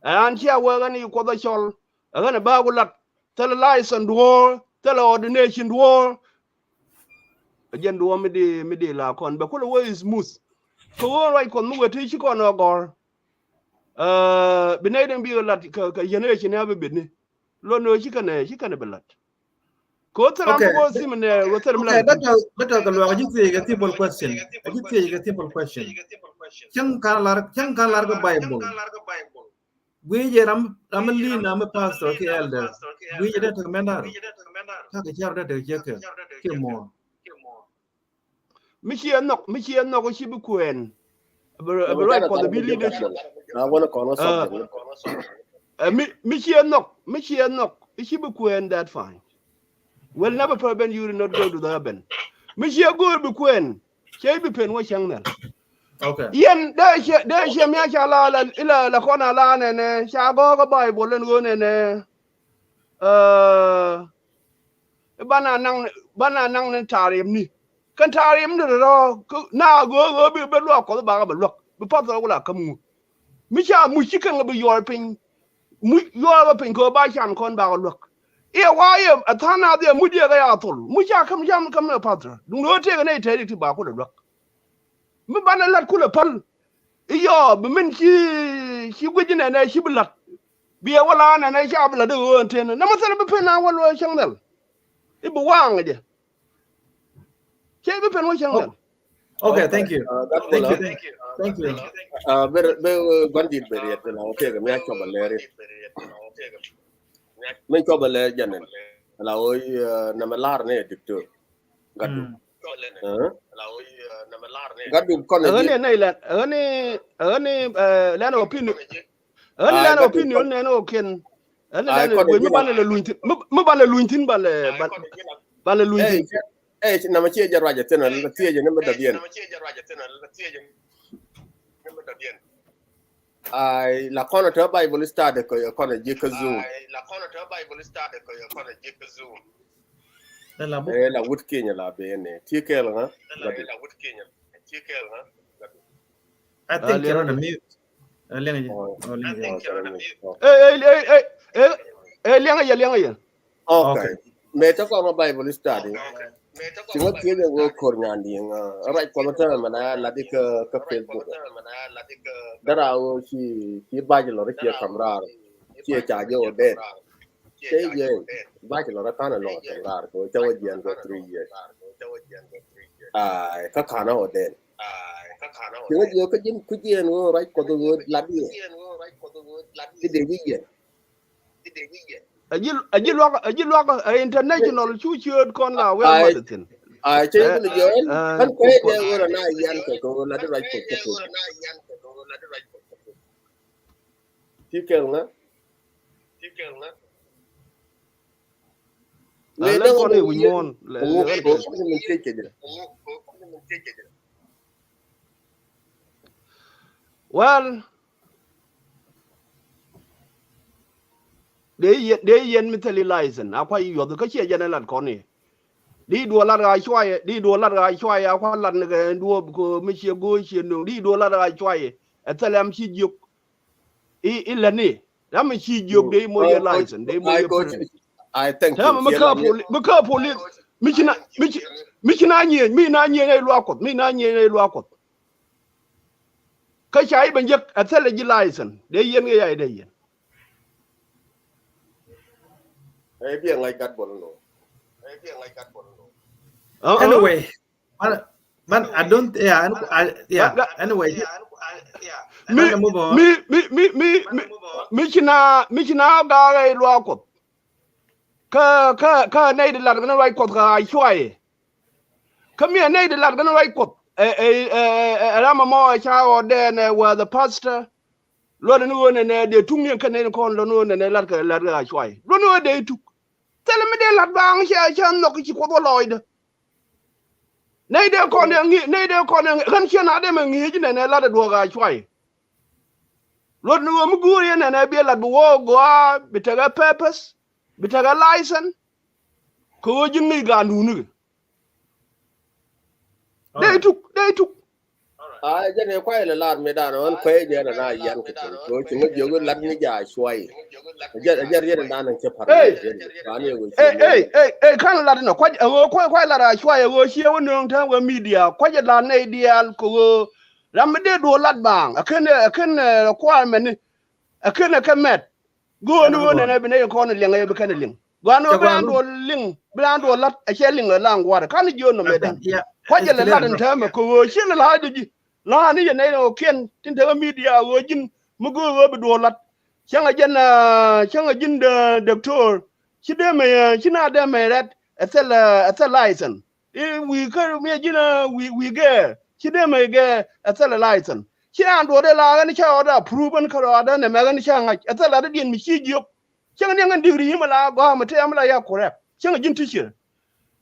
Ɛ an cia wee ɣän i̱ Kuɔth ɛ cɔl, ɛ ɣän ɛ bä ku lat, thilɛ license duɔ̱ɔ̱r, thilɛ ordination duɔ̱ɔ̱r. Ɛ jɛn duɔ̱ɔ̱r mi di, mi di la kɔn, bɛ kulɛ wee smooth. Kɛ ɣöö ruac Kuɔth mi wee ti ci kɔn ɛ gɔ̱r. Ɛ, bi nɛy den bi lat kɛ, kɛ generation ɛ bi bitni. Luɔt ni ɣöö ci kɛnɛ, ci kɛnɛ bi lat. Kɛ ɣöö thil ram bi wä thim nɛ, ɣöö thil mi lat. Doctor, Doctor Gatluak, a ji̱ thiec kɛ simple question. A ji̱ thiec kɛ simple question. Cäŋ ka̱n lar, cäŋ ka̱n lar kɛ Bible. Guic jɛ ram, ram mi lead, ram mi pastor ki elder. Guic jɛ dee tek mɛn da̱r. Kakɛ cär dee tek ciek kɛ. Kiɛ muɔ̱ɔ̱n. Mi ciɛ nhɔk, mi ciɛ nhɔk ci bi kuɛɛn. Bi, bi ruac Kuɔth bi leadership. Ɛ, mi, mi ciɛ nhɔk, mi ciɛ nhɔk ci bi kuɛɛn, that fine. Will never prevent you to not go to the heaven. Mi ciɛ go̱o̱r bi kuɛɛn, cɛ bi pen wä cäŋ nhial. Okay. Yɛn dee ciɛ, dee ciɛ mi a ca la, la, la, la kɔn a la nɛnɛ, ca gɔ̱ɔ̱k a Bible ɛn ɣöö nɛnɛ. Ɛ, i̱ banɛ naŋ, banɛ naŋ ni ta̱a̱ riɛmni. Kɛn ta̱a̱ riɛmni rɔ, na ɣöö ɣöö bi bɛ luak Kuɔth bakɛ bɛ luäk. Bi path rɔ wula käm ŋu. Mi ca muc ci kɛn kɛ bi yɔɔr piny. Muc yɔɔr kɛ piny kɛ ɣöö ba can kɔn bakɛ luäk. Iɛ wa iɛ a tha̱a̱ŋ na dhiɛ muc diɛ kɛ ya thol. Muc ca käm cam käm ɛ path rɔ. Duŋ ni ɣöö tëëkɛ nɛy tɛɛri ti ba kulɛ luäk. Mi banɛ la̱t kulɛ päl. I̱ yɔ bi min ci ci guic inɛnɛ ci bi la̱t. Bi ɛ wä la nɛnɛ ca bi la̱t i̱ ɣöö ɛn tënɛ nɛmɛ thilɛ bi pen a wä luɔ̱c cäŋ dhɛl. I̱ bi waŋ jɛ. Cɛ bi pen wä cäŋ dhɛl. Okay, thank you. Thank you, thank you, thank you. Ber ber gua̱n dit ber yɛt na wä kɛ kɛ mi a cɔp a lɛri. Min cɔp a lɛri jɛn nɛn. La wä nɛmɛ la̱r ni ɛ diktor. Gatdu. Gatdu kɔn ɛ ɣän ni nɛy lɛn ɣän ni ɣän ni lɛn opinion. Ɣän ni lɛn opinion nɛn ɣän kiɛn. Ɣän ni lɛn wen mi banɛ lɛ luny thin mi banɛ luny thin banɛ banɛ luny thin. Ɛ namɛ ciɛ jɛ ruacɛ thin a thiecɛ ni mi dɔ̱diɛn. Ai la kɔn tɛ Bible study kɛ kɔn ji̱ kä Zoom. Ai la kɔn tɛ Bible study kɛ kɔn ji̱ kä Zoom. Ɛ la wut Kenya la ben ni ti kɛl ŋa. I think you're on a mute. Ɛ liɛŋ yɛ liɛŋ yɛ. Okay. Mëë te kɔn kä Bible study. Ci ŋä thiec ɛ wee ko̱r nyandiɛŋ ruac Kuɔth täämɛ na lat ikä kä Facebook. Dara wee ci ci bachelor ciɛ kam raar ciɛ ca jɛ ordain. Cɛ jɛ bachelor ɛ ka̱n ɛ lɔŋ kam raar kɛ wee cä wä jiɛn kɛ three years. Ai kä ka̱n ɛ ordain. Ci ŋä jiɛ kä ji̱n kui̱ jiɛn wee ruac Kuɔth wee lat iɛ. Ci dee ji̱ jiɛn. Aji aji luak aji luak a international cu ciööt kɔn la wek mat thin. Ai cɛ yikun jiɔn kan kuɛ jɛ wera na yan kɛ ko la di ruac ko ko. Ti kɛl ŋa. Ti kɛl ŋa. Le dang kɔn e winyuɔn le le. Well, dee yɛn, dee yɛn mi thil i̱ license a kuac i̱ yuɔth kä ciɛ jɛn ɛ lat kɔn i̱. Di duɔ lat ɣaa cuayɛ, di duɔ lat ɣaa cuayɛ a kuac lat ni kɛ duɔ̱ɔ̱p kɛ mi ciɛ go̱o̱c ciɛ nöŋ di duɔ lat ɣaa cuayɛ. Ɛ thil ɛm ci jiök i̱ i̱ lätni. Ram mi ci jiök dee i̱ moc yɛ license dee i̱ moc yɛ. Täämɛ mi kä police mi kä police mi ci na mi ci mi ci na nyieny mi na nyieny ɛ luaak Kuɔth mi na nyieny ɛ luaak Kuɔth. Kä ca i̱ ben jek a thilɛ ji̱ license dee yɛn kɛ yac dee yɛn. Ɛ biɛ ŋa̱c gat bol no. Ɛ biɛ ŋa̱c gat bol no. Anyway, man, man, I don't, yeah, I, yeah. Anyway, mi mi mi mi mi mi mi ci na mi ci na ga̱a̱k ɛ luaak Kuɔth. Kä kä kä nɛy di lat kɛn ruac Kuɔth kä a cuay. Kä mi a nɛy di lat kɛn ruac Kuɔth ɛ ɛ ɛ ɛ ram ɛmɔ ɛ ca ɣɔɔdɛn ɛ wä the pastor. Luɔt ni ɣöö nɛnɛ dee tuk ni kɛn nɛy ni kɔn luɔt ni ɣöö nɛnɛ lat kɛ lat kɛ a cuay luɔt ni ɣöö dee tuk. Thilɛ mi dee lat baaŋ cɛ cɛ nhɔk ci Kuoth wä lɔɔcdä. Nɛy dee kɔn dee ŋi̱i̱c nɛy dee kɔn dee ŋi̱i̱c ɣän ciɛ na dee mɛ ŋi̱i̱c nɛnɛ lat ɛ duɔ̱ɔ̱k a cuay. Luɔt ni ɣöö mi guur yɛn nɛnɛ biɛ lat bi wä gɔaa bi tekɛ purpose bi tekɛ license. Kɛ ɣöö ji̱n ŋi̱i̱c gaandun nikɛ. Dee tuk dee tuk. Ai jɛn ɛ kuay lɛ lar mi dan ɣän kuay jɛn ɛ na yan kɛ tɛn kɛ ci ŋä jiök lat ni ja cuay. Jɛn jɛn riɛn dan ɛ cɛ par. Ei ei ei ei kan lat nɔ kuay ɛ ɣöö kuay kuay lat a cuay ɛ ɣöö ciɛ wä nööŋ tɛn wä media kuay ɛ lat nɛy diaal kɛ ɣöö ram mi dee duɔ lat baaŋ ɛ ken ɛ ken ɛ requirement ni ɛ ken ɛ kɛ mɛt. Go̱o̱n ɣöö nɛnɛ bi nɛy kɔn liŋ ɛ bi kɛn liŋ. Gua̱n ɣöö bi raan duɔl liŋ bi raan duɔl la̱t a cɛ liŋ lɛ laŋ gua̱a̱r ɛ ka̱n jiöön nɔmɛ dan. Kua̱cɛ lɛ la̱t ɛn täämɛ kɛ ɣöö ciɛ lɛ la̱a̱c dee ji̱. La̱a̱n ni yɛ nɛy ɣöö kiɛn tin tekɛ media ɣöö ji̱n mi go̱o̱r ɣöö bi duɔl la̱t. Cäŋɛ jɛn cäŋɛ ji̱n dɔktor ci dee mɛ ci na dee mɛ rɛt ɛ thil ɛ thil license. I̱ wi̱i̱ kä mi ji̱n a wi̱i̱ wi̱i̱ gɛɛ ci dee mɛ gɛɛ ɛ thilɛ license. Ci raan duɔ̱ɔ̱r dee la ɣän cä ɣɔt a prove ɣän kä rɔɔdä nɛ mɛ ɣän cä ŋa̱c ɛ thilɛ lat diɛn mi ci jiök. Cäŋ ni ɣän digri yim a la gɔaa mɛ tɛm la ya correct cäŋ ji̱n ti ciɛ.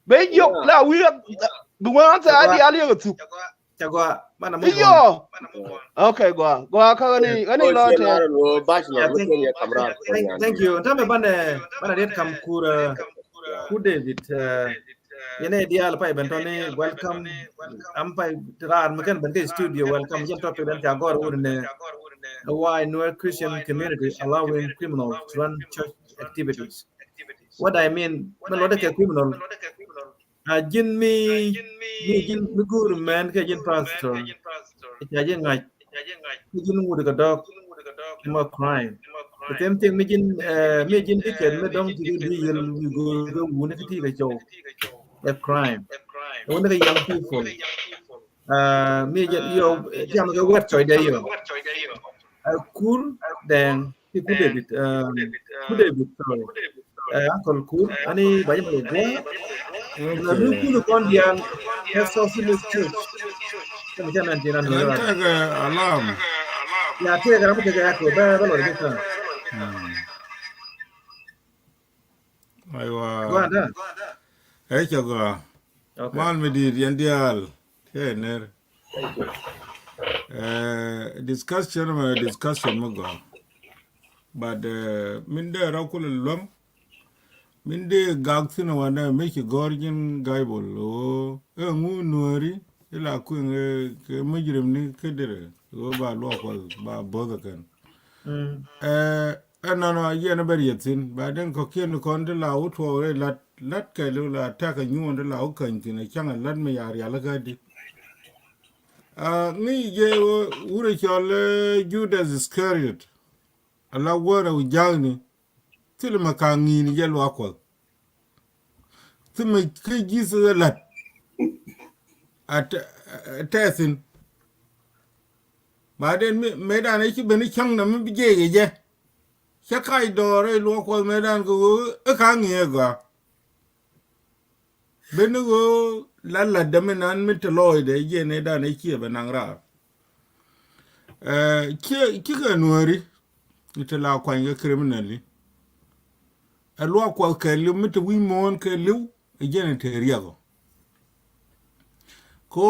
Bɛ jiök la wi̱i̱ bi ŋuan thɛ a diaal yɛ ɣä thuk. Cɛ gɔaa mana move on. Iyɔ. Okay gɔaa gɔaa kä ɣän i̱ ɣän i̱ lɔ tɛ. Thank you. Thank you. Thamɛ banɛ banɛ riet kam kur kur David. Yɛn ɛ diaal pay ben tɔni welcome. Am pay raar mi kɛn ben kä studio, welcome. Jɛn topic den ca gɔr wut ni, why Nuer Christian community allowing criminal to run church activities. What I mean, mi lɔt kɛ criminal. A ji̱n mi, mi ji̱n mi go̱o̱r mɛn kɛ ji̱n pastor. Ca ji̱ ŋa̱c. Mi ji̱n ŋut kɛ dɔ̱k. Mɔ crime. The same thing mi ji̱n, eh, mi ji̱n ticket mi dɔ̱ŋ ti kɛ bi yel mi go̱o̱r kɛ wuni kä ti kɛ cɔw. A crime. Wuni kɛ young people. Ah, mi jɛ yɔ, jam kɛ wɛt cɔy dɛ yɔ. Ah, Kur Dɛŋ, ti Kur David, ah, Kur David, sorry. Ah, Uncle Kur, ani ba jɛ mɛ gua. Na mi Kur kɔn dial, kɛ South Sudanese Church. Kɛ mi jɛ nan ti nan ni ra. Tɛk alarm. Ya tɛk alarm tɛk ya ko ba ba lɔ de ta. Aywa. Gua da. Ɛ cɛ gua. Okay. Mal mi dit yɛn diaal. Kɛ ner. Eh, discussion mɛ discussion mɛ gua. But, eh, min dee rɔ kulɛ luäŋ. Min dee gak thin wanɛ mi ci gɔr ji̱n gaibol. O, ɛ ŋu nuɔri. Ila kuiŋ, eh, kɛ mujrim ni kɛ dire. O ba luɔk kɔ ba both kɛn. Ɛ, ɛnɔnɔ yɛn bɛ rieth thin ba den kɔkiɛn kɔn ti la wut tuɔɔk rɛy lat lat kɛɛliw la tɛk a nyuɔn ti la wut käny thin a cäŋ a lat mi ya rialikä di. A ŋi̱i̱c jɛ wurɛ cɔl, eh, Judas Iscariot. A la wärɛ wu ja̱a̱kni. Thilɛ mɛ ka̱ ŋi̱i̱ni jɛ luaak kuɔth. Thimɛ kä Jesus ɛ la̱t. A tɛ, a tɛ thin. Ba den mi, mëëdan ɛ ci ben i̱ cäŋ na mi bi jiɛc ɛ jɛ. Cä kac dɔɔr ɛ luɔk kuɔth mëëdan kɛ ɣöö ɛ ka̱ ŋi̱i̱ ɛ gɔaa. Ben i̱ ɣöö la la̱t däminan mi te lɔɔcdɛ jiɛn ɛ dan ɛ ciɛ bɛ naŋ raar. Ɛ, ciɛ, cikɛ nuääri. I̱ te la kuany kɛ criminal i̱. Ɛ luaak kuɔth kɛ li̱w mi te wi̱c muɔ̱ɔ̱n kɛ li̱w. Ɛ jɛn ɛ te riɛk ɔ. Ko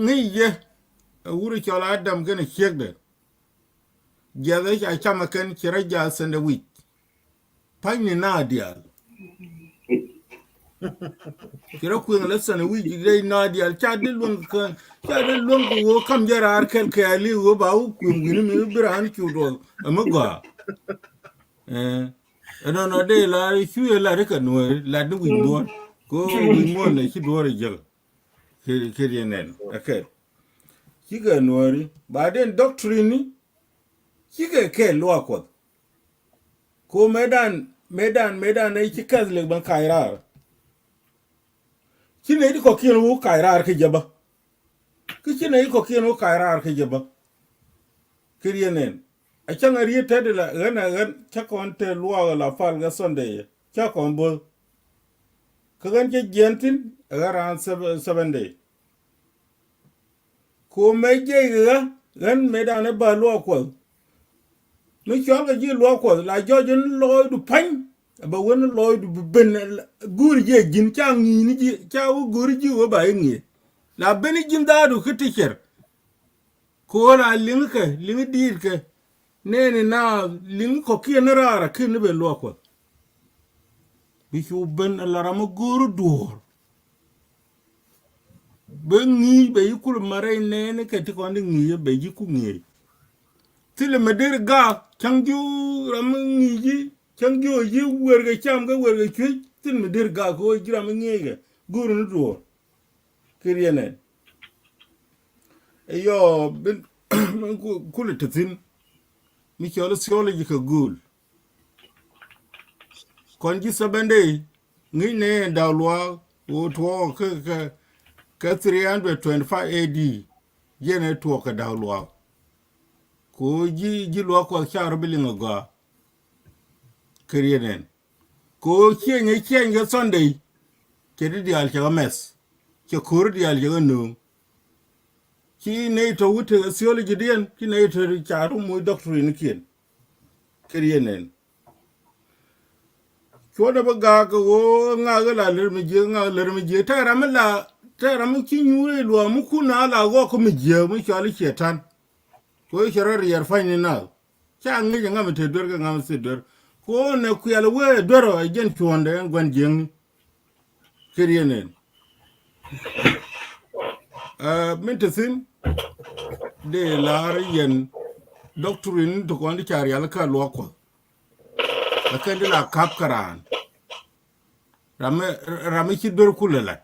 ŋi̱i̱c jɛ. Ɛ wur i̱ cɔl Adam kɛnɛ ciekdɛ. Jiɛth ɛ ca cam ɛ kɛn ci rɔ jath sɛn dɛ wi̱c. Pa̱ny ni na diaal. Ci rɔ kueŋ lɛ sɛn wi̱c dee na diaal ca dee luäŋ kɛ, ca dee luäŋ kɛ ɣöö kam jɛ raar kɛl kɛɛli ɣöö ba wä kueŋ wi̱ni mi bi raan cu duɔth. Ɛ mi gɔaa. Ɛ, ɛnɔnɔ dee la cu yɛ lat kɛ nuɔ̱ɔ̱ri lat ni wi̱c muɔ̱ɔ̱n. Kɛ ɣöö wi̱c muɔ̱ɔ̱n ɛ ci duɔ̱ɔ̱r ɛ jäk. Kɛ, kɛ diɛ nɛn. Ɛ kɛ. Cikɛ nuɔ̱ɔ̱ri. Ba den doctrine ni. Cikɛ kɛ luaak kuɔth. Ko mëëdan, mëëdan, mëëdan ɛ ci Catholic bä kac raar. Ci nɛy ti kɔ̱kiɛn wä kac raar kä jɛ bä. Kä ci nɛy ti kɔ̱kiɛn wä kac raar kä jɛ bä. Kä riet nɛn. A cäŋ a riet tetdɛ la ɣän a ɣän cä kɔn te luaak la pal kɛ Sunday. Cä kɔn bo̱th. Kä ɣän cä jiɛn thi̱n ɛ ɣän raan seven, seven day. Ko mëë jiɛc kɛ ɣä, ɣän mëëdan ɛ ba luaak kuɔth. Mi cɔal kɛ ji̱ luaak kuɔth, la jɔc in lɔɔcdu pa̱ny, ɛ bɛ wen lɔɔcdu bi ben, guuri jiɛ ji̱n ca ŋi̱i̱ni ji̱, ca wä guuri ji̱ wä ba i̱ ŋi̱i̱c. La ben i̱ ji̱n dhaadu kä ti cɛr. Ko la liŋ kɛ, liŋ diit kɛ. Nɛɛni na liŋ kɔ̱kiɛn ni raar a kin ni ben luaak kuɔth. Bi cu ben a la ram mi go̱o̱r duɔ̱ɔ̱r. Bɛ ŋi̱i̱c bɛ yi kul marɛ nɛɛni kɛ ti kɔn di ŋi̱i̱c bɛ yi ku ŋi̱i̱c. Thilɛ mɛ der gaak cäŋ ji̱ ram mi ŋi̱i̱c ji̱ cäŋ ji̱ ɣöö ji̱ wer kɛ cam kɛ wer kɛ cuec thil mɛ der gaak kɛ ɣöö ji̱ ram mi ŋi̱i̱c kɛ go̱o̱r ni duɔ̱ɔ̱r. Kɛ riɛn ɛn. Ɛ yɔ bin, bin ku-, kulɛ te thi̱n. Mi cɔl theology kɛ go̱o̱l. Kɔn ji̱ seven day, ŋi̱i̱c ni da̱w luaak, ɣöö tuɔɔk kä, kä, kä three hundred twenty-five A D, jɛn ɛ tuɔɔk kɛ da̱w luaak. Kɛ ɣöö ji̱, ji̱ luaak kuɔth ca rɔ bi liŋ agɔaa. Kɛ riet ɛn. Kɛ ɣöö cieny ɛ cieny kɛ Sunday, cɛ ti diaal cɛ kɛ mɛth, cɛ ko̱r diaal cɛ kɛ nööŋ. Ci nɛy tɔ̱ wut tekɛ theology diɛn, ci nɛy tɔ̱ ca rɔ moc doctrine kiɛn. Kɛ riet ɛn. Cuɔ̱nɛ bä gaak kɛ ɣöö ŋaak ɣä la lär mi jiääk, ŋaak lär mi jiääk. Tɛk ram mi la, tɛk ram mi ci nyuur i̱ luɔ̱ɔ̱m mi kun a la ɣɔk kä mi jiääk mi cɔal i̱ Cɛtan. Kɛ ɣöö cɛ rɔ riɛɛr pa̱ny ni naath. Ca ŋi̱c ɛ ŋa mi te duer kɛ ŋa mi thil duer. Kɛ ɣöö nɛ kuɛl ɛ wee ɛ duer ɔ ɛ jɛn cuɔ̱ɔ̱ŋdɛ ɛn gua̱n jiääkni. Kɛ riet ɛn. Ɛ, min te thi̱n dee la̱r yɛn doctrine ti kɔn ti ca rial kä luaak Kuɔth. Ɛ kɛn di la ka̱p kä raan. Ram mi, ram mi ci duer kulɛ lat.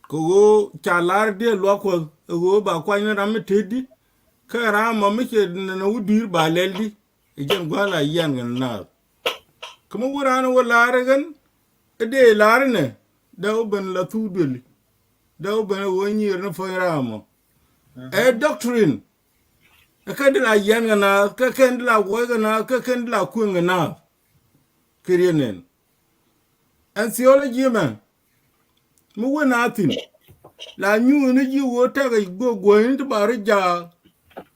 Kɛ ɣöö ca la̱r diɛ luaak Kuɔth ɛ ɣöö ba kuany ni ram mi tetdi. Kä ram mɔ mi cɛ nɛn ɛ wä dui̱r ba lɛl di. Ɛ jɛn gua̱a̱th la yian kɛ naath. Kä mi wä raan wä la̱r ɛ ɣän ɛ dee la̱r inɛ dee wä ben la thuk duëli. Dee wä ben ɛ ɣöö nyier ni puɔ̱ny ram mɔ. Ɛ doctrine. Ɛ kɛn di la yian kɛ naath, kä kɛn di la wuɔc kɛ naath, kä kɛn di la kueŋ kɛ naath. Kɛ riet nɛn. Ɛn theology mɛ mi wä naath thi̱n. La nyuuth ni ji̱ ɣöö tɛkɛ guɔ guɔ̱nyni ti ba ri jaak,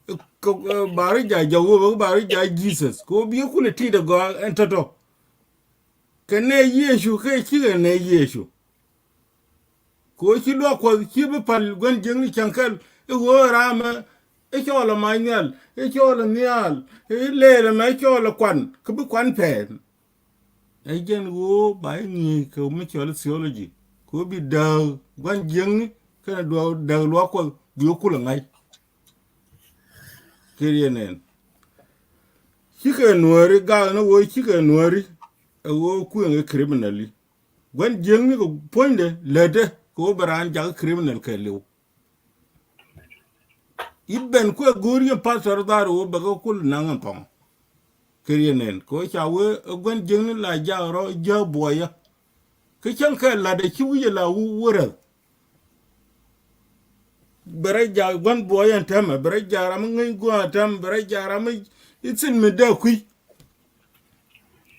ɛ, kɛ, ɛ, ba ri jaak Jehovah, ba ri jaak Jesus. Kɛ ɣöö bi kulɛ tit ɛ gɔaa ɛn tɔ̱tɔ̱. Kɛ nɛy Yecu, kɛ cikɛ nɛy Yecu. Kɛ ɣöö ci luaak Kuɔth ci bi pal gua̱n jiäkni cäŋ kɛl i̱ ɣöö ram ɛ, i̱ cɔɔl ɛ mac nhial, i̱ cɔɔl ɛ nhial, i̱ lɛɛl ɛmɛ i̱ cɔɔl ɛ kuan, kä bi kuan pɛn. Ɛ jɛn ɣöö ba i̱ ŋi̱i̱c kɛ mi cɔl i̱ theology. Kɛ ɣöö bi dääk gua̱n jiäkni kɛnɛ duɔ̱ɔ̱k dääk luaak Kuɔth bi wä kulɛ ŋa̱c. Kɛ riet nɛn. Cikɛ nuääri gak ni ɣöö cikɛ nuääri ɛ ɣöö kueŋ i̱ criminal i̱. Gua̱n jiäkni kɛ puɔ̱nydɛ lätdɛ kɛ ɣöö bɛ raan jak criminal kɛɛliw. I̱ ben kuɛ go̱o̱r yɛn pastor dhaar ɣöö bɛ kɛ kul naŋ ɛn thɔŋ. Kɛ riet nɛn kɛ ɣöö ca wee ɛ gua̱n jiäkni la jak rɔ jiääk buɔyä. Kä cäŋ kɛ la̱t ɛ ci wi̱c ɛ la wä, wä räth. Bɛ rɔ jak gua̱n buɔyä ɛn täämɛ, bɛ rɔ jak ram mi ŋäc gua̱a̱th ɛn täämɛ, bɛ rɔ jak ram mi i̱ thil mi dee kui̱.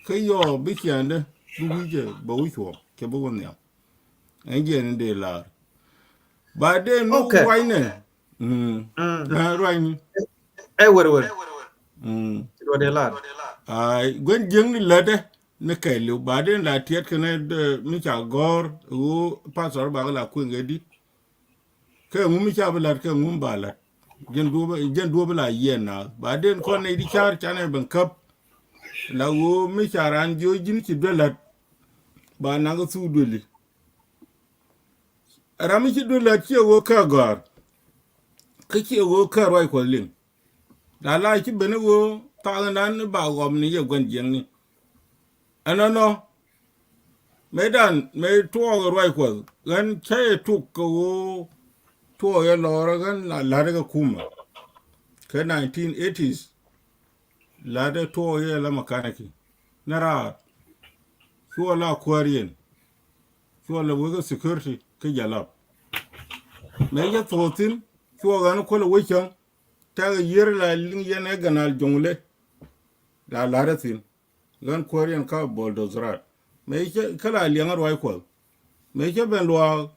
Kä yɔɔ bi ciaaŋdä bi wi̱cɛ bɛ wä cuɔ̱ɔ̱ŋ cɛ bi wä nhiam. Ɛn jiɛn in dee la̱r. Ba dee ni ruacnɛ. Mm. Ruacni. Ɛ wër wër. Mm. Ci duɔ̱ɔ̱r dee la̱r. Ay, gua̱n jiäkni lätdɛ ni kɛɛliw. Ba dee la tiɛt kɛnɛ mi ca gɔ̱r ɣöö pastor bakɛ la kueŋ kɛ di̱t. Kɛ ŋum mi ca bi la̱t kɛ ŋum ba la̱t. Jɛn duɔ̱ɔ̱p, jɛn duɔ̱ɔ̱p la yiɛn naath. Ba dee kɔn nɛy di ca̱r canɛ ben käp. La ɣöö mi ca raan jiö ji̱n ci duel la̱t. Ba naŋ kɛ thuk dueli. Ram mi ci duel la̱t ciɛ ɣöö kɛ gɔ̱a̱r. Kä ciɛ ɣöö kɛ ruac Kuɔth liŋ. La la ci ben i̱ ɣöö thaakdan i̱ ba ɣɔm ni yɛ gua̱n jiäkni. Ɛnɔnɔ mëëdan mëë tuɔɔk ɛ ruac Kuɔth ɣän cä yɛ tuk kɛ ɣöö tuɔɔk yɛ lɔɔrä ɣän la la̱t kɛ kumä. Kɛ nineteen eighties la̱t ɛ tuɔɔk yɛ la mechanic ni raar. Cuɔ la kuäär yɛn. Cuɔ la wekɛ security kä jalap. Mëë cä thuɔɔk thi̱n cuɔ ɣän kuäl ɛ wec cäŋ. Tɛk yier la liŋ yɛn ɛ ganal joŋle. La la̱t ɛ thi̱n. Ɣän kuäär yɛn ka bulldozer rat. Mëë cä kä la liɛŋä ruac Kuɔth. Mëë cä ben luaak.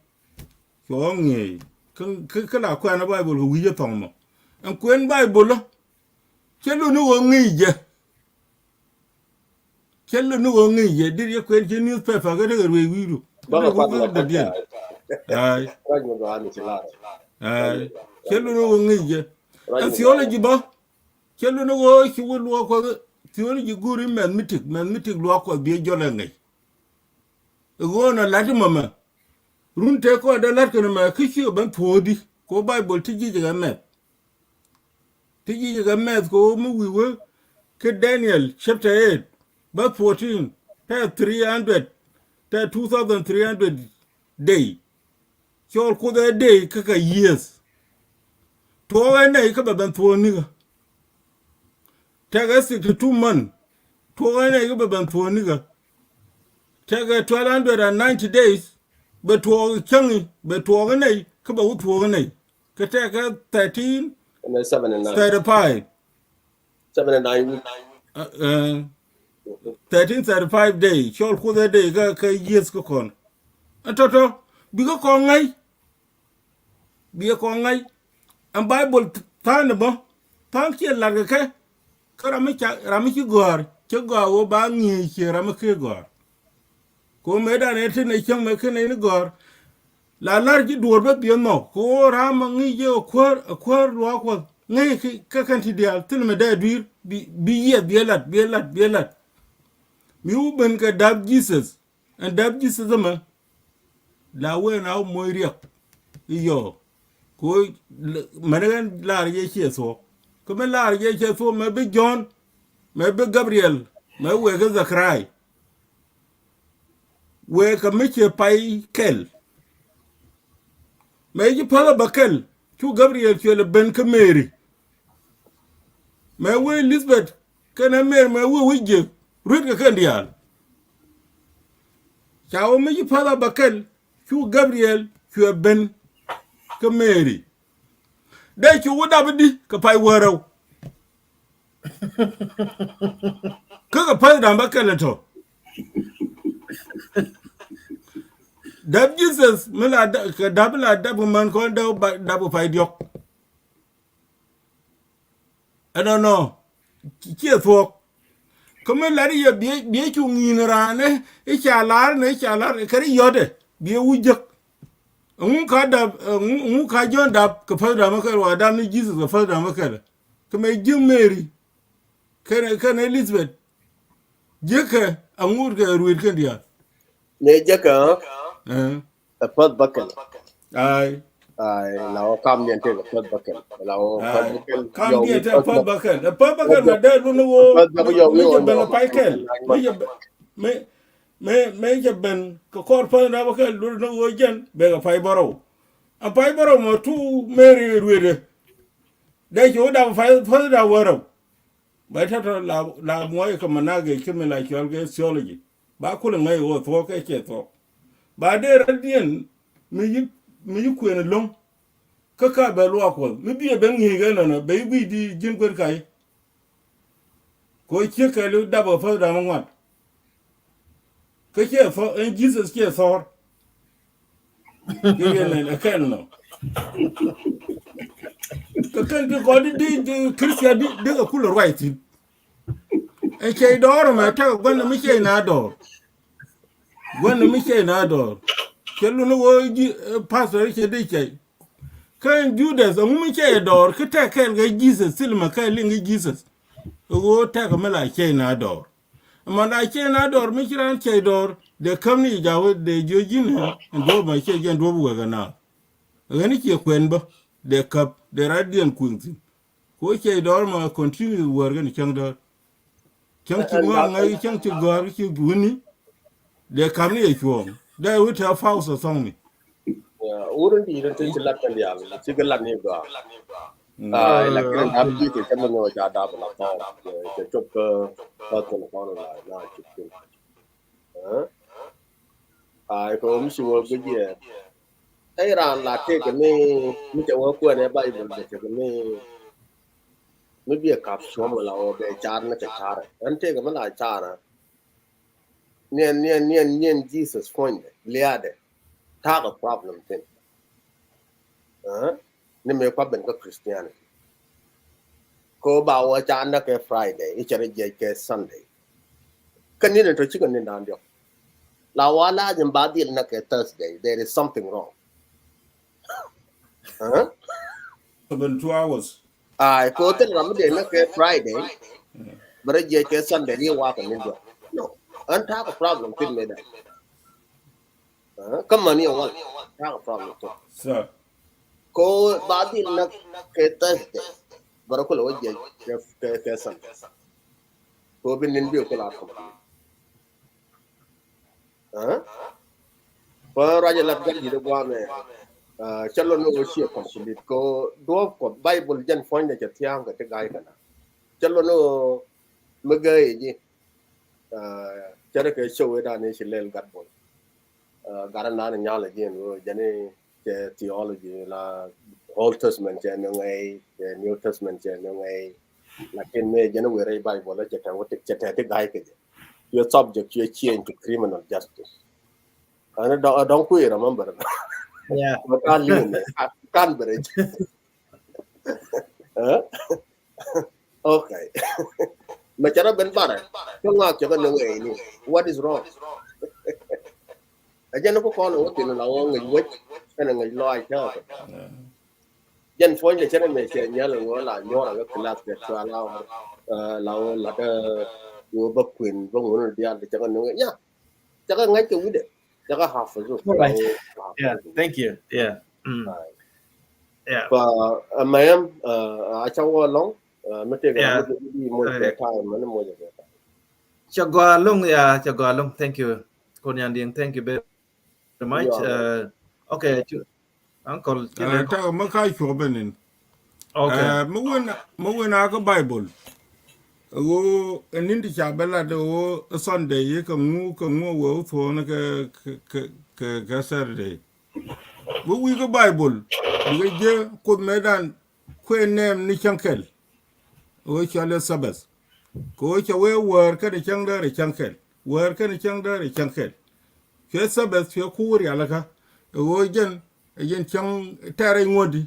Cuɔ ŋi̱eec. Kä, kä, kä la kuɛ̈nä Baibol kɛ wi̱c ɛ thɔŋ mɔ. Ɛn kuɛn Baibol ɔ. Cä luni ɣöö ŋi̱i̱c jɛ. Cä luni ɣöö ŋi̱i̱c jɛ. Dit yɛ kuɛn ci newspaper kä tekɛ ruëëc wi̱i̱du. Bä kɛ kuath mɛ dadiɛn. Ay. Ruac mɛ gɔaa ni ci lar. Ay. Cä luni ɣöö ŋi̱i̱c jɛ. Ruac mɛ gɔaa. Ɛn theology bä. Cä luni ɣöö ci wä luɔk Kuɔth theology go̱o̱ri mathematic, mathematic luɔk Kuɔth biɛ jɔl ɛ ŋäc. Ɛ ɣöö nɔ la̱t imɔ mɛ. Run tëë kɔn dee la̱t kɛn mɛ kä ci kɛ ben thuɔɔkdi. Kɛ ɣöö Baibol ti ji̱ jɛ kɛ mɛth. Ti ji̱ jɛ kɛ mɛth kɛ ɣöö mi wi̱i̱ wee kä Daniel chapter eight, verse fourteen, tɛ three hundred, tɛ two thousand three hundred day. Cɔɔl Kuoth ɛ day kä kɛ years. Tuɔɔk ɛ nɛy kä bɛ ben thuɔɔk nikä. Tekɛ sixty two month. Tuɔɔk ɛ nɛy kä bɛ ben thuɔɔk nikä. Tekɛ twelve hundred and ninety days. Bɛ tuɔɔk cäŋ i̱ bɛ tuɔɔk ɛ nɛy kä bɛ wä thuɔɔk ɛ nɛy. Kä tekɛ thirteen thirty five. Seventy nine week. Ɛ, ɛ, thirteen thirty five day, cɔɔl Kuoth ɛ day kä, kä years kä kɔn. Ɛ tɔtɔ bikɛ kɔn ŋäc. Bikɛ kɔn ŋäc. Ɛn Baibol tha̱a̱ŋ ni bä tha̱a̱ŋ ciɛ lat kɛ kɛ. Kä ram mi ca, ram mi ci gɔ̱a̱r cä gɔaa ɣöö ba ŋi̱eec ciɛ ram mi kee gɔ̱a̱r. Kɛ ɣöö mëëdan ɛ tin ɛ cäŋ mɛ ken ɛ ni gɔ̱a̱r. La la̱r ji̱ duɔ̱ɔ̱r bä biɛ nhɔk kɛ ɣöö ram ɛ ŋi̱i̱c jɛ ɛ kuäär, ɛ kuäär luaak Kuɔth ŋäc kɛ kɛn ti diaal thil mɛ dee dui̱r bi, bi yiɛth biɛ lat, biɛ lat, biɛ lat. Mi wä ben kɛ dap Jesus. Ɛn dap Jesus ɛmɛ. la wen a moc riɛk i̱ yɔ. Ku mɛn ɣän lar yɛ ciɛ thuɔ̱k. Kä mi lar yɛ ciɛ thuɔ̱k mɛ bi Jɔ̱ɔ̱n, mɛ bi Gabriɛl, mɛ wëë kä Dhakarai. Wëë kä mi ciɛ pay kɛl. Mɛ ci päth a bä kɛl cu Gabriɛl cuɛ lɛ ben kä Meri. Mɛ wëë Elizabeth kɛnɛ Meri mɛ wëë wi̱c ji̱ ruet kɛ kɛn diaal. Ca wä mi ci päth a bä kɛl cu Gabriɛl cuɛ ben kä Meri. Dee cu wä dap i̱di kɛ pay wärɛw. Kä kɛ päth dap bä kɛl tɔ. Dap Jesus mi la da- kɛ dap la dap män kɔn dap ba- dap pay diɔk. Ɛnɔnɔ ciɛ thuɔ̱k. Kä mi lat i̱ yɛ biɛ biɛ cu ŋi̱i̱n raan i̱ ca lar ni ca lar kɛ ri yɔtɛ biɛ wi̱c jek. Ɛŋu ka dap ɛŋu ka Jɔ̱ɔ̱n dap kɛ päth dap mɛ kɛl wa dap ni Jesus kɛ päth dap mɛ kɛl. Kä mɛ ji̱ Meri kɛnɛ kɛnɛ Elizabeth. Jiäkɛ a ŋut kɛ ruet kɛn diaal. Mëë jiäkɛ ɛ ɛ päth bäkɛl. Ai. Ai la wä kam diɛn tëëk ɛ päth bäkɛl la wä päth bäkɛl. Kam diɛn tëëk päth bäkɛl ɛ päth bäkɛl mɛ dee lun ni wä. Päth bäkɛl yɔ mi jɛ ben ɛ pay kɛl mi jɛ ben mi mi mi jɛ ben kɛ kɔr päth na bäkɛl lun ni wä jɛn bɛ kɛ pay bärɔw. Ɛ pay bärɔw mɛ tu Meri ruetdɛ. Dee ci wä dap pay päth dap wärɔw. Ba tɔtɔ la la muɔc kɛ managɛ ci mi la cɔl kɛ theology. Ba kulɛ ŋäc wä thuɔk kɛ cɛ thuɔk. Ba dee rɔ̱diɛn mi yi mi yi kuën lo̱ŋ. Kä ka bɛ luak kuɔth mi biɛ ben ŋi̱i̱c kɛ nɔnɔ bɛ yi gui̱c di ji̱n kuën ka̱c. Kɛ ɣöö ciek kɛɛliw dap ɛ päth dam ŋuan. Kä ciɛ thɔr ɛn Jesus ciɛ thɔr. Kɛ yɛn nɛn ɛ kɛn nɔ. Kɛ kɛn ti kɔn di di Christian di di kɛ kulɛ ruac thi̱n. Ɛ cɛy dɔɔr mɛ tekɛ gua̱n mi cɛy na dɔɔr. Gua̱n mi cɛy na dɔɔr. Cɛ lun wä ji̱ pastor cɛ di cɛy. Kä ɛn Judas ɛŋu mi cɛy dɔɔr kä tɛk kɛɛl kɛ Jesus thil mɛ kɛɛl liŋ kɛ Jesus. Ɛ ɣöö tɛk mi la cɛy na dɔɔr. Ɛmɔ na cɛy na dɔɔr mi ci raan cɛy dɔɔr dee käp ni ja̱ wä dee jiö ji̱n ɛ ɛn duɔ̱ɔ̱p ma cɛy jɛn duɔ̱ɔ̱p wek ɛ na. Ɣän i̱ ciɛ kuɛn bä dee käp dee rat diɛn kuëŋ thi̱n. Ku cɛy dɔɔr ma continue wär kɛn cäŋ dɔɔr. Cäŋ ci ŋuak ŋäc cäŋ ci gɔ̱a̱r ci wuni. Dee käp ni ɛ cuɔ̱ɔ̱ŋ dee wi̱c tɛ faus ɛ thɔŋ ni. Wurun di ren ti ci lat kɛn diaal ci kɛ lat ni gɔaa. Ai la kɛn dap ji̱ kɛ kɛn ni wä ca dap la thɔŋ. Cɛ cop kä kä thɔŋ thɔŋ la na cip kin. Ai kɛ wä mi ci wä guic yɛ. Ɛ raan la tëëkɛ mi mi cɛ wä kuɛn ɛ Baibol bɛ tëëkɛ mi mi biɛ kap cuɔ̱m la wä bɛ car ni kɛ car. Ɛn tëëkɛ mi la car. Niɛn niɛn niɛn niɛn Jesus puɔ̱nydɛ liaadɛ. Ta̱a̱ kɛ problem thin. Ni mëë kua ben kä Christianity. Ko ba wä ca näk kɛ Friday i̱ cɛ rɛ jiɛc kɛ Sunday. Kä ni̱n tɔ cikɛ ni̱n da̱a̱n diɔk. La wa la jɛ ba dhil näk kɛ Thursday, there is something wrong. Seventy two hours. Ai ko thil ram mi dee näk kɛ Friday. Bɛ rɛ jiɛc kɛ Sunday ni wa kɛ ni̱n diɔk. No. Ɛn ta̱a̱ kɛ problem thin mëë da. Kä mani a wal ta̱a̱ problem tɔ. Ko ba dhil näk kɛ Thursday. Bä rɔ kulɛ wä jiɛc kɛ kɛ Sunday. Ko bi ni̱n bi kulɛ a complete. Ko ruac ɛ lat gat di̱t ɛ guamɛ. Cä lɔ ni wä ciɛ complete ko duɔ̱ɔ̱p Kuɔth Baibol jɛn puɔ̱nydɛ cɛ thia̱a̱ŋ kɛ ti ga̱a̱c kɛna. Cä lɔ ni wä mi gäi ji̱. Cɛ rɛ kɛ show i̱ da̱a̱n i̱ ci lɛl gat bol. Gat i̱ naan i̱ nyal i̱ ji̱n wee jɛn i̱ cɛ theology la Old Testament cɛ ni ŋɛy, cɛ New Testament cɛ ni ŋɛy. Lakin mëë jɛn i̱ wee rɛy Bible cɛ tɛ wä cɛ tɛ ti ga̱y kɛ jɛ. Your subject your change to criminal justice. Ani dɔŋ dɔŋ kui̱ remember. Yeah. Kan liu ni kan bere. Okay. Mɛ cɛ rɔ ben barɛ kä ŋaak cɛ kɛ ni wee ni what is wrong? Ɛ jɛn ku kɔn wä thin la wä ŋäc wec kɛnɛ ŋäc lɔac tɛk. Jɛn puɔ̱ny lɛ cɛ rɛ mɛ cɛ nyal ŋɔ la nyuɔr a kɛ class kɛ cua la wä la wä la dɛ wä bä kuën bä ŋun dial cɛ kɛ ni wee nya cɛ kɛ ŋäc kɛ wi̱dɛ. Jakä hafizu. All right. Yeah, thank you. Yeah. Mm. Yeah. Fa, uh, mayam, uh, a ca wä lɔŋ, uh, mi tëëkɛ, yeah, mi tëëkɛ di moc kɛ time, mani moc kɛ time. Ca gɔaa lɔŋ, yeah, ca gɔaa lɔŋ. Thank you. Kon Nyandiɛŋ, thank you very much. Uh, okay, uncle, uh, tak mi ka cuɔ bɛ nin. Okay. Uh, mi wen, mi wen a kä Bible. Ɣöö ɛ ni̱n ti ca bɛ lat ɣöö ɛ Sunday yɛ kɛ ŋu, kɛ ŋu wee wä thuɔ̱ɔ̱n kɛ, kɛ, kɛ, kɛ Saturday. Wä wi̱i̱ kä Bible bikɛ jiɛ Kuoth mëëdan kuɛ nɛɛm ni cäŋ kɛl. Ɣöö cɔal ɛ Sabbath. Kɛ ɣöö cɛ wee wäär kɛnɛ cäŋ däär ɛ cäŋ kɛl. Wäär kɛnɛ cäŋ däär ɛ cäŋ kɛl. Cuɛ Sabbath cuɛ kuur rialikä. Ɣöö jɛn, ɛ jɛn cäŋ tɛɛrɛ ŋuɔ̱tdi.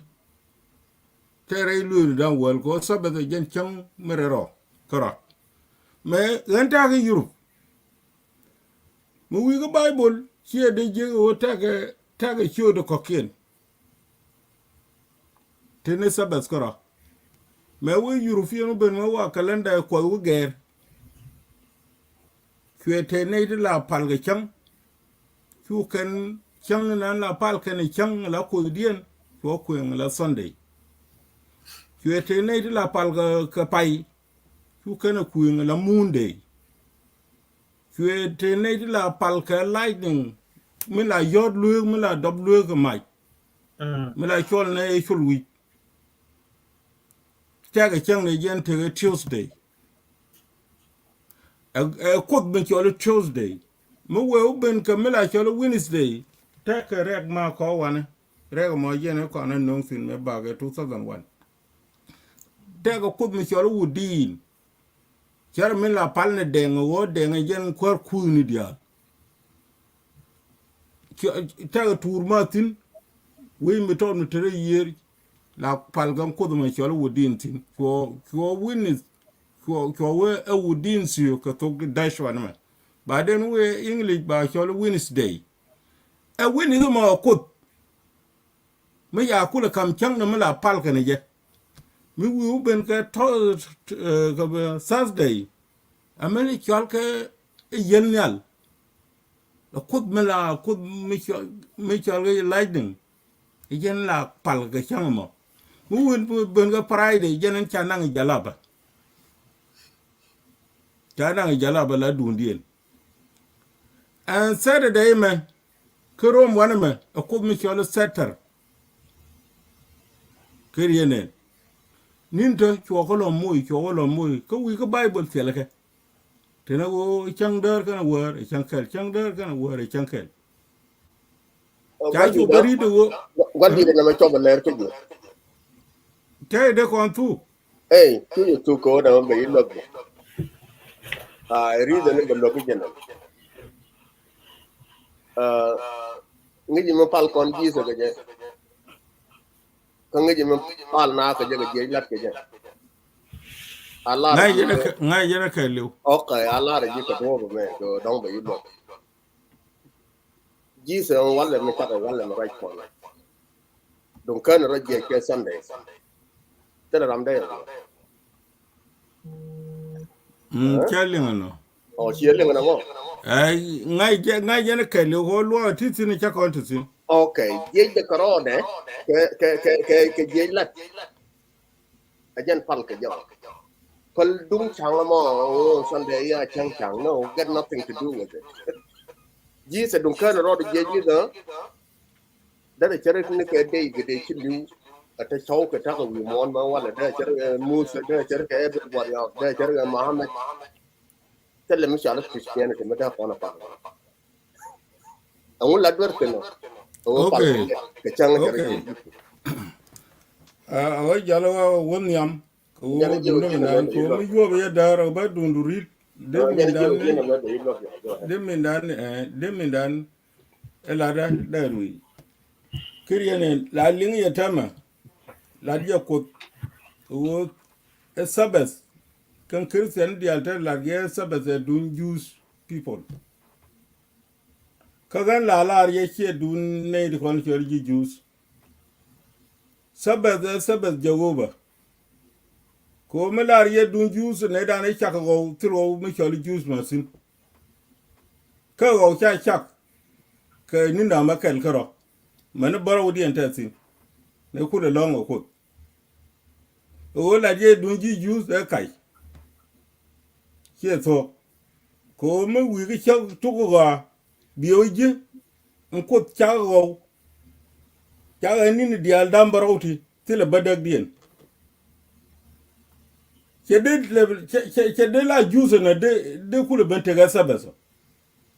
Tɛɛrɛ i̱ lueeri da̱ŋ wäl kɛ ɣöö Sabbath ɛ jɛn cäŋ mi rɛl rɔ kärɔa. Mɛ ɣän ta̱a̱ kä Europe. Mi wi̱i̱ kä Bible ciɛ dee jiäk ɣöö tɛkɛ, tɛkɛ ciöötdɛ kɔ̱kiɛn. Tëë ni Sabbath kärɔa. Mɛ wee European wä ben mɛ wa calendar ɛ Kuɔth wä gɛɛr. Cuɛ tëë nɛy ti la pal kɛ cäŋ. Cu kɛn cäŋ nan la pal kɛn cäŋ la Kuothdiɛn. Cuɔ kuëŋ la Sunday. Cuɛ tëë nɛy ti la pal kɛ, kɛ pay. Cu kɛn kuëŋ la Monday. Cuɛ tëë nɛy ti la pal kɛ lightning. Mi la yɔ̱ɔ̱t lueek, mi la dɔp lueek kɛ mac. Mm. Mi la cɔl nɛ ɛ col wi̱c. Tɛkɛ cäŋ ni jɛn tekɛ Tuesday. Ɛ, ɛ Kuoth mi cɔl i̱ Tuesday. Mi wee wä ben kɛ mi la cɔl i̱ Wednesday. Tɛkɛ rɛk ma kɔ wanɛ. Rɛk mɔ jɛn i̱ kɔn i̱ no̱o̱ŋ thi̱n mɛ bakɛ two thousand one. Tɛkɛ Kuoth mi cɔl i̱ Wudin. Cär min la pal ni dɛŋ ɣöö dɛŋ jɛn kuäär kuuthni diaal. Tɛkɛ tuur ma thi̱n. Wi̱i̱ mi tɔt mi te rɛy yiëër la pal kɛ Kuoth mi cɔl i̱ Wudin thi̱n. Cuɔ, cuɔ witness, cuɔ, cuɔ wee ɛ Wudin thi̱n kɛ thok Dutch wanɛ mɛ. Ba den wee English ba cɔl i̱ Wednesday. Ɛ witness mɔ ɛ Kuoth. Mi ca kulɛ ka̱m cäŋ ni mi la pal kɛnɛ jɛ. Mi wi̱i̱ wä ben kɛ tɔ, eh, kɛ bɛ Thursday. Ɛ mi cɔal kɛ i̱ yiel nhial. Ɛ Kuoth mi la Kuoth mi cɔal, mi cɔal kɛ lightning. I̱ jɛn la pal kɛ cäŋ mɔ. Mi wi̱i̱ ben kɛ Friday jɛn in ca naŋ i̱ jalaba. Ca naŋ i̱ jalaba la duundiɛn. Ɛn Saturday mɛ, kä Rom wanɛ mɛ, ɛ Kuoth mi cɔl i̱ Saturn. Kä riet nɛn. Ni̱n te cuɔ kä lɔ moc, cuɔ kä lɔ moc. Kä wi̱i̱ kä Bible thilɛ kɛ. Tenɛ ɣöö cäŋ däär kɛnɛ wäär, ɛ cäŋ kɛl, cäŋ däär kɛnɛ wäär, ɛ cäŋ kɛl. Ca cu bä ri̱t ɣöö. Gua̱n di̱t ɛn ɛmɛ cɔp ɛ lɛr kä ji̱. Tɛy dee kɔn thuk. Ey, cu yɛ thuk kɛ ɣöö dɛ ɣöö bɛ yi luäk bä. Aa, ɛ ri̱th ɛn bɛ luäk kä ji̱ nɛn. Aa, ŋi̱ci mi pal kɔn Jesus kɛ jɛ. Kä ŋi̱ci mi pal na kɛ jɛ kɛ jiɛc lat kɛ jɛ. A lar ŋa̱c jɛ kɛ, ŋa̱c jɛ kɛ liw. Ok, a lar ji̱ kɛ duɔ̱ɔ̱p mɛ kɛ dɔ̱ŋ bɛ yi luɔt. Jesus ɛn walɛ mi cakɛ walɛ mi ruac kɔn. Duŋ kän rɔ jiɛc kɛ Sunday. Thilɛ ram dee ɛn. Mm, cɛ liŋ ɛnɔ. Ɔ, ciɛ liŋ ɛnɔ mɔ. Ɛ, ŋa̱c jɛ, ŋa̱c jɛ ni kɛl i̱ ɣöö luɔɔk ti thi̱n i̱ cä kɔn ti thi̱n. Ok, jiɛc dɛ kɛ rɔɔdɛ, kɛ, kɛ, kɛ, kɛ, kɛ jiɛc lat. A jɛn pal kɛ jɔk. Päl duŋ ca̱ŋ mɔ, ɣöö Sunday ya cäŋ ca̱ŋ. No, get nothing to do with it. Jesus duŋ kän rɔɔdɛ jiɛc ni dhä. Derɛ cär ni kɛ dey kɛ dey ci li̱w. Ɛ te cɔw kɛ ta̱kɛ wi̱i̱ muɔ̱ɔ̱n mɛ walɛ derɛ cär kɛ Musa, derɛ cär kɛ everybody else, derɛ cär kɛ Muhammad. Thilɛ mi cɔal i̱ Christianity mi dee kɔn a pal. Ɛŋu la duer kɛ nɔ. Ɛ wä pal kɛ cäŋ cär kɛ. Ɛ wä jal wä wä nhiam. Kɛ wä duundä mi naan kɛ wä mi yuɔp yɛ da̱a̱r ɛ bä duundu ri̱t. Dee mi naan ni, dee mi naan ni, ɛ, dee mi naan. Ɛ latdä dee rui̱. Kä riɛn ɛn la liŋ yɛ täämɛ. Lat yɛ Kuoth. Ɣöö ɛ Sabbath. Kɛn Christian diaal te lat yɛ Sabbath ɛ duun Jews people. Kä ɣän la lar yɛ ciɛ duun nɛy ti kɔn cɔl ji̱ Jews. Sabbath ɛ Sabbath Jehovah. Kɛ ɣöö mi lar yɛ duun Jews nɛy dan i̱ cak ɣɔw thil ɣɔw mi cɔl Jews ma thi̱n. Kä ɣɔw ca cak. kɛ ni̱n da̱a̱m ɛ kɛl kärɔ̱. Mɛn bärɔwdiɛn tɛ thi̱n ni kulɛ lɔ̱ŋ ɛ Kuoth. Ɣöö lat yɛ duŋ ji̱ Juudh ɛ kac. Ciɛ thuɔ̱k. Kɛ ɣöö mi wi̱i̱ kä cäk tuk ɣɔaa, biɛ wä ji̱ in Kuoth cak ɣɔw. Cak ɛ ni̱n diaal da̱a̱m bärɔw ti thilɛ bädäkdiɛn. Cɛ dee, cɛ, cɛ, cɛ dee la Juudh ɛn ɛ dee, dee kulɛ ben tekɛ Sabbath.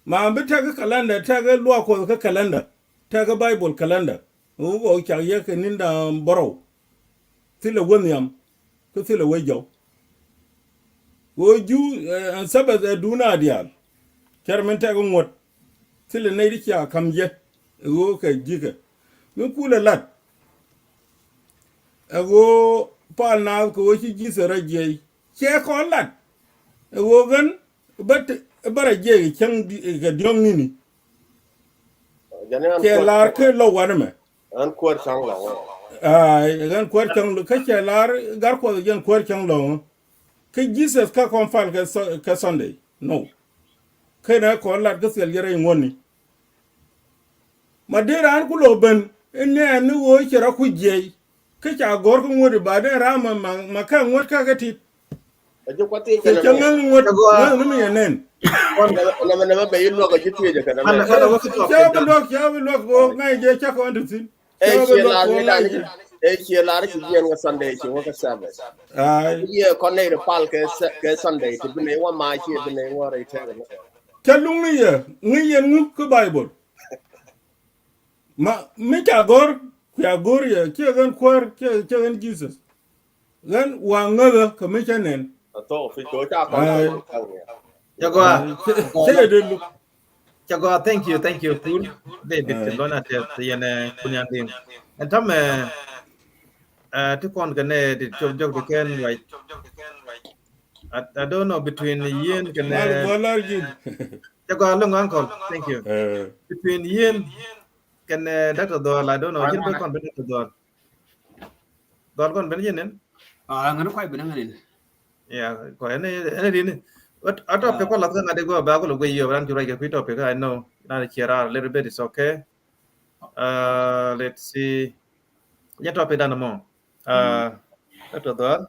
Ma bi tekɛ calendar, tekɛ luaak Kuɔth kä calendar, tekɛ Bible calendar. Ɣöö cak yɛ kɛ ni̱n da̱a̱m bärɔw. Thilɛ wä nhiam kä thilɛ wä jɔw. Ɣöö Juudh, eh, ɛn Sabbath ɛ duun a diaal. Cär min tekɛ ŋuɔ̱t. Thilɛ nɛy ti cia ka̱m jɛ ɛ ɣöö kɛ ji̱kɛ. Min kulɛ lat ɛ ɣöö pal naath kɛ ɣöö ci Jesus rɔ jiɛc. Cɛ kɔn lat ɛ ɣöö ɣän bä te, bä rɔ jiɛc kɛ cäŋ di, kɛ diɔ̱ŋ ni̱ni. Cɛ laar kä lɔw wanɛ mɛ. Ɣän kuäär cäŋ lɔw. Ay, ɣän kuäär cäŋ lɔw. Kä cɛ laar gar Kuɔth jɛn kuäär cäŋ lɔw. Kä Jesus kä kɔn pal kɛ Su-, kɛ Sunday. No. Kä nɛ kɔn lat kä thil jɛ rɛy ŋuɔ̱tni. Ma dee raan ku lo̱k ben in nɛɛn ni ɣöö cɛ rɔ ku jiɛc. Kä ca gɔ̱r kä ŋuɔ̱t i̱ ba dee raam ma, ma, ma kä ŋuɔ̱t kä kɛ tit. Ɛ ji̱ kuath thiec kɛ nɛmɛ. Cɛ ŋäth ŋuɔ̱t, ŋäth ni mi yɛ nɛn. Nɛmɛ, nɛmɛ bɛ yi luɔk ɛ ji̱ thiec kɛ nɛmɛ. Kɛn, kɛn wä kä topic. Cɛ bi luɔk, cɛ bi luɔk kɛ ɣöö ŋa̱c jɛ cä kɔn ti thi̱n. Ɛ ciɛ lar ni dan, ɛ ciɛ lar ci jiɛn kɛ Sunday ci wä kɛ Sabbath. Ay. Yɛ kɔn nɛy ri pal kɛ Sa-, kɛ Sunday ti bi nɛy wä ma ciɛ bi nɛy wä rɛy tɛk. Cä luŋ ni yɛ, ŋi̱i̱c yɛn ŋu kä Bible. Ma mi ca gɔ̱r, kuɛ gɔ̱r yɛ, ciɛ ɣän kuäär, ciɛ, ciɛ ɣän Jesus. Ɣän wa ŋäthä kɛ mi cä nɛn. Cɛ gɔaa. Cɛ, cɛ dee luk. Cɛ gɔaa, thank you, thank you, Kun. David, ti lɔn a tɛth yɛn, eh, Kun Yan Diŋ. Ɛn täämɛ, eh, ti kɔn kɛ nɛ ti cop jɔk ti kɛn ruac. I, I don't know between yien kɛnɛ. Mal gɔlar jin. Cɛ gɔaa loŋ uncle, thank you. Eh. Between yien kɛnɛ, eh, Doctor Dhɔl, I don't know. Jin bɛ kɔn bɛ Doctor Dhɔl. Dhɔl kɔn ben jɛ nin? Ah, ŋäni kuay ben ŋäni. Yeah, kuay ɛn, ɛn rin. What, a topic kɔ lath kä ŋa̱t i̱ gua ba kɔ lɛ guiy yio̱w ran cu ruac kɛ kui̱ topic, I know. Ran ciɛ rar a little bit, it's okay. Uh, let's see. Jɛ topic dan mɔ. Uh, Doctor Dhɔl.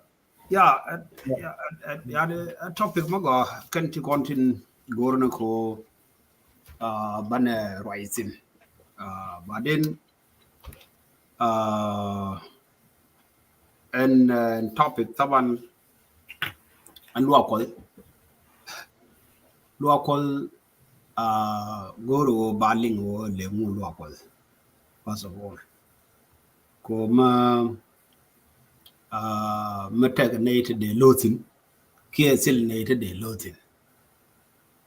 Yeah, uh, yeah, uh, uh, yeah, the, uh, topic mɔ gɔ kɛn ti kɔn tin go̱r ni ko, uh, banɛ ruac thin. Uh, but then, Ah, ɛn, ɛn topic thaban ɛn luaak Kuɔth. Luaak Kuɔth, ah, go̱o̱r ɣöö ba liŋ ɣöö lɛ ŋu luaak Kuɔth. First of all. Ko ma, ah, ma tɛk nɛy ti dee lo̱thin kiɛ thil nɛy ti dee lo̱thin.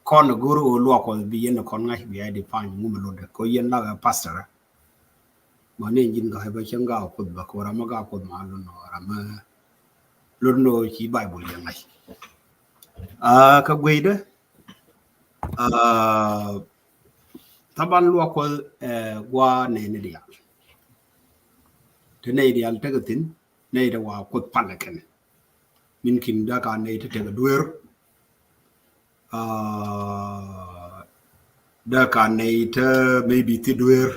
Kɔn go̱o̱r ɣöö luaak Kuɔth bi yɛn kɔn ŋa̱c bi a define ŋu mi lotdɛ ko yɛn lak ɛ pastor. Ma ni ji̱n ga̱a̱c bä cäŋ ga̱a̱c Kuoth bä, kɛ ram mi ga̱a̱c Kuoth ma lun nɔ ram mi lun nɔ ci Baibul jɛ ŋa̱c. Ah, kä gueydä, ah, thaban luaak Kuɔth, eh, gua nɛy ni diaal. Te nɛy diaal tekɛ thi̱n, nɛy te wa Kuoth palɛ kɛn. Min kin dee ka nɛy te tekɛ dueer. Ah, dee ka nɛy te maybe thi dueer.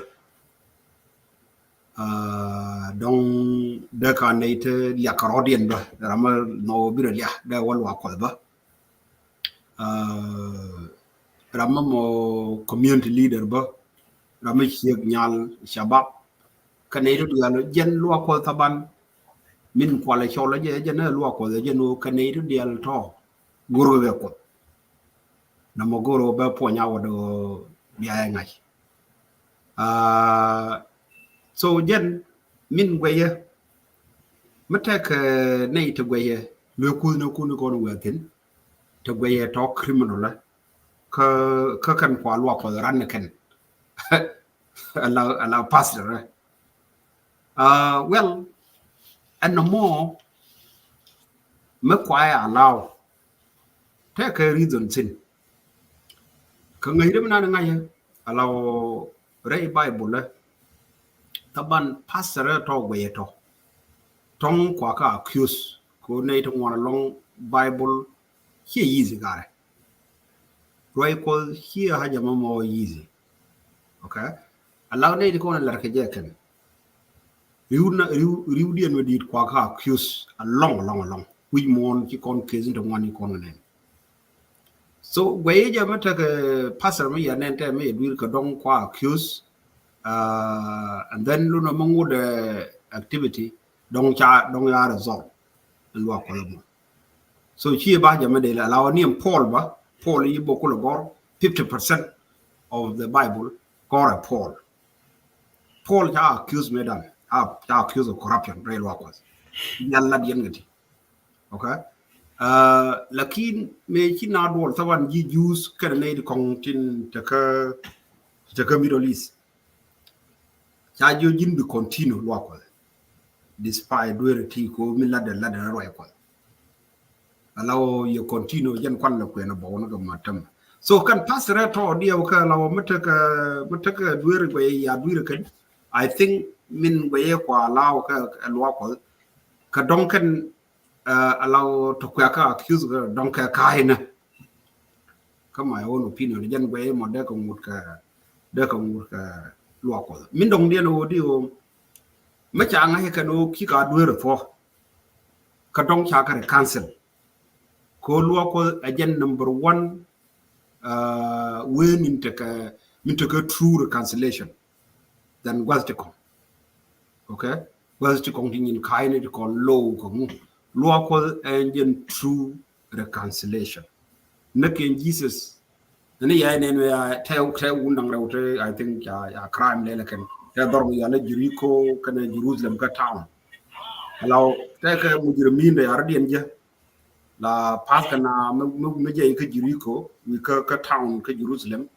Ah, dɔŋ dee ka nɛy te liak kɛ rɔɔdiɛn bä, ram mi nɔ bi rɔ liak, dee wä luaak Kuɔth bä. Ah, ram mi mɔ community leader bä, ram mi ciek nyal shabab. Kɛ nɛy te diaal jɛn luaak Kuɔth thaban. Min kualɛ cɔl jɛ, jɛn ɛ luaak Kuɔth jɛn ɣöö kɛ nɛy te diaal tɔ go̱r kɛ Kuoth. Nɔmɔ go̱r ɣöö bɛ puɔ̱ny a wä dee bia ɛ ŋa̱c. Ah, so jɛn min guɛyɛ mi tɛk, eh, nɛy te guɛyɛ luee kuth ni kun kɔn wɛɛthin te guɛyɛ tɔ criminal kä, kä kɛn kua luaak Kuɔth ran ni kɛn. Ala, ala pastor, eh. Ah, well, ɛn nɔmɔ mi kua ɛ allow tekɛ reason thin. Kä ŋäc ri mi nan ŋa̱c ɛ allow rɛy Baibul ɛ. Thaban pastor ɛ tɔ guɛyɛ tɔ. Tɔŋ kua kä accuse ko nɛy ti ŋuan alɔŋ Baibul ciɛ easy karɛ. Ruac Kuɔth ciɛ haja mɔ mɔ easy. Okay. Ala nɛy ti kɔn ɛ lar kɛ jɛ kɛn. Riw na, riw, riw diɛn wä dit kua ka accuse alɔŋ, alɔŋ, alɔŋ. Wi̱c muɔ̱ɔ̱n ci kɔn case in te ŋuan ci kɔn kɛ nɛn. So guɛy jɛ mi tekɛ pastor mi yɛ nɛn tɛ mi yɛ dui̱r kɛ dɔŋ kua accuse. Uh, and then lunɔ mi ŋut, uh, activity dɔŋ ca, dɔŋ ya result in luak kɔlɛ mɔ. So ci ba jɛ mi dee la la wä ni Paul ba, Paul yi bok kulɛ gɔr fifty percent of the Bible gɔr ɛ Paul. Paul ca accuse mi dan, ca, ca accuse of corruption rɛy luak kɔlɛ. Yal lat yɛn kɛ ti. Okay. Uh, lakin mëë ci na duɔl thaban ji̱ Jews kɛnɛ nɛy ti kɔŋ tin tekä, tekä Middle East. Ca jiɔ ji̱n bi continue luak kɔlɛ. Despite duer ti ko mi ladɛ, ladɛ ruac kɔlɛ. Ala wä yɛ continue jɛn kuan lɛ kuɛn bɔw ni kɛ ma tɛm. So kɛn pastor tɔ diɛ wä kɛ ala wä mi tekɛ, mi tekɛ duer guɛ ya duer kɛn. I think min guɛ yɛ kua ala wä kɛ luak kɔlɛ. Kɛ dɔŋ kɛn, uh, ala wä tɔ kuɛ ka accuse kɛ dɔŋ kɛ ka̱a̱ inɛ. Kä my own opinion, jɛn guɛ mɔ dee kɛ ŋut kɛ, dee kɛ ŋut kɛ luak kɔlɛ. Min dɔŋ diɛn wä di wä mi ca ŋa̱c kɛn wä ki ka duer thuɔ. Kɛ dɔŋ ca kɛ reconcile. Ko luak kɔlɛ ɛ jɛn number one, uh, wen in tekɛ, min tekɛ true reconciliation. Than gua̱th ti kɔŋ. Okay? Gua̱th ti kɔŋ ti nyin ka̱a̱c ni ti kɔn low kɛ ŋu. Luak kɔth ɛn jɛn true reconciliation. Ni kɛn Jesus. Ni ya nɛn ya tɛ, tɛ wun daŋ rɛw tɛ, I think ya, ya crime lɛlɛ kɛn. Tɛ dhɔr mi ya lɛ Jericho kɛnɛ Jerusalem kä town. Ala wä tɛ kɛ mujrimin dɛ ya rɔ diɛn jɛ. La path kɛ na mi, mi, mi jɛ ikä Jericho, wi̱i̱ kä, kä town kä Jerusalem.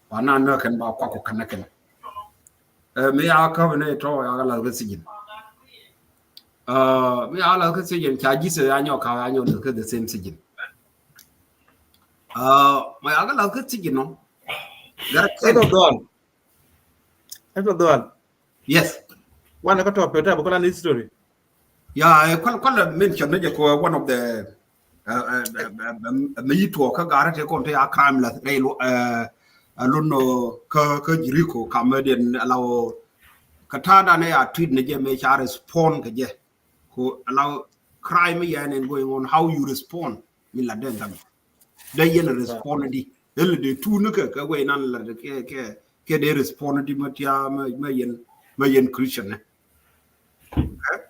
Ba na nä kɛn ba kuak kɛ kɛn na kɛn. Eh, mi ya kä bi ni tɔ ya kä lath kä sijin. Eh, mi ya kä lath kä sijin, ca Jesus ya nyɔ ka ya nyɔ lath kä the same sijin. Eh, mi ya kä lath kä sijin nɔ. Gar kɛn. Ɛtɔ dhɔl. Ɛtɔ dhɔl. Yes. Wan kä tɔ pɛtɛ bä kɔlan history. Ya, eh, kual, kual mention ni jɛ ko one of the, eh, eh, eh, eh, eh, mi yi tuɔ kä garɛ te kɔn te ya crime la rɛy lu, eh, eh, lun nɔ kä, kä Jericho, ka mɛ den allow, ka ta da ne ya tweet ni jɛ mɛ ca respond kɛ jɛ. Ko allow crime ya ne going on, how you respond. Min la den dam. Dee yɛn respond di. Ɛn lɛ dee tuun ni kɛ, kɛ wɛy nan la kɛ, kɛ, kɛ dee respond di ma tia ma, ma yɛn, ma yɛn Christian ni. Okay?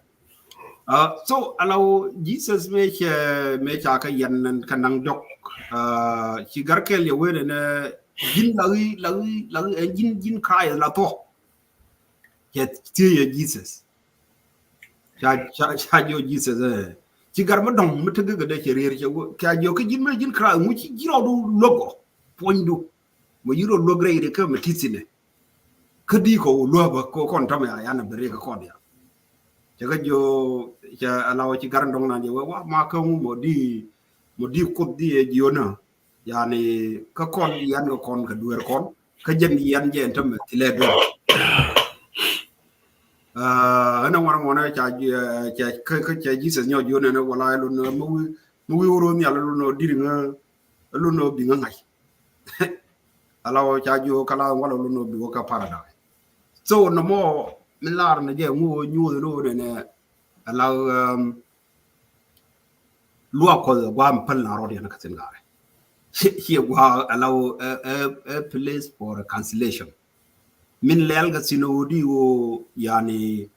Uh, so allow Jesus mɛ cɛ, mɛ ca kɛ yɛn kɛ naŋ dɔk. Uh, ci gar kɛl yɛ wen nɛ ji̱n la wi, la wi, la wi, eh, ji̱n, ji̱n Christ la thɔ. Cɛ thiec yɛ Jesus. Ca, ca, ca jiɔ Jesus, eh. Ci gar mi dɔŋ mi tekɛ kɛ dee cɛ rier cɛ wä. Ca jiɔ kä ji̱n mi ji̱n Christ ŋu ci ji̱ rɔɔdu luäk ɔ. Puɔ̱nydu. Mɔ ji̱ rɔɔdu luäk rɛy ri kä mi ti̱thinɛ. Kä di kɔ wä luäk bä kɔ kɔn tɔmɛ a yan a bɛ ri kä kɔn ya. Cɛ kä jiɔ, cɛ allow ci gar dɔŋ nan jɛ wä wa ma kä ŋu mɔ di, mɔ di Kuoth di ɛ jiɔ na. Yani kä kɔn yan kä kɔn kä duer kɔn kä jɛn yan jɛ tɛmɛ thilɛ duer. Ah, ɛn ŋuan ŋuan ca, ca, ca, ca Jesus nyɔ jiɔ nɛ wala lun mi wi, mi wi woro ni ala lun diri ŋa, lun bi ŋa ŋa̱c. Ala wä ca jiɔ kala wala lun bi wä kä paradise. So nɔmɔ mi lar ni jɛ ŋu nyuth ni wä nɛ nɛ ala, um, luak Kuɔth ɛ gua̱a̱th mi päl na rɔɔdiɛn kä thi̱n ga̱rɛ. Ci, ci ɛ gua̱a̱th allow a, a, a place for reconciliation. Min lɛl kɛ thi̱n ɣöö di ɣöö yani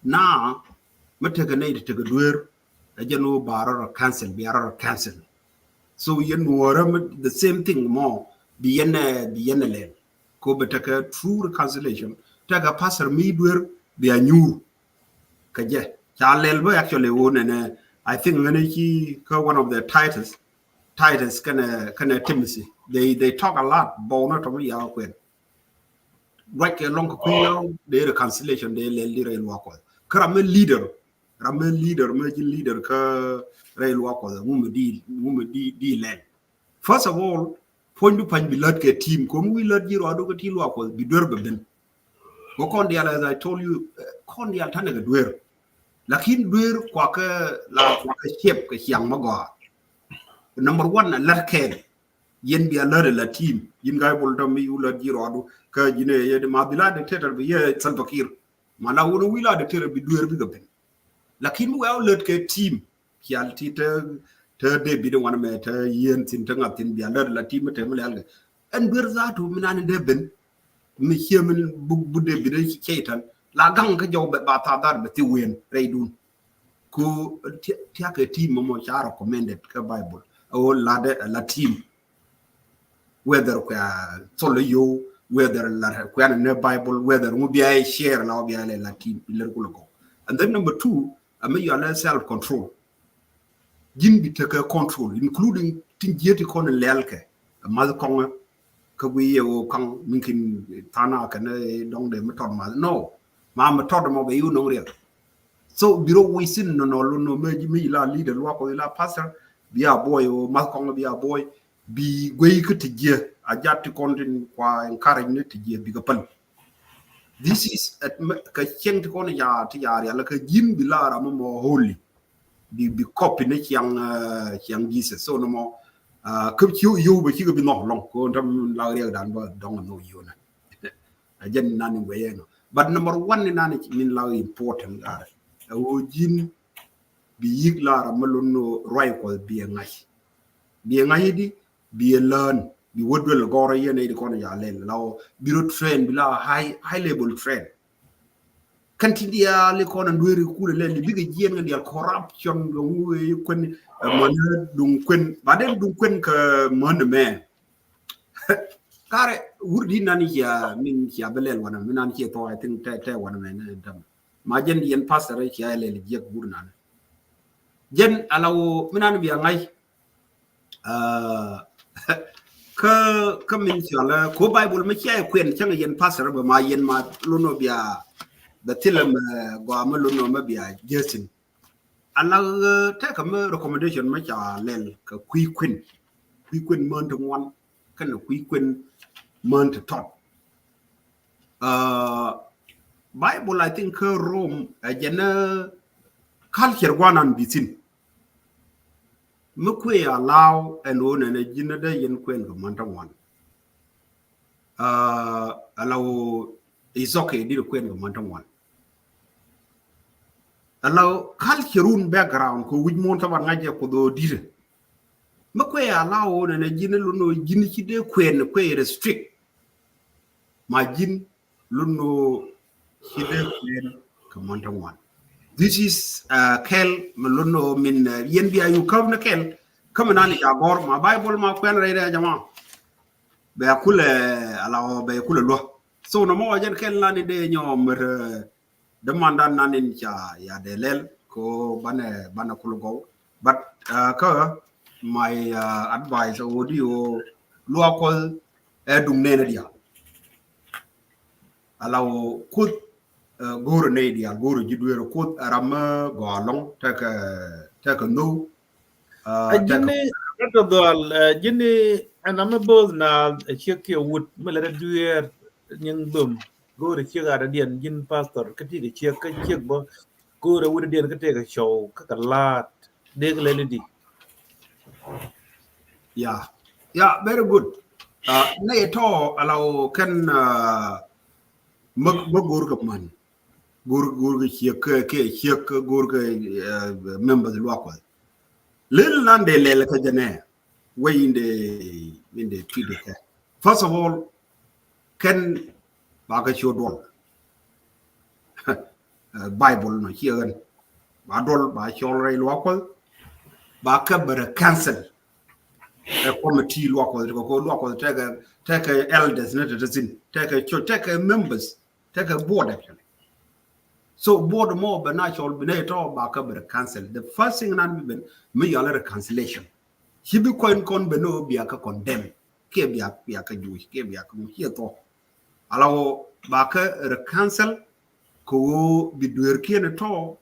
na mi tekɛ nɛy ti tekɛ dueer ɛ jɛn ɣöö ba rɔ reconcile, bia rɔ reconcile. So yɛn nuɔ̱ɔ̱rä mi the same thing mɔ bi yɛn ɛ, bi yɛn ɛ lɛl. Ko bɛ tekɛ true reconciliation tekɛ pastor mi dueer bia nyuur. Kä jɛ ca lɛl bä actually wun nɛnɛ, I think ŋäni ci kä one of the Titus, Titus kɛnɛ, kɛnɛ Timothy. They, they talk a lot bɔw ni tɔmi ya kuɛn. Ruac kɛ lɔŋ kɛ kui̱ yɔŋ dee reconciliation dee lɛl di rɛy luak Kuɔth. Kä ram mi leader, ram mi leader, mi ji̱ leader kä rɛy luak Kuɔth ŋu mi di, ŋu mi di, di lɛl. First of all, puɔ̱nydu pa̱ny bi lät kɛ team. Ko̱m wi̱i̱ lät ji̱ ruacdu kɛ ti luak Kuɔth bi duer bɛ ben. Kɛ kɔn diaal, as I told you, eh, kɔn diaal tanɛ kɛ duer. Lakin duer kuakɛ la kuakɛ ciɛp kɛ ciaŋ ma gɔaa. Number one, a lät kɛɛl. Yɛn bia lät la team. Yin guy bol dɔm mi yu lät ji̱ rɔɔdu. Kä ji̱n ɛ yɛ ma bi la dictator bi yɛ Salva Kiir. Ma la wun wi la dictator bi duer bi kɛ ben. Lakin mi wɛ wä lät kɛ team. Kial ti te, te David wan mɛ te yien tin te ŋath tin bia lät la team te mi lɛl kɛ. Ɛn duer zatu mi nan dee ben. Mi cie min bu, bu David cɛ itan. La gaŋ kä jɔw bɛ ba tha dhar bɛ thi wen rɛy dun. Ku ti-, tiakɛ team mɔmɔ ca recommended kä Bible. Ɛ wä la de, la team. Whether kua thol yow, whether la kua ne Bible, whether ŋu bia share la bia lɛ la team, lɛ kula gɔw. And then number two, a mi yua lɛ self control. Ji̱n bi tekɛ control, including tin jiet i kɔn lɛl kɛ, a math kɔŋɛ, kä gui yɛ wä kaŋ, min kin thana kɛ ne dɔŋ de mi tɔt math. No, ma mi tɔt mɔ bɛ yu noŋ riɛk. So biro wi̱i̱ sin nɔ nɔ lo nɔ mɛ ji̱ mi la leader luak kɔ la pastor, bia boy o math kɔŋɛ bia boy, bi guey kä ti jiɛ, a jat ti kɔn tin kua encourage ni ti jiɛ bi kɛ päl. This is a, kɛ cieŋ ti kɔn ya, ti ya rial kɛ ji̱n bi la ram mɔ holy. Bi, bi copy ni ciaŋ, uh, ciaŋ Jesus. So nɔmɔ, uh, kä ci yow bɛ ci kɛ bi nhɔk lɔŋ. Ko tam la rial dan ba dɔŋ no yow na. A jɛn nan ni guey nɔ. But number one ni nan ni min la important. A wä ji̱n bi yik la ram mɛ lon no ruac kɔ bi ŋa̱c. Bi ŋa̱c di, bi learn, bi wä duel gɔrɔ yɛn ɛ di kɔn ya lɛl. La wä, bi ro train, bi la high, high level train. Kan ti diaal i kɔn an dueri kulɛ lɛl, bi kɛ jiɛn kan diaal corruption, kɛ ŋu kuen, eh, mɔnɛ duŋ kuen, ba den duŋ kuen kɛ mɔnɛ mɛ. Karɛ, wur di nan cia, min cia bɛ lɛl wana, min nan cia thɔ, I think, tɛ, tɛ wana mɛ, ne dam. Ma jɛn yɛn pastor cia lɛl jiɛk wur nan. Jɛn ala wo, min nan bia ŋa̱c. Ah, kä, kä min cia lɛ, ko Bible mi cia kuɛn cäŋ yɛn pastor bɛ ma yɛn ma lono bia, bɛ thilɛ mɛ gɔa mi lono mɛ bia jɛsin. Ala, eh, tɛkɛ mi recommendation mi ca lɛl kɛ kui̱ kuɛn. Kui̱ kuɛn män ti ŋuan, kɛnɛ kui̱ kuɛn män ti tɔt. Uh, Bible, I think, kä Rome, ɛ jɛn, eh, culture guanan bi thin. Mi kuɛ allow ɛn wä nɛnɛ ji̱n dee yɛn kuɛn kɛ män ti ŋuan. Uh, ala wä is okay, dit kuɛn kɛ män ti ŋuan. Ala culture un background kɛ wi̱c muɔ̱n thaban ŋa̱c jɛ kuoth ɣöö dit. Mi kuɛ allow wä nɛnɛ ji̱n lun wä ji̱n ci dee kuɛn kuɛ restrict. Ma ji̱n lun wä ci dee kuɛn kɛ män ti ŋuan. This is, uh, kɛl mi lun wä min, uh, yɛn bia yu käp ni kɛl. Kä mi nan i̱ ca gɔr ma Bible ma kuɛn rɛy rɛy jama. Bɛ kulɛ ala wä bɛ kulɛ luä. So nɔmɔ wä jɛn kɛl nan i̱ dee nyɔ mɛr, uh, dämandan nan in ca ya dee lɛl ko banɛ, banɛ kul gɔw. But, uh, kä my, uh, advice wä di wä luak Kuɔth ɛ duŋ nɛnɛ diaal. Ala wä Kuoth, uh, go̱o̱rɛ nɛy diaal, go̱o̱rɛ ji̱ dueerɛ Kuoth ɛ ram mi gɔaa lɔŋ tekɛ, tekɛ nhöw. Uh, a ji̱ni ɛ tɔ dhual, uh, ji̱ni ɛn ram mi bo̱o̱th na ɛ ciek kiɛ wut mi lɛ rɛ dueer nyin dhom. Go̱o̱rɛ ciek adadiɛn ji̱n pastor kä ti kɛ ciek kä ciek bä. Go̱o̱rɛ wut adiɛn kä tëëkɛ cɔw kä kɛ laat dee kɛ lɛli di. Yeah. Yeah, very good. Uh, nɛ yɛ tɔ ala wä kɛn, uh, mä, mä go̱o̱r kɛ män. Go̱o̱r, go̱o̱r kɛ ciek kɛ, kɛ ciek kɛ go̱o̱r kɛ, uh, members luak Kuɔth. Lil nan dee lɛl kä jɛnɛ. Wä in dee, in dee tui̱dɛ kɛ. First of all, kɛn ba kɛ ciö duɔl. Uh, Bible nɔ ciɛ ɣän. Ba duɔl ba cɔl rɛy luak Kuɔth. Ba kɛ bɛ reconcile. Ɛ committee luak Kuɔth, tekɛ ko luak Kuɔth, tekɛ, tekɛ elders ni te te thin, tekɛ church, tekɛ members, tekɛ board actually. So board mɔ bɛ na cɔl bi nɛ tɔ ba kɛ bɛ reconcile. The first thing nan bi ben mi yɔl reconciliation. Ci bi kɔn kɔn bɛ no bia kɛ condemn. Kiɛ bia, bia kɛ juic, kiɛ bia kɛ mu ciɛ thɔ. Ala wä ba kɛ reconcile kɛ wä bi dueer kiɛn tɔ,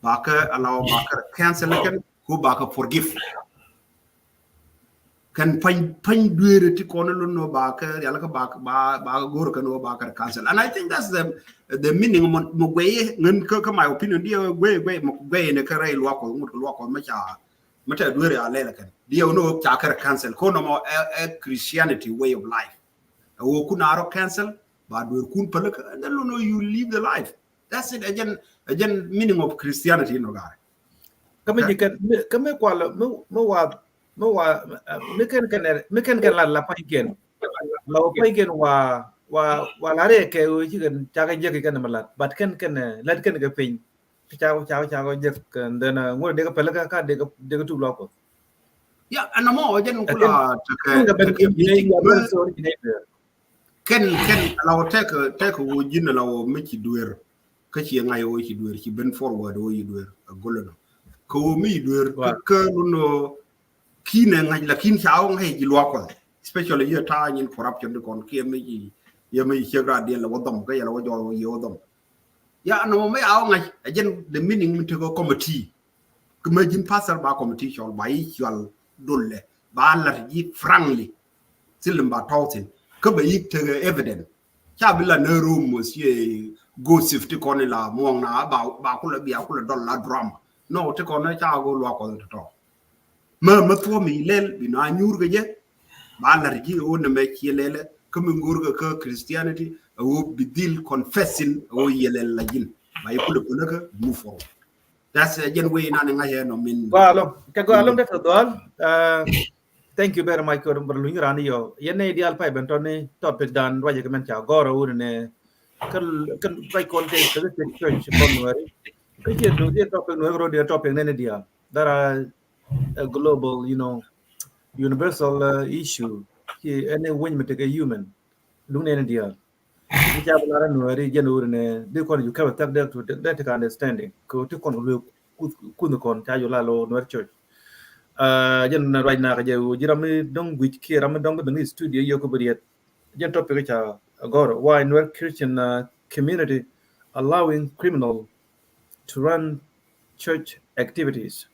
ba kɛ ala wä ba kɛ reconcile kɛn kɛ wä ba kɛ forgive. Kɛn pany, pany dueer ti kɔn lun wä ba kɛ rial kɛ ba, ba, ba kɛ go̱o̱r kɛn wä ba kɛ reconcile. And I think that's the, the meaning mɔ, mɔ guey ŋän kɛ, kɛ my opinion di guey, guey, mɔ guey ni kɛ rɛy luak Kuɔth, ŋut kɛ luak Kuɔth mɛ ca Mi tɛ dueer ya lɛl kɛn. Diɛ wun ɣöö ca kɛ rɔ cancel. Ko nɔmɔ ɛ, ɛ Christianity way of life. Ɛ ɣöö kun a rɔ cancel, ba dueer kun pälikä, and then, you know, you live the life. That's it. Ɛ jɛn, ɛ jɛn meaning of Christianity in Uganda. Kä mi ji̱ kɛn, mi, kä mi kual, mi, mi wa, mi wa, mi kɛn kɛn, mi kɛn kɛn la, la pa̱ny kɛn. La wa pa̱ny kɛn wa, wa, wa la rɛ kɛ wee ci kɛn ca kɛ jek kɛn mi lat. But kɛn kɛn, eh, lat kɛn kɛ piny. Ca, ca, ca kɛ jek, and then, eh, ŋuɔ̱t dee kɛ pälikä, ka dee kɛ, dee kɛ tuk luaak Kuɔth. Ya, ɛn nɔmɔ, jɛn kula tekɛ, tekɛ meeting. Kɛn, kɛn, la wä tekɛ, tekɛ wä ji̱n la wä mi ci duer. Kä ci ŋa̱c wä ci duer, ci ben forward wä ci duer. A gol nɔ. Kä wä mi ci duer, kä, kä nɔ, kinɛ ŋa̱c, lakin ca wä ŋa̱c ji̱ luaak Kuɔth. Especially yɛ ta̱a̱ nyin corruption di kɔn, kiɛ mi ci, yɛ mi ci ciek raat diɛn la wä dhɔm, kä yɛ la wä jɔɔl wä yɛ wä dhɔm. Ya, nɔmɔ mi ca wä ŋa̱c, a jɛn the meaning mi tekɛ committee. Kä mi ji̱n pastor ba committee cɔl, ba yi cɔl dol lɛ, ba lat ji̱ frankly. Thil ba tɔw thin. Kä ba yi tekɛ evidence. Ca bi la ne room mos ye gossip ti kɔn la muɔŋ na ba, ba kulɛ, bia kulɛ dɔl la drama. No, ti kɔn ca go luaak Kuɔth tɔtɔ. Mä, mä thuɔ̱m ilɛl, bi na nyuur kɛ jɛ. Ba lar ji̱ ɣöö nɛmɛ ciɛ lɛlɛ, kä mi ŋo̱r kɛ kä Christianity, ɛ ɣöö bi dhil confessing, ɛ ɣöö yɛ lɛl la ji̱n. Ba yɛ kulɛ pälikä, move forward. That's, uh, jɛn way nan ŋa̱c ɛ nɔ min. Gɔaa ɛlɔ̱ŋ, kɛ gɔaa ɛlɔ̱ŋ, kɛ kɛ dhual. Uh, thank you very much, kɛ wä luny ran yɔ. Yɛn ni diaal pay ben tɔni topic dan ruacɛ kɛ mɛn ca gɔr ɛ wun ni. Kɛ, kɛ ruac kɔn tɛ, kɛ kɛ church kɔn Nuɛri. Kɛ cɛ du, cɛ topic Nuɛri rɔ diɛ topic nɛni diaal. That are a global, you know, universal, uh, issue. Ci ɛn ɛ weny mi tekɛ human. Duŋ nɛn diaal. Ni ca bi lar Nuɛri jɛn wuri nɛ, di kɔn ju kɛpɛ thak dek tu, dek ti ka understanding. Kɛ ti kɔn kɛ luɛ kuth, kuth kɔn ca ju la lo Nuɛri church. Uh, jɛn ruac na kɛ jɛ wu, ji̱ ram mi dɔŋ guic kiɛ ram mi dɔŋ bi dɔŋ studio yɛ ku bi riet. Jɛn topic ca gɔr, why Nuer Christian, uh, community allowing criminal to run church activities.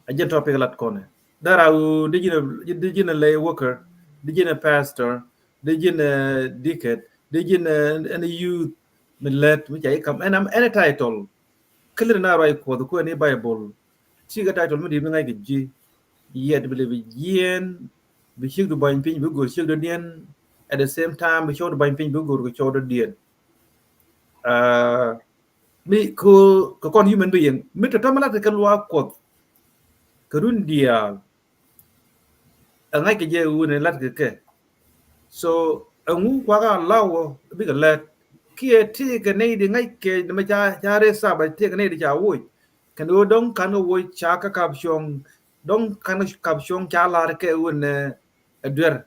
A jɛn topic lat kɔnɛ. Dara wu, di ji̱n a, di ji̱n a lay worker, di ji̱n a pastor, di ji̱n a deacon, di ji̱n a, any youth, mi lɛt, mi ca yi kam, ɛn am, any title. Kilir na ruac Kuɔth ku ɛn i̱ Bible. Cikɛ title mi di mi ŋa̱c kɛ ji̱. Yet bi lɛ bi jiɛn, bi ciek du ba̱ny piny, bi go̱o̱r ciek dɔ̱diɛn. At the same time, bi cɔw du ba̱ny piny, bi go̱o̱r kɛ cɔw dɔ̱diɛn. Uh, mi ko, kɛ kɔn human being, mi tɔ̱tɔ̱ mi lat kɛ luaak Kuɔth. Kɛ run diaal. Ɛ ŋa̱c kɛ jɛ wun ɛ lat kɛ kɛ. So, ɛŋu kuakä allow bikɛ lɛt. Kiɛ ti kɛ nɛy di ŋa̱c kɛ ni mɛ ca, ca rɛ saba ti kɛ nɛy di ca woc. Kɛn ɣöö dɔ̱ŋ kan kɛ woc ca kä kap cuɔ̱ŋ. Dɔ̱ŋ kan kap cuɔ̱ŋ ca lar kɛ wun ɛ, ɛ duer.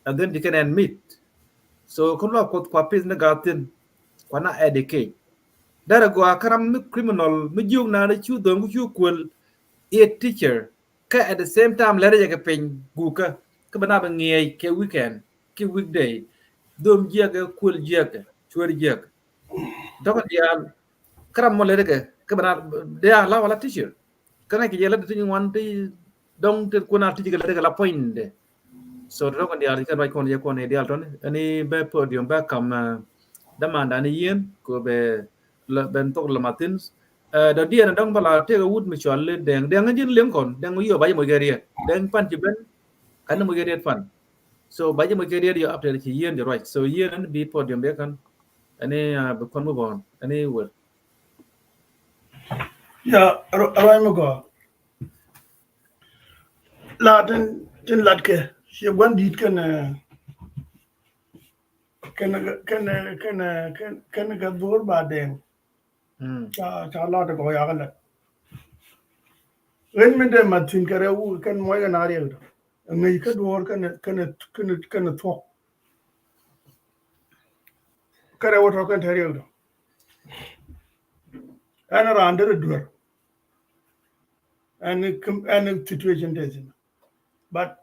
And then di kɛn ɛn mit. So, kä luaak Kuɔth kua pith ni gaa thin. Kua na educate. Derɛ gɔaa kä ram mi criminal, mi jiök na ni cu dhɔ̱ŋ ku cu kuäl. Iɛ teacher. Kä at the same time, lɛr jɛ kɛ piny gukä. Kä bɛ na bɛ ŋiɛc kɛ weekend, kɛ weekday. Dhom jiɛkɛ, kuäl jiɛkɛ, cuäär jiɛkɛ. Dɔ̱kɛ diaal, kä ram mɔ lɛr kɛ, kä bɛ na, dee a la wala teacher. Kä ŋa̱c kɛ jɛ lɛr ti ŋuan ti dɔ̱ŋ ti kun a teacher kɛ lɛr kɛ la puɔ̱nydɛ. So, dɔ̱kɛ diaal, kɛ ruac kɔn jɛ kɔn jɛ diaal tɔni. Ɛn i̱ bɛ podium, bɛ kam, uh, dämandan i̱ yien, kɛ bɛ lɛ, ben thok lɛ mathin. Eh, dɔ̱diɛn dɔ̱ŋ bä la tëëkɛ wut mi cɔal i̱ Dɛŋ. Dɛŋ ji̱n liŋ kɔn, Dɛŋ yɔ ba ji̱ moc kɛ riɛt. Dɛŋ pan ci ben, kan ni moc kɛ riɛt pan. So ba ji̱ moc kɛ riɛt yɔ update ci yien jɛ ruac. So yien ɛn bi podium bi kan. Ɛn i̱, ah, bi kɔn move on. Ɛn i̱ wër. Ya, ru-, ruac mi gɔaa. La tin, tin lat kɛ, ci gua̱n di̱i̱t kɛn, eh, kɛn, kɛn, kɛn, kɛn, kɛn kɛ dhuɔ̱ɔ̱r ba Dɛŋ. Mm. Ca, ca lat kɛ gɔɔy a kɛ lät. Ɣän min dee mat thi̱n kɛ rɛw wuk kɛn muɔc kɛ na riɛk dɔ. Ŋäc kä duɔ̱ɔ̱r kɛn, kɛn, kɛn, kɛn thuɔ̱k. Kä rɛw tɔ̱ kɛn te riɛk dɔ. Ɛn raan derɛ duer. Ɛn kɛ, ɛn situation te thi̱n. But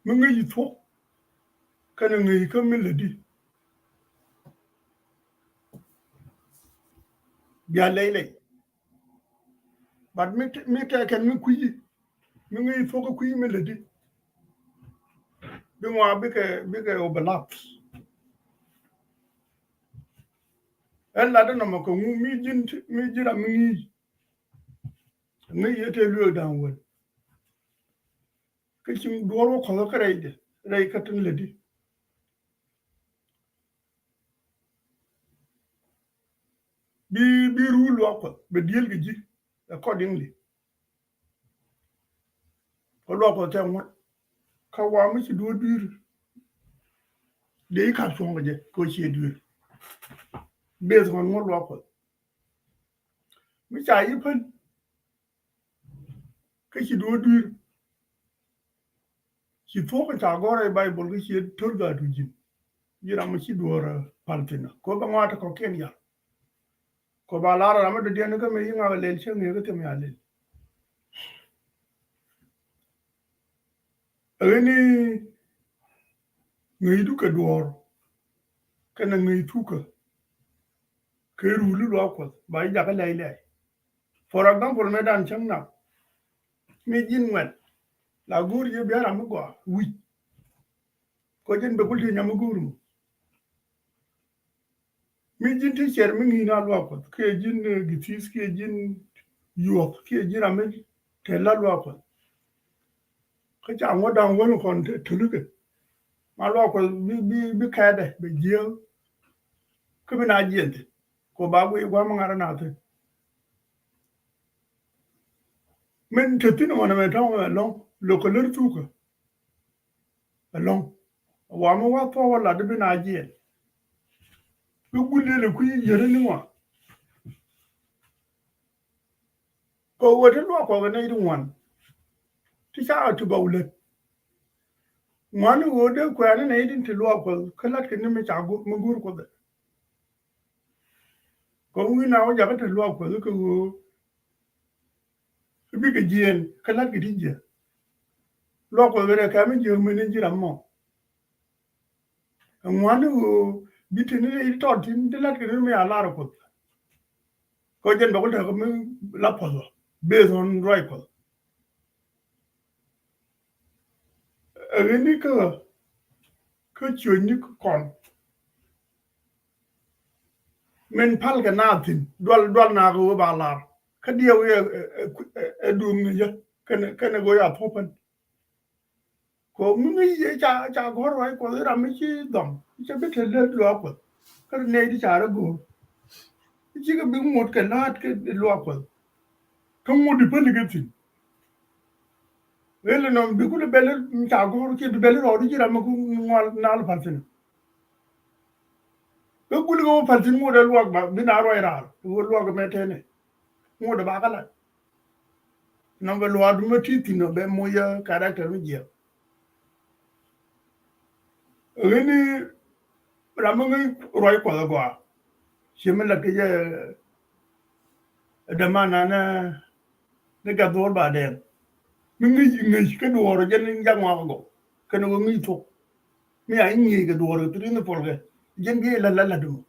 mi ŋäc thuɔ̱k kɛn ŋäc kä mi lätdi. Bia lɛy lɛy. But mi, mi tɛkɛn mi kui̱, mi ŋäc thuɔ̱k kä kui̱ mi lätdi. Bi ŋɔa bikɛ, bikɛ overlap. Ɛn latdä nɔmɔ kɛ ŋu mi ji̱n, mi ji̱n ram mi ŋi̱i̱c. Ŋäc yɛ tëë lueek da̱a̱ŋ wäl. Kä ci duɔ̱ɔ̱r wä kɔth kä rɛydɛ, rɛy kä tin lätdi. Bi, bi ruu luaak Kuɔth bɛ diel kɛ ji̱ accordingly. Kä luaak Kuɔth tɛ ŋuɔ̱t. Kä wa mi ci duɔ̱ɔ̱r dui̱r, dee i̱ ka̱p cuɔ̱ŋ kɛ jɛ kɛ ɣöö ciɛ dui̱r. Based on ŋuɔ̱t luaak Kuɔth. Mi ca yi pän, kä ci duɔ̱ɔ̱r dui̱r. Ci thuɔ̱k ca gɔ̱r rɛy Baibol kä ci to̱r gaat tu ji̱n. Ji̱ ram mi ci duɔ̱ɔ̱r, eh, pal thi̱n. Kɛ ɣöö bɛ ŋɔaat kɔ̱kiɛn yal. Kɛ ɣöö ba lar ram mi dɔ̱diɛn kä mëë yi ŋak lɛl cä ŋëë kä thim ya lɛl. Ɛ ɣän i̱ ŋäcdu kɛ duɔ̱ɔ̱r kɛnɛ ŋäc thukä kɛ ruu li luaak Kuɔth ba ji̱ jakä lɛy lɛy. For example, mëë dan cäŋ nak mi ji̱n ŋuɛl la go̱o̱r yɛ bia ram mi gɔaa wi̱c. Kɔ ji̱n bɛ kul ti nyam mi go̱o̱r mi. Mi ji̱n ti cɛr mi ŋi̱i̱n a luaak Kuɔth kiɛ ji̱n, eh, githis kiɛ ji̱n yuɔth kiɛ ji̱n ram mi te la luaak Kuɔth. Kä ca ŋuɔ̱t da̱ŋ wäl kɔn te tulikɛ. Ma luaak Kuɔth bi, bi, bi kɛɛdɛ bɛ jiääk. Kä bi na jiɛn thi̱n kɔ ba guiy gua̱a̱m ŋa̱r na thi̱n. Min te thi̱n mɔnɛ mɛ tɔ̱ŋ ɛlɔ̱ŋ lo̱k kɛ lär thukä. Ɛlɔ̱ŋ wa mi wa thuɔ̱k wä lat bi na jiɛn. Bi gul lël ɛ kui̱ yäri ni ŋuan. Kɛ ɣöö ti luaak Kuɔth ɛ nɛy ti ŋuan. Ti ca ti gɔw lät. Ŋuan ɣöö dee kuɛɛni nɛy tin ti luaak Kuɔth kä la̱tkɛ ni mi ca go̱r, mi go̱r Kuɔth ɛ. Kɛ wi̱i̱ na wä jakä te luaak Kuɔth kɛ ɣöö bikɛ jiɛɛn kä la̱tkɛ ti jiɛ. Luaak Kuɔth bɛ rɛ kɛ mi jiɛ mi ni ji̱ ram mɔ. Ɛ ŋuan ni ɣöö bi te ni rɛy tɔt tin ti la̱tkɛ ni mi a lar Kuɔth. Kɛ jɛn bɛ ku tekɛ mi la puɔth wä based on ruac Kuɔth. Ɛ ɣän ni kä, kä ciönyni kɔn. Min pal kɛ na thi̱n dual, dual na kɛ wä ba lar kä diɛ wä ɛ, ɛ, ɛ, ɛ duŋ ni jɛ kɛnɛ, kɛnɛ go̱o̱r a thuɔ̱pän. Kɔ mi mi yɛ ca, ca gɔ̱r ruac Kuɔth ram mi ci dhɔm cɛ bi te lät luaak Kuɔth. Kä nɛy ti ca rɛ go̱o̱r. Cikɛ bi ŋot kɛ la̱a̱t kɛ luaak Kuɔth. Kä ŋot di päli kɛ thi̱n. Ɣel nɔm bi kulɛ bɛl ca gɔ̱r kiɛ bi bɛl rɔɔd ji̱ ram mi ku ŋual nal pal thi̱n. Kä gul kɛ wä pal thi̱n ŋot ɛ luaak ba bi na ruac raar wä luaak mɛ tɛnɛ. Ŋot ɛ ba kä lat. Nɔmɔ bɛ luaak dun bä ti thi̱n ɔ bɛ moc ɛ character mi jiɛk. Ɣän ni ram mi ŋäc ruac Kuɔth agɔaa. Ci mi lat kɛ jɛ ɛ däman nanɛ ni gɛ dhuɔ̱ɔ̱r ba dɛɛŋ. Mi ŋäc, ŋäc kä duɔ̱ɔ̱r jɛn jak ŋɔak agɔw kɛn ɣöö ŋäc thuɔ̱k. Mi a i̱ ŋi̱i̱c kɛ duɔ̱ɔ̱r kɛ thri ni puɔl kɛ jɛn bi la la la dum.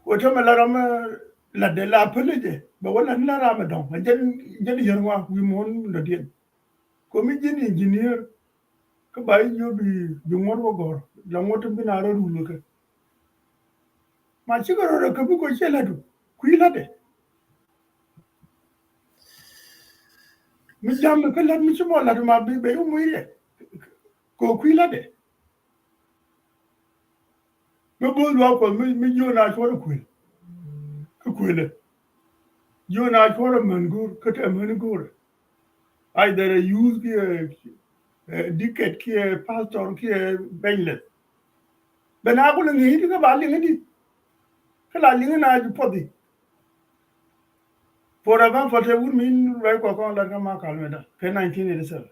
Wä täämɛ la ram, eh, la dee la päl jɛ bɛ wä la ni la ram ɛ dɔ̱ŋ jɛn, jɛn yär ŋɔak wi̱i̱ muɔ̱ɔ̱n dɔ̱diɛn. Komi ji̱n engineer kä ba i̱ jiö bi, bi ŋuɔ̱t wä gɔ̱r la ŋuɔ̱t ti bi na rɔ rul kɛ. Ma cikɛ rɔ rɛ kä bi kɔ ciɛ la̱t kui̱ la̱tdɛ. Mi jam mi kä la̱t mi ci mɔ la̱t ma bi bɛ i̱ mui̱ riɛ kɔ kui̱ la̱tdɛ. Mi bo̱o̱th luaak Kuɔth mi, mi jiön a cuɔrɛ kuël kä kuëlɛ. Jiön a cuɔrɛ män go̱o̱r kä te män go̱o̱rɛ. Either a youth kiɛ, eh, deacon kiɛ pastor kiɛ benyleth. Bɛ na kulɛ ŋi̱i̱c ti kä ba liŋ di kä la liŋ na ji puɔthi. For example, te wut min ruac Kuɔth kɔn lat kä Malcolm X kɛ nineteen eighty-seven.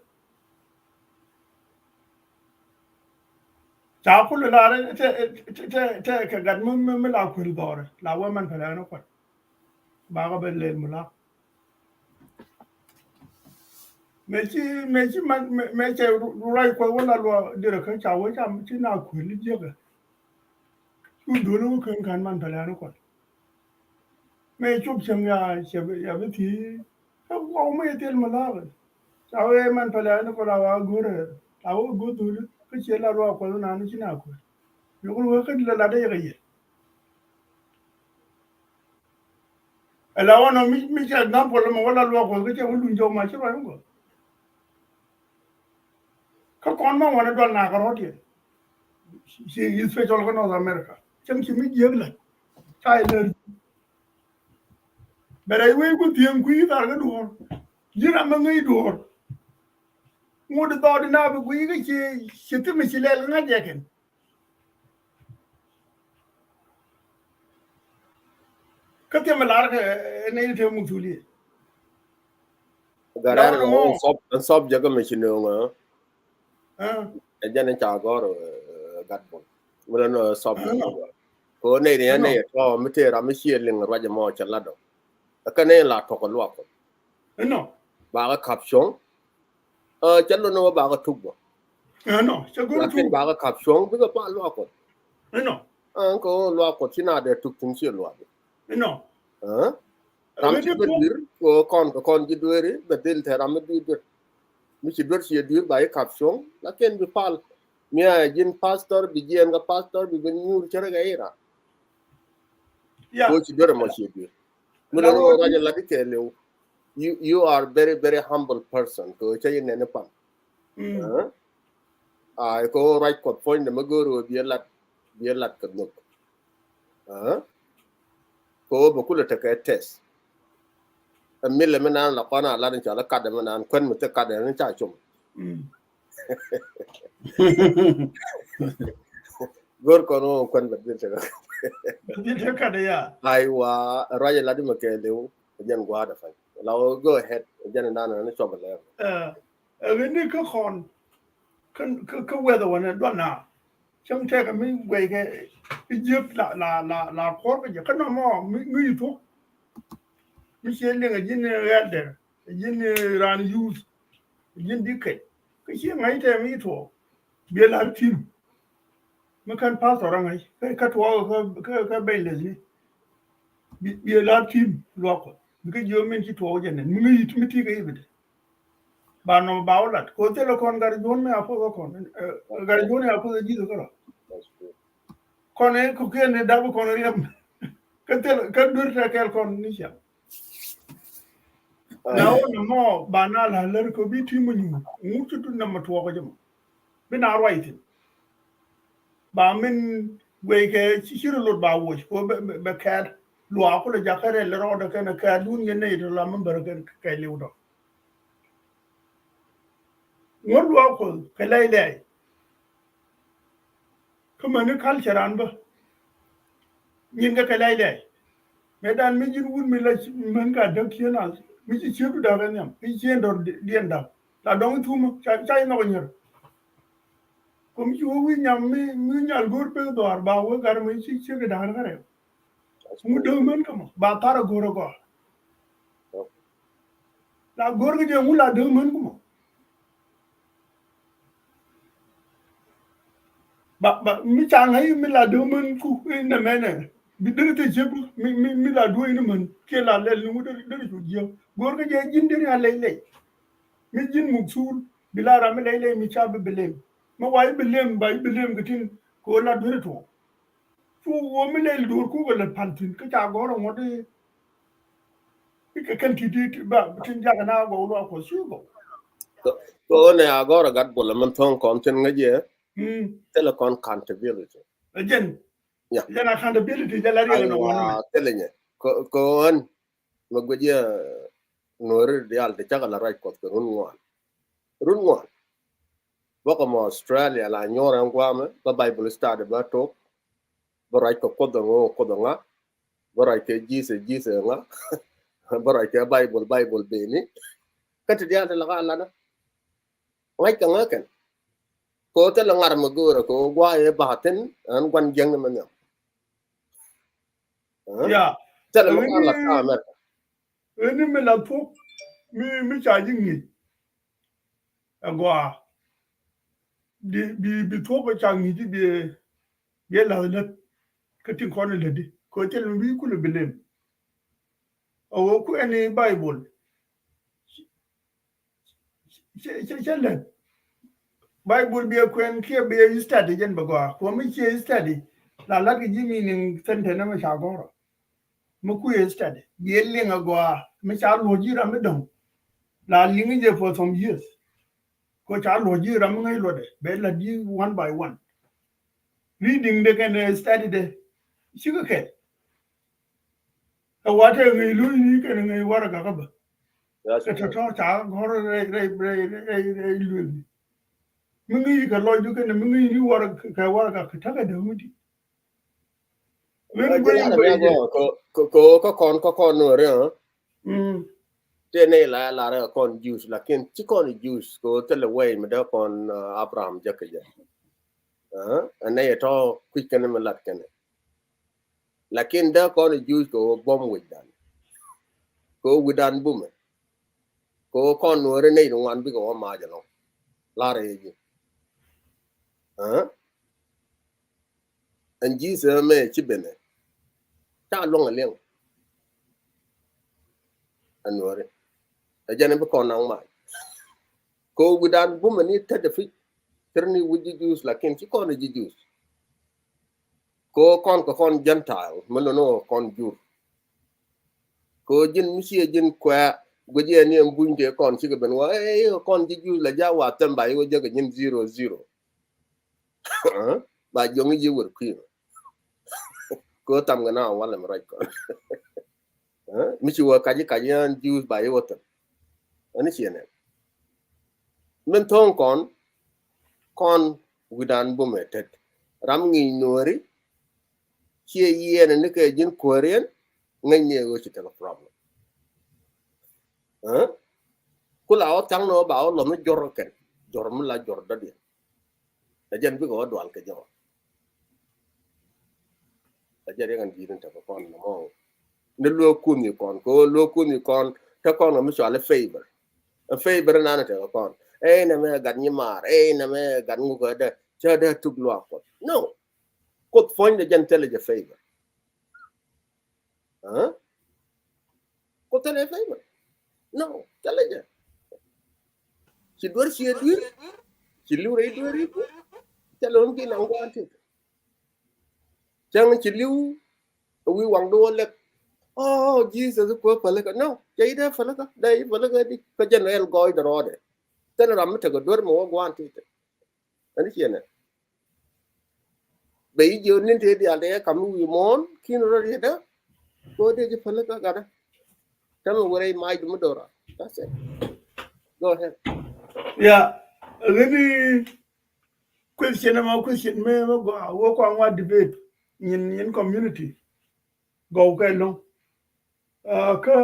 Ca kulɛ lar te, te, te, te kɛ gat mi, mi, mi la kuel dhɔrɛ la wä man pɛlɛ ni kuat. Bakɔ bɛ lɛl mi la. Mɛ ci, mɛ ci man, mɛ, mɛ cɛ ru-, ruac Kuɔth wä la luɔ dirɛ kä ca wä ca ci na kuel ni jiäkä. Cu dholi wä kän kan man pɛlɛ ni kuat. Mëë cop cäŋ ya, cɛ bi, ya bi thiec. Kä guɔw mëë thil mi la̱a̱k. Ca wee man pɛlɛ ni kɔ la wa go̱rɛ. La wee go̱r dholi kä ciɛ la ruaak Kuɔth nani ci na kuɛ. Yokul wee kä la lat dee yɛ kɛ yɛ. Ɛ la wä nɔ mi, mi cɛ example mɛ wä la ruaak Kuɔth kä cɛ wä luny jɔw ma ci ruac mi Kuɔth. Kä kɔn ma wanɛ dual na kä rɔ̱t yɛ. Ci, ci special kä North America. Cäŋ ci mi jiäk la. Ca ilɛ. Bɛ rɛy wee ku thiäŋ kui̱ thar kä duɔ̱ɔ̱r. Ji̱ ram mi ŋäc duɔ̱ɔ̱r. Ŋut dhɔɔdi na bi guiy kä ci, ci thimɛ ci lɛl kä ŋa̱c jɛ kɛn. Kä thimɛ lar kɛ, ɛ, nɛy ti te muk thul yɛ. Garan ŋɔ sɔb, sɔb jɛ kä mɛ ci nööŋä. Ɛ jɛn in ca gɔr, ɛ, gat bol. Wala nɔ sɔb jɛ kä. Ko nɛy ni nɛy tɔ mi te ram mi cie liŋ ruac mɔ cɛ lat dɔ. Ɛ kä nɛy la tɔk luak kɔ. Inɔ. Ba kä kap cuɔ̱ŋ. Ɛ, cɛ lon wä ba kä tuk bä. Inɔ, cɛ gɔr tuk. Lakin ba kä kap cuɔ̱ŋ bikɛ pa luak kɔ. Inɔ. Ɛ, ko luak kɔ ci na dee tuk tin ci luak. Inɔ. Ɛ? Ram ci bä dui̱r, ko kɔn, ko kɔn ci dueeri, bɛ dhil te ram mi dui̱r duer. Mi ci duer ci dui̱r ba yi kap cuɔ̱ŋ, lakin bi pal. Mi a ji̱n pastor, bi jiɛn kä pastor, bi ben nyuur cɛ rɛ kɛ ira. Ya. Ko ci duer mɔ ci dui̱r. Mi lɛ ro rajɛ lat ikɛ liw. You, you are very, very humble person. Ko cɛ yi nɛn ipan. Mm. Ɛ? Ay, ko ruac Kuɔth puɔ̱nydɛ mi go̱o̱r ɣöö biɛ lat, biɛ lat kɛ nhök. Ɛ? Ko bɛ kulɛ tekɛ test. Ɛ milɛ mi nan la kɔn a lat in cɔal ɛ katdɛ mi nan kuɛn mi thik katdɛ ni ca com. Mm. Go̱o̱r kɔn wä kuɛn bɛ dhil tekɛ. Bɛ dhil tekɛ katdɛ ya. Aywa, ruac ɛ lat imɛ kɛ liw, jɛn gua̱a̱dɛ pany. La wä go ahead, jɛn in nan ni cɔp ɛ lɛr. Ɛ. Ɛ ɣän ni kä kɔn, kä, kä, kä weather wanɛ duɔl na. Cäŋ tɛkɛ mi guɛy kɛ, i̱ jiäk la, la, la, la kuɔr kä jɛ. Kä nɔmɔ, mi, mi yi thuɔ̱k. Mi ciɛ liŋ ɛ ji̱n elder, ɛ ji̱n ran youth, ɛ ji̱n deacon. Kä ciɛ ŋa̱c tɛm yi thuɔ̱k. Biɛ lar tim. Mi kän pastor a ŋa̱c. Kä, kä tuɔɔk kä, kä, kä bɛny leth ni. Bi, biɛ lar tim luak kɔ. Bi kä jiö min ci tuɔɔk jɛ nɛn. Mi ŋäc yit mi ti kɛ yibidɛ. Ba nɔmɔ ba wä lat. Ko thilɛ kɔn gat juɔ̱n mi a puɔth kä kɔn. Ɛ, gat juɔ̱n mi a puɔth kä ji̱th kärɔ. Kɔn ɛ kukiɛn ni dap kɔn riɛm. Kä thilɛ, kä duer tɛ kɛl kɔn ni ciaŋ. Na wä ni mɔ ba na la lär kɛ bi ti mi nyuur. Ŋut ti tu nɔmɔ tuɔɔk jɛ mɔ. Bi na ruac thi̱n. Ba min guey kɛ ci, ci rɔ lot ba woc. Ko bɛ, bɛ, bɛ kɛɛl. Luaak kulɛ jakä rɛl rɔɔdɛ kɛn kɛɛl dun yɛn nɛy ti la mi bär kɛn kɛ liw dɔ. Ŋuɔ̱t luaak Kuɔth kɛ lɛy lɛy. Kä mäni culture an bä. Nyin kɛ kɛ lɛy lɛy. Mëë dan mi ji̱n wut mi la män ka däk cien al. Mi ci ciek du da̱k ɛ nhiam. Mi ci cien dɔr diɛn da̱k. La dɔŋ thumä. Ca, ca inɔk nyär. Kum ci wä wi̱i̱ nyam mi, mi nyal go̱o̱r pek dhɔaar ba wä gar mi ci ciek da̱k kä rɛw. Ŋu däk män kä mɔ. Ba thar a go̱o̱r a gɔaa. La go̱r kɛ jɛ ŋu la dee män kumɔ. Ba, ba, mi ca ŋa̱c mi la dee män ku in nɛ mɛnɛ. Bi dee te ciek mi, mi, mi la duɔ̱c ni män kiɛ la lɛl ni ŋu dee, dee cu jiäk. Go̱r kɛ jɛ ji̱n dee ni a lɛy lɛy. Mi ji̱n muk thul bi la ram mi lɛy lɛy mi ca bi bi lem. Mi wa i̱ bi lem ba i̱ bi lem kɛ tin kɛ ɣöö la duer tuɔɔk. Cu ɣöö mi lɛl duer kukɛ lɛ pal thi̱n kä ca gɔ̱r ɛ ŋuɔ̱t i̱. Ikɛ kɛn ti̱ti̱ ba tin jakɛ na gɔw luaak Kuɔth ci gɔw. Kɛ ɣöö nɛ a gɔr a gat bolɛ min thɔ̱ŋ kɔn tin ŋäc yɛ. Mm. Thilɛ kɔn accountability. Ɛ jɛn. Ya. Jɛn accountability jɛ la riɛk nɔ ŋuan mɛ. Thilɛ nyɛ. Kɛ, kɛ ɣöö ɛn mɛ guic yɛ nuɔri diaal ti cakɛ la ruac Kuɔth kɛ run ŋuan. Run ŋuan. Bä kɛ mɔ Australia la nyuɔr ɛn guamɛ bä Bible study bä tok. Bä ruac kɛ Kuoth ɛŋu Kuoth ɛŋa. Bä ruac kɛ Jesus Jesus ɛŋa. Bä ruac kɛ Bible Bible beni. Kä ti diaal ti la ka latdä. Ŋa̱c kɛ ŋäkɛn. Kɛ ɣöö thilɛ ŋar mi göörä kɛ ɣöö gua̱a̱ ëë ba̱a̱ thi̱n ɛn gua̱n jiäkni mi nhiam. Ya. Thilɛ mi gua̱a̱ lat kä America. Ɣän ni mi la thuɔ̱k mi, mi ca ji̱ ŋi̱i̱c. Ɛ gɔaa. Bi, bi, bi thuɔ̱k ca ŋi̱i̱c bi, bi la̱th lät. Kä tin kɔn in lätdi kɛ ɣöö thilɛ mi wi̱i̱ kulɛ bi lem. Ɛ ɣöö kuɛni Bible. Cɛ, cɛ, cɛ lät. Bible biɛ kuɛn kiɛ biɛ study jɛn bɛ gɔaa. Kuɔ mi ciɛ study. La lat kɛ ji̱ meaning sentence mi ca gɔrɔ. Mi kuiɛ study. Biɛ liŋ a gɔaa. Mi ca luɔc ji̱ ram mi dɔ̱ŋ. La liŋ jɛ for some years. Kɔ ca luɔc ji̱ ram mi ŋäc luɔtdɛ bɛ lat ji̱ one by one. Reading de kɛn study de cikɛ kɛl. Ɛ wa tɛ ŋäc luɔ̱c ni kɛn ŋäc waragak kä bä. Kɛ tɔ̱tɔ̱ ca gɔ̱r rɛy rɛy rɛy rɛy rɛy luël ni. Mi ŋäc kɛ lɔcdu kɛn mi ŋäc ni waragak kɛ waragak kɛ ta̱kɛ däk mi di̱t. Kä kɔn kä kɔn nuɔri ɔ. Tëë nɛy la la rɛ kɔn Jews lakin ci kɔn Jews kɛ ɣöö thilɛ way mi dee kɔn Abraham jɛ kɛ jɛ. Ɛ nɛy tɔ kui̱c kɛn mi lat kɛn. Lakin dee kɔn Jews kɛ ɣöö buɔ̱m wecdan kɛ ɣöö wi̱dan bumɛ kɛ ɣöö kɔn nuɔri nɛy ti ŋuan bikɛ wä mac ɛlɔ̱ŋ. Lar ɛ ji̱. Ɛn Jesus ɛmɛ ci benɛ ca luɔ̱ŋ ɛ liɛŋ. Ɛn nuɔri ɛ jɛn bi kɔn naŋ mac. Kɛ wi̱dan bumɛ ni tetdɛ pi̱c. Cir ni wi̱c ji̱ Jews lakin ci kɔn ɛ ji̱ Jews. Kɛ kɔn kɛ kɔn Gentile mi nɔnɔ kɔn jur. Kɛ ji̱n mi ciɛ ji̱n kuɛ guic jɛ ni ɛn buny tëë kɔn cikɛ ben wä ɛ kɔn ji̱ Jews la ja wa thɛm ba iwä jɛ kɛ ji̱n zero zero. Ba jiɔŋ i̱ ji̱ wër kui̱. Kɛ tham kɛ na walɛ mi ruac kɔn. Mi ci wä kac i̱ kac i̱ an Jews ba iwä thɛm. Ɛn i̱ ciɛ nɛ min tho̱o̱ŋ kɔn kɔn wi̱dan bumɛ tet ram ŋi̱i̱c nuɔri. Ciɛ yiɛn ni kɛ ji̱n kuäriɛn ŋäcni ɛ ɣöö ci tekɛ problem. Ku la wä thaŋ ni wä ba wä lɔm ni jɔr kɛn jɔr mi la jɔr dɔ̱diɛn. Ɛ jɛn bikɛ wä dual kɛ jɔr. Ɛ jɛn riɛk ɛn di̱i̱t ni tekɛ kɔn nɔmɔ. Ni luɔk kun ni kɔn kɛ wä luɔk kun ni kɔn te kɔn kɛ mi cual i̱ favor. Ɛ favor inan tekɛ kɔn ɛ inɛ mɛ gat nyi maar ɛ inɛ mɛ gat ŋukɛ dɛ cä dee tuk luaak Kuɔth. No. Kuoth puɔ̱nydɛ jɛn thilɛ jɛ favor. Kuoth thilɛ favor. No, thilɛ jɛ. Ci duer ci duer. Ci liw rɛy duer i̱ duer. Thilɛ wun ki naŋ gua̱a̱n tit. Cäŋ ci liw. Wi waŋ duɔ lɛk. Oh, Jesus kuɛ pälikä. No, cɛ i̱ dee pälikä dee i̱ pälikä di kä jɛn rɛl gɔɔy dɛ rɔɔdɛ. Thilɛ ram mi tekɛ duer mi wä gua̱a̱n tit. Ɛn i̱ ciɛ nɛ. Bɛ i̱ jiö ni̱n tëë diaal tëë kam i̱ wi̱i̱ muɔ̱ɔ̱n ki̱n rɔ riet dä. Ko dee ji̱ pälikä gatdä. Täämɛ wärɛ i̱ mac dumi do̱ra. That's it. Go ahead. Yeah. Ɣän i̱ question ɛmɔ question mëë mɛ gɔaa wä kɔaŋ wa debate nyin nyin community. Gɔw kɛ lo̱ŋ. Kä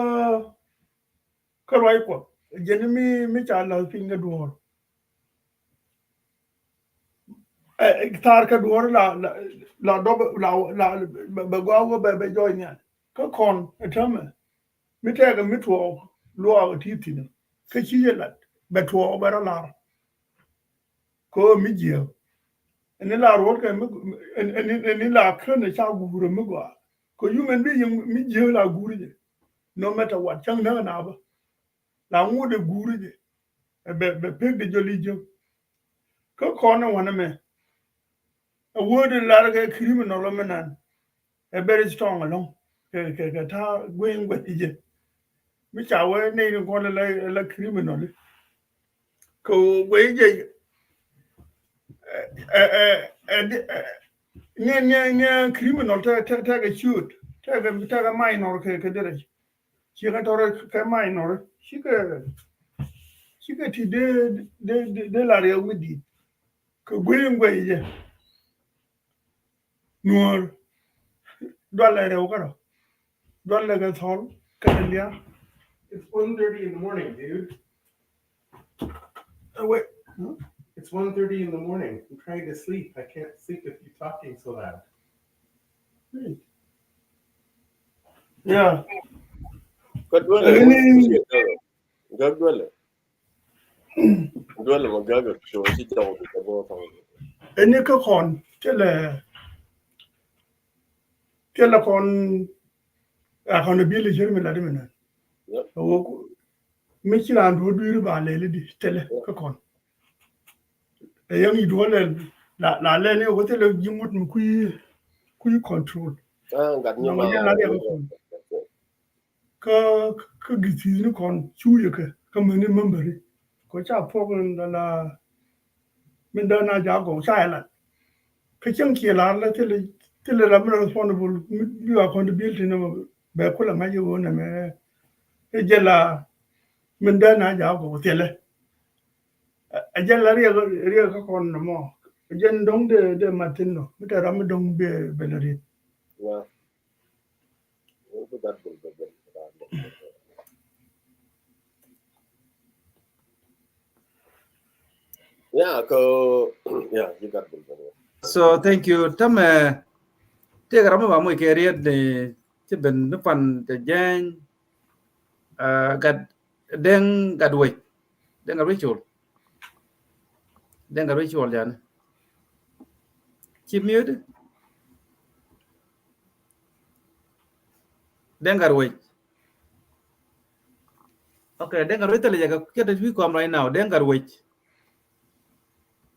kä ruac Kuɔth jɛn mi mi ca la̱th piny kɛ duɔ̱ɔ̱r. Thaar kɛ duɔ̱ɔ̱r la la dɔp la la bɛ gɔaa wä bɛ bɛ jɔɔc nhial kä kɔn ɛ täämɛ mi tɛkɛ mi tuɔɔk luaak ɛ ti thi̱n kä ci jɛ lat bɛ tuɔɔk bɛ rɔ la̱r. Kɛ ɣöö mi jiääk ɛn ni la ruɔ̱tkɛ mi ɛn ni la kän ɛ ca guur ɛ mi gɔaa. Kɛ human being mi jiääk la guur jɛ. No matter what cäŋ näk ɛ naapä la ŋot ɛ guur jɛ. Ɛ bɛ bɛ pek de jɔl i̱ jiääk. Kä kɔn ɛ wänɛ mɛ ɛ word in lar kɛ criminal ɔ mi nan. Ɛ very strong ɛlɔ̱ŋ kɛ kɛ kɛ ta̱a̱ gueny gueny jɛ. Mi ca wee nɛy rin kɔn la la criminal kɛ gueny jɛ. Ɛ ɛ ɛ ŋiɛ ŋiɛ ŋiɛ criminal tɛ tɛ tɛ kɛ ciöt tɛ kɛ tɛ kɛ minor kɛ kɛ derɛ. Ci kɛ tɔrɛ kɛ minor ci kɛ ci kɛ ti dee dee dee la riɛw mi di̱i̱t. Kɛ gueny gueny jɛ. Nuɔ̱ɔ̱r. Dualɛ rɛw kärɔ. Dualɛ kɛ thɔl kärɔ lia̱a̱. It's one thirty in the morning, dude. Uh, wait. Hmm? It's one thirty in the morning. I'm trying to sleep. I can't sleep if you're talking so loud. Hmm. Yeah. Kä dualɛ. Kä dualɛ. Duel mɔ gak kɛ kɛ ci jɔk bi kɛ bɔ tɔŋ. Ɛn ni kä kɔn thilɛ thilɛ kɔn. Accountability mi la di mi nɛ. Yep. Ɛ wä mi ci raan duɔ dui̱r ba lɛli di thilɛ kä kɔn. Ɛ yɛn i̱ duɔ lɛl la la lɛli wä thilɛ ji̱ ŋut mi kui̱ kui̱ control. Ah, gat ni ma. Kä kä githi̱i̱ni kɔn cu yɛ kɛ kä mäni memberi. Kä ca puɔk in la min dee na jaak gɔw ca yɛ lat. Kä cäŋ kiɛ lar la thilɛ, thilɛ ram mi responsible mi bi accountability ni bɛ kulɛ ŋa̱c i̱ ɣöö nɛmɛ. Ɛ jɛ la min dee na jaak gɔw thilɛ. Ɛ jɛ la riɛk, riɛk kä kɔn nɔmɔ. Ɛ jɛ do̱ŋ dee, dee mat thi̱n nɔ mi te ram mi do̱ŋ bɛ, bɛ lɛ riɛk. Yeah, ko, yeah, you got bulbul. So thank you. Tamɛ, tëëkɛ ram mi ba moc kɛ riet ni ci ben ni pan te jɛny. Gat Deŋ Gatwec. Deŋ Gatwec Col. Deŋ Gatwec Col jani. Ci miöt. Deŋ Gatwec. Okay, Deŋ Gatwec thilɛ jɛ kɛ, kɛ te wi̱i̱ kɔm right now. Deŋ Gatwec.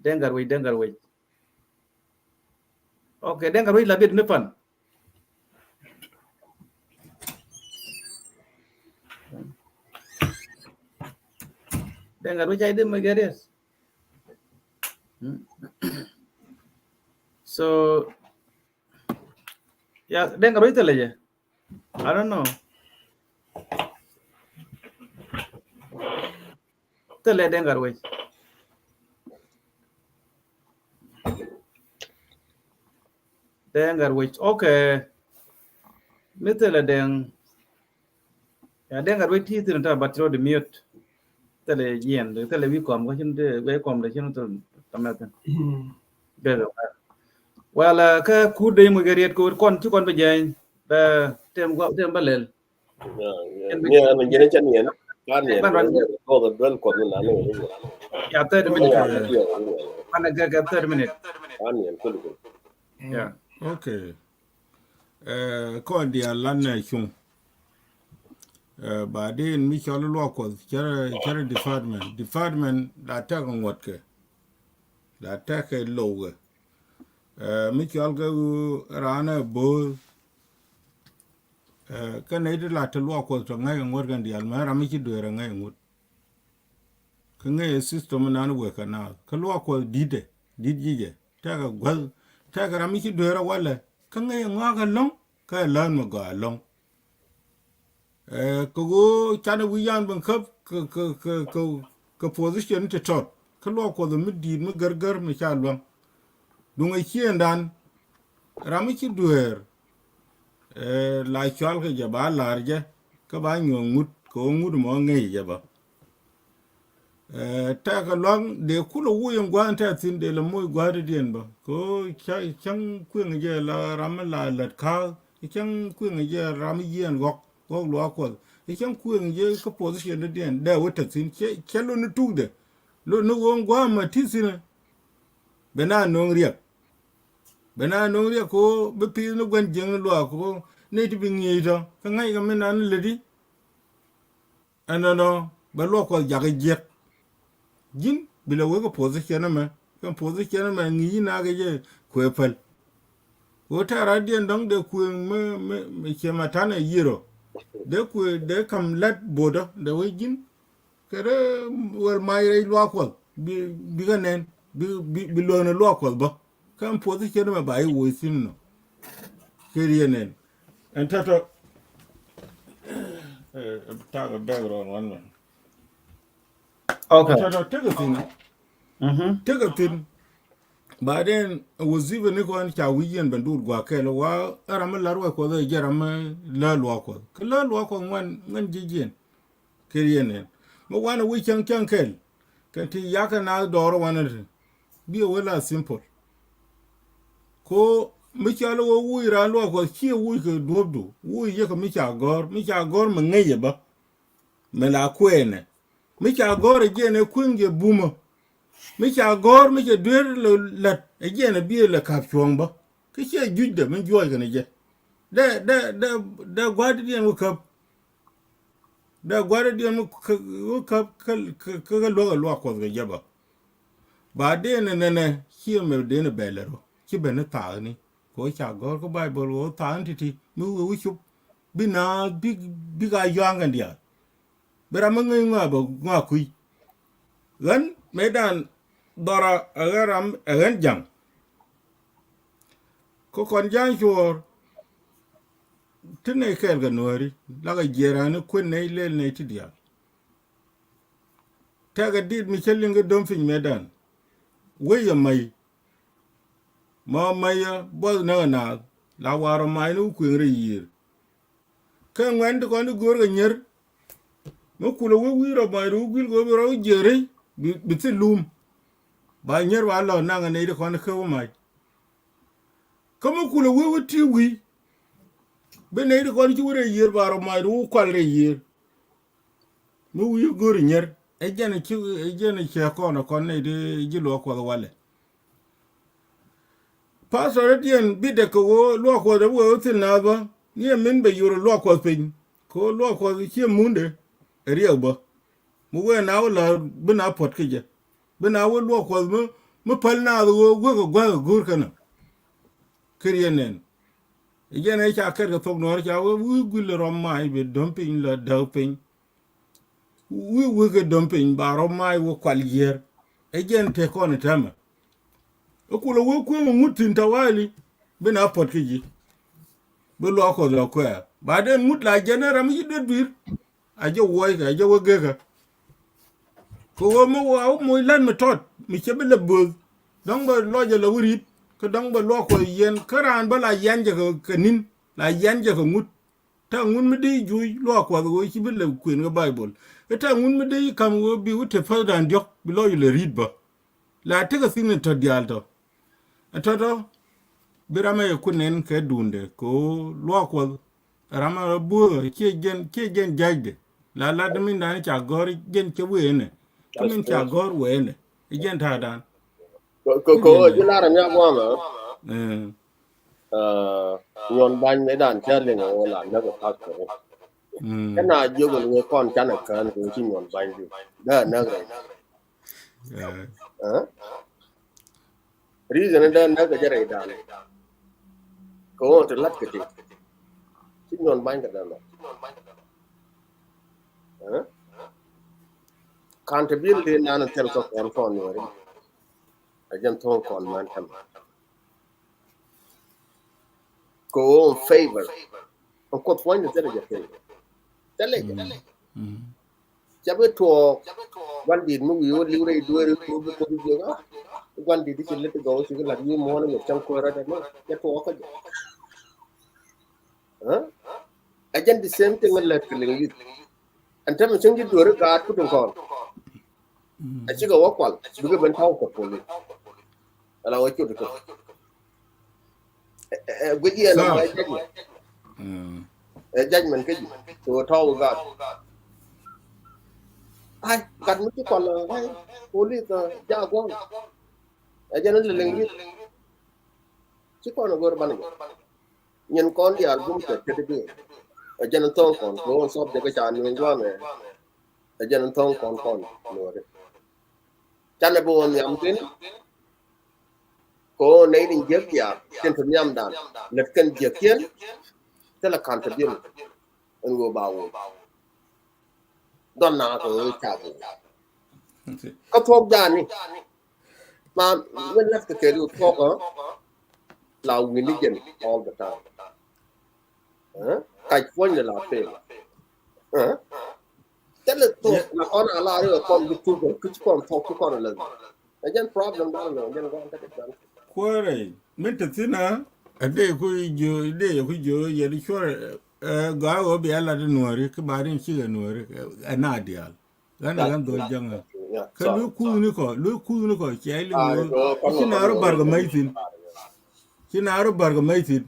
Deŋ Gatwec, Deŋ Gatwec. Okay, Deŋ Gatwec la bit ni pan. Deŋ Gatwec a i̱ dee moc kɛ riet. So, ya, Deŋ Gatwec thilɛ jɛ. I don't know. Thilɛ Deŋ Gatwec. Deŋ Gatwec. Okay. Mi thilɛ Deŋ. Ya, Deŋ Gatwec ti thin ta, but throw the mute. Thilɛ jiɛn, thilɛ wi̱i̱ kɔm kä cin, wi̱i̱ kɔm de cin thil tamɛ thin. Bebe. Well, kä kur de moc kɛ riet, kur kɔn ci kɔn bi jɛny. Bɛ tem gua, tem bä lɛl. Ni an jɛn cɛ niɛn. Kan niɛn. Ban ran. Kɔk duel kɔk ni nan ni. Ya, thirty minutes. Ban kɛ, kɛ thirty minutes. Kan niɛn kul kul. Yeah. Okay. Kɔn diaal lan nɛ cuŋ. Baadin mi cɔl luak Kuɔth cärɛ, cärɛ department. Department la tɛk ŋuɔtkɛ. La tɛk kɛ lowkɛ. Mi cɔl kɛ ɣöö raan ɛ bo̱o̱th. Kä nɛy ti la te luak Kuɔth tɔ ŋäc ɛ ŋuɔ̱t kɛn diaal, mɛ ram mi ci dueer ɛ ŋäc ɛ ŋuɔ̱t. Kä ŋäc ɛ system nan wek kɛ naath. Kä luak Kuɔth di̱tɛ, di̱t ji̱ jɛ. Tɛkɛ guäth, tɛkɛ ram mi ci dueer ɛ walɛ. Kä ŋäc ɛ ŋɔak ɛlɔ̱ŋ, kä ɛ lään mi gɔaa ɛlɔ̱ŋ. Kɛ ɣöö canɛ wi̱c yan ben käp kɛ, kɛ, kɛ, kɛ, kɛ position ti tɔt. Kä luak Kuɔth mi di̱i̱t mi gärgär mi ca luäŋ. Duŋ ɛ ciëëŋdan, ram mi ci dueer, la cual kɛ jɛ ba la̱r jɛ, kä ba nyuɔ̱ɔ̱ŋ ŋut, kɛ ɣöö ŋut mɔ ŋäc jɛ bä. Tɛkɛ luaŋ dee kulɛ woc in gua̱a̱th in tɛth thi̱n dee lɛ moc gua̱a̱th diɛn bä. Kɛ ɣöö cäŋ kueŋ jɛ la ram mi la lät ka̱a̱k, cäŋ kueŋ jɛ ram mi yiɛn ɣɔ̱k, ɣɔ̱k luaak Kuɔth. Cäŋ kueŋ jɛ kä position diɛn dee wä tɛth thi̱n, cɛ, cɛ lon ni tukdɛ. Lon ni ɣöö in gua̱a̱th mɛ ti thi̱n. Bɛ na no̱o̱ŋ riɛk. Bɛ na no̱o̱ŋ riɛk kɛ ɣöö bi pi̱i̱th ni gua̱n jiäkni luaak kɛ ɣöö nɛy ti bi ŋi̱eec tɔ. Kä ŋa̱ckɛ mi nan lätdi. Ɛnɔnɔ bɛ luak Kuɔth jakä jiäk. Ji̱n bi lɛ wek kä position ɛmɛ, kɛ position ɛmɛ ŋi̱i̱c i̱ nakä jɛ kuɛ päl. Ɣöö tɛ̈r radiɛn dɔ̱ŋ dee kuëŋ mi, mi, mi ciɛ mɛ ta̱nɛ yiëro. Dee kuëë, dee ka̱m la̱t bo̱o̱dä, dee wee ji̱n. Kɛ rɛ wɛl mac rɛy luaak Kuɔth, bi, bikɛ nɛn, bi, bi, bi luäŋni luaak Kuɔth bä. Kä ɛn position ɛmɛ ba i̱ woc thi̱n nɔ. Kɛ riet nɛn. Ɛn tɔ̱tɔ̱. Takɛ background wan mɛ. Okay. Ɛn tɔ̱tɔ̱ tekɛ thi̱n. Tekɛ thi̱n. Baden, wazifa ni kɔn ca wi̱c yɛn ben duut gua̱a̱k kɛl wa ram mi lar wɛ Kuɔth ɛ jɛ ram mi lär luaak Kuɔth. Kä lär luaak Kuɔth ŋuan, ŋuan ji̱ jiɛn. Kɛ riet nɛn. Mi wanɛ wi̱c cäŋ cäŋ kɛl. Kɛn ti yakɛ naath dɔɔr wanɛ ti. Bi ɛ wee la simple. Ko mi cɔl ɛ wee wuc raan luaak Kuɔth ciɛ wuc kɛ duɔ̱pdu. Wuc yɛ kɛ mi ca gɔ̱r. Mi ca gɔ̱r mi ŋäc ɛ bä. Mi la kuɛɛnɛ. Mi ca gɔ̱r ɛ jiɛn ɛ kueŋ jɛ bumä. Mi ca gɔ̱r mi cɛ duer lɛ la̱t ɛ jiɛn ɛ bi ɛ lɛ ka̱p cuɔ̱ɔ̱ŋ bä. Kä ciɛ jucdɛ mi juɔc kɛn ɛ jɛ. Dee, dee, dee, dee gua̱a̱tdiɛn wä käp. Dee gua̱a̱tdiɛn wä käp kä, kä, kä, kä luäk ɛ luaak Kuɔth kɛ jɛ bä. Ba dee nɛ nɛnɛ ciɛ mɛ dee nɛ bɛl ɛ rɔ. Ci ben ni thaakni. Kɛ ɣöö ca gɔ̱r kä Baibol ɣöö thaakni ti̱ti̱. Mi wee wä cop. Bi naath, bi, bi ka yɔaŋ kɛn diaal. Bi ram mi ŋäc ŋɔaa bä ŋɔaa kui̱. Ɣän mëëdan dhɔra ɛ ɣän ram ɛ ɣän ja̱ŋ. Kä kɔn ja̱ŋ cuɔɔr ti nɛy kɛɛl kɛ nuääri lakɛ jiɛɛrani kuën nɛy lɛl nɛy ti diaal. Tɛkɛ dit mi cä liŋ kɛ dom piny mëëdan. Wec ɛ ma̱y ma ma̱yä buɔth näk ɛ naath la wa̱a̱ rɔ ma̱a̱cni wä kuëŋ rɛy yiër. Kä ŋuɛ̈n ti kɔn ti göör kɛ nyier. Mi kulɛ wä wi̱i̱ rɔ mɔc ri wä guil kɛ wä bi rɔ wä jiäk rɛy bi, bi thil lum. Ba nyier ba lɔ naŋ nɛy ti kɔn kä wä mac. Kä mi kulɛ wä wä ti wi̱i̱. Bi nɛy ti kɔn ci wä rɛy yiër ba rɔ mɔc ri wä kual rɛy yiër. Mi wi̱i̱ go̱o̱ri nyier ɛ jɛn ci, ɛ jɛn cɛ kɔn ɛ kɔn nɛy ti ji̱ luɔk kuɔth walɛ. Pastor diɛn bi dek kɛ ɣöö luɔk kuɔth ɛ wee wä thil naath bä ni ɛ min bɛ yur luɔk kuɔth piny. Kɛ ɣöö luɔk kuɔth ciɛ munde ɛ riɛk bä. Mi wee na wä la̱r bi na puɔt kä jɛ. Bi na wä luɔk kuɔth mi, mi päl naath ɣöö wek ɛ gua̱th ɛ go̱o̱r kɛnɛ. Kä riɛn nɛn. Ɛ jɛn ɛ ca kɛt kɛ thok nuɔ̱ɔ̱r ca wee wi̱i̱ guil rɔm mac bi däm piny la däk piny. Wi̱i̱ wi̱i̱ kɛ däm piny ba rɔm mac wä kual yiër. Ɛ jɛn te kɔn ɛ täämɛ. Ɛ kulɛ wee kueŋ ɛ ŋut thi̱n tawali. Bi na puɔt kä ji̱. Bi luɔk kuɔth lɔ kuɛɛr. Ba den ŋut la jɛn ɛ ram i̱ ci duet dui̱r. A jɛ wuɔckɛ, a jɛ wä gekä. Kɛ ɣöö mi wa wä moc la̱t mi tɔt mi cɛ bi lɛ bööth. Dɔ̱ŋ bɛ lɔcɛ lɛ wä ri̱t kä dɔ̱ŋ bɛ luɔk kuɔth yiɛn kä raan bä la yian jɛ kɛ, kɛ ni̱n la yian jɛ kɛ ŋut. Ta̱a̱ ŋut mi dee juuc luɔk kuɔth ɣöö ci bi lɛ kuën kɛ Baibol. Kä ta̱a̱ ŋut mi dee ka̱m ɣöö bi wä te päthdan diɔ̱k bi lɔc lɛ ri̱t bä. La tekɛ thi̱n in tɔ̱ diaal tɔ̱. Ɛ tɔ̱tɔ̱ bi ram ɛ yɛ kun nɛn kɛ duundɛ kɛ ɣöö luaak kuɔth. Ram ɛ rɔ buɔ̱ɔ̱th ɛ ciɛ jɛn, ciɛ jɛn ja̱cdɛ. La lat min dan ca gɔ̱r jɛn cɛ wee ɛnɛ. Kä min ca gɔ̱r wee ɛnɛ. Ɛ jɛn ta̱a̱ dan. Kɛ, kɛ, kɛ ɣöö ji̱ lar ɛ miak gua̱a̱mɛ. Ɛɛ. Ɛɛ, Nyuɔn Bany mëë dan cä liŋ ɛ ɣöö la näk ɛ pastor. Mm. Kä na jiök ɛn wee kɔn canɛ kään kɛ ɣöö ci Nyuɔn Bany di dee a näk rɛy. Ɛɛ. Ɛɛ? Reason in dee näk ɛ jɛ rɛy dan. Kɛ ɣöö ti la̱t kɛ ti ci Nyuɔn Bany kɛ dee lɔ. Ɛɛ? Accountability nan in thil kä kɔn kɔn Nuääri. Ɛ jɛn tho̱o̱ŋ kɔn män tɛm. Kɛ ɣöö favor. Ɛn Kuoth puɔ̱nydɛ thilɛ jɛ favor. Thilɛ jɛ. Mm. Mm. Ca bi tuɔɔk. Gua̱ndi̱t mi wi̱i̱ wä li̱w rɛy dueeri Kuoth bi Kuoth bi jiök a. Gua̱ndi̱t i̱ ci lät ti gɔw ci kɛ la̱t wi̱i̱ muɔ̱ɔ̱n i̱ ŋot cäŋ kuäärä dɛ ni. Cɛ tuɔɔk kä jɛ. Ɛ jɛn the same thing in lät kɛ liŋ li̱th. Ɛn tämɛ cäŋ ji̱ dueeri gaat kut in kɔn. Mm. A cikɛ wä kual bikɛ ben tɔ̱w kɛ poli. Ala wä cut kɛ. Ɛ, ɛ, ɛ, guic yɛn ɛ judgment. Mm. Ɛ judgment kä ji̱. So tɔ̱w gaat. Ai, gat mi ci kual ɛ, ai, police ɛ, jaak gua̱a̱ŋ. Ɛ jɛn in lɛ liŋ li̱th. Ci kɔn ɛ go̱r banɛ jɛ. Nyin kɔn diaal gum kɛ tet bi. Ɛ jɛn in thɔ̱ŋ kɔn kɛ ɣöö subject kä ca nuɔ̱ɔ̱ŋ gua̱a̱ŋ ɛ. Ɛ jɛn in thɔ̱ŋ kɔn kɔn nuɔ̱ɔ̱ri. Canɛ bi wä nhiam thi̱n. Kɛ ɣöö nɛy tin jiäk diaal tin te nhiamdan lät kɛn jiäkiɛn. Thilɛ ka̱n te bi̱n in ɣöö ba wä. Dhɔn na kɛ ɣöö ca bi wä. Kä thuɔ̱k jaani. Ma wä la̱t kɛ kɛ ri thuɔ̱k ɣä. La wi̱ni jɛn all the time. Ɛ? Kac puɔ̱nydɛ la pek. Ɛ? Thilɛ thok na kɔn a la ri kɔn bi thuk kä ci kɔn thok ci kɔn lɛ. Ɛ jɛn problem dan lɛ jɛn gua̱n kä ti dan. Kuäärɛ min te thi̱n a. Ɛ dee ku jiö, dee ku jiö yɛ di cuɔr, ɛ, gɔaa ɣöö bia lat di Nuääri kä ba rin cikɛ Nuääri ɛ na diaal. Ɣän ɛ ɣän dhol jäŋä. Kä luek kuthni kɔ, luek kuthni kɔ, cia iliŋ ɣöö ci na rɔ bar kɛ mac thi̱n. Ci na rɔ bar kɛ mac thi̱n.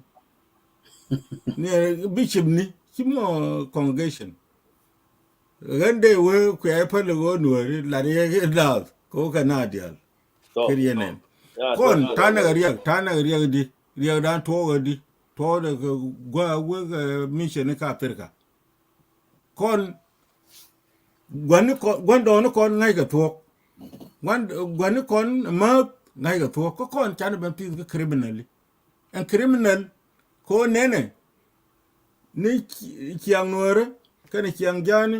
Ni bishop ni ci mɔ congregation. Ɣän dee wee kuɛ päl ɣöö Nuääri lat yɛ daath kɛ wä kɛ na diaal. Kɛ riɛn ɛn kɔn ta̱a̱ nɛ kɛ riɛk, ta̱a̱ nɛ kɛ riɛk di, riɛk dan tuɔɔk ɛ di, tuɔɔk dɛ kɛ gua̱a̱ wek mission ni ka Africa. Kɔn gua̱n ni kɔn, gua̱n dɔɔni kɔn ŋa̱ckɛ thuɔ̱k. Gua̱n, gua̱n ni kɔn määth ŋa̱ckɛ thuɔ̱k. Kä kɔn canɛ ben pi̱th kä criminally. Ɛn criminal kɛ ɣöö nɛnɛ ni ci-, ciaŋ Nuäärä kɛnɛ ciaŋ Ja̱a̱ni.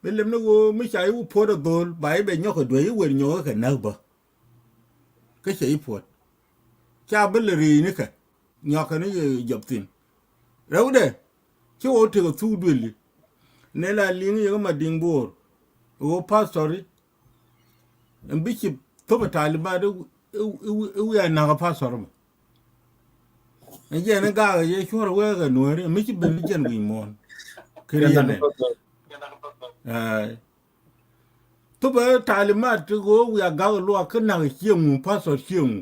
Ɛ lɛm ni ɣöö mi ca i̱ wä puɔ̱t ɛ dho̱o̱l ba i̱ bɛ nyɔk ɛ duec i̱ wer nyɔk ɛ kɛ näk bä. Kä cɛ i̱ puɔ̱t ca bi lɛ ri̱i̱ni kɛ nyɔk kɛ ni yɛ jɔp thi̱n. Rɛwdɛ ci wä tekɛ thuk duëli. Nɛ la li̱ŋ yɛ kä ma di̱ŋ bo̱o̱r ɣöö pastori ɛn bi ci thop ɛ talimat i̱ wiaa nakä pastor mɛ. Ɛn jɛn i̱ gaakɛ jɛ cuɔr wee kɛ nueeri mi ci ben i̱ jɛn wi̱i̱ muɔ̱ɔ̱n. Kɛ riɛn ɛn thop ɛ talimat ti ɣöö wiaa gak luak kä nakä cieŋ wu pastor cieŋ wu.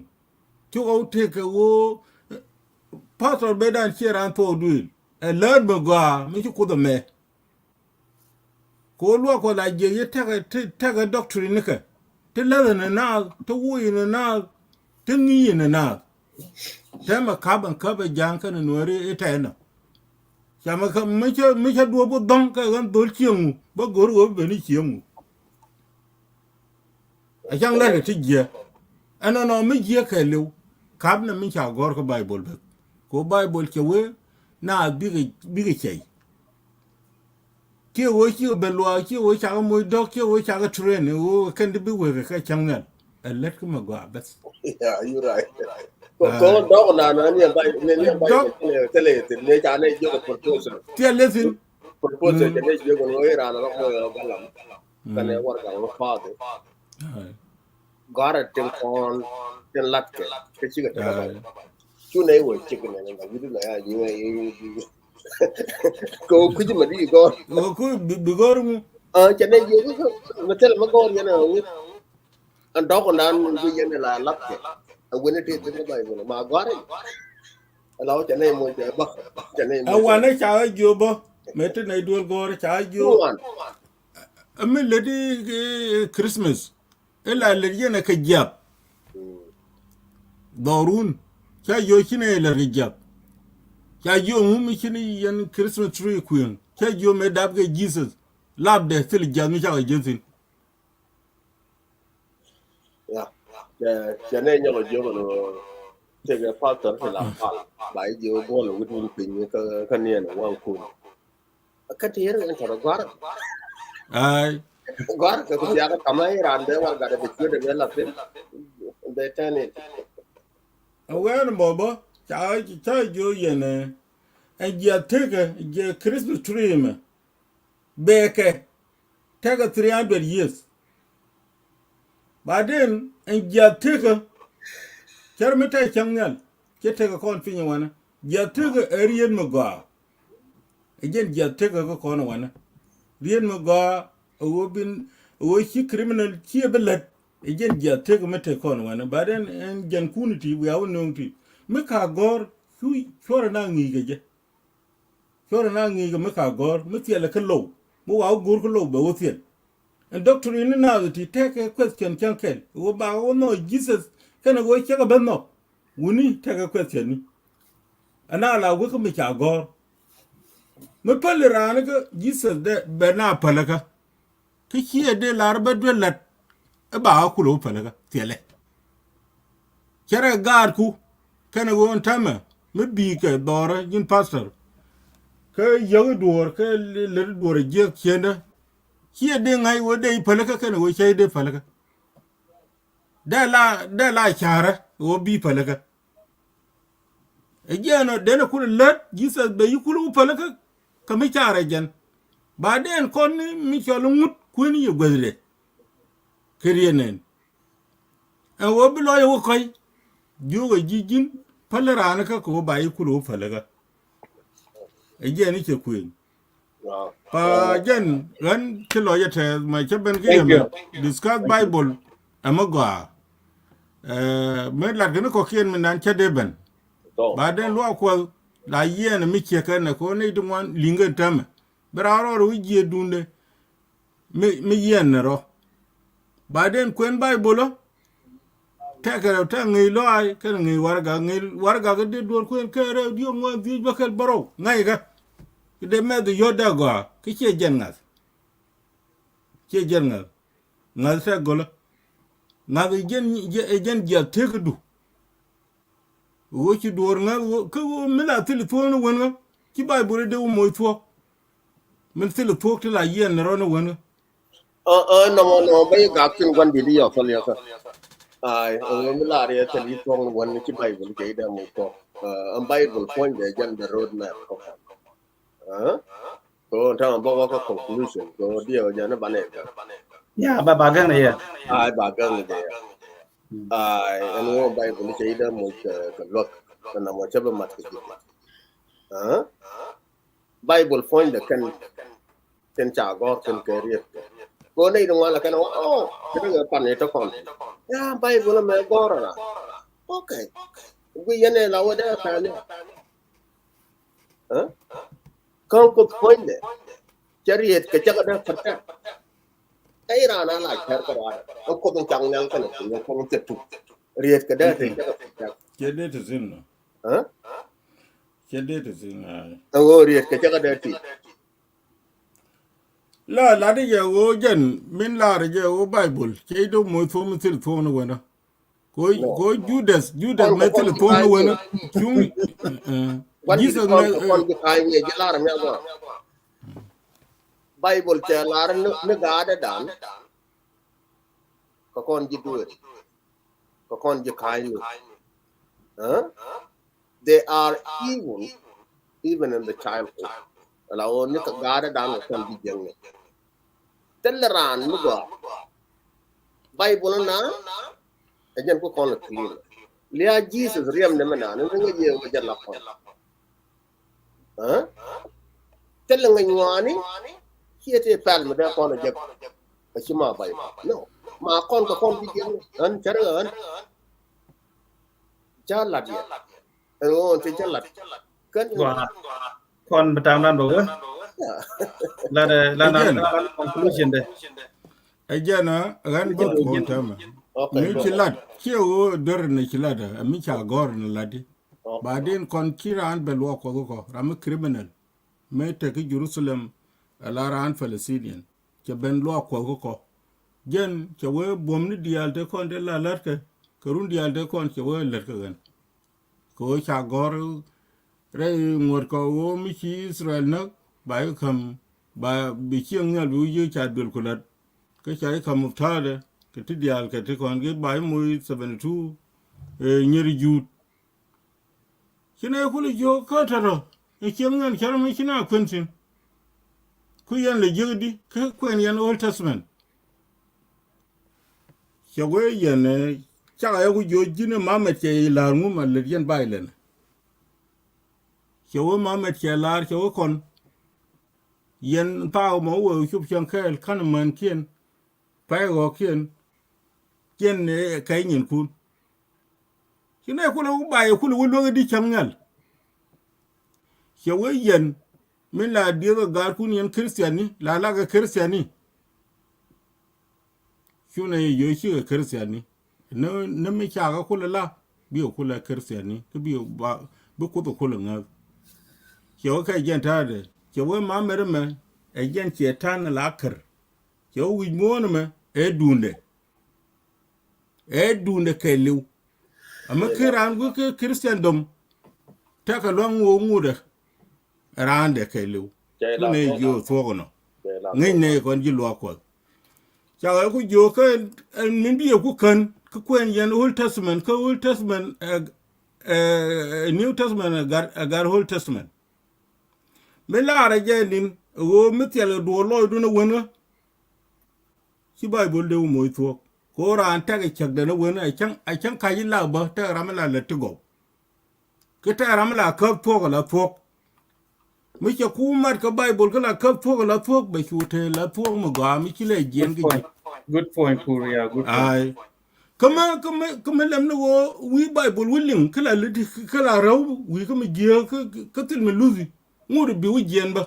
Ci ɣɔw tëëkɛ ɣöö pastor betdan ciɛ raan thok duëël ɛ läät mi gɔaa mi ci kuoth ɛmɛ. Kɛ ɣöö luak kuɔth a jiɛk yɛ tɛkɛ, tɛkɛ doctrine nikɛ ti läthɛ ni naath ti wuuc ni naath ti ŋi̱i̱c ni naath. Tɛmɛ ka̱p ɛn käp ɛ ja̱a̱ŋ kɛnɛ nueeri i̱ tɛɛnɔ. Camɛ kä mi cä, mi cä duɔ̱ɔ̱p bi dhɔ̱ŋ kɛ ɣän dho̱l cieŋ wu bä go̱r ɣöö bi ben i̱ cieŋ wu. A caŋ lɛl ti jiɛ ɛnɔnɔ mi jiɛ kɛɛliw. Kap nɛ mi ca gɔr kä Baibol bek. Ko Baibol cɛ wee na bikɛ, bikɛ cɛy. Kiɛ wee cikɛ ben luaak, kiɛ wee cakɛ moc dɔk, kiɛ wee cakɛ train, wee kɛn ti bi wekɛ kɛ cäŋ nhial. Ɛ lät kä mɛ gɔaa beth. Yeah, you right. Ko, ko dɔk na, na ni bai, ni, ni bai, dɔk. Tele, tele, tele, ni ca ni jiök proposal. Tiɛ lɛ thin. Proposal, mm, ca ni jiök ni wee ran rɔ moc rɔ galam. Kɛnɛ warɛgak mi pa̱a̱th. Gɔ̱a̱rɛ tin kɔn tin latkɛ kä cikɛ tɛk. Cu nɛ iwä cik nɛ nɛ wi̱du nɛ ya nyi nɛ. Kɛ wä kui̱ci mɛ di gɔ̱r. Wä kui̱ bi gɔ̱r ŋu. Cɛ nɛ jiɛ wi̱du mɛ thilɛ mɛ gɔ̱r yɛn ɛ wi̱du. Ɛn dɔ̱k kɔn dan wi̱du yɛn ɛ la latkɛ. Ɛ wi̱du ti thil kɛ Baibol ma gɔ̱a̱rɛ. Ɛ la wä cɛ nɛ mɔ cɛ bä. Cɛ nɛ mɔ. Ɛ wanɛ ca ɣä jiö bä mɛ ti nɛ duel gɔ̱r ca ɣä jiö. Ɛ mi lät i̱ Christmas. Ila lɛt yɛn ɛ kɛ jiak. Dhɔrun ca jiö ci nɛ lɛt kɛ jiak. Ca jiö ŋu mi ci ni yɛn Christmas tree kuëŋ ca jiö mɛ dap kɛ Jesus. Lapdɛ thil jiak mi cakɛ jiö thin. Ya cɛ nɛ nyɔkɛ jiö kɛ tekɛ pastor ti la pal ba jiö buɔl wit wun piny kä niɛn waŋ kun. Kä ti yɛr ɛn tɔrɔ gɔ̱a̱r. Ai. Gɔ̱a̱r kɛ ku thiakä kamä iran bɛ war gatdɛ bɛ cuet bɛ la pin. Bɛ tɛn in. Ɛ wɛn mɔ bä ca ca jiö yɛn ɛ jiath tekä jiɛ Christmas tree mɛ. Bɛ kɛ tekɛ three hundred years. Baden ɛn jiath tekä cär mi tɛk cäŋ nhial. Cɛ tekɛ kɔn piny wanɛ jiath tekä ɛ riet mi gɔaa. Ɛ jɛn jiath tekä kä kɔn wanɛ riet mi gɔaa. Ɛ ɣöö bin ɛ ɣöö ci criminal ci ɛ bi lät. Ɛ jɛn jiath tekä mi tek kɔn wanɛ baden ɛn jɛn kun ti wiaa wä nööŋ ti mi ka gɔ̱r cu cuɔrɛ na ŋi̱i̱c kɛ jɛ. Cuɔrɛ na ŋi̱i̱c kɛ mi ka gɔ̱r mi thiɛlɛ kä low mi wa wä go̱r kä low bɛ wä thiɛl. Ɛn doctrine ni naath ti tekɛ question cäŋ kɛl wä bakɛ wä nhɔk Jesus kɛnɛ wä cäkɛ ben nhɔk. Wuni tekɛ question ni. Ɛn a la wek mi ca gɔ̱r mi päli raan kä Jesus dɛ bɛ na päli kä. Kä ciɛ dee lar bä duel lat. Ɛ ba ɣä kulɛ wä pälikä thiɛlɛ. Cɛ rɛ gaatku kɛnɛ ɣöö ɛn täämɛ mi bi̱i̱kɛ dhɔrä ji̱n pastor. Kä yäk i̱ duɔ̱ɔ̱r kä lät i̱ duɔ̱ɔ̱r ɛ jiäk ciëndä. Ciɛ dee ŋa̱c ɣöö dee i̱ pälikä kɛnɛ ɣöö cä i̱ dee pälikä. Dee la, dee la ca̱rä ɣöö bi pälikä. Ɛ jiɛn ɔ denɛ kulɛ lät Jesus bɛ yi kulɛ wä pälikä. Kä mi carɛ jɛn ba dɛn kɔn ni mi cɔl iŋut kueni yɛ guäthdɛ. Kɛ riet nɛn ɛn ɣöö bi lɔc ɛ wä kɔ̱c. Jiökɛ ji̱ ji̱n päl raan kä kɛ wä ba yi kulɛ wä pälikä. Ɛ jiɛn i̱ cɛ kuëën. Pa jɛn ɣän ci lɔc ɛ tɛth ma cä ben kä yɛ mɛ discuss Bible. Ɛmɛ gɔaa. Mi lat kɛ ni kɔ̱kiɛn mi nan cä dee ben. Ba den luaak kuɔth la yiɛɛn mi ciek kɛn ɛ kɛ ɣöö nɛy ti ŋuan li̱ŋ kɛn täämɛ. Bi raan rɔɔdɛ wi̱c jiëëdundɛ mi, mi yiɛɛn ni rɔ. Ba den kuën Baibol ɔ. Tɛkɛ rɛw tɛk ŋi̱i̱c lɔaac kɛn ŋi̱i̱c warɛgak, ŋi̱i̱c warɛgak i̱ dee duɔ̱ɔ̱r kuën kɛ rɛw diɔ̱ɔ̱k ŋuan dhiec bäkɛl bärɔw ŋa̱ckɛ. I̱ dee mɛth i̱ yɔ̱t dee gɔaa kä ciɛ jɛn ŋa̱th. Ciɛ jɛn ŋa̱th. Ŋa̱th tɛk gölä. Ŋa̱th i̱ jɛn, i̱ jɛn jiath tëëkädu. Ɣöö ci duɔ̱ɔ̱r ŋäth ɣöö kä ɣöö mi la thil thuɔ̱k ni wän ɣä ci Baibol i̱ dee wä moc thuɔ̱k. Min thil thuɔ̱k ti la yiɛn ni rɔ ni wän ɣä. Ɛ, ɛ, nɔmɔ, nɔmɔ, bä yɛ gak tin gua̱n di̱t i̱ yɔ̱thɔl yɔ̱thɔl. Ay, ɛ, mi lar yɛ thil i̱ thuɔ̱ŋ ni wän ni ci Baibol kɛ i̱ dee muc thuɔ̱k. Ɛ, ɛn Baibol puɔ̱nydɛ jɛn the road map kɔ kɔn. Ɛ? Kɛ ɣöö ta̱a̱ bä wä kä conclusion, kɛ ɣöö diɛ wä jɛn i̱ banɛ gak. Ya, ba, ba gak ni yɛ. Ay, ba gak ni jɛ yɛ. Mm. Ay, ɛn ɣöö Baibol cɛ i̱ dee muc kɛ, kɛ luäk, kɛ nɔmɔ cɛ bi mat kɛ ji̱. Ɛ? Baibol puɔ̱nydɛ kɛn, kɛn ca gɔ̱r kɛn kɛ riet. Kɛ ɣöö nɛy ti ŋuan la kɛn ɣöö, oh, kɛ dee pan i̱ tɔ kɔn. Ya, Baibol ɛmɛ gɔ̱r ɛla. Okay. Gui yɛn ɛ la wä dee pɛn i̱. Ɛ? Kä Kuoth puɔ̱nydɛ cɛ riet kɛ cäkä dee protect. Ɛ i̱ raan a la cär kä ruaadɛ. Ɛ Kuoth in cak nhial kɛnɛ, ɛ Kuoth in cɛ tuk. Riet kɛ dee ti cäkä protect. Cɛ dee ti thin nɔ. Ɛ? Cɛ dee ti thin, ay. Ɛ ɣöö riet kɛ cäkä dee ti. La, la di jɛ ɣöö jɛn, min lar jɛ ɣöö Baibol cɛ i̱ dee moc thuɔ̱k mi thil thuɔ̱k ni wänä. Ko, ko Judas, Judas mɛ thil thuɔ̱k ni wänä. Cuŋ, ɛ, Jesus mɛ, ɛ. Kɔn ji̱ ka̱a̱c ni ji̱ lar mɛ gɔaa. Baibol cɛ lar ni, ni gaatdä dan. Kɛ kɔn ji̱ dueet. Kɛ kɔn ji̱ ka̱a̱c ni. Ɛ? They are evil, even in the childhood. Ala ɣöö ni kɛ gaatdä dan kɛ kɔn ji̱ jiäkni. Thilɛ raan mi gɔaa. Baibol na ɛ jɛn ku kɔn clear. Lia̱a̱ Jesus riɛm ni mi naan ni ŋäc yɛ wä jɛ la kɔn. Ɛ? Thilɛ ŋäc ŋuani ciɛ ti pɛl mi dee kɔn ɛ jɛ. Ɛ ci ma Baibol. No. Ma kɔn kɛ kɔn bi jɛ ɣän cär ɣän. Ca lat yɛ. Ɛn ɣöö ti cä lat. Kän gɔaa. Kɔn bi tam dan bä wä. Ya. Lat, ɛ, lat, ɛ, lat, ɛ, lat conclusion dɛ. Ɛ jɛn ɛ ɣän bä kuɔn tämɛ. Okay, mi ci lat ciɛ ɣöö dör ni ci lat ɛ mi ca gɔ̱r ni lat di. Okay. Ba din kɔn ci raan bɛ luɔk Kuɔth kɔ ram mi criminal. Mëë tek i̱ Jerusalem ɛ la raan Palestinian. Cɛ ben luaak Kuɔth kä kɔ. Jɛn cɛ wee buɔ̱mni diaal te kɔn te la la̱tkɛ, kɛ run diaal te kɔn cɛ wee lät kɛ ɣän. Kɛ ɣöö ca gɔ̱r rɛy ŋuɔ̱t kɛ ɣöö mi ci Israel näk, ba ji̱ käm, ba bi cieŋ nhial bi wi̱c ji̱ ca duel ku la̱t. Kä ca ji̱ käm muktaadɛ kɛ ti diaal kɛ ti kɔn ki ba ji̱ moc seventy two, ɛ, nyier juut. Ci nɛy kulɛ jiök kä tɔ̱tɔ̱ ɛ cieŋ nhial cär mi ci na kuën thi̱n. Ku yɛn lɛ jiäk di kä kuɛn yɛn Old Testament. Cɛ wee yɛn ɛ cakɛ yɛ ku jiök ji̱n ɛ mamɛt cɛ i̱ la̱r ŋum a lät yɛn bay lɛn. Cɛ wee mamɛt cɛ la̱r cɛ wee kɔn. Yɛn thaak mɔ wee cop cäŋ kɛɛl kän mänkiɛn. Pɛy ɣɔ̱kiɛn. Ciɛn ɛ kɛy nyinkun. Ci nɛy kulɛ wä bay kulɛ wä luäk di cäŋ nhial. Cɛ wee yɛn min la dieth ɛ gaatkun yɛn Christian ni la lakɛ Christian ni. Cu nɛ yɛ yio̱c cikɛ Christian ni. Ni, ni mi cakɛ kulɛ la bikɛ kulɛ Christian ni kä bikɛ ba, bi Kuoth ɛ kulɛ ŋäth. Cɛ wee kɛ jɛn ta̱a̱dɛ cɛ wee ma mɛr ɛmɛ ɛ jɛn ciɛ ta̱a̱n la kär. Cɛ wee wi̱c muɔ̱ɔ̱n ɛmɛ ɛ duundɛ. Ɛ duundɛ kɛɛliw. Amäki raan gui̱c kä Christian dom. Tekɛ lua̱ŋ ŋo̱o̱k ŋutdɛ. Raandɛ kɛɛliw. Cu nɛ jiö thuɔ̱k ɛnɔ. Ŋäc nɛ kɔn ji̱ luaak Kuɔth. Cakɛ ku jiö kä ɛn min bi yɛ ku kän kä kuɛn yɛn Old Testament kä Old Testament ɛ, ɛ, New Testament ɛ gar, ɛ gar Old Testament. Mi laarɛ jɛ nin ɛ ɣöö mi thil ɛ duɔɔr lɔcdun ɛ wän ɣä. Ci Baibol dee wä moc thuɔ̱k. Kɛ ɣöö raan tɛk ɛ cäk dɛn ɛ wen ɛ cäŋ, ɛ cäŋ ka̱c i̱ lak bä tɛk ram i̱ la lät ti gɔw. Kä tɛk ram i̱ la käp thuɔ̱k ɛ la thuɔ̱k. Mi cɛ ku mat kä Baibol kä la käp thuɔ̱k ɛ la thuɔ̱k bɛ cu te la thuɔ̱k mi gɔaa mi ci lɛ jiɛn kä ji̱. Good point, Kuria, good point. Ay. Kä mi, kä mi, kä mi lɛm ni ɣöö wi̱i̱ Baibol wi̱i̱ liŋ kä la lät kä la rɛw wi̱i̱ kä mi jiääk kä, kä thil mi luthi. Ŋut bi wi̱i̱ jiɛn bä.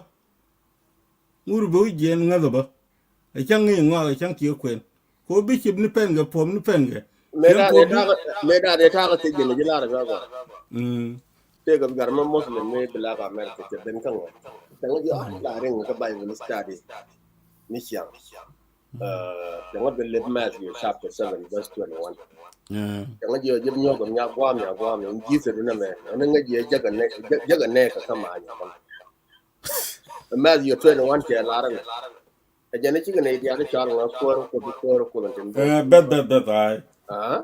Ŋut bi wä jiɛn ŋäth bä. Ɛ cäŋ ŋi̱i̱c ŋɔak ɛ cäŋ tiek kuɛn. Ko bishop ni pɛn kɛ puɔm ni pɛn kɛ. Mëë da̱a̱n dee ta̱a̱, mëë da̱a̱n dee ta̱a̱ kɛ thiec jɛn ji̱ lar ɛ gɔaa. Mm. Tëëkɛ gar mä Muslim ni Black America cɛ ben kä ŋɔak. Cäŋ ji̱ ah la riŋ kä Bible study. Ni ciaŋ. Cäŋ bi lep Matthew chapter seven verse twenty-one. Cäŋ ji̱ ji̱ nyɔk ɛ mia guam mia guam in Jesus in a man. Ɛn ŋäc ji̱ jäk ɛ nɛ, jäk ɛ nɛ kɛ kä ma̱a̱ nyɔk. Matthew twenty-one cɛ lar ɛn. Ɛ jɛn cikɛ nɛy diaal i̱ car ŋa kuäär kuoth kuäär kuoth ɛn tin bä. Eh, beth, beth, beth, ay. Ah?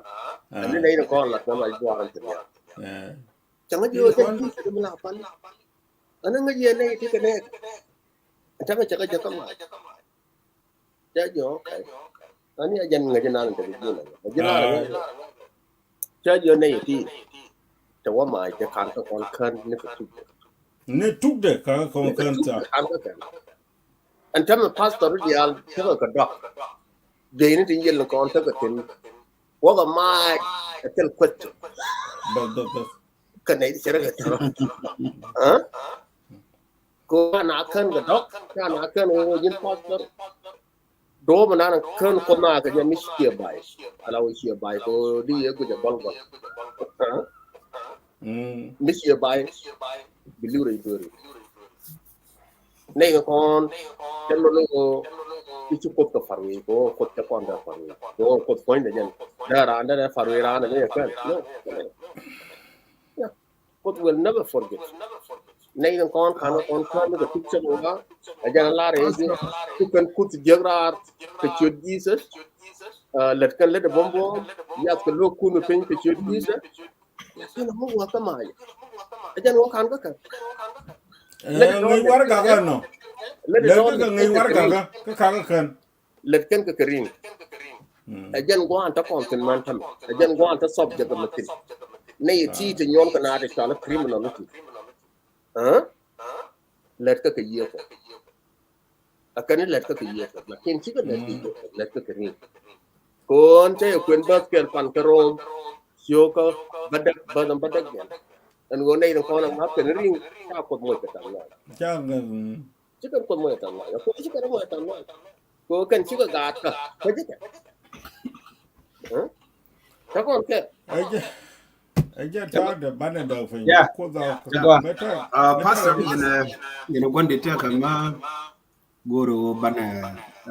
Ah. Ɛn ni nɛy ni kɔn lat kɛ ma juaar ɛn tin ya. Eh. Cäŋ ji̱ ɣöö jɛn ji̱ mi la pal. Ɛn ni ŋäc yɛ nɛy ti kɛ nɛɛk. Ɛn tɛmɛ cɛ kɛ jɛ kä ma. Cä ji̱, okay. Ɛn ni ɛ jɛn ŋäc nan ɛn te kɛ ji̱ nɛ. Ɛ ji̱ lar ɛ. Cä ji̱ nɛy ti. Te wä ma jɛ kan kä kɔn kän ni kɛ tuk. Ni tukdɛ kan kä kɔn kän ta. Kan kä kän. Ɛn tämɛ pastor diaal tekɛ kɛ dɔk. Jɛyni tin yel ni kɔn tekɛ tin. Wäkɛ mac ɛ thil kueth. Bä, bä, bä. Kɛ nɛy ti cɛ rɛ kɛ tɔrɔ. Ɛ? Ko na kän kɛ dɔk, ka na kän wä ji̱n pastor. Dɔɔ mi nan kän kuoth na kɛ jɛ mi ciɛ bay. Ala wä ciɛ bay ko di yɛ guic ɛ gɔl gɔl. Ɛ? Mm. Mi ciɛ bay. Bi liw rɛy dueri. Nɛy kɛ kɔn, cɛ lɔ ni ko, i̱ ci kuoth kɛ far wi̱i̱, ko kuoth cɛ kɔn dee far wi̱i̱. Ko kuoth puɔ̱nydɛ jɛn. Dee raan dee far wi̱i̱ raan ni kɛn. No. Yeah. Kuoth will never forget. Nɛy kɛ kɔn kan kɛ kɔn kɔn ni kɛ tuk cɛ kɔn ka. Ɛ jɛn lar ɛ jɛ. Tuk kɛn kuth jiäk raar kɛ ciöt Jesus. Ɛ, lät kɛn lät ɛ buɔ̱m buɔ̱m. Yath kɛ luäk kun piny kɛ ciöt Jesus. Lakin ɛ muk wä kä mac. Ɛ jɛn wä kan kä kän. Ɛ, ŋäc warɛgak ɛnɔ. Lät kɛ ŋäc warɛgak kä kak kä kän. Lät kɛn kɛ kɛ ri̱ŋ. Mm. Ɛ jɛn gua̱a̱n tä kɔn thi̱n man tämɛ. Ɛ jɛn gua̱a̱n tä subject ɛmɛ thi̱n. Nɛy ti ti nyuɔn kɛ na ti cɔal criminality. Ɛ? Lät kä kɛ yiëë kɔ. A kɛn ni lät kä kɛ yiëë kɔ. Lakin cikɛ lät kɛ yiëë kɔ. Lät kä kɛ ri̱ŋ. Kɔn cä yɛ kuën bäth kɛl pan kä Rom. Cio̱kä bädäk bädäk bädäk jɛn. Ɛn ɣöö nɛy ni kɔn a ŋa̱th kɛn ri̱ŋ. Ca kuoth moc kɛ taŋ nɔɔk. Ca ŋa̱th. Cikɛ kuoth moc kɛ taŋ nɔɔk. Kuoth cikɛ moc kɛ taŋ nɔɔk. Ko kɛn cikɛ gaat kä kä jikɛ. Ɛ? Kä kɔn kɛ. Ɛ jɛ, ɛ jɛ ta̱a̱ dɛ banɛ dɔk piny. Yeah. Kuoth a bɛ ta̱a̱. Uh, Pastor, yɛn, yɛn gua̱n di tɛk kɛ ma go̱o̱r wä banɛ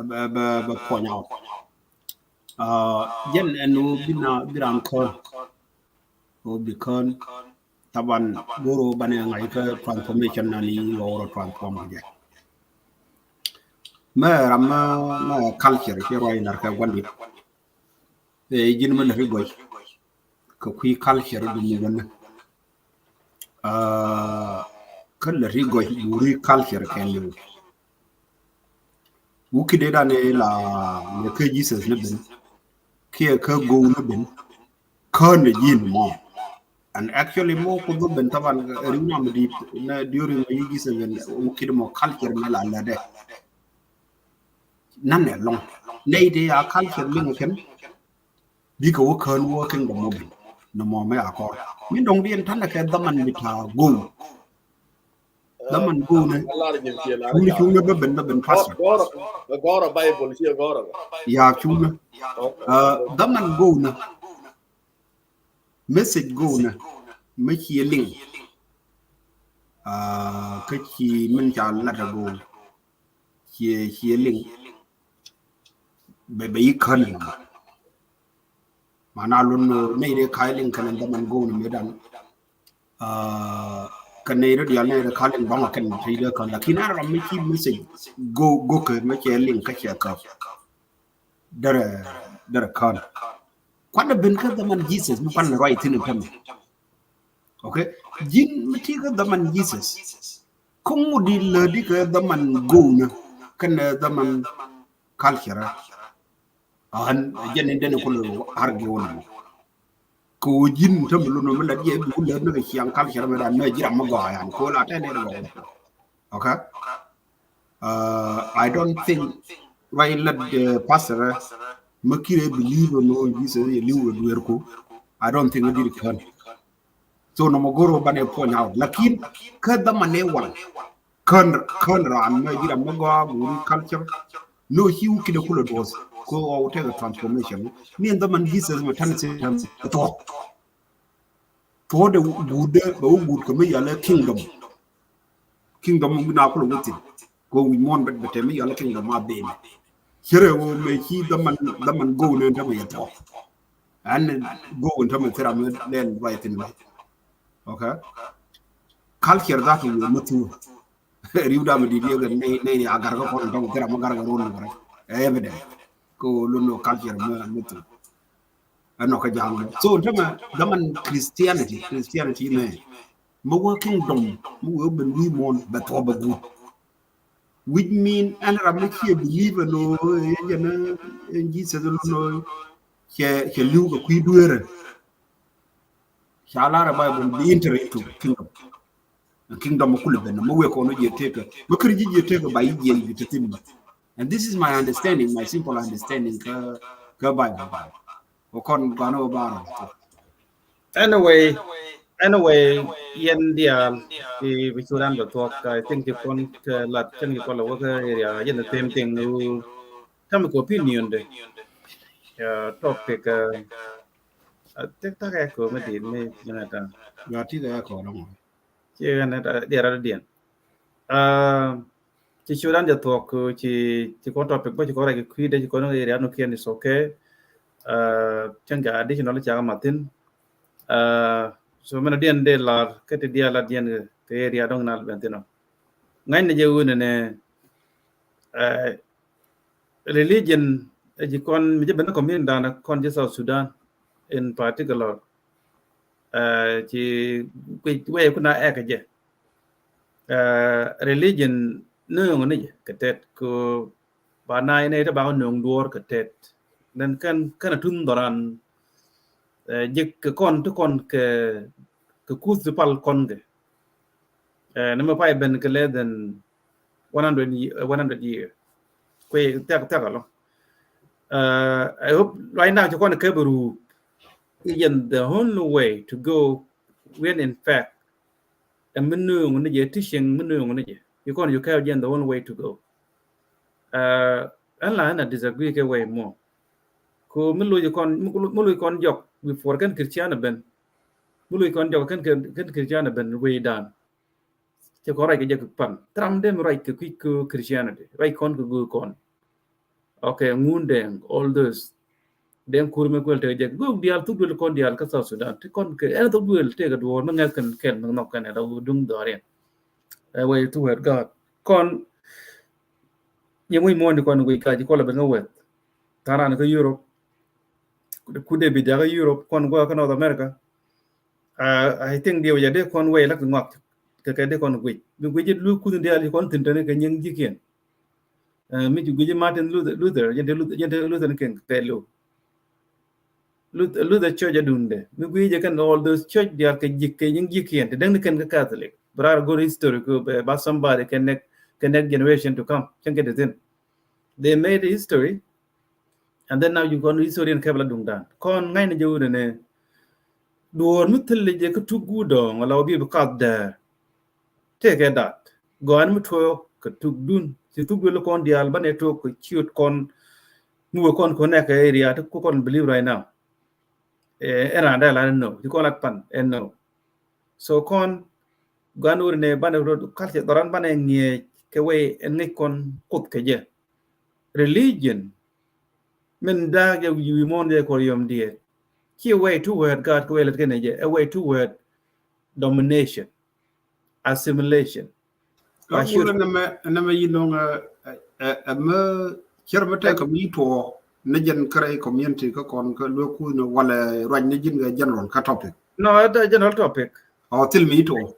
bɛ, bɛ, bɛ point out. Uh, jɛn ɛn wä bi na, bi ran kɔn. Wä bi kɔn. Taban go̱o̱r wä banɛ ŋa̱c kä transformation na ni wä wä transform kɛ jɛ. Mɛ ram mɛ, mɛ culture ci ruac lar kɛ gua̱n di. Ɛ ji̱n mɛ lät i̱ gɔy kɛ kui̱ culture duni wänä. Aa, kä lät i̱ gɔy duri culture kɛn ni wä. Wä ki̱dɛ dan ila mɛ kä Jesus ni ben kiɛ kä go̱w ni ben kään ni ji̱n mɔ. And actually mɔ kuoth ben taban riw nam di na during mɛ Jesus ben wä ki̱dɛ mɔ culture ni la lät dɛ. Nan ɛ lɔŋ nɛy ti a culture liŋ kɛn. Bikɛ wä kään wä kingdom wä bin nɔmɔ mɛ a kɔr min dɔŋ diɛn tanɛ kɛ dhaman bita go̱w. Dhaman go̱w nɛ cuŋni cuŋni bä ben bä ben pastor. Gɔrɔ Bible ciɛ gɔrɔ. Ya cuŋni. Dhaman go̱w nɛ message go̱w nɛ mɛ ciɛ liŋ. Kä ci min ca lat a go̱w ciɛ ciɛ liŋ. Bɛ bɛ yi kän ni ma na lun nɛy dee ka̱a̱c liŋ kɛn dhaman go̱o̱n mëë dan. Kɛ nɛy dee diaal nɛy dee ka̱a̱c liŋ bäŋ a kɛn tëy dee kän lakin an ram mi ci message go̱ go̱ kɛ mi cɛ liŋ kä cɛ käp. Derɛ derɛ kän kuat dee ben kä dhaman Jesus mi kuan ruac thi̱n in tämɛ. Okay. Ji̱n mi ti kä dhaman Jesus. Kä ŋut di lädi kɛ dhaman go̱o̱n kɛn dhaman culture. An jɛn in den kul argue wun. Kɛ wä ji̱n tämɛ lun mi la diɛ bi wun lät ni kɛ ciaŋ culture mi dan mɛ ji̱ ram mi gɔaa yan ko la tɛn in gɔaa. Okay. I don't think ruac lat pastor mi kire believe no Jesus yɛ liw duer ko. I don't think it did kän. So nɔmɔ go̱r wä banɛ point out lakin kä dhaman ɛ wal. Kän kän ran mɛ ji̱ ram mɛ gɔaa guri culture. No ci wä kidɛ kulɛ duɔth ko wä wä tekɛ transformation. Ni ɛn dhaman Jesus mɛ tani si tani si tuɔth. Tuɔth de wut de bɛ wä wut kɛ mɛ yalɛ kingdom. Kingdom mi na kulɛ wä thin ko wi̱c muɔ̱n bɛ bɛ tɛ mɛ yalɛ kingdom ma ben. Cɛ rɛ wä mɛ ci dhaman dhaman go̱w nɛ ɛn tämɛ yɛ tuɔth. Ɛn go̱w ɛn tämɛ thira mɛ lɛn ruac thin mɛ. Okay. Culture that will not through. Kä ri̱w dam di̱t yɛ kɛ nɛy nɛy ni a gar kä kɔn tɔŋ kɛ ram a gar kɛ run kɛ rɛ. Ɛ evident. Kɛ lun nɔ culture mɛ mɛ tu. Ɛnɔ kɛ ja̱a̱ŋ mɛ. So tämɛ däman Christianity, Christianity mɛ. Mɛ wä kingdom, mɛ wä ben wi̱i̱ muɔ̱n bɛ thuɔ̱k bɛ guut. Which mean ɛn ram mi ciɛ believe ɛn ɣöö ɛ jɛn ɛn Jesus ɛn ɣöö cɛ cɛ li̱w kɛ kui̱ dueerɛ. Ca lar ɛ Bible bi enter into kingdom. Kingdom kulɛ ben mɛ wek kɔn jiɛ tekɛ mɛ kiri ji̱ jiɛ tekɛ ba yi jiɛ yi bi te thin. And this is my understanding, my simple understanding kä kä Bible. Kɛ kɔn gɔanɛ wä bar. Anyway, anyway, yɛn diaal ti bi cu dan bɛ thuɔk. I think ti kɔn kɛ lat cäŋ ti kɔn la wä kä area yɛn the same thing. Kam kɛ opinion de. Ya topic. Tik tak ɛ kɔ mi di mi jɛn ɛ ta. Ya tik ɛ kɔ dɔŋ. Ci ɣän ɛ ta diara diɛn. Ci cu dan jɛ thuɔk ci ci kɔn topic bä ci kɔn rɛ ki kui̱ de ci kɔn area no kiɛn is okay. Cäŋ kɛ additional ca ma thin. So mɛn diɛn de lar kä ti diaal la diɛn kɛ area dɔŋ na ben thin ɔ. Ŋa̱ny ni jɛ wun ni religion ɛ ji̱ kɔn mi jɛ ben community dan kɔn ji̱ South Sudan in particular. Ci kui̱ wee kuna ɛk jɛ religion nööŋ ni jɛ kɛ tɛt ko ba na inɛ ite ba nööŋ duɔɔr kɛ tɛt. Then kɛn kɛn a tun dhɔran ji̱ kɛ kɔn ti kɔn kɛ kɛ kuth ti pal kɔn kɛ. Ni mɛ pay ben kɛ less than one hundred year, one hundred year. Kuɛ thiak thiak alɔ. I hope right now ci kɔn kɛ beru. Ijen the only way to go when in fact ɛ mi nööŋ ni jɛ teaching mi nööŋ ni jɛ. You kɔn you kɛ jɛn the only way to go. Ɛn la ɛn a disagree kɛ way more. Ko mi loc kɔn mi loc kɔn jɔk before kɛn Christian ben. Mi loc kɔn jɔk kɛn kɛn Christian ben way dan. Cɛ kɔn ruac kɛ jɛ kɛ pan. Tram dem ruac kɛ kui̱ kɛ Christianity. Ruac kɔn kɛ gök kɔn. Okay, ŋun dɛŋ, all those. Dɛŋ kur mi kuɛl tekɛ jɛ gök diaal thuk duel kɔn diaal kä South Sudan. Ti kɔn kɛ ɛn thuk duel tekɛ duɔɔr mi ŋɛth kɛn kɛn mi nhɔk kɛn ɛ la wä duŋ dhɔriɛn. Ɛ wee tu wɛt gaat kɔn. Yɛ ŋuc muɔ̱ɔ̱n di kɔn guic kac kɔlɛ ben ŋä wɛth. Tharan kä Europe. Ku dee bi jakä Europe kɔn guakä North America. I think diɛ wä jɛ dee kɔn wee lak ti ŋuak kɛ kɛ dee kɔn guic bi guic lu kuth diaal kɔn thin tɛni kɛ nyiŋ jikiɛn. Mi ci guic Martin Luther, Luther jɛn te Luther jɛn te Luther ni kɛn kɛ lu. Luther church adunde mi guic jɛ kɛn all those church diaal kɛ jik kɛ nyiŋ jikiɛn te dɛŋ ni kɛn kɛ Catholic. Bra good history ko ba somebody kɛ next kɛ next generation to come. Cɛn kɛ te thin. They made history. And then now you kɔn historian kɛp la duŋdan kɔn ŋa̱cni jɛ wunɛ nɛ duɔ̱ɔ̱r mi thil jɛ kä tuk guut dɔ̱ŋ ala wä bi bi kath dɛɛr. Tëëkɛ dat gɔ̱a̱n mi tuɔɔk kɛ tuk dun ci thuk duel kɔn diaal banɛ tuɔɔk kɛ ciöt kɔn mi wä kɔn kɔn nɛkɛ area ti ku kɔn believe right now. Ɛn raan dee la ɛn no ci kɔn la pan ɛn no. So kɔn gɔ̱a̱n wunɛ nɛ banɛ rot culture dhɔran banɛ ŋiɛc kɛ wee ɛn ŋic kɔn kuth kɛ jɛ. Religion min da̱a̱k jɛ wi̱i̱ muɔ̱ɔ̱n jɛ kɔr yɔm diɛɛt. Ci a way toward God kɛ way lät kɛnɛ jɛ a way toward domination, assimilation. Kä kulɛ nɛmɛ nɛmɛ yi nɔŋ ɛ mɛ cɛr mɛ tɛk kɛ mi tuɔ ni jɛn kärɛ community kä kɔn kä luɛ kuth ni walɛ ruac ni ji̱n kɛ general kä topic. No, ɛ general topic. Ɔ thil mi tuɔ.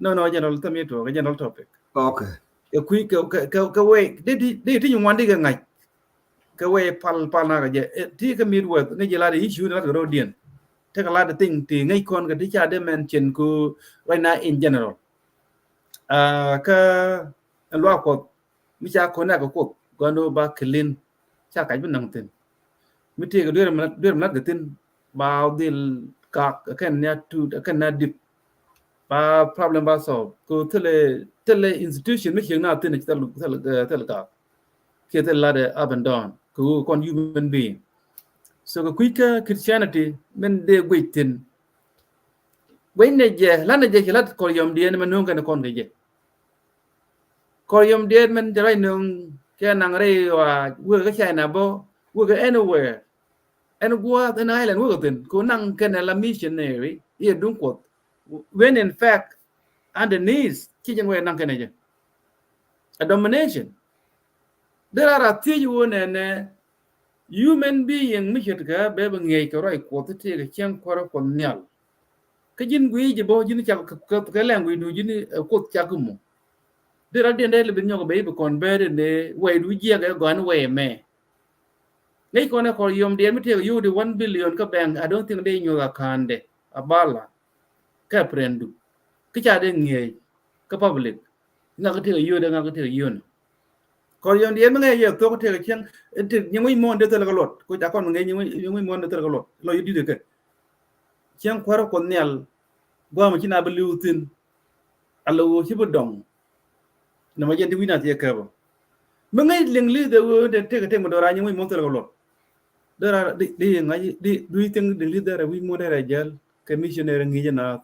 No, no, general thil mi tuɔ kɛ general topic. Okay. Kɛ kui̱ kɛ kɛ kɛ wee di di di ti nyuan di kɛ ŋa̱c. Kɛ wee pal pal na kɛ jɛ ti kɛ Midwest ŋäc jɛ la di issue ni la kɛ road diɛn. Tekɛ la di thing ti ŋäc kɔn kɛ ti ca di mention ku right now in general. Kä luak Kuɔth mi ca kɔn nɛ kɛ Kuoth gɔn ba clean ca kac bi naŋ thin. Mi tëëkɛ duer mi lat kɛ thin ba dhil kak kɛn nia tut kɛn nia dip. Ba problem ba solve ko thilɛ thilɛ institution mi ciek na thin thilɛ thilɛ kak. Kiɛ thilɛ lat up and down ko kɔn human being. So kɛ kui̱ kä Christianity min dee guic thin. Guic ni jɛ lat ni jɛ ci lat kɔr yɔm diɛn mɛ nuŋ kɛn kɔn kɛ jɛ. Kɔr yɔm diɛt mɛn jɛ ruac nöŋ kɛ naŋ rɛy wa wek kä China bä wek kä anywhere. Ɛn gua̱a̱th ɛn island wek kä thin ko naŋ kɛn ɛ la missionary iɛ duŋ Kuɔth. When in fact underneath ci jɛn wek naŋ kɛn ɛ jɛ. a domination. Dee rar a thiec wä nɛnɛ, human being mi ce̱tkɛ bɛ bi ŋiɛc kɛ ruac Kuɔth ti tëëkɛ cieŋ kuäärä Kuɔth nhial. Kä ji̱n guic ji̱ bä ji̱n cak kɛ, kɛ, kɛ language du ji̱n, eh, Kuoth cak mɔ. Dee rar diɛn dee lɛ bi nyɔk bɛ i̱ bi convert ni wɛy du jiɛk ɛ gɔ̱a̱n wɛy mɛ. Ŋäc kɔn ɛ kɔr yɔm diɛn mi tëëkɛ yio̱w di one billion kä bank, I don't think dee nyuɔth a ka̱n dɛ a bala. Kä prendu kä ca dee ŋiɛc kä public. Ŋakä tëëkɛ yio̱w dɛ, ŋakä tëëkɛ yio̱w ni. Kɔr yɔm diɛn mi ŋäc yɛ thok tëëkɛ cieŋ, tëëk nyiŋ wi̱c muɔ̱ɔ̱n dee thil kɛ luɔt. Kuc a kɔn mi ŋäc nyiŋ wi̱c, nyiŋ wi̱c muɔ̱ɔ̱n dee thil kɛ luɔt. Lɔ yio̱w di̱t kɛ cieŋ kuäärä Kuɔth nhial. Gua̱a̱m ci na bi li̱w thi̱n. A lɛ ɣöö ci bi dɔŋ. Nɛ ma jɛn ti wi̱c na thiɛ kɛpä. Mi ŋäc liŋ li̱th dee ɣöö dee tëëkɛ tëëk mi do̱raar nyiŋ wi̱c muɔ̱ɔ̱n thil kɛ luɔt. Dee rar di, di ŋa̱c di, do you think liŋ li̱th dee rɛ wi̱c muɔ̱ɔ̱n dee rɛ jäl kɛ missionary ŋi̱i̱c ɛ naath?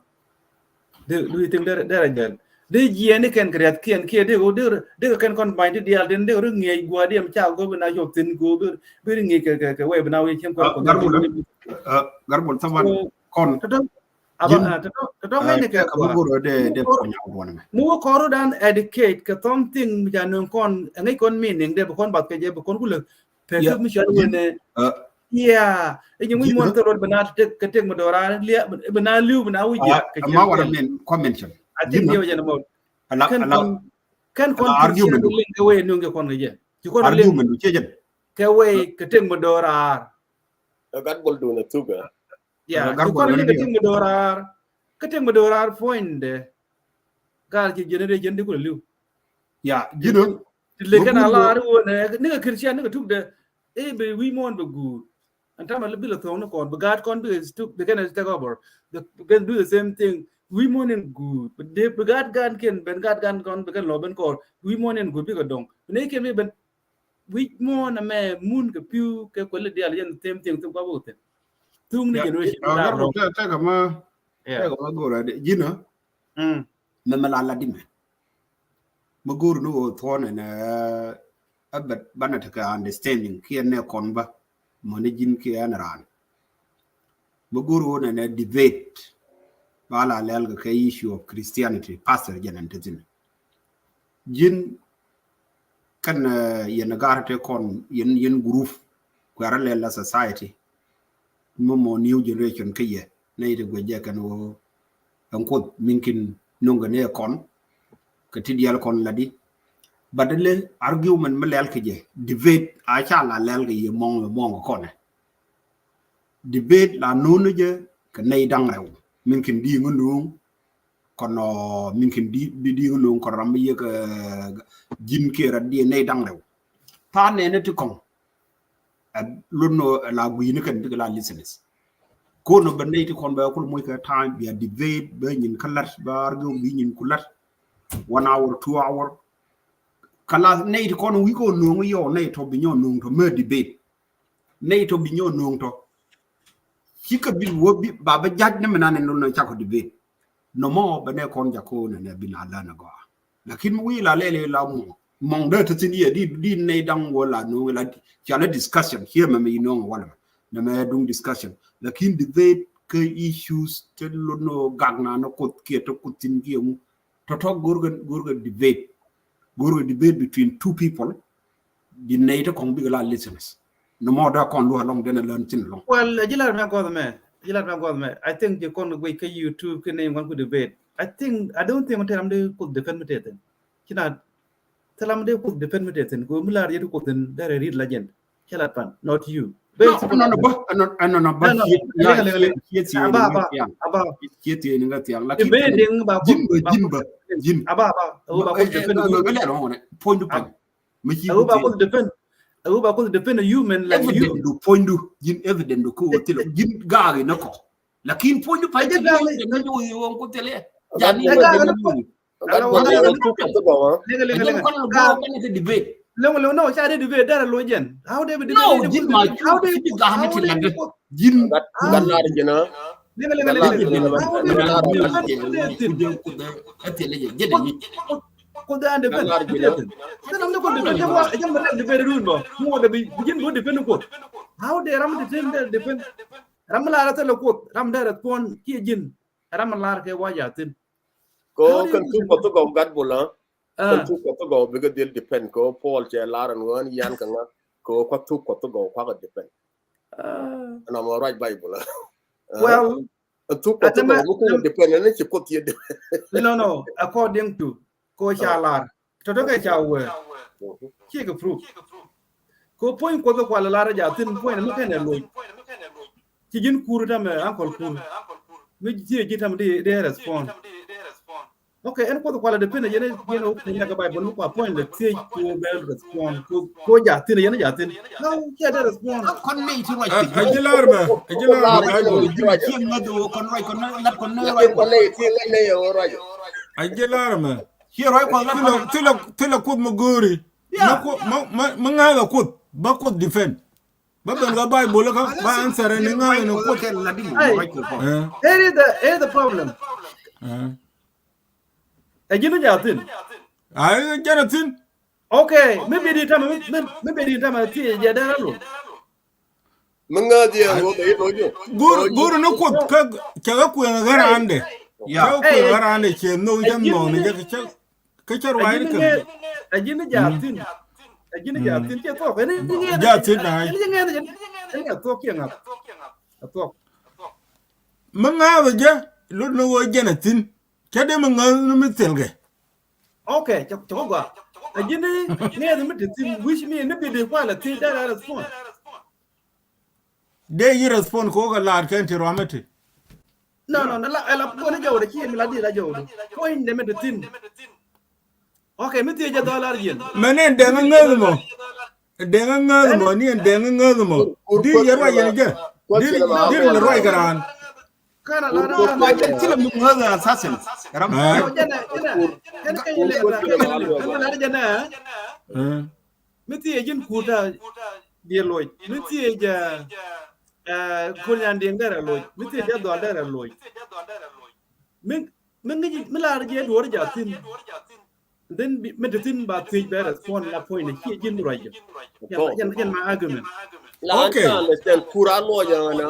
Di, do you think dee, dee rɛ jäl? Di jiɛɛni kɛn kɛ riath kiɛn kiɛ di ɣöö di, di kɛ kɛn kɔn ba̱ny ti diaal tin di ɣöö ri ŋiɛc gua̱a̱r diɛm ca go̱o̱r bi na cop thi̱n go̱o̱r bi, bi ri ŋiɛc kɛ, kɛ, kɛ wɛy bi na wi̱i̱ cieŋ kuäärä Kuɔth. Garbul, garbul thaman kɔn. Tɔ̱tɔ̱, aba, tɔ̱tɔ̱, tɔ̱tɔ̱ ŋäcnɛ kɛ kua. Mi wä kɔr, mi wä kɔr dan educate kɛ something mi ca nöŋ kɔn, ɛ ŋäc kɔn meaning dee bi kɔn bath kɛ jɛ bi kɔn kulɛ pek mi cɔal wene. Yeah, ɛ nyiŋ wi̱c muɔ̱ɔ̱n thil luɔt bi na tëëk, kɛ tëëk mi do̱raar, bi na li̱w, bi na wi̱c jiɛk kɛ cieŋ. Ma what I mean, comment. I think diɛ wä jɛn mɔ. Kɛn kɔn, kɛn kɔn ci kɔn liŋ kɛ wee nöŋ kɛ kɔn kɛ jɛ. Ci kɔn liŋ kɛ wee kɛ tëëk mi do̱raar. Ɛ gat bol dun a thuk ɛ. Yeah, gat bol kɔn liŋ kɛ tëëk mi do̱raar. Kɛ tëëk mi do̱raar puɔ̱nydɛ. Gal ci generation di kulɛ li̱w. Yeah, ji̱n ɔ. Ti lek kɛn a lar wä nɛ ni kɛ Christian ni kɛ tuk dɛ. I̱ bi wi̱i̱ muɔ̱ɔ̱n bɛ guur. Ɛn tamɛ bi lɛ tho̱o̱ŋ ni kɔn bi gaat kɔn bi kɛ tuk, bi kɛn take over. Bi kɛn do the same thing. Wi̱i̱ muɔ̱ɔ̱n in guur. Bi gaat gan kiɛn ben gaat gan kɔn bi kɛn lɔ ben kɔr. Wi̱i̱ muɔ̱ɔ̱n in guur bi kɛ dɔŋ. Bi ni kiɛn bi ben wi̱c muɔ̱ɔ̱n ɛmɛ mun kɛ pi̱w kɛ kuɛli diaal yɛn same thing thuk ba bok thi̱n. Thuk ni generation la rɔm. Tɛkɛ ma, tɛkɛ ma go̱o̱r ɛ ji̱n ɔ. Mɛmɛ la la di mɛ. Mi go̱o̱r ni ɣöö thuɔ̱ɔ̱nɛ nɛ ɛ bɛ banɛ tekɛ understanding kiɛ nɛ kɔn bä mɔ ni ji̱n kiɛ ɛn raan. Mi go̱o̱r ɣöö nɛ nɛ debate ba la lɛl kɛ kɛ issue of Christianity, pastor jɛn ɛn te thi̱n. Ji̱n kɛn yɛn gar te kɔn yɛn, yɛn group kuɛrä lɛl la society. Mi mɔ new generation kä yɛ nɛ yit guɛ jɛ kɛn ɣöö ɛn Kuoth min kin no̱ŋ kɛ ni ɛ kɔn kɛ ti diɛl kɔn la di. But lɛ argument mi lɛl kɛ jɛ debate a ca la lɛl kɛ yɛ mɔŋ mɔŋ kɛ kɔnɛ. Debate la no̱o̱n jɛ kɛ nɛy da̱ŋ rɛw min kin di ŋä no̱o̱ŋ kɔn ɔ min kin di di ŋä no̱o̱ŋ kɔn ram mi yɛ kɛ ji̱n kiɛ rat di nɛy da̱ŋ rɛw. Tha̱a̱ŋ nɛɛni ti kɔŋ. Ɛ lot nɔ ɛ la gui̱i̱ni kɛn bikɛ la listeners. Ko̱n nɔ bɛ nɛy ti kɔn bɛ kul moc kɛ time bia debate bɛ nyin kä lat bɛ argue bi nyin ku lat. One hour, two hour. Kala nɛy ti kɔn wi̱i̱ kɔ no̱o̱ŋ yɔ nɛy tɔ bi nyɔ no̱o̱ŋ tɔ mɛ debate. Nɛy tɔ bi nyɔ no̱o̱ŋ tɔ. Ci kɛ bi wä bi ba bɛ ja̱c ni mi nan in lon cakɔ debate. Nɔmɔ bɛ nɛ kɔn jakɔ nɛ nɛ bi na län agɔa. Lakin mi wi̱i̱ la lɛl la mɔŋ. Mɔŋ dee te thin yɛ di, di nɛy da̱ŋ wä la no̱o̱ŋ la ca la discussion. Ciɛ mɛ mi no̱o̱ŋ wala mɛ. Nɛ mɛ duŋ discussion. Lakin debate kɛ issues te lon gak na nɛ Kuoth kiɛ te Kuoth thin kiɛ ŋu. Tɔtɔ go̱rkɛ, go̱rkɛ debate. Go̱rkɛ debate between two people. Di nɛy te kɔŋ bikɛ la listeners. Ni mɔ da kɔn luɔ lɔŋ denɛ lön thin lɔŋ. Well, jilat mɛ gɔth mɛ. Jilat mɛ gɔth mɛ. I think jɛ kɔn guic kä YouTube kɛ nɛy ŋuan ku debate. I think, I don't think te ram de Kuoth defend mi te thin. Ci na te ram de Kuoth defend mi te thin. Ku mi lar yet Kuoth thin dɛrɛ read legend. Cɛ lat pan, not you. No, no, no, ba, no, no, no, ba, no, no, ciɛ, ciɛ, ciɛ, ciɛ, aba, aba, aba. Ciɛ tiɛ ni ŋa tiang. Lakin ji̱n ba, ji̱n ba, ji̱n. Aba, aba. Aba, aba. Point du pan. Aba, aba. Defend. Aba, aba. Defend a human like you. Evident du point du. Ji̱n evident du ko tilo. Ji̱n gari na ko. Lakin point du pan. Ji̱n gari na ko. Jani. Liŋ, liŋ, liŋ. Liŋ, liŋ, no, ca dee debate, dara lo jɛn. How debate, no, debate, ji̱n ma, how debate, ji̱n. Gat, gat lar ji̱n a. Liŋ, liŋ, liŋ. How debate, how debate. Kuoth dee an debate. Gat lar ji̱n a. Dee ram ni Kuoth debate, dee wa, jɛn ma debate run bɔ. Mu dee bi, ji̱n bo debate ni Kuoth. How dee ram dee ten dee debate. Ram la ra tele Kuoth, ram dee ra tuɔn kiɛ ji̱n. Ram lar kɛ waja thin. Ko kɛn thuk pa thuk ɔ gat bul a. Kɔn thuk Kuɔth thok gɔw bikɛ dhil depend kɛ ɣöö Paul cɛ lar ɛn ɣöö ɛn yan kɛ ŋa kɛ ɣöö Kuɔth thuk Kuɔth thok gɔw kuakɛ depend. Ɛn ɔmɔ ruac Bible. Well, thuk Kuɔth thok gɔw bikɛ depend ɛn ci Kuoth yɛ depend. No, no, according to kɛ ɣöö ca lar. Tɔ̱tɔ̱ kɛ ca wee. Ciɛ kɛ proof. Kɛ puɔ̱ny Kuɔth kualɛ lar jaathin puɔ̱ny ni mi kɛn ɛ loc. Ci ji̱n kur tamɛ ankɔl kur. Mi ciɛ ji̱ tamɛ di di respond. Okay, ɛn Kuɔth kualɛ depend yɛn yɛn wä kun yakɛ Bible mi kua puɔ̱ny lɛ thiec ku bɛ respond ku jaathin yɛn jaathin. How ciɛ dee respond? Kɔn ni ti ruac. A ji̱ lar mɛ, a ji̱ lar mɛ Bible. Ciɛ ŋäth wä kɔn ruac kɔn lat kɔn ni ruac. A ji̱ lar mɛ. Thilɛ, thilɛ, thilɛ Kuoth mi go̱o̱ri. Mi Kuoth, mi, mi, mi ŋa̱thɛ Kuoth, ba Kuoth defend. Ba ben kä Bible kä, ba answer ni ŋa̱thɛ ni Kuoth. Hey, here is the, here is the problem. Ɛ ji̱n jaathin. Ay, jaathin. Okay, mi bi di tamɛ, mi, mi, mi bi di tamɛ ti jɛ dee lo. Mi ŋäth yɛ ɣöö bɛ yi loc. Gur, gur ni Kuoth kä cɛ kä kueŋ kä randɛ. Cɛ kä kueŋ kä randɛ cɛ nhok cɛ nhok ni jɛ kä cɛ ruac ni kɛ. A ji̱n jaathin. A ji̱n jaathin cɛ thuɔk. Jaathin na. Thuɔk cɛ ŋa̱th. A thuɔk. Mi ŋa̱th jɛ lot ni ɣöö jɛn a thin. Cɛ dee mi ŋäth ni mi thil kɛ. Okay, cɛ, cɛ gɔaa. A ji̱n ŋäth mi te thin, which mean ni bi dee kualɛ thiec dee respond. Dee yi respond kɛ wä kɛ laat kɛn ti ruamɛ ti. No, no, no, la, la, kɔn jɔw de ci mi la di la jɔw de. Point de mi de thin. Okay, mi thiec jɛ dhɔl ar jiɛn. Mɛ ni ɛn dɛŋ ŋäth mɔ. Dɛŋ ŋäth mɔ, ni ɛn dɛŋ ŋäth mɔ. Di yɛ ruac yɛn jɛ. Di, di ruac kɛ raan. Kana la raan. Ti la mi ŋäth assassin. Ram. Jɛn, jɛn, jɛn, jɛn, jɛn, jɛn. Mi thiec ji̱n kuta diɛ loc. Mi thiec jɛ, eh, Kuɔl Nyandiɛŋ derɛ loc. Mi thiec jɛ Dhɔl derɛ loc. Mi, mi ŋi̱ci, mi lar jɛ duɔr jaathin. Then bi, mi te thin ba thiec bɛ respond la point ni ciɛ ji̱n ruac jɛ. Jɛn, jɛn, jɛn my argument. Okay. Understand. Kura luɔc jɛ ɣän.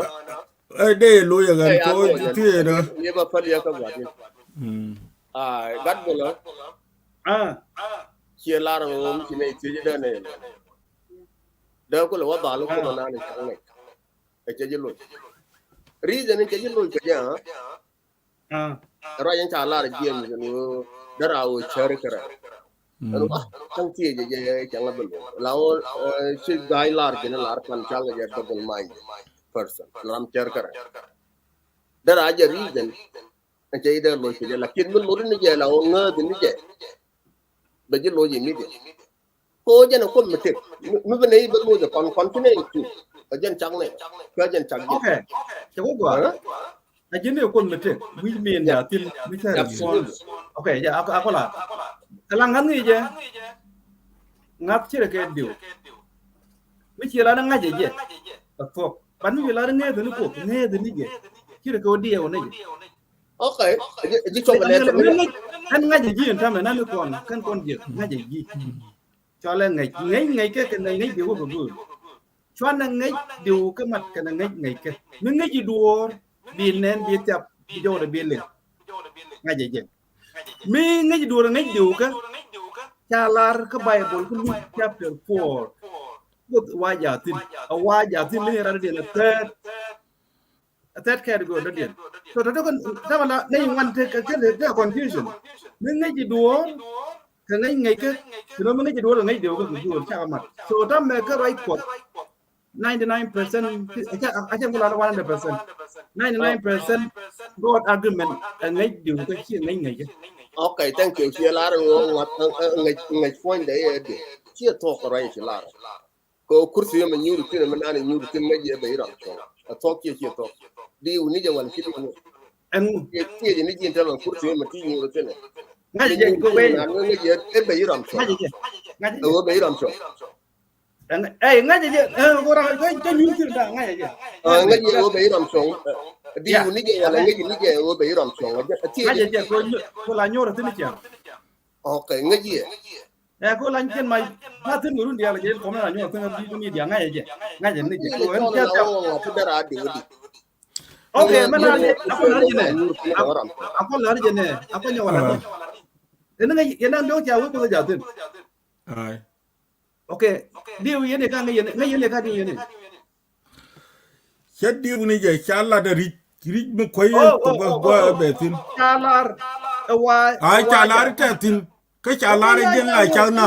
Ɛ dee luɔc jɛ ɣän ko ti na. Ni ba pal ya ka guatin. Ay, gat bula. Ah. Ciɛ lar ŋuum ci nɛ thiec dee nɛ. Dee kulɛ wa dhal kulɛ naan cak ŋɛc. Ɛ cɛ ji̱ loc. Reason in cɛ ji̱ loc kɛ jɛ, ah. Ruac in ca lar jiɛn ni ɣöö dee raa ɣöö cär kärɛ. Ɛn wa ka̱n thiec jɛ jɛ cɛ ŋa bi loc. La ɣöö, eh, ci ga̱a̱c lar ji̱n lar pan cal kɛ jɛ double mind person. Ram cär kärɛ. Dee raa jɛ reason. Ɛn cɛ ji̱ dee loc kɛ jɛ, lakin mi lot ni jɛ la ɣöö ŋääth ni jɛ. Bɛ ji̱ loc immediate. Ko jɛn ɛ Kuoth mi tek. Mi, mi bi nɛy bi loc ɛ kɔn, kɔn ci nɛy tuk. Ɛ jɛn cak nɛy. Kä jɛn cak jɛ. Okay. Cɛ ku gɔaa. A ji̱n ɛ Kuoth mi tek. Which mean ya thin mi cɛ respond. Okay, ja, a, a kɔla. Kɛ la ŋa̱th ni jɛ. Ŋa̱th ci rɛ kɛ diw. Mi ci la ni ŋa̱c ɛ jɛ. A thuɔk. Ban mi la ni ŋääth ni Kuoth, ŋääth ni jɛ. Ci rɛ kɛ wä diɛw ni jɛ. Okay. Ji̱, ji̱ cɔk lɛ. Ɛn ŋa̱c ji̱ ɛn tamɛ nan kɔn kɛn kɔn ji̱ ŋa̱c ji̱. Cɔalɛ ŋäc ŋäc ŋäc kɛ kɛn ŋäc diw kɛ go̱o̱r. Cuanɛ ŋäc diw kɛ mat kɛn ŋäc ŋäc kɛ mi ŋäc ji̱ duɔ̱ɔ̱r bi nɛn bi thiap bi jɔwdɛ bi liŋ. Ŋa̱c ji̱ mi ŋäc duɔ̱ɔ̱r ŋäc diw kɛ ca lar kä Bible kä Luke chapter four. Kuoth wa jathin a wa jathin ni ran diɛn a third. A third category dɔ̱diɛn. So tɔ̱tɔ̱ kɛn tamɛ la nɛy ŋuan te kɛ kɛ te confusion. Mi ŋäc ji̱ duɔ̱ɔ̱r kɛ ŋäc ŋäc kɛ. Ti nɔ mi ŋäc ji̱ duɔ̱ɔ̱r kɛ ŋäc diw kɛ kɛ duɔ̱ɔ̱r cakɛ mat. So tamɛ kɛ ruac Kuɔth. Ninety nine percent, a cɛ, a cɛ ŋu la one hundred percent. Ninety nine percent God argument ɛ ŋäc diw kɛ ci ŋäc ŋäc kɛ. Okay, thank you. Ci lar ŋu ŋa̱c, ŋäc, ŋäc puɔ̱nydɛ yɛ diw. Ci thuɔk kɛ ruac ci lar. Kɛ kursi yɛ mɛ nyuur thin mɛ nani nyuur thin ŋäc yɛ bɛ iram cɔŋ. A thuɔk kiɛ kiɛ thuɔk. Di wuni jɛ wal kiɛ di wuni. Ɛŋu. Kiɛ kiɛ jɛ ni ji̱n tɛmɛ kursi yɛ mɛ ti nyuur thin. Ŋa̱c jɛ kɛ wee. Nani ŋäc yɛ ɛ bɛ iram cɔŋ. Ŋa̱c jɛ. Ŋa̱c jɛ. Ɛ wee bɛ iram cɔŋ. Ɛŋ, ɛ ŋa̱c jɛ. Ɛ ŋa̱c jɛ. Ɛ wee bɛ iram cɔŋ. Di wuni jɛ wal ŋäc ni jɛ ɛ wee bɛ iram cɔŋ. Ŋa̱c jɛ. Ko la nyuur thin cɛ. Okay, ŋäc jɛ. Ɛ ko lany kɛn ma ma thin ŋurun dial jɛ kɔmɛ la nyuɔk thin bi ni dial ŋa̱cɛ jɛ ŋa̱cɛ ni jɛ ko ɛn jɛ tɛm. Okay, mɛ la ni akɔ la jɛ nɛ akɔ la jɛ nɛ akɔ nyɛ wala. Ɛn ŋäc yɛn da̱ŋ diɔ̱k ca wek Kuoth jaathin. Ai. Okay. Diw yɛn ɛ ka ŋäc yɛn, ŋäc yɛn ɛ ka diw yɛn ɛ. Cä diw ni jɛ ca lat ɛ ric, ric mi kuäc. Oh, oh, oh, oh, oh. Bɛ thin. Ca lar. Ɛ wa, ai, ɛ wa ca lar ca. Tɛ thin. Kä ca lar ɛ jɛn la cak na.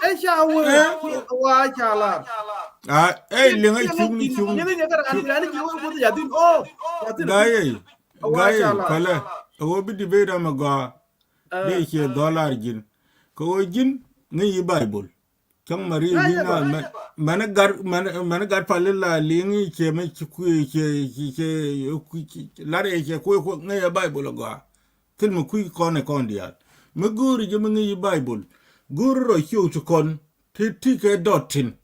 Ɛ ca wee. Ɛ wa ca lar. A, ɛ liŋ ɛ cuŋ ni cuŋ. Liŋ ɛ nyɛ kɛ raan, raan ji̱ wee Kuoth jaathin. Oh, jaathin. Gaa yɛ. Ɛ wa ca lar. Gaa yɛ. Kɔlɛ. Ɛ wä bi debate amɛ gɔaa. Dee ciɛ dhɔlar ji̱n. Kɛ ɣöö ji̱n ŋäc yi Baibol. Cäŋ mɛ ri yi na mɛn, mɛn gat, mɛn, mɛn gat pali la liŋ i̱ ciɛ mɛ ci kui̱ ciɛ, ciɛ, ciɛ, lar yɛ ciɛ kui̱ kui̱ ŋäc yɛ Baibol agɔaa. Thil mi kui̱ kɔn ɛ kɔn diaal. Mi go̱o̱ri jɛ mi ŋäc yi Baibol. Go̱o̱ri rɔ ciok ti kɔn ti, ti kɛ dɔt tin.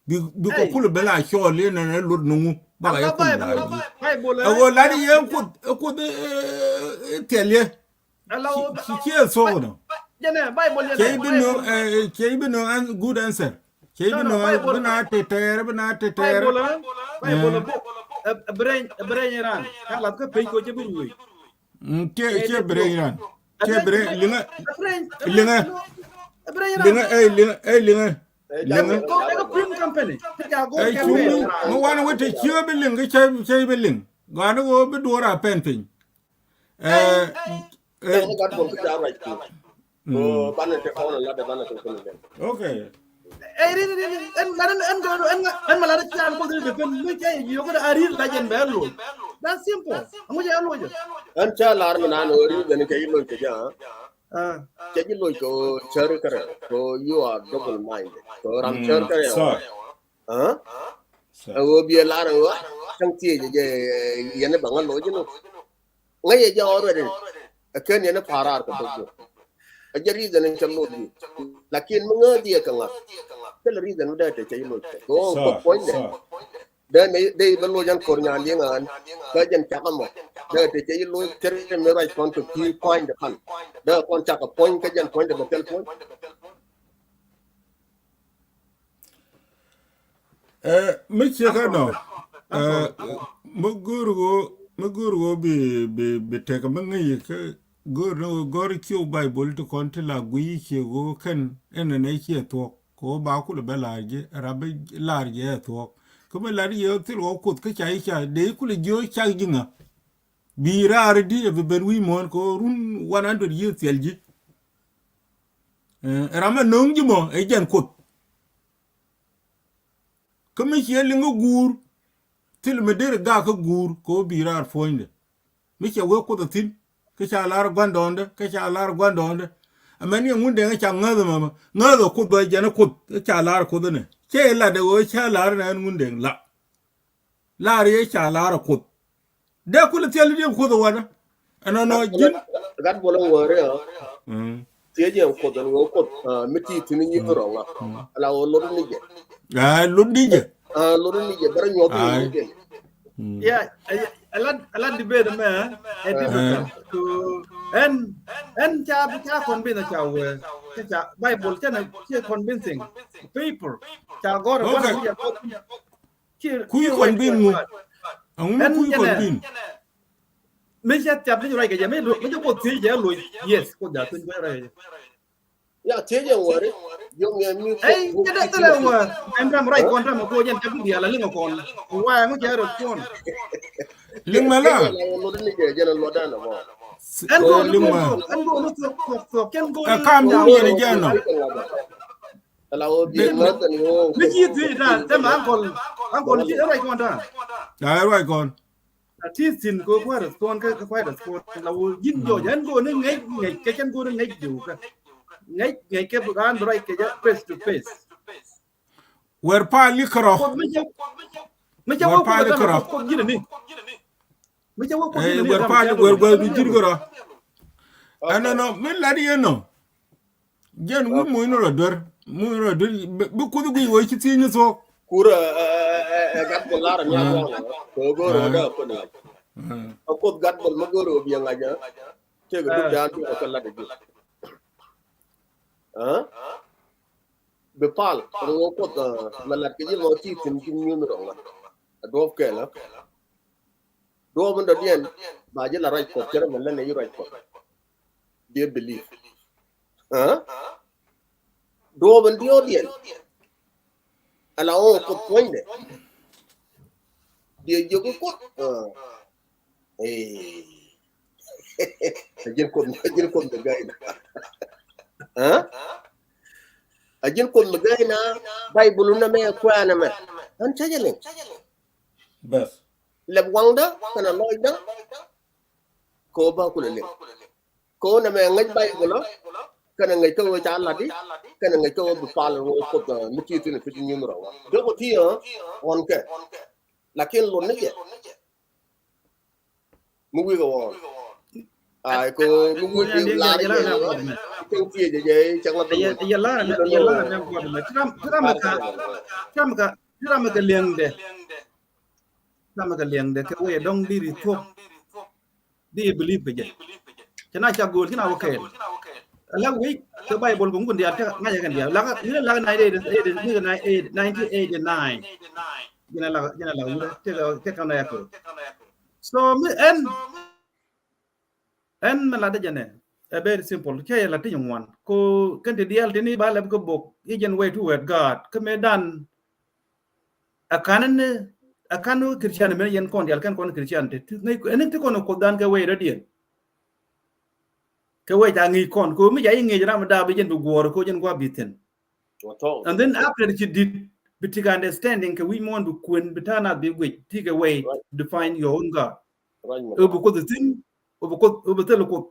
Bi, bi kɔ kul ben la cɔɔl in ɛn ɛ lot ni ŋu. Bak ɛ kul la ji̱. Ɛ ɣöö lat yɛ Kuoth, ɛ Kuoth, ɛ, ɛ, ɛ, thiɛl yɛ. Ci, ci, ci ɛ thuɔk nɔ. Cɛ i̱ bi nööŋ, ɛ, cɛ i̱ bi nööŋ an-, good answer. Cɛ i̱ bi nööŋ an-, bi na te tɛɛr, bi na te tɛɛr. Bible, ɛ, Bible, ɛ, ɛ, ɛ, brain, ɛ, brain ran. Ka lath kä page kɔ cɛ bi ruëë. Mm, cɛ, cɛ brain ran. Cɛ brain, liŋɛ, liŋɛ. Liŋɛ, ɛ, liŋɛ, ɛ, liŋɛ. Liŋɛ. Ɛ, cuŋni, mi wanɛ wä te ciö bi liŋ, kä cä, cä bi liŋ. Gɔaa ni ɣöö bi duɔ̱ɔ̱r a pɛn piny. Ɛ, ɛ, ɛ, gat bol kä ca ruac tu. Mm. Ko banɛ te kɔn lat, banɛ te kɔn lat. Okay. Ɛ, rin, rin, rin, ɛn, lat, ɛn, ɛn, ɛn, ɛn ma lat ca ni kɔn rin bɛ pɛn, mi ca yɛ jiök kä a rin la jɛn bɛ loc. That's simple. Aŋu ca loc. Ɛn ca lar mi nan ɣöö rin bɛ ni kɛ yi loc kɛ ja. Ah. Cɛ ji̱ loc kɛ ɣöö cär kärɛ, kɛ ɣöö you are double minded. Kɛ ɣöö ram cär kärɛ ɣɔɔ. Ah? Ɛ ɣöö biɛ lar ɣöö, ah, cäŋ thiec jɛ, yɛn i̱ bɛ ŋä loc inɔ. Ŋäc yɛ jɛ already. Ɛ ken yɛn i̱ pa̱a̱r raar kɛ thok jɛ. Ɛ jɛ reason in cä loc ji̱. Lakin mi ŋääth yɛ kɛ ŋa̱th. Thilɛ reason mi dee te cɛ ji̱ loc kɛ. Kɛ ɣöö kɛ puɔ̱nydɛ. Dee nɛ, dee bä loc an kor nyan liŋ an. Kä jɛn cak amɔ. Dee te cɛ yi loc kɛr mi ruac kɔn kɛ pi puɔ̱nydɛ pan. Dee kɔn cak kɛ puɔ̱ny kä jɛn puɔ̱nydɛ bɛ thil puɔ̱ny. Ɛ, mi ciɛ kä nɔ. Ɛ, mi go̱o̱r ɣöö, mi go̱o̱r ɣöö bi, bi, bi tek mi ŋäc kä go̱o̱r ni ɣöö gɔ̱r ciök Baibol ti kɔn ti la guiy ciɛ ɣöö kɛn ɛn ɛn ɛ ciɛ thuɔ̱k. Kɛ ɣöö ba kulɛ bɛ la̱r jɛ, rap bɛ la̱r jɛ ɛ thuɔ̱k. Kä mi la̱r jɛ thil ɣɔw Kuoth kä ca i̱ ca, dee kulɛ jiö cak ji̱ ŋa. Bi raar di ɛ bi ben wi̱i̱ muɔ̱ɔ̱n kɛ ɣöö run one hundred years thiɛl ji̱. Ɛ, ram ɛ no̱o̱ŋ ji̱ mɔ, ɛ jɛn Kuoth. Kä mi ciɛ liŋ kä guur, thil mi der gak kä guur, kɛ ɣöö bi raar puɔ̱nydɛ. Mi cɛ wee Kuoth a thi̱n, kä ca lar gua̱ndɔɔŋdä, kä ca lar gua̱ndɔɔŋdä. Amäni ɛ Ŋundɛŋ ca ŋäth ɛmɛ, ŋäth ɛ Kuoth bä jɛn ɛ Kuoth, kä ca lar Kuoth ɛnɛ. Cɛ ilat ɛ ɣöö ca lar ɛn Ŋundɛŋ la. Lar yɛ ca lar ɛ Kuoth. Dee kulɛ thiali diɛ Kuoth ɛ wanɛ. Ɛnɔnɔ ji̱n. Gat bol ɛn wäri ɛ. Mm. Thiec ɛn Kuoth ɛn ɣöö Kuoth, ah, mi ti thi̱n nyi rɔŋa. Mm. Ala ɣöö lot ni jɛ. Ah, lot ni jɛ. Ah, lot ni jɛ. Bɛrɛ nyuɔth ni jɛ. Mm. Yeah, a, a lot, a lot debate mɛ, ɛ difficult. So, ɛn, ɛn ca, ca convince ca wee. Ca, ca, Bible ca na, ca convincing people. Ca gɔr, okay. Kui̱ kɔn bin ŋu. Ɛŋu mi kui̱ kɔn bin. Mi cɛ thiap ni ruac kɛ jɛ, mi, mi jɛ Kuoth thiec jɛ loc. Yes, Kuoth jɛ thiec jɛ ruac kɛ jɛ. Ya thiec jɛ wäri. Yom yɛ mi Kuoth. Ey, jɛ dee thilɛ wä. Ɛn ram ruac kɔn ram ko jɛn thiap ni diaal a liŋ kɔn. Wa ɛŋu cɛ respond. Liŋ mɛ la. Ɛn ko ni, ɛn ko ni thuɔk, thuɔk, thuɔk, kɛn ko ni. Ɛ kam ni yɛn jɛ nɔ. Ala wä bi ŋa̱th ni wä. Mi ci thiec dan, tɛm ankol, ankol ci ruac kɔn dan. Ya ruac kɔn. A ti thin ko kua̱r respond kä, kä kua̱r respond. La wä ji̱n jɔc, ɛn ko ni ŋäc, ŋäc kɛ cɛn ko ni ŋäc jɛ wä kä. Ŋäc, ŋäc kɛ bi ran bi ruac kɛ jɛ face to face. Wɛr pal ikɛ rɔ. Kuoth mi cɛ, mi cɛ wä Kuoth mi cɛ wä Kuoth ji̱n ni. Mi cɛ wä Kuoth ji̱n ni. Wɛr pal, wɛr, wɛr du ji̱n kɛ rɔ. Ɛnɔnɔ mi lat yɛn nɔ. Jɛn wi̱i̱ muc ni rɔ duer, muc ni rɔ duer, bi, bi Kuoth guic wee ci thiec ni thuɔ̱k. Kur ɛ, ɛ, ɛ, ɛ, gat bol lar ni a ŋuan. Kɛ go̱o̱r wä dee kɔn ŋa̱c. Ɛ Kuoth gat bol mi go̱o̱r wä bi ɛ ŋa̱c ɛ. Tëëkɛ duk dan tëëkɛ kɛ lat ɛ ji̱. Ɛ? Bi pal kɛ ɣöö Kuoth, ɛ, mɛ lat kɛ ji̱ mɔ ti thi̱n ji̱ nyunh rɔŋä. Ɛ duɔ̱ɔ̱p kɛl ɛ. Duɔ̱ɔ̱p in dɔ̱diɛn ba ji̱ la ruac Kuɔth cɛ rɔ mɛ lät nɛ ji̱ ruac Kuɔth. Diɛ believe. Aa, duɔɔp in diɔɔdiɛn. Ala ɣöö Kuoth puɔ̱nydɛ. Diɛ jiök i̱ Kuoth. Aa. Ee. A ji̱n Kuoth, a ji̱n Kuoth mi gayna. Aa? A ji̱n Kuoth mi gayna, Baibul nɛmɛ, kuɛ̈ɛ̈ nɛmɛ. Ɣän cä jɛ liŋ. Bas. Lɛp waŋdä kɛnɛ lɔcdä. Kɛ ɣöö bä kulɛ liŋ. Kɛ ɣöö nɛmɛ ŋäc Baibul ɔ, kɛnɛ ŋäc kä ɣöö ca lat i̱, kɛnɛ ŋäc kä ɣöö bi pal ɣöö Kuoth, aa, mi ti thi̱n pi ti nyin rɔw. Dee kɔ ti ɣän kɛ. Lakin lot ni jɛ. Mi wi̱i̱ kɛ ɣɔn. Ay, kɛ mi wi̱i̱ kɛ lar jɛ. Kɛ wi̱i̱ jɛ jɛ cɛ ŋa. Yɛ lar nɛ, yɛ lar nɛ guɔt mɛ. Ti ram, ti ram ka, ti ram ka, ti ram ka liɛŋdɛ. Ti ram ka liɛŋdɛ kɛ wee dɔŋ di ri thuɔk. Di believe kɛ jɛ. Cɛ na ca go̱o̱l, cɛ na wä kɛɛl. Lak wi̱c kɛ Baibul kɛ ŋun diaal, tɛ ŋa̱c kɛn diaal. Lak, ni lak ninety eight, ninety eight, ninety eight, ninety eight, nine. Jɛn a lak, jɛn a lak wurɛ, tɛ kɛ, tɛ kɛ na ya kɛ. So mi ɛn, ɛn mi lat jɛ nɛ, a very simple. Cɛ yɛ lat ti nyɛ ŋuan. Ko kɛn ti diaal ti ni ba lɛp kɛ bok, i̱ jɛn way toward God. Kä mëë dan a kan ni, a kan ni Christian mɛ yɛn kɔn diaal kɛn kɔn Christian ti. Ti ŋäc ɛn ti kɔn Kuoth dan kɛ way rɔ diɛn. Kɛ wec a ŋi̱i̱c kɔn, kɛ mi ja i̱ ŋi̱i̱c ram da bi jɛn bi guɔ̱ɔ̱r kɛ jɛn gua̱a̱ bi thi̱n. And then after ci di̱t bi tik understanding kɛ wi̱c muɔ̱ɔ̱n bi kuën bi ta̱a̱ nath bi guic, ti kɛ way define your own God. Ɛ bi Kuoth thi̱n, ɛ bi Kuoth, ɛ bi thil Kuoth.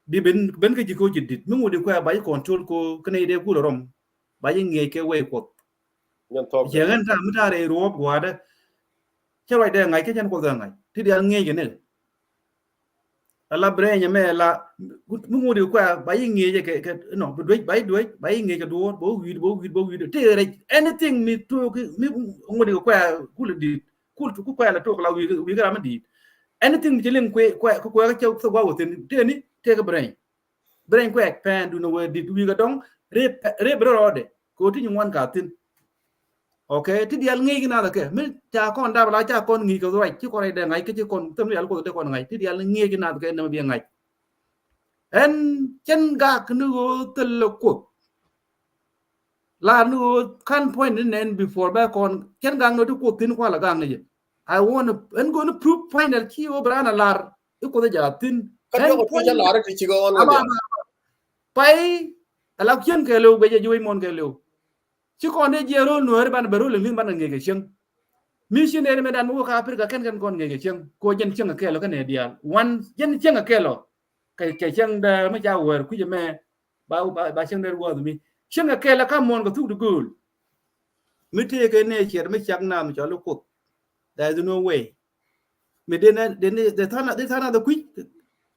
Bi ben, ben kä ji̱ kɛ ci di̱t. Mi ŋut di kuɛ ba ji̱ control kɛ kɛ nɛy dee kulɛ rɔm. Ba ji̱ ŋi̱i̱c kɛ way Kuoth. Cɛ ɣän ta̱a̱ mi ta̱a̱ rɛy ruɔ̱ɔ̱p gua̱a̱dɛ. Cɛ ruacdɛ ŋa̱c kä cɛn Kuoth ɛ ŋa̱c. Ti diaal ŋi̱i̱c kɛ ni. Ala brain mɛ la, mi ŋut di kuɛ ba yi ŋi̱eec kɛ, kɛ, no, bi duec, ba yi duec, ba yi ŋi̱eec kɛ duɔ̱ɔ̱r, ba wi̱i̱d, ba wi̱i̱d, ba wi̱i̱d. Ti rɛc anything mi tuɔɔk, mi ŋut di kuɛ kul di̱i̱t, kul, kul kuɛ la tuɔɔk la wi̱i̱, wi̱i̱ kɛ ram mi di̱i̱t. Anything mi ci liŋ kuɛ, kuɛ, kuɛ kɛ cɛ thok wa wä thi̱n, ti ni, ti kɛ brain. Brain kuɛ pɛn dun wee di̱t wi̱i̱ kɛ dɔŋ, rep, rep rɔ rɔɔdɛ, kɛ ti nyin ŋuan ka thi̱n. Okay, ti diaal ŋi̱i̱c kɛ nath kɛ. Mi ca kɔn dap la ca kɔn ŋi̱i̱c kɛ ruac, ci kɔn rɛy dee ŋa̱c, kä ci kɔn thil mi yal Kuoth dee kɔn ŋa̱c. Ti diaal ŋi̱i̱c kɛ nath kɛ nɛmɛ bi ŋa̱c. Ɛn cɛn gak ni ɣöö thil Kuoth. La ni ɣöö kan point ni nɛn before bɛ kɔn, cɛn gak ni ɣöö ti Kuoth thi̱n kual a gak ni jɛ. I want to, ɛn go̱o̱n ni proof point ɛn ci ɣöö bi raan a lar i̱ Kuoth a jaat thi̱n. Kä ɛn jɔk a point ca lar ti ci kɛ ɣɔn aba, ŋa aba, aba. Pay, a la cieŋ kɛɛliw, guecɛ ji̱ wec muɔ̱ɔ̱n kɛɛliw. Ci kɔn dee jiɛɛn ro̱l nuääri banɛ bɛ ro̱l in li̱n banɛ ŋi̱eec kɛ cieŋ. Mi ci nɛɛri mɛ dan mi wä kä Africa kɛn kɛn kɔn ŋi̱eec kɛ cieŋ. Ko jɛn cieŋ kɛ kɛɛl ɔ kɛn ɛ diaal. Wan jɛn cieŋ kɛ kɛɛl ɔ. Kɛ, kɛ cieŋ dee mi ca wäär kui̱c ɛmɛ. Ba, ba, ba cieŋ dee wäär mi. Cieŋ kɛ kɛɛl ɔ ka muɔ̱ɔ̱n kɛ thuk di gööl. Mi tëëkɛ nɛy ciɛt mi cak naath mi cɔl i̱ Kuoth. There is no way. Mi den, den, den tha̱a̱ŋ, den tha̱a̱ŋ nath kui̱c.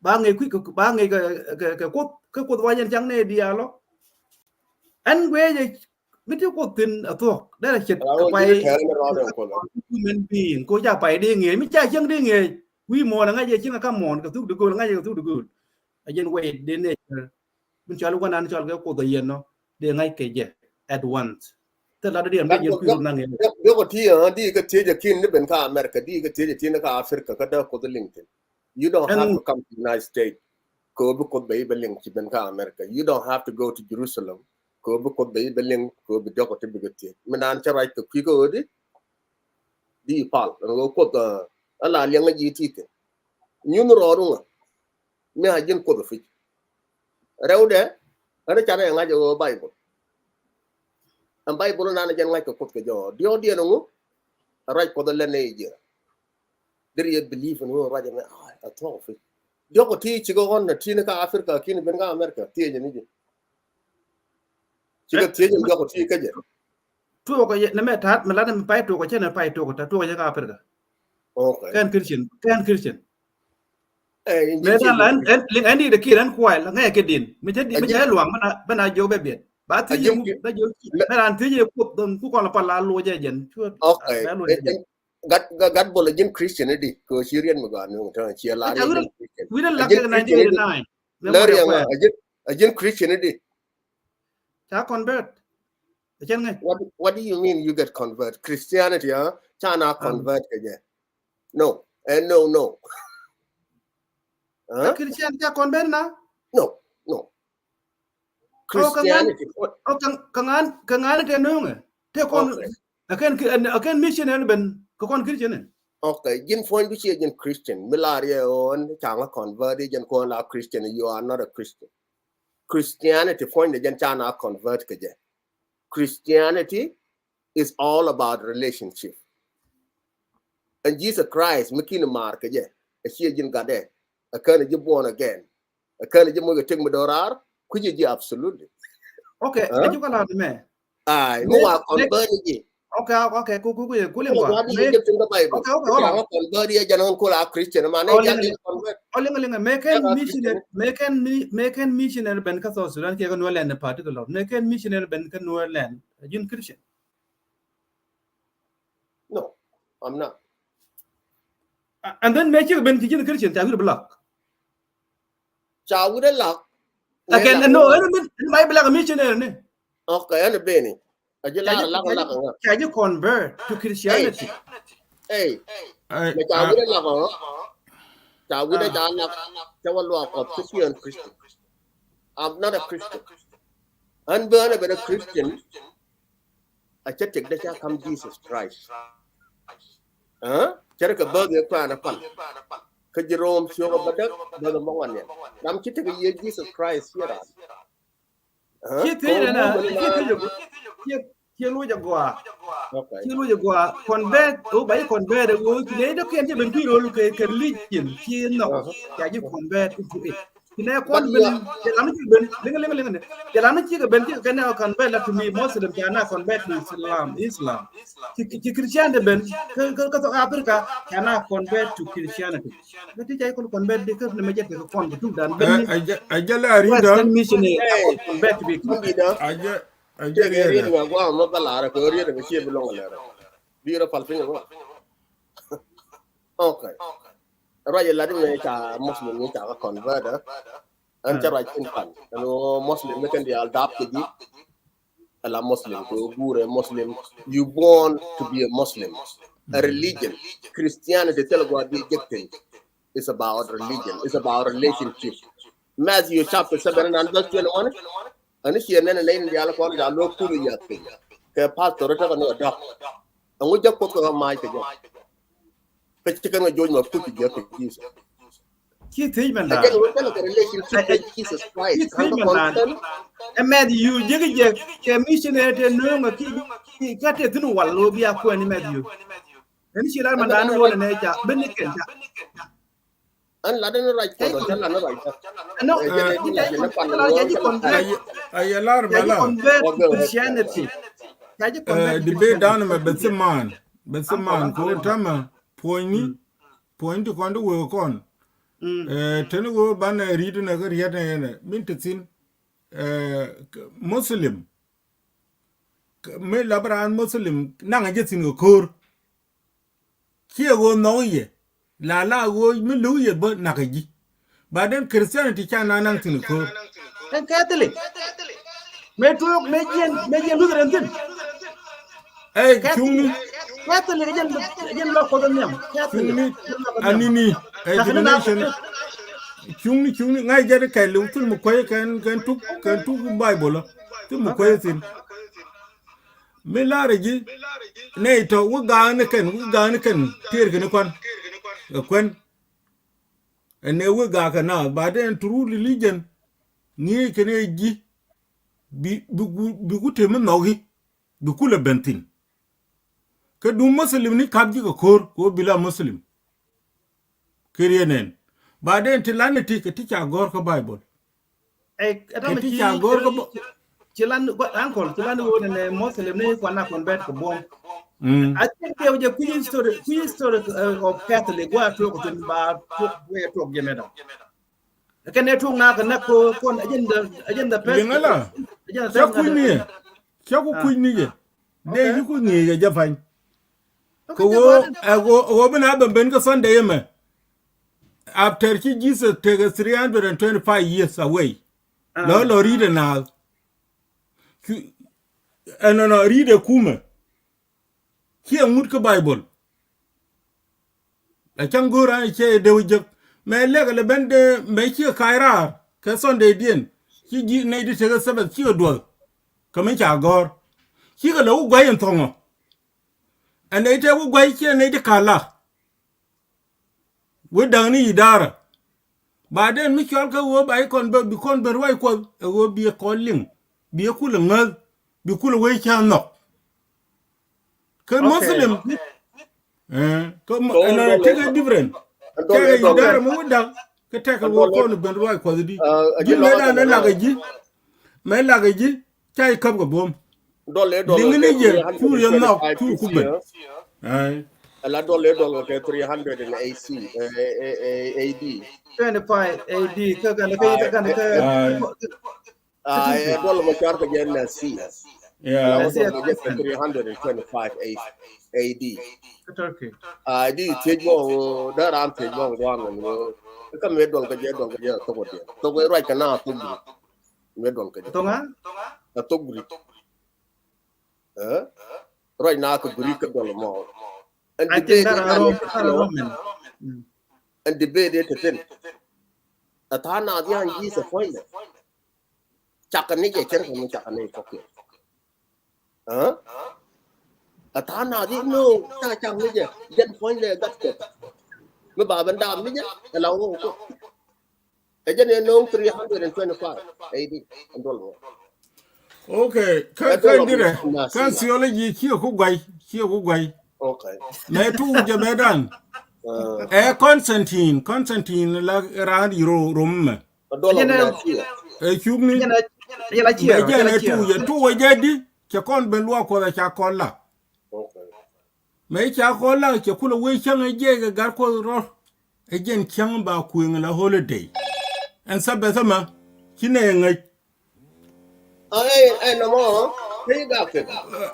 Ba ŋi̱eec kui̱c kɛ, ba ŋi̱eec kɛ, kɛ, kɛ Kuoth, kɛ Kuoth wa jɛn cak nɛy diaal ɔ. Ɛn guiɛ jɛ mi ti Kuoth thi̱n a thuɔ̱k. Derɛ ce̱t kɛ pay. Human being. Ko ca pay di ŋi̱eec. Mi ca cieŋ di ŋi̱eec. Wi̱i̱ muɔ̱ɔ̱n a ŋa̱c jɛ cieŋ a ka muɔ̱ɔ̱n kɛ thuk di gööl, a ŋa̱c jɛ kɛ thuk di gööl. A jɛn way den nɛy. Min cɔal i̱ wä nan cɔal kɛ Kuoth a yɛn nɔ. Dee ŋa̱c kɛ jɛ at once. Thil lat dee diɛn bɛ jɛ kui̱ run naŋ yɛn. Dee kɔ ti, ah, di kɛ thiec a kin ni ben kä America, di kɛ thiec a tin kä Africa, kä dee Kuoth liŋ thi̱n. You don't have to come to United States. Kɛ bi Kuoth bɛ i̱ bɛ liŋ ci ben kä America. You don't have to go to Jerusalem. Kɛ bi Kuoth bɛ i̱ bɛ liŋ, kɛ bi dee kɔ ti bikɛ thiec. Min naan cɛ ruac kɛ kui̱ kä ɣöö di. Di pal. Ɛn ɣöö Kuoth, ah, ala liɛŋ a ji̱ ti thi̱n. Nyun rɔɔdu ŋa. Mi a ji̱n Kuoth a pi̱c. Rɛwdɛ, ɛn ca rɛy ŋa̱c ɛ ɣöö Baibul. Ɛn Baibul nan jɛn ŋa̱c kɛ Kuoth kɛ jɔɔ. Diɔ̱ɔ̱kdiɛn ɛŋu, a ruac Kuoth ɛ lɛn nɛy jiɛ. Deri yɛ believe ɛn ɣöö ruac ɛmɛ, ah, a thuɔ̱k ɛ pi̱c. Diɔ̱k ɛ ti cikɛ ɣɔn ɛ ti ni kä Africa, kini ben kä America, thiec ɛn i̱ ji̱. Cikɛ thiec ɛn diɔ̱k ɛ ti kä jɛ. Tuɔɔk ɛ nɛmɛ ta̱a̱t mi lat mi pay tuɔɔk ɛ cɛn ɛ pay tuɔɔk ɛ ta̱a̱t tuɔɔk ɛ cɛ kä Africa. Okay. Kɛn Christian, kɛn Christian. Mɛ dan la ɛn, ɛn, ɛn di de kir ɛn kuay la ŋɛ kɛ din. Mi cɛ di, mi cɛ luaŋ bɛ na, bɛ na jiök bɛ biɛt. Ba thiec, bɛ jiök, bɛ ran thiec Kuoth dɔn ku kɔn la pal la luɔc ɛ jɛn. Okay. Gat, gat, gat bol a ji̱n Christian di. Kɛ ci riɛn mi gɔaa ni ŋutan ci la riɛn Christian. Wi den la kɛ nineteen eighty-nine. La riɛn a ji̱n, a ji̱n Christian di. Ca convert. Cɛn ŋɛ. What, what do you mean you get convert? Christianity, huh? Ca na convert kɛ jɛ. No. Eh, no, no. Huh? Christian ca convert na? No, no. Christianity. Kä ŋa̱n, kä ŋa̱n tɛ nööŋɛ. Tɛ kɔn, okay. Ɛ kɛn ki, ɛ kɛn missionary ben, kä kɔn Christian. Okay, ji̱n puɔ̱nydu ciɛ ji̱n Christian. Mi lar yɛ ɣöö ca ɣä convert, ji̱n kɔn la Christian, you are not a Christian. Christianity puɔ̱nydɛ jɛn ca ɣä convert kɛ jɛ. Christianity is all about relationship. And Jesus Christ, mi ki̱n maar kɛ jɛ, ɛ ciɛ ji̱n gatdɛ, ɛ kɛn ji̱ born again. Ɛ kɛn ji̱ moc kɛ tëk mi do̱raar, kui̱c ji̱ absolutely. Okay, ɛ ji̱ kɔ la mɛ. Ay, mi wa convert ji̱. Okay, okay, ku, ku, ku, ku liŋ wa. Wa di jek tin ka Bible. Okay, okay, hold on. Wa convert yɛ jɛn ŋun kula Christian, ma ne jɛn liŋ convert. Oh, liŋ, liŋ, mɛ kɛn missionary, mɛ kɛn mi-, mɛ kɛn missionary ben kä South Sudan, kiɛ kä Nuer land in particular. Mɛ kɛn missionary ben kä Nuer land, ji̱n Christian. No, I'm not. A-, and then mɛ cikɛ ben ki ji̱n Christian, ca wi̱r bi lak. Ca wi̱r lak. Again, no, ɛn ben, ɛn Bible lak missionary ni. Okay, ɛn beni. A ji̱ lar lak, lak ŋa. Ca ji̱ convert to Christianity. Ey. Ey. Mɛ ca wi̱r lak ŋa. Ca wi̱r ca lak. Ca wä luak kɔp Christian, Christian. I'm not a Christian. Ɛn ben, ɛn ben a Christian. A cä tëkdä ca ka̱m Jesus Christ. Ɛ? Cɛ rɛ kɛ bäth yɛ kuanɛ pan. Kä ji̱ Rom ciök a bädäk, bäth a mɔŋ a niɛn. Ram ci tëk yɛ Jesus Christ ciɛ ran. Ɛ? Ci thiec rɛ na, ci thiec rɛ, ci, ci luc a gɔaa. Okay. Ci luc a gɔaa. Convert, o ba yi convert, o ci nɛ dɔ̱kiɛn ci ben kui̱ rol kɛ, kɛ religion, ci nɔ. Ca ji̱ convert into it. Ci nɛ kɔn ben, jɛ lam ni cikɛ ben, liŋ, liŋ, liŋ, liŋ. Jɛ lam ni cikɛ ben, cikɛ kɛn nɛ kɔn ben la to mi Muslim, ca na convert to Islam, Islam. Ci, ci Christianity ben, kä, kä, kä South Africa, ca na convert to Christianity. Kä ti ca kɔn convert di kä ni mɛ jɛ te kɔn kɛ tuk dan ben. Ɛ, ɛ jɛ, ɛ jɛ la ri dan. Western missionary, ca kɔn convert to be Christian. Ɛ jɛ, ɛ jɛ ri dan. Ri dan gua ma ba la ra ko ri dan ci bi lɔŋ la ra. Bi ra pal piny gua. Okay. Ruac lat mi ca Muslim mi ca kɛ convert, ɛ? Ɛn ca ruac in pan. Ɛn ɣöö Muslim mi kɛn diaal dap kɛ ji̱. Ala Muslim kɛ ɣöö guur ɛ Muslim. You born to be a Muslim. A religion. Christianity thil gua̱a̱th di jek thi̱n. It's about religion. It's about relationship. Matthew chapter seven and verse twenty-one. Ani ciɛ nɛn nɛy ni diaal kɔn ca lo̱k kul yath piny. Kɛ pastor tekɛ ni ɛ dɔ̱k. Ɛŋu jɛ Kuoth kɛ ɣä mac kɛ jɛ. Kä ci kɛn kɛ joc ma kuc kɛ jɛ kɛ Jesus. Ci thiec mɛn dan. Ɛ jɛ kɛ wä kɛn kɛ relationship kɛ Jesus Christ. Ci thiec mɛn dan. Ɛ Matthew jek jɛ kɛ missionary te nööŋ ɛ ki, ki kä te thi̱n wal lo̱ bia kuɛn ni Matthew. Ɛn ci lar mɛn dan ni wä nɛ nɛ ca ben ni kɛn ca. An lat ni ruac kɔn, an lat ni ruac kɔn. No, ɛ, ɛ, ɛ, ɛ, ɛ, ɛ, ɛ, lar mɛ la. Christianity. Ɛ, di be dan mɛ bɛ thiman, bɛ thiman ko tamɛ puɔ̱nyni, puɔ̱ny ti kɔn di wee kɔn. Ɛ, teni wee ban ɛ ri̱t nɛ kä riɛt nɛ yɛn ɛ min ti thin. Ɛ, Muslim. Mi la bi raan Muslim naŋ ɛ jɛ thin kɛ ko̱r. Ciɛ ɣöö nhɔk yɛ la la ɣöö mi lo̱k yɛ bä nakä ji̱. But then Christianity ca na naŋ thi̱n ko̱r. Ɛn Catholic. Mëë tuɔɔk, mëë jiɛn, mëë jiɛn Lutheran thi̱n. Ɛ cuŋni. Catholic jɛn, jɛn lɔ Kuɔth nhiam. Cuŋni. Anini. Ɛ denomination. Cuŋni, cuŋni ŋa̱c jɛ ti kɛl liw thil mi kuäc kɛn, kɛn tuk, kɛn tuk Bible. Thil mi kuäc thi̱n. Mi la̱rä ji̱ nɛy tɔ̱ wä ga̱a̱k ni kɛn, wä ga̱a̱k ni kɛn tiɛɛr kɛn kuan. Ɛ kuɛn. Ɛn ɛ wä ga̱a̱k kɛ naath, but ɛn true religion ŋi̱i̱c kɛn ɛ ji̱ bi, bi ku, bi ku te mi nhɔki, bi ku lɛ ben thi̱n. Kä duŋ Muslim ni kap ji̱ kɛ ko̱r kɛ wä bi la Muslim. Kɛ riet nɛn. But then ti lan ni ti kɛ ti ca gɔ̱r kä Bible. Ɛ, ɛ, kɛ ti ca gɔ̱r kä Bi-, ci lan, uncle, ci lan wä nɛ Muslim ni kuan a convert kɛ buɔ̱m. I think kɛ wä jɛ kui̱ history, kui̱ history, ɛ, of Catholic, wä tuɔk kɛ tin ba tuɔk, wä tuɔk jɛ mɛ dɔ. Kɛn ɛ tuɔk na kɛ nɛ ko, kɔn agenda, agenda pɛs. Liŋ ala. Agenda pɛs. Cɛ kui̱ ni yɛ. Cɛ ku kui̱ ni yɛ. Dee yi ku ŋi̱i̱c ɛ jɛ pa̱ny. Kɛ ɣöö, ɛ ɣöö, ɣöö bi na ben ben kä Sunday ɛmɛ. After ci Jesus tekɛ three hundred and twenty-five years away. Lɔ, lɔ ri̱t ɛ naath. Cu, ɛnɔnɔ ri̱t ɛ kumɛ. Ciɛ ŋut kä Bible. Ɛ cäŋ go̱o̱r an cɛ dee wä jek. Mɛ lɛk lɛ ben dee mɛ ciɛ ka̱a̱c raar kɛ Sunday diɛn. Ci ji̱ nɛy ti tekɛ Sabbath cikɛ duɔth. Kɛ mi ca gɔ̱r. Cikɛ lɛ wä gua̱c in thɔŋɔ. Ɛ nɛy tëë wä gua̱c ciɛ nɛy ti ka̱l la. Wä da̱ŋ ni idara. Baden mi cɔal kä ɣöö ba ikɔn bä, bi kɔn ben ruac Kuɔth, ɛ ɣöö bi kɔn liŋ, bi kulɛ ŋäth, bi kulɛ wee cä nhɔk. Kä Muslim, eh, kä mu-, ɛn a tekɛ different. Tekɛ idara mi wä da̱ŋ, kä tekɛ ɣöö kɔn ben ruac Kuɔth di. Ji̱ mëëdan ɛ lak ɛ ji̱, mɛ lak ɛ ji̱, ca ikäp kɛ buɔ̱m. Dɔl ëë dɔl liŋ ni jɛ, cu yɛ nhɔk, cu ku ben. Ai. Ala dɔl ëë dɔl kɛ three hundred in A C, eh, eh, eh, A D. Twenty-five A D, kä, kä, kä, kä, kä, kä, ai. Ai, ɛ dɔl mɔ car kɛ jɛ N C. Yeah. Ala wä dɔl kɛ jɛ three hundred and twenty-five A D. Turkey. Ai, di thiec mɔ, dee ran thiec mɔ guaŋ mɔ. Kä mi dɔl kɛ jɛ, dɔl kɛ jɛ thok wä diɛ. Thok wä ruac kɛ na thok wä. Ŋuɛ duɔl kä jɛ. Thok ŋa? Ɛ thok Greek. Eh? Ruac na kä Greek kä duɔl mɔ. Ɛn I think debate that ɛ are Rome, that are Roman. Mm. Ɛn debate ɛ te thin. Ɛ tha̱a̱ŋ na dhia̱a̱ŋ Jesus puɔ̱nydɛ. Cakɛ ni jɛ cɛn kɛ mi cakɛ ni kɔkiɛ. Eh? Ɛ tha̱a̱ŋ na dhia̱a̱ŋ no, cakɛ cakɛ ni jɛ, jɛn puɔ̱nydɛ gat kɛ. Mi ba ben dam ni jɛ, ɛ la wä wä kɔ. Ɛ jɛn ɛ no̱o̱ŋ three hundred and twenty-five A D ɛn duɔl ŋuɔ̱t. Okay, kä, kä dirɛ, kä theology ciɛ ku guay, ciɛ ku guay. Okay. Mɛ tu jɛ bɛ dan. Ɛ Constantine, Constantine la raan di Ro-, Rom mɛ. Ɛ duɔl ŋuɔ̱t ciɛ. Ɛ cuk ni. Mɛ jɛn ɛ tu jɛ, tu wä jɛ di, cɛ kɔn ben luak Kuɔth ɛ ca kɔn la. Okay. Mɛ ca kɔn la cɛ kulɛ wee cäŋ ɛ jiɛc kɛ gat Kuɔth rɔ. Ɛ jɛn cäŋ ba kueŋ la holiday. Ɛn Sabbath ɛmɛ ci nɛ ŋäc. Ɛ, ɛ, ɛ, nɔmɔ, kä yi gak kɛ.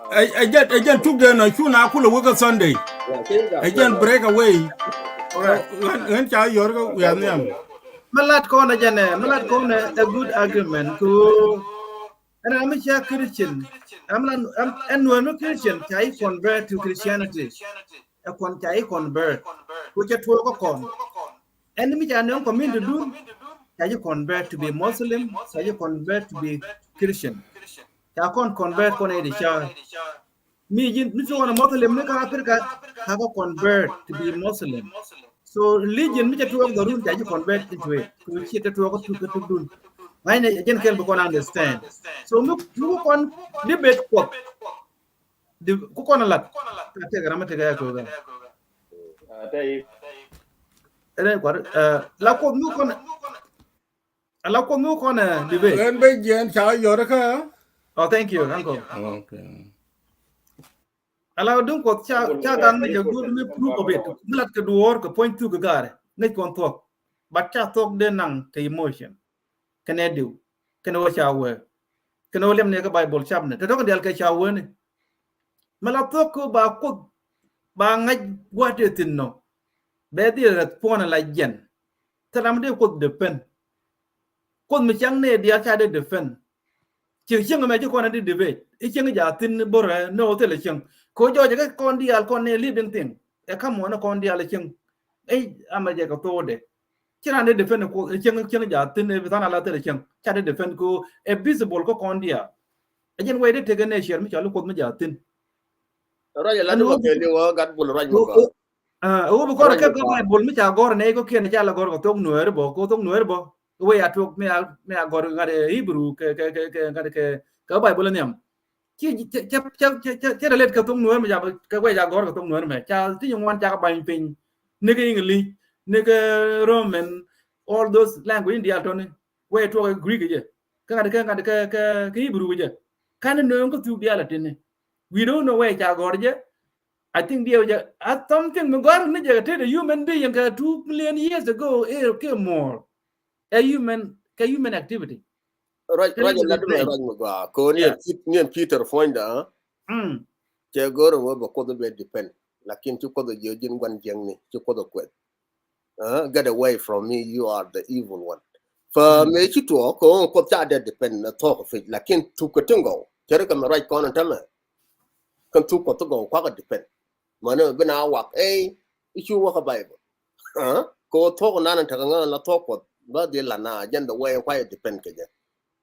Ɛ, ɛ jɛn, ɛ jɛn tuk dee nɔ cu na kulɛ wee kä Sunday. Ɛ jɛn break away. Ɣän, ɣän ca yɔr kä wiaa nhiam. Mi lat kɔn ɛ jɛn ɛ, mi lat kɔn ɛ, a good argument ku Ɛn ram mi cia Christian, ram lan, ram, ɛn nuɛɛr mi Christian, ca yi convert to Christianity. Ɛ kɔn ca yi convert. Ku cɛ tuɔɔk kä kɔn. Ɛn mi ca nööŋ community dun, ca yi convert to be Muslim, ca yi convert to be Christian. Ca kɔn convert kɔn ɛ di ca. Mi ji̱n, mi ci kɔn a Muslim ni kä Africa, ca kɛ convert to be Muslim. So religion mi cɛ tuɔɔk dhɔrun ca ji̱ convert into it. Ku ci te tuɔɔk kä tuk, kä tukdun. Ŋa̱cnɛ jɛn kɛl bi kɔn understand. So mi, mi ku kɔn debate Kuɔth. Di, ku kɔn a lat. Ka tɛk ram mi tɛk a kɛ kɛ. Ɛ, kuat, ɛ, la Kuɔth mi kɔn Ala Kuoth mi kɔn ɛ debate. Ɣän bä jiɛn ca yɔr kä. Oh, thank you, uncle. Okay. Ala duŋ Kuɔth ca, ca gaŋ ni jɛ good mi proof of it. Mi lat kɛ duɔɔr kɛ puɔ̱ny thuk kɛ gaarɛ. Ŋäc kɔn thuɔ̱k. But ca thuɔ̱k dee naŋ kɛ emotion. Kɛnɛ diw. Kɛnɛ wä ca wee. Kɛnɛ wä liɛm ni kɛ Bible cap ni. Tɛ tɔk dial kɛ ca wee ni. Mi la thuɔ̱k kɛ ba Kuoth ba ŋa̱c gua̱a̱th tëë thi̱n nɔ. Bɛ dhil rɛth puɔ̱n ala jiɛn. Thil ram dee Kuoth defend. Kuoth mi cäŋ nɛy diaal ca dee defend. Ciɛ cieŋ ɛmɛ ci kɔn ɛ dee debate. I̱ cieŋ jaathin bo̱rɛ ni ɣöö thilɛ cieŋ. Kɛ ɣöö jɔɔcɛ kä kɔn diaal kɔn nɛy living thing. Ɛ ka̱m ɣän ɛ kɔn diaal ɛ cieŋ. Ey, amɛ jɛ kɛ thoodɛ. Ci raan dee defend Kuoth, ɛ cieŋ, cieŋ jaathin, ɛ bi than ala thilɛ cieŋ. Ca dee defend kɛ ɣöö ɛ visible kä kɔn diaal. Ɛ jɛn way dee tekɛ nɛy ciɛɛr mi cɔal i̱ Kuoth mi jaathin. Ruac ɛ lat ni wä kɛɛliw ɣän gat bul ruac mi gɔaa. Ɛ ɣöö bi kɔn kɛ Bible mi ca gɔ̱r nɛy kɔ̱kiɛn ca la gɔ̱r kɛ thok Nuɛɛri bä, kɛ thok Nuɛɛri bä. Wee a tuɔk mi a, mi a gɔ̱r ŋa̱t Hebrew kɛ, kɛ, kɛ, kɛ ŋa̱t kɛ, kɛ Bible nhiam. Ci, ci, ci relate kɛ thok Nuɛɛri mɛ, ca, kɛ wee ca gɔ̱r kɛ thok Nuɛɛri mɛ. Ca ti nyin ŋuan ca kɛ bany piny. Ni kɛ English, ni kɛ Roman, all those language in diaal tɔni. Wee tuɔk kɛ Greek jɛ. Kɛ ŋa̱t kɛ, ŋa̱t kɛ, kɛ, kɛ Hebrew jɛ. Kan ni nööŋ kɛ thuk diaal a tini. We don't know wee ca gɔ̱r jɛ. I think diɛ jɛ a something mi gɔ̱r ni jɛ kɛ te the human being kɛ two million years ago, eh, kɛ more. A human, kɛ human activity. Ruac, ruac ɛ lat mɛ ruac mi gɔaa. Kɛ ɣöö ni ɛn Pit-, ni ɛn Peter puɔ̱nydä. Mm. Cɛ go̱r ɛn ɣöö bɛ Kuoth bɛ defend. Lakin ci Kuoth ɛ jiök ji̱n gua̱n jiäkni, ci Kuoth ɛ kuɛth. Get away from me, you are the evil one. Fa mëë ci tuɔɔk kɛ ɣöö Kuoth ca dee defend ɛ thuɔ̱k ɛ pec, lakin thuk kɛ ti gɔw. Cɛ ri kɛ mɛ ruac kɔn ɛn tämɛ. Kɛn thuk Kuɔth ti gɔw kuak ɛ defend. Mäni bi na wak, ey, i̱ cu wä kä Bible. Kɛ ɣöö thuɔ̱k nan tekɛ ŋä la thuɔ̱k Kuɔth bä dhil la na jɛn the way kuay defend kɛ jɛ.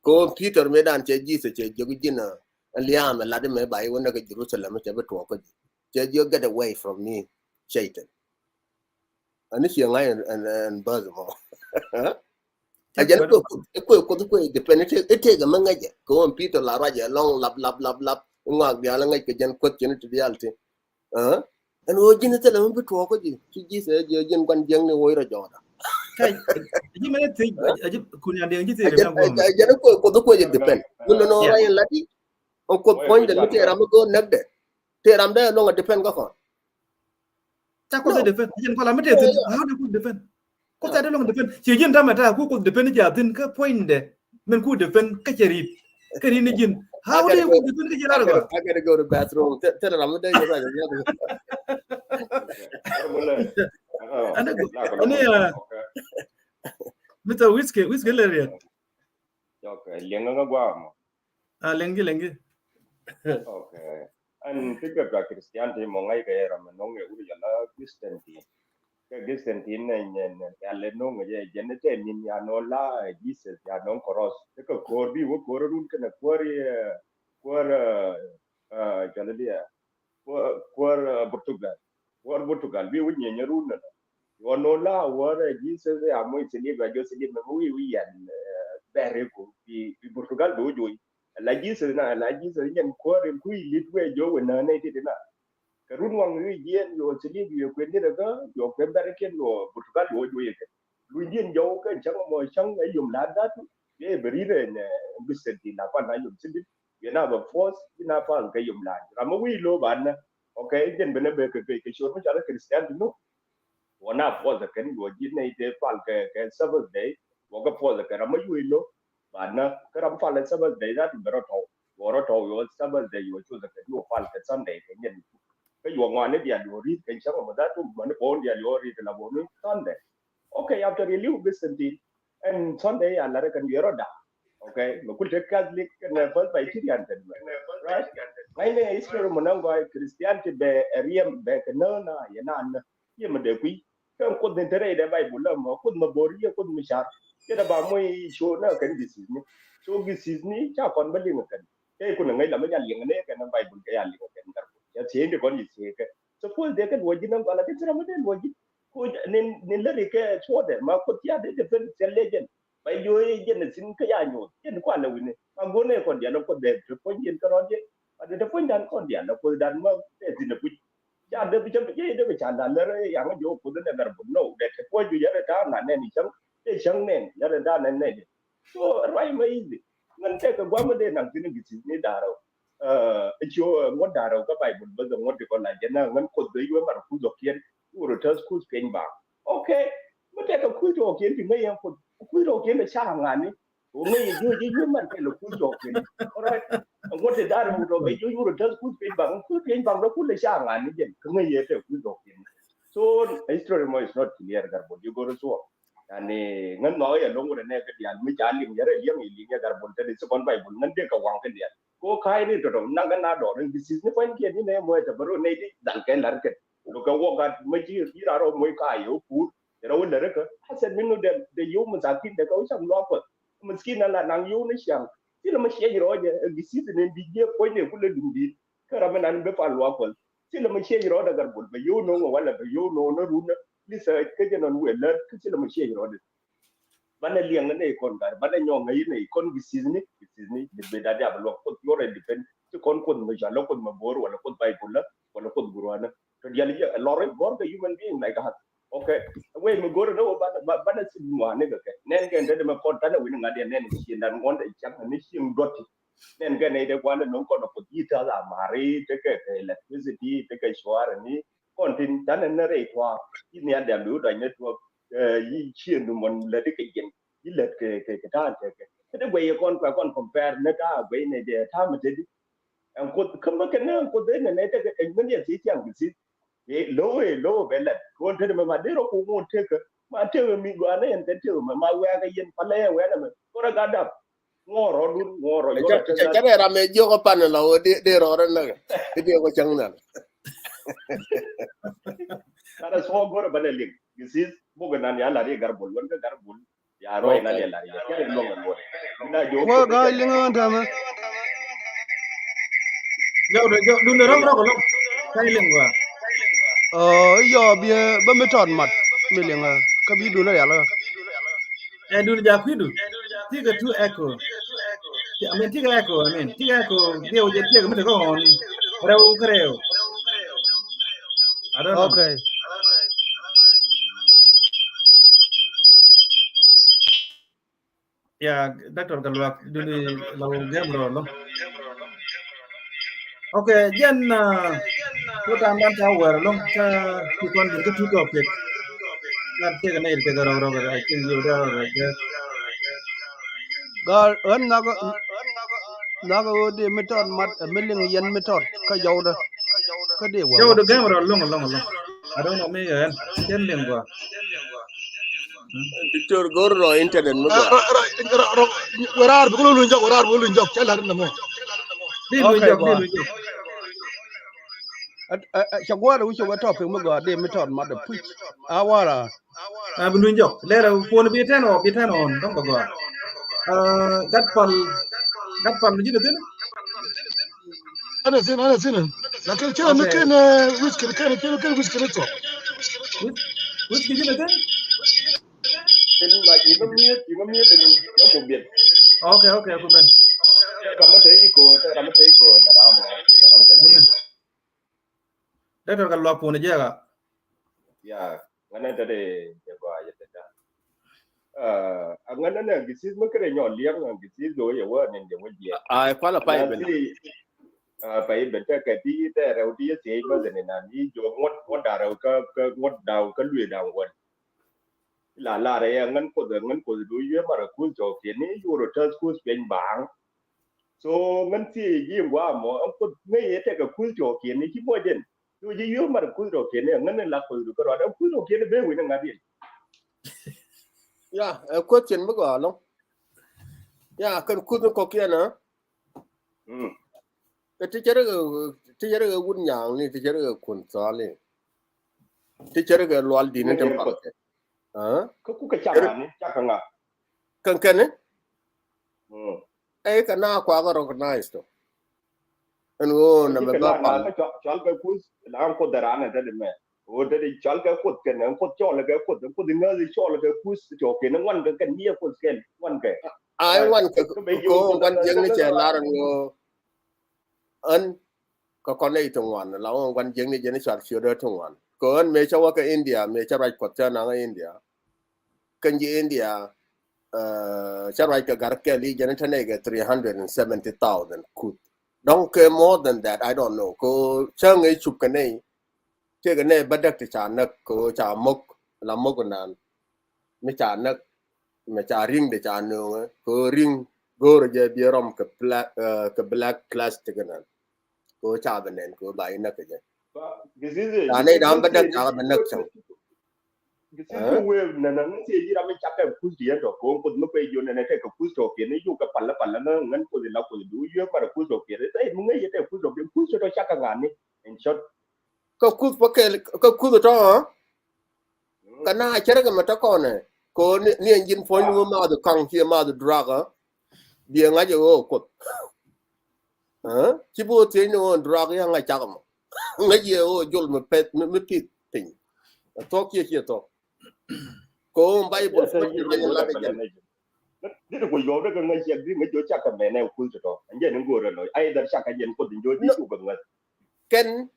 Ko Peter mëë dan cɛ Jesus cɛ jiök ji̱n a liaam ɛ lat mɛ ba iwä näk Jerusalem cɛ bi tuɔɔk kä ji̱. Cɛ jiök, "Get away from me, Satan." Ani ciɛ ŋa̱c ɛn, ɛn, ɛn bäth mɔ. A jɛn kuɛ kuɛ kuɛ kuɛ depend ite ite kɛ mä ŋäcɛ. Ko Peter la ruacɛ lɔŋ lap lap lap lap. Ŋɔak diaal ŋäc kɛ jɛn kueth cini ti diaal ti. Ɛn ɣöö ji̱n thilɛ mi bi tuɔɔk kä ji̱ ci ji̱ thɛ ji̱ ji̱n gua̱n jiäkni woc rɔ jɔɔda. Kai, ji̱ mɛn thiec, ji̱ kun yan diɛŋ ji̱ thiec. Jɛn kuɛ kuɛ kuɛ jɛ depend. Wun nɔ rɔ yɛn lati. Ɔ kuɛ puɔ̱nydɛ mi tëë ram mi go̱o̱r näkdɛ. Tëë ram dee luɔ̱ŋ a depend kä kɔn. Ca kuɛ depend. Ji̱n kɔla mi tëë thin. How dee kuɛ depend? Kuoth ca dee luɔ̱ŋ depend. Ci ji̱n tamɛ ta ku kuoth depend ca thi̱n kä puɔ̱nydɛ. Min ku depend kä cɛ ri̱t. Kä ri̱t ni ji̱n. How dee ku depend kä cɛ lar gɔaa? I gotta go to bathroom. Tɛ, tɛ ram dee yɛ ba jɛ. Ani, ani, uh, Mister Whiskey, Whiskey lɛ riɛt. Okay, liɛŋ ŋa gɔaa mɔ. Ah, liɛŋ gi, liɛŋ gi. Okay. Ɛn ti kɛ ka Christianity mɔ ŋa̱c kɛ ram nɔŋ ɛ wuri jɛ la Christianity. Kɛ Christianity nɛ nyɛ nɛ kɛ lɛ nɔŋ jɛ jɛ ni tɛ min ya nɔ la, eh, Jesus ya nɔŋ cross. Ti kɛ ko̱r bi wä ko̱r run kɛnɛ ko̱r, eh, ko̱r, eh, eh, jɛ ni diɛ. Ko̱r, ko̱r, eh, Portugal. Ko̱r Portugal bi wä nyɛ nyɛ run nɛ. Yɔ nɔ la wä, eh, Jesus ya mɔ isilip ya jɔ silip mɛ wä wi̱i̱ wi̱i̱ yɛn, eh, bɛri ku bi, bi Portugal bi wä jɔ. La Jesus na, la Jesus nyɛn kuäär in kui̱ lit wee jɔw wee nään nɛy ti̱ti̱ na. Kɛ run waŋ ri jiɛn yɔ ci li̱p yɔ kuën di̱t kä yɔ kuën bɛr kiɛn yɔ Portugal yɔ juɔc kɛ. Luny diɛn jɔw kɛ cäŋ mɔ cäŋ ɛ yom la̱t dhat. Yɛ bɛ ri̱t ɛn, eh, Christianity la kuan na yom ci li̱p. Yɛ na bɛ force, yɛ na pal kɛ yom la̱t. Ram mi wi̱i̱ lo̱o̱ ban na. Okay, jɛn bɛ na bɛ kɛ, kɛ, kɛ ciöt mi ca lɛ Christianity no. Wä na force kɛn, wä ji̱ nɛy tëë pal kɛ, kɛ Sabbath day, wä kɛ force kɛ ram mi yuëë lo̱. Ba na kä ram pal kɛ Sabbath day that bɛ rɔ tɔw. Wä rɔ tɔw yɔ Sabbath day yɔ cuth kɛ, yɔ pal kɛ Sunday kɛ nyɛn. Kä yɔ ŋɔani dial yɔ ri̱t kɛ cäŋ mɔ that, mani bɔn dial yɔ ri̱t la bɔn Sunday. Okay, after yɛ li̱w Christianity, ɛn Sunday ya lar kɛn yɛ rɔ da. Okay, mɛ kul te Catholic kɛn Presbyterian kɛn mɛ. Right? Ŋa̱cnɛ history mɔ naŋ gɔaa Christianity bɛ ɛ riɛm bɛ kɛ nä na yɛ na nä. Yɛ mɛ dee kui̱. Kɛ kuoth ni te rɛy dɛ Bible la mɔ kuoth mɛ bor yɛ kuoth mi car. Kɛ dɛ ba mɔ i̱ co na kɛn disease ni. So disease ni ca kɔn bä liŋ kɛn. Kɛ kun ŋäc la mɛ ya liŋ ni kɛn Bible kɛ ya liŋ kɛn ŋa̱r. Ya thiee ni kɔn i̱ thiee kɛ. Suppose dee kɛ luɔc ji̱ naŋ gɔaa la kɛ thira mɛ dee luɔc ji̱. Ku nin, nin lä ri kɛ cuɔtdɛ ma kuoth ya dee dee pen thil lɛ jɛn. Ba yo̱o̱ jɛn thi̱n kä ya nyoth jɛn kualɛ wi̱ni. Ma go̱o̱r nɛ kɔn diaal kuoth dee te puɔ̱ny jɛn kärɔ̱ jɛ. Ba dee te puɔ̱ny dan kɔn diaal kuoth dan ma te thi̱n ɛ puc. Ca dee bi cä bi jɛ dee bi ca dan lär yaŋ jɛ kuoth nɛ gar bun no dee te puɔ̱ny ju yɛrɛ ta̱a̱ ŋa nɛn i̱ cäŋ. Dee cäŋ nɛn yɛrɛ ta̱a̱ nɛn nɛn. So ruac ma easy. Ŋän tɛk kɛ gua̱a̱m mi dee naŋ thi̱n i̱ bi thi̱n ni da̱a̱r rɛw. Ɛ cio ŋuɔ̱t da̱a̱r rɛw kä Bible bä dhɛ ŋuɔ̱t ti kɔn la jɛ na ŋän kuoth bä yuɛ mar kuth ɔ kiɛn. Wurɛ täth kuth piɛny baŋ. Okay. Mi tɛk kɛ kuth tɔɔkiɛn ti ŋäc yɛn kuth kuth tɔɔkiɛn ca ŋa̱ni. Wä ŋäc yɛ jiö ji̱ yuɛ mar kɛ lɛ kuth tɔɔkiɛn. Alright. Ŋuɔ̱t ti da̱a̱r rɛw tɔ bɛ jiö wurɛ täth kuth piɛny baŋ kuth piɛny baŋ dɔ kuth lɛ ca ŋa̱ni jɛn kä ŋäc yɛ tɛk kuth tɔɔkiɛn. So history mɔ is not clear gar bol ji̱ go̱r thuɔk. Yani ŋän nhɔk yɛ loŋ wurɛ nɛ kɛ diaal mi ca liŋ yɛrɛ liŋ i̱ liŋ yɛ gar bol tɛt i̱ thikɔn Bible ŋän dee kɛ waŋ kɛ diaal. Ko ka̱a̱c ni tɔtɔ naŋ kɛ na dɔɔr in bi thi̱th ni pua̱ny kiɛn ni nɛ muɔc tɛ bä ro̱ nɛy ti dhal kɛ la̱r kɛn. Lo kɛ wä gat mi ci pi ra rɔ muɔc ka yɛ wä puur. Yɛ rɔ wä lär kä. Hasɛn mi nu dɛ, dɛ yio̱w mi thakin dɛ kɛ wä cam luaak kuɔth. Mi thi̱n na la naŋ yio̱w ni ciaŋ. Thilɛ mi ciɛc rɔɔdɛ ɛ bi thi̱th ni bi jiɛ puɔ̱ny ni kulɛ duŋ di̱i̱t. Kä ram mi nan bi pal luaak kuɔth. Thilɛ mi ciɛc rɔɔdɛ gar bol bɛ yio̱w no̱o̱ŋ wala bɛ yio̱w no̱o̱ŋ ni run ni. Lisa kä jɛ nɔn wëë lär kä thilɛ mi ciɛc rɔɔdɛ. Banɛ liɛŋ nɛ ikɔn gar, banɛ nyɔŋ nɛ inɛ ikɔn bi thi̱thni, bi thi̱thni, bi bet adi abɛ luɔk kuoth yɔrɛ depend. Ti kɔn kuoth mɛ jalo kuoth mɛ bor wala kuoth Bible la wala kuoth guruana. Tɔ dial jɛ lɔr bor kɛ human being like us. Okay. Wei mi gor nɛ wä banɛ, banɛ thi̱th ŋuani kɛ kɛ nɛn kɛ nɛ dɛ mɛ kɔn tanɛ wini ŋa̱t yɛ nɛn cieŋ dan ŋuɔn dɛ cak ni cieŋ dɔti. Nɛn kɛ nɛ dɛ guanɛ no̱ŋ kɔn kuoth yi ta̱th amari tekɛ kɛ electricity tekɛ cuarɛ ni. Kɔn tin canɛ ni rɛy tuaak yi ni adɛm bi wä dɔny ni tuɔk. Yi cieŋ du mɔn lät kɛ jiɛn yi lät kɛ kɛ kɛ ta̱a̱n tekɛ kɛ ti guɛy yɛ kɔn kuɛ kɔn compare ni ta̱a̱ guɛy ni jɛ ta̱a̱ mi tedi. Ɛn kuoth käm bä kɛn ni ɛn kuoth ni nɛ tekɛ ɛn mɛn yɛ thiec ciaŋ bi thiec. Lo̱w ɛ lo̱w bɛ lɛt kuɔn tedi mɛ ma derɛ ku ŋun tekɛ ma tekɛ mi gɔaa ni ɛn kɛ tekɛ mɛ ma wɛɛkɛ yɛn palɛ ɛ wɛɛnɛ mɛ kuɔrɛ gat dap. Ŋuɔrɔ dun ŋuɔrɔ yɔrɔ. Ca rɛ ram ɛ jiök ɔ pan lɔ wä dee rɔɔrɛ näk. Dee kɔ cäŋ nal. Karɛ sɔɔ gɔrɛ banɛ liŋ. Githith bukɛ nan ya lar yɛ gar bol wän kä gar bol. Ya rɔy nan ya lar yɛ kɛ lɔŋ ɛ luɔt. Wä gaa liŋ ɣän täämɛ. Jɔw dundɛ rɔk rɔk lɔk. Kä liŋ gɔaa. Ɔ, yɔ biɛ bä mi tɔt mat mi liŋ kä bi dundɛ rial kä. Ɛ dundɛ jak kui̱du. Tikɛ tu echo. I mean, tikɛ echo, I mean, tikɛ echo. Diɛw jɛ tiɛk mi tekɛ ɣɔn. Rɛw kä rɛw. I don't know. Okay. Ya, Doctor Galuak, duni la wä gɛm rɔ lɔ. Okay, jɛn, uh, ko ta man ta wɛr lɔ, ta ki kɔn bi ki tu topic. Gat tëk ni tëk rɔ rɔ, I think you there already. Gal, ɣän nak, nak ɣöö di mi tɔt mat, mi liŋ yɛn mi tɔt kä jɔwdä. Kä di wä. Jɔwdä gɛm rɔ lɔŋ, lɔŋ, lɔŋ. I don't know mi ɣän. Jɛn liŋ gɔaa. Diktor, go̱r rɔ internet mi gɔaa. Wä raar bi kulun jɔk, wä raar bi kulun jɔk. Cɛ lar ni mɔ. Di lu jɔk, di lu jɔk. Cɛ gua̱a̱r wi̱c wä topic mi gɔaa di mi tɔt mat puc. A wara. A bi lu jɔk. Lɛr puɔn bi tɛn ɔ, bi tɛn ɔ, dɔŋ kɛ gɔaa. Gat pal, gat pal mi ji̱ di thin. Ana thin, ana thin. Lakin kɛ mi kɛn, eh, whisky kɛn, kɛn, kɛn whisky ni tɔt. Whisky ji̱ ni kɛn? Kɛn ma, imä miet, imä miet ni yɔm kɛ biɛt. Okay, okay, ku ben. Kɛ ram mi te iko, kɛ ram mi te iko na ram, kɛ ram kɛ. Dɔktɔr Galuak puɔn jiɛka. Ya, ŋanɛ te de, de gɔaa yɛ te da. A ŋanɛ nɛ githith mi kere nyɔ liɛŋ, githith lo yɛ wä nin jɛ wä jiɛ. Ai, kuala pa iben. A pa iben te kɛ di te rɛw di yɛ thiec ma zɛ ni nan yi jɔ ŋuɔt, ŋuɔt da rɛw kä, kä ŋuɔt da kä luee da ŋuɔt. La la rɛ yɛ ŋän Kuoth, ŋän Kuoth du yue mar kuth tɔ kiɛ ni yoro täth kuth piɛny baaŋ. So ŋän thiec ji̱ ŋuamɔ, ɛn Kuoth ŋäc yɛ tekɛ kuth tɔ kiɛ ni ci buɔc jɛn. Cu ji̱ yio̱w mat kuth rɔ kiɛn i̱ ŋän in la kuth rɔ kärɔa dee kuth rɔ kiɛn i̱ bee wi̱n in ŋa̱t yɛn. Ya, ɛ kuoth cin mi gɔaa lɔŋ. Ya, kɛn kuth in kɔkiɛn ɛ. Kɛ ti cɛ rɛ kɛ, ti cɛ rɛ kɛ wut nyaŋ ni, ti cɛ rɛ kɛ kun thɔɔl ni. Ti cɛ rɛ kɛ lual di̱n in tin pal kɛ. Kä kukɛ cak ŋa̱ ni, cak ŋa̱. Kɛn kɛn ni. Ɛ kɛ na kuakä recognize tɔ. Ɛn ɣöö nɛ mɛ bä pal. Cɔal kɛ kuth la ŋän Kuoth dɛ raan ɛ dɛdɛ mɛ. Ɣöö dɛdɛ cɔal kɛ Kuoth kɛn ŋän Kuoth cɔal kɛ Kuoth, ŋän Kuoth iŋäth cɔal kɛ kuth tɔ kɛn ŋuan kɛ kɛn yiëë Kuoth kɛn ŋuan kɛ. Ay ŋuan kɛ kɛ ŋuan jiäkni cɛ lar ɛn ɣöö ɣän kɛ kɔn nɛy ti ŋuan la ɣöö ŋuan jiäkni jɛn cɔal ciötdä ti ŋuan. Kɛ ɣän mëë cä wä kɛ India, mëë cä ruac Kuɔth cä naŋ India. Kɛn ji̱ India, cä ruac kɛ gar kɛl i̱ jɛn te nɛy kɛ three hundred and seventy thousand kuth. Dɔ̱ŋ kɛ more than that, I don't know. Kɛ cä ŋäc cup kɛ nɛy, tëëkɛ nɛy bädäk ti ca näk, kɛ ca mo̱k, la mo̱k nan. Mi ca näk, mi ca ri̱ŋ de ca nööŋä, kɛ ri̱ŋ go̱o̱rä jɛ biɛ rɔm kɛ black, kɛ black plastic nan. Kɛ ca bɛ nɛn, kɛ ba inäk kɛ jɛ. Ca nɛy da̱a̱n bädäk ca bɛ näk cäŋ. Githith wëë nɛnɛ ŋäth thiec ji̱ ram mi cakɛ kuth ti yɛn tɔ ko̱o̱ŋ Kuoth mi pɛy jiön nɛnɛ tekɛ kuth tɔ kiɛn i̱ yuk kɛ palä palä ŋä ŋän Kuoth ila Kuoth du yue marɛ kuth tɔ kiɛn i̱ thɛy mi ŋäc yɛ tekɛ kuth tɔ kiɛn kuth tɔ cakɛ ŋa̱n ni in short. Kä kuth pa kɛl kä kuth tɔ. Kä na cärɛ kɛ mɛ tɔ kɔnɛ ko̱o̱ŋ ni ɛn ji̱n puɔ̱ny ni wä math kaŋ kiɛ math drug. Biɛ ŋa̱c ɛ ɣöö Kuoth. Ci bi wä thiec ni ɣöö drug ya ŋa̱c cak mɔ. Ŋäc yɛ ɣöö jol mi peth mi pith piny. Ɛ thuɔ̱k ciɛ ciɛ thuɔ̱k. Kɛ ɣöö Bible. Dee ti kuc gɔw dee kɛ ŋäc ciɛk di ŋäc jɔ cak kɛ mɛnɛ kuth tɔ. Ɛn jɛ ni go̱o̱rɛ lɔ. Either cak kɛ jɛ ni Kuoth in jɔ di cuk kɛ ŋäth. Kɛn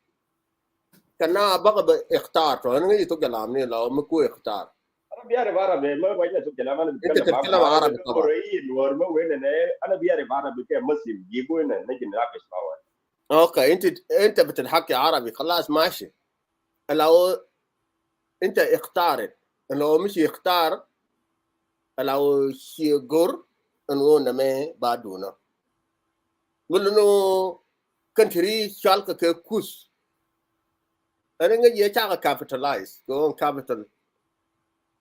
Kɛ na bäkɛ bɛ ikhtar tɔ, ɛn ŋäc thok jɛ lam ni la mi ku ikhtar. Ana biarif Arabi, ma wajna thok jɛ lam, ana biarif Arabi. Kɛ Nuɔr ma wen nɛ, ana biarif Arabi kɛ Muslim, jibu nɛ, nɛ jin Arabi ma wen. Okay, inti, inti bitil haki Arabi, khalas mashi. Ala o, inti ikhtarit. Ala o mishi ikhtar. Ala o shi gor, ɛn o nɛ mɛ ba duna. Mulu no, kɛn ti ri cɔal kɛ kɛ kuth. Ɛn ŋäc yɛ cakɛ capitalize, kɛ ɣöö capital.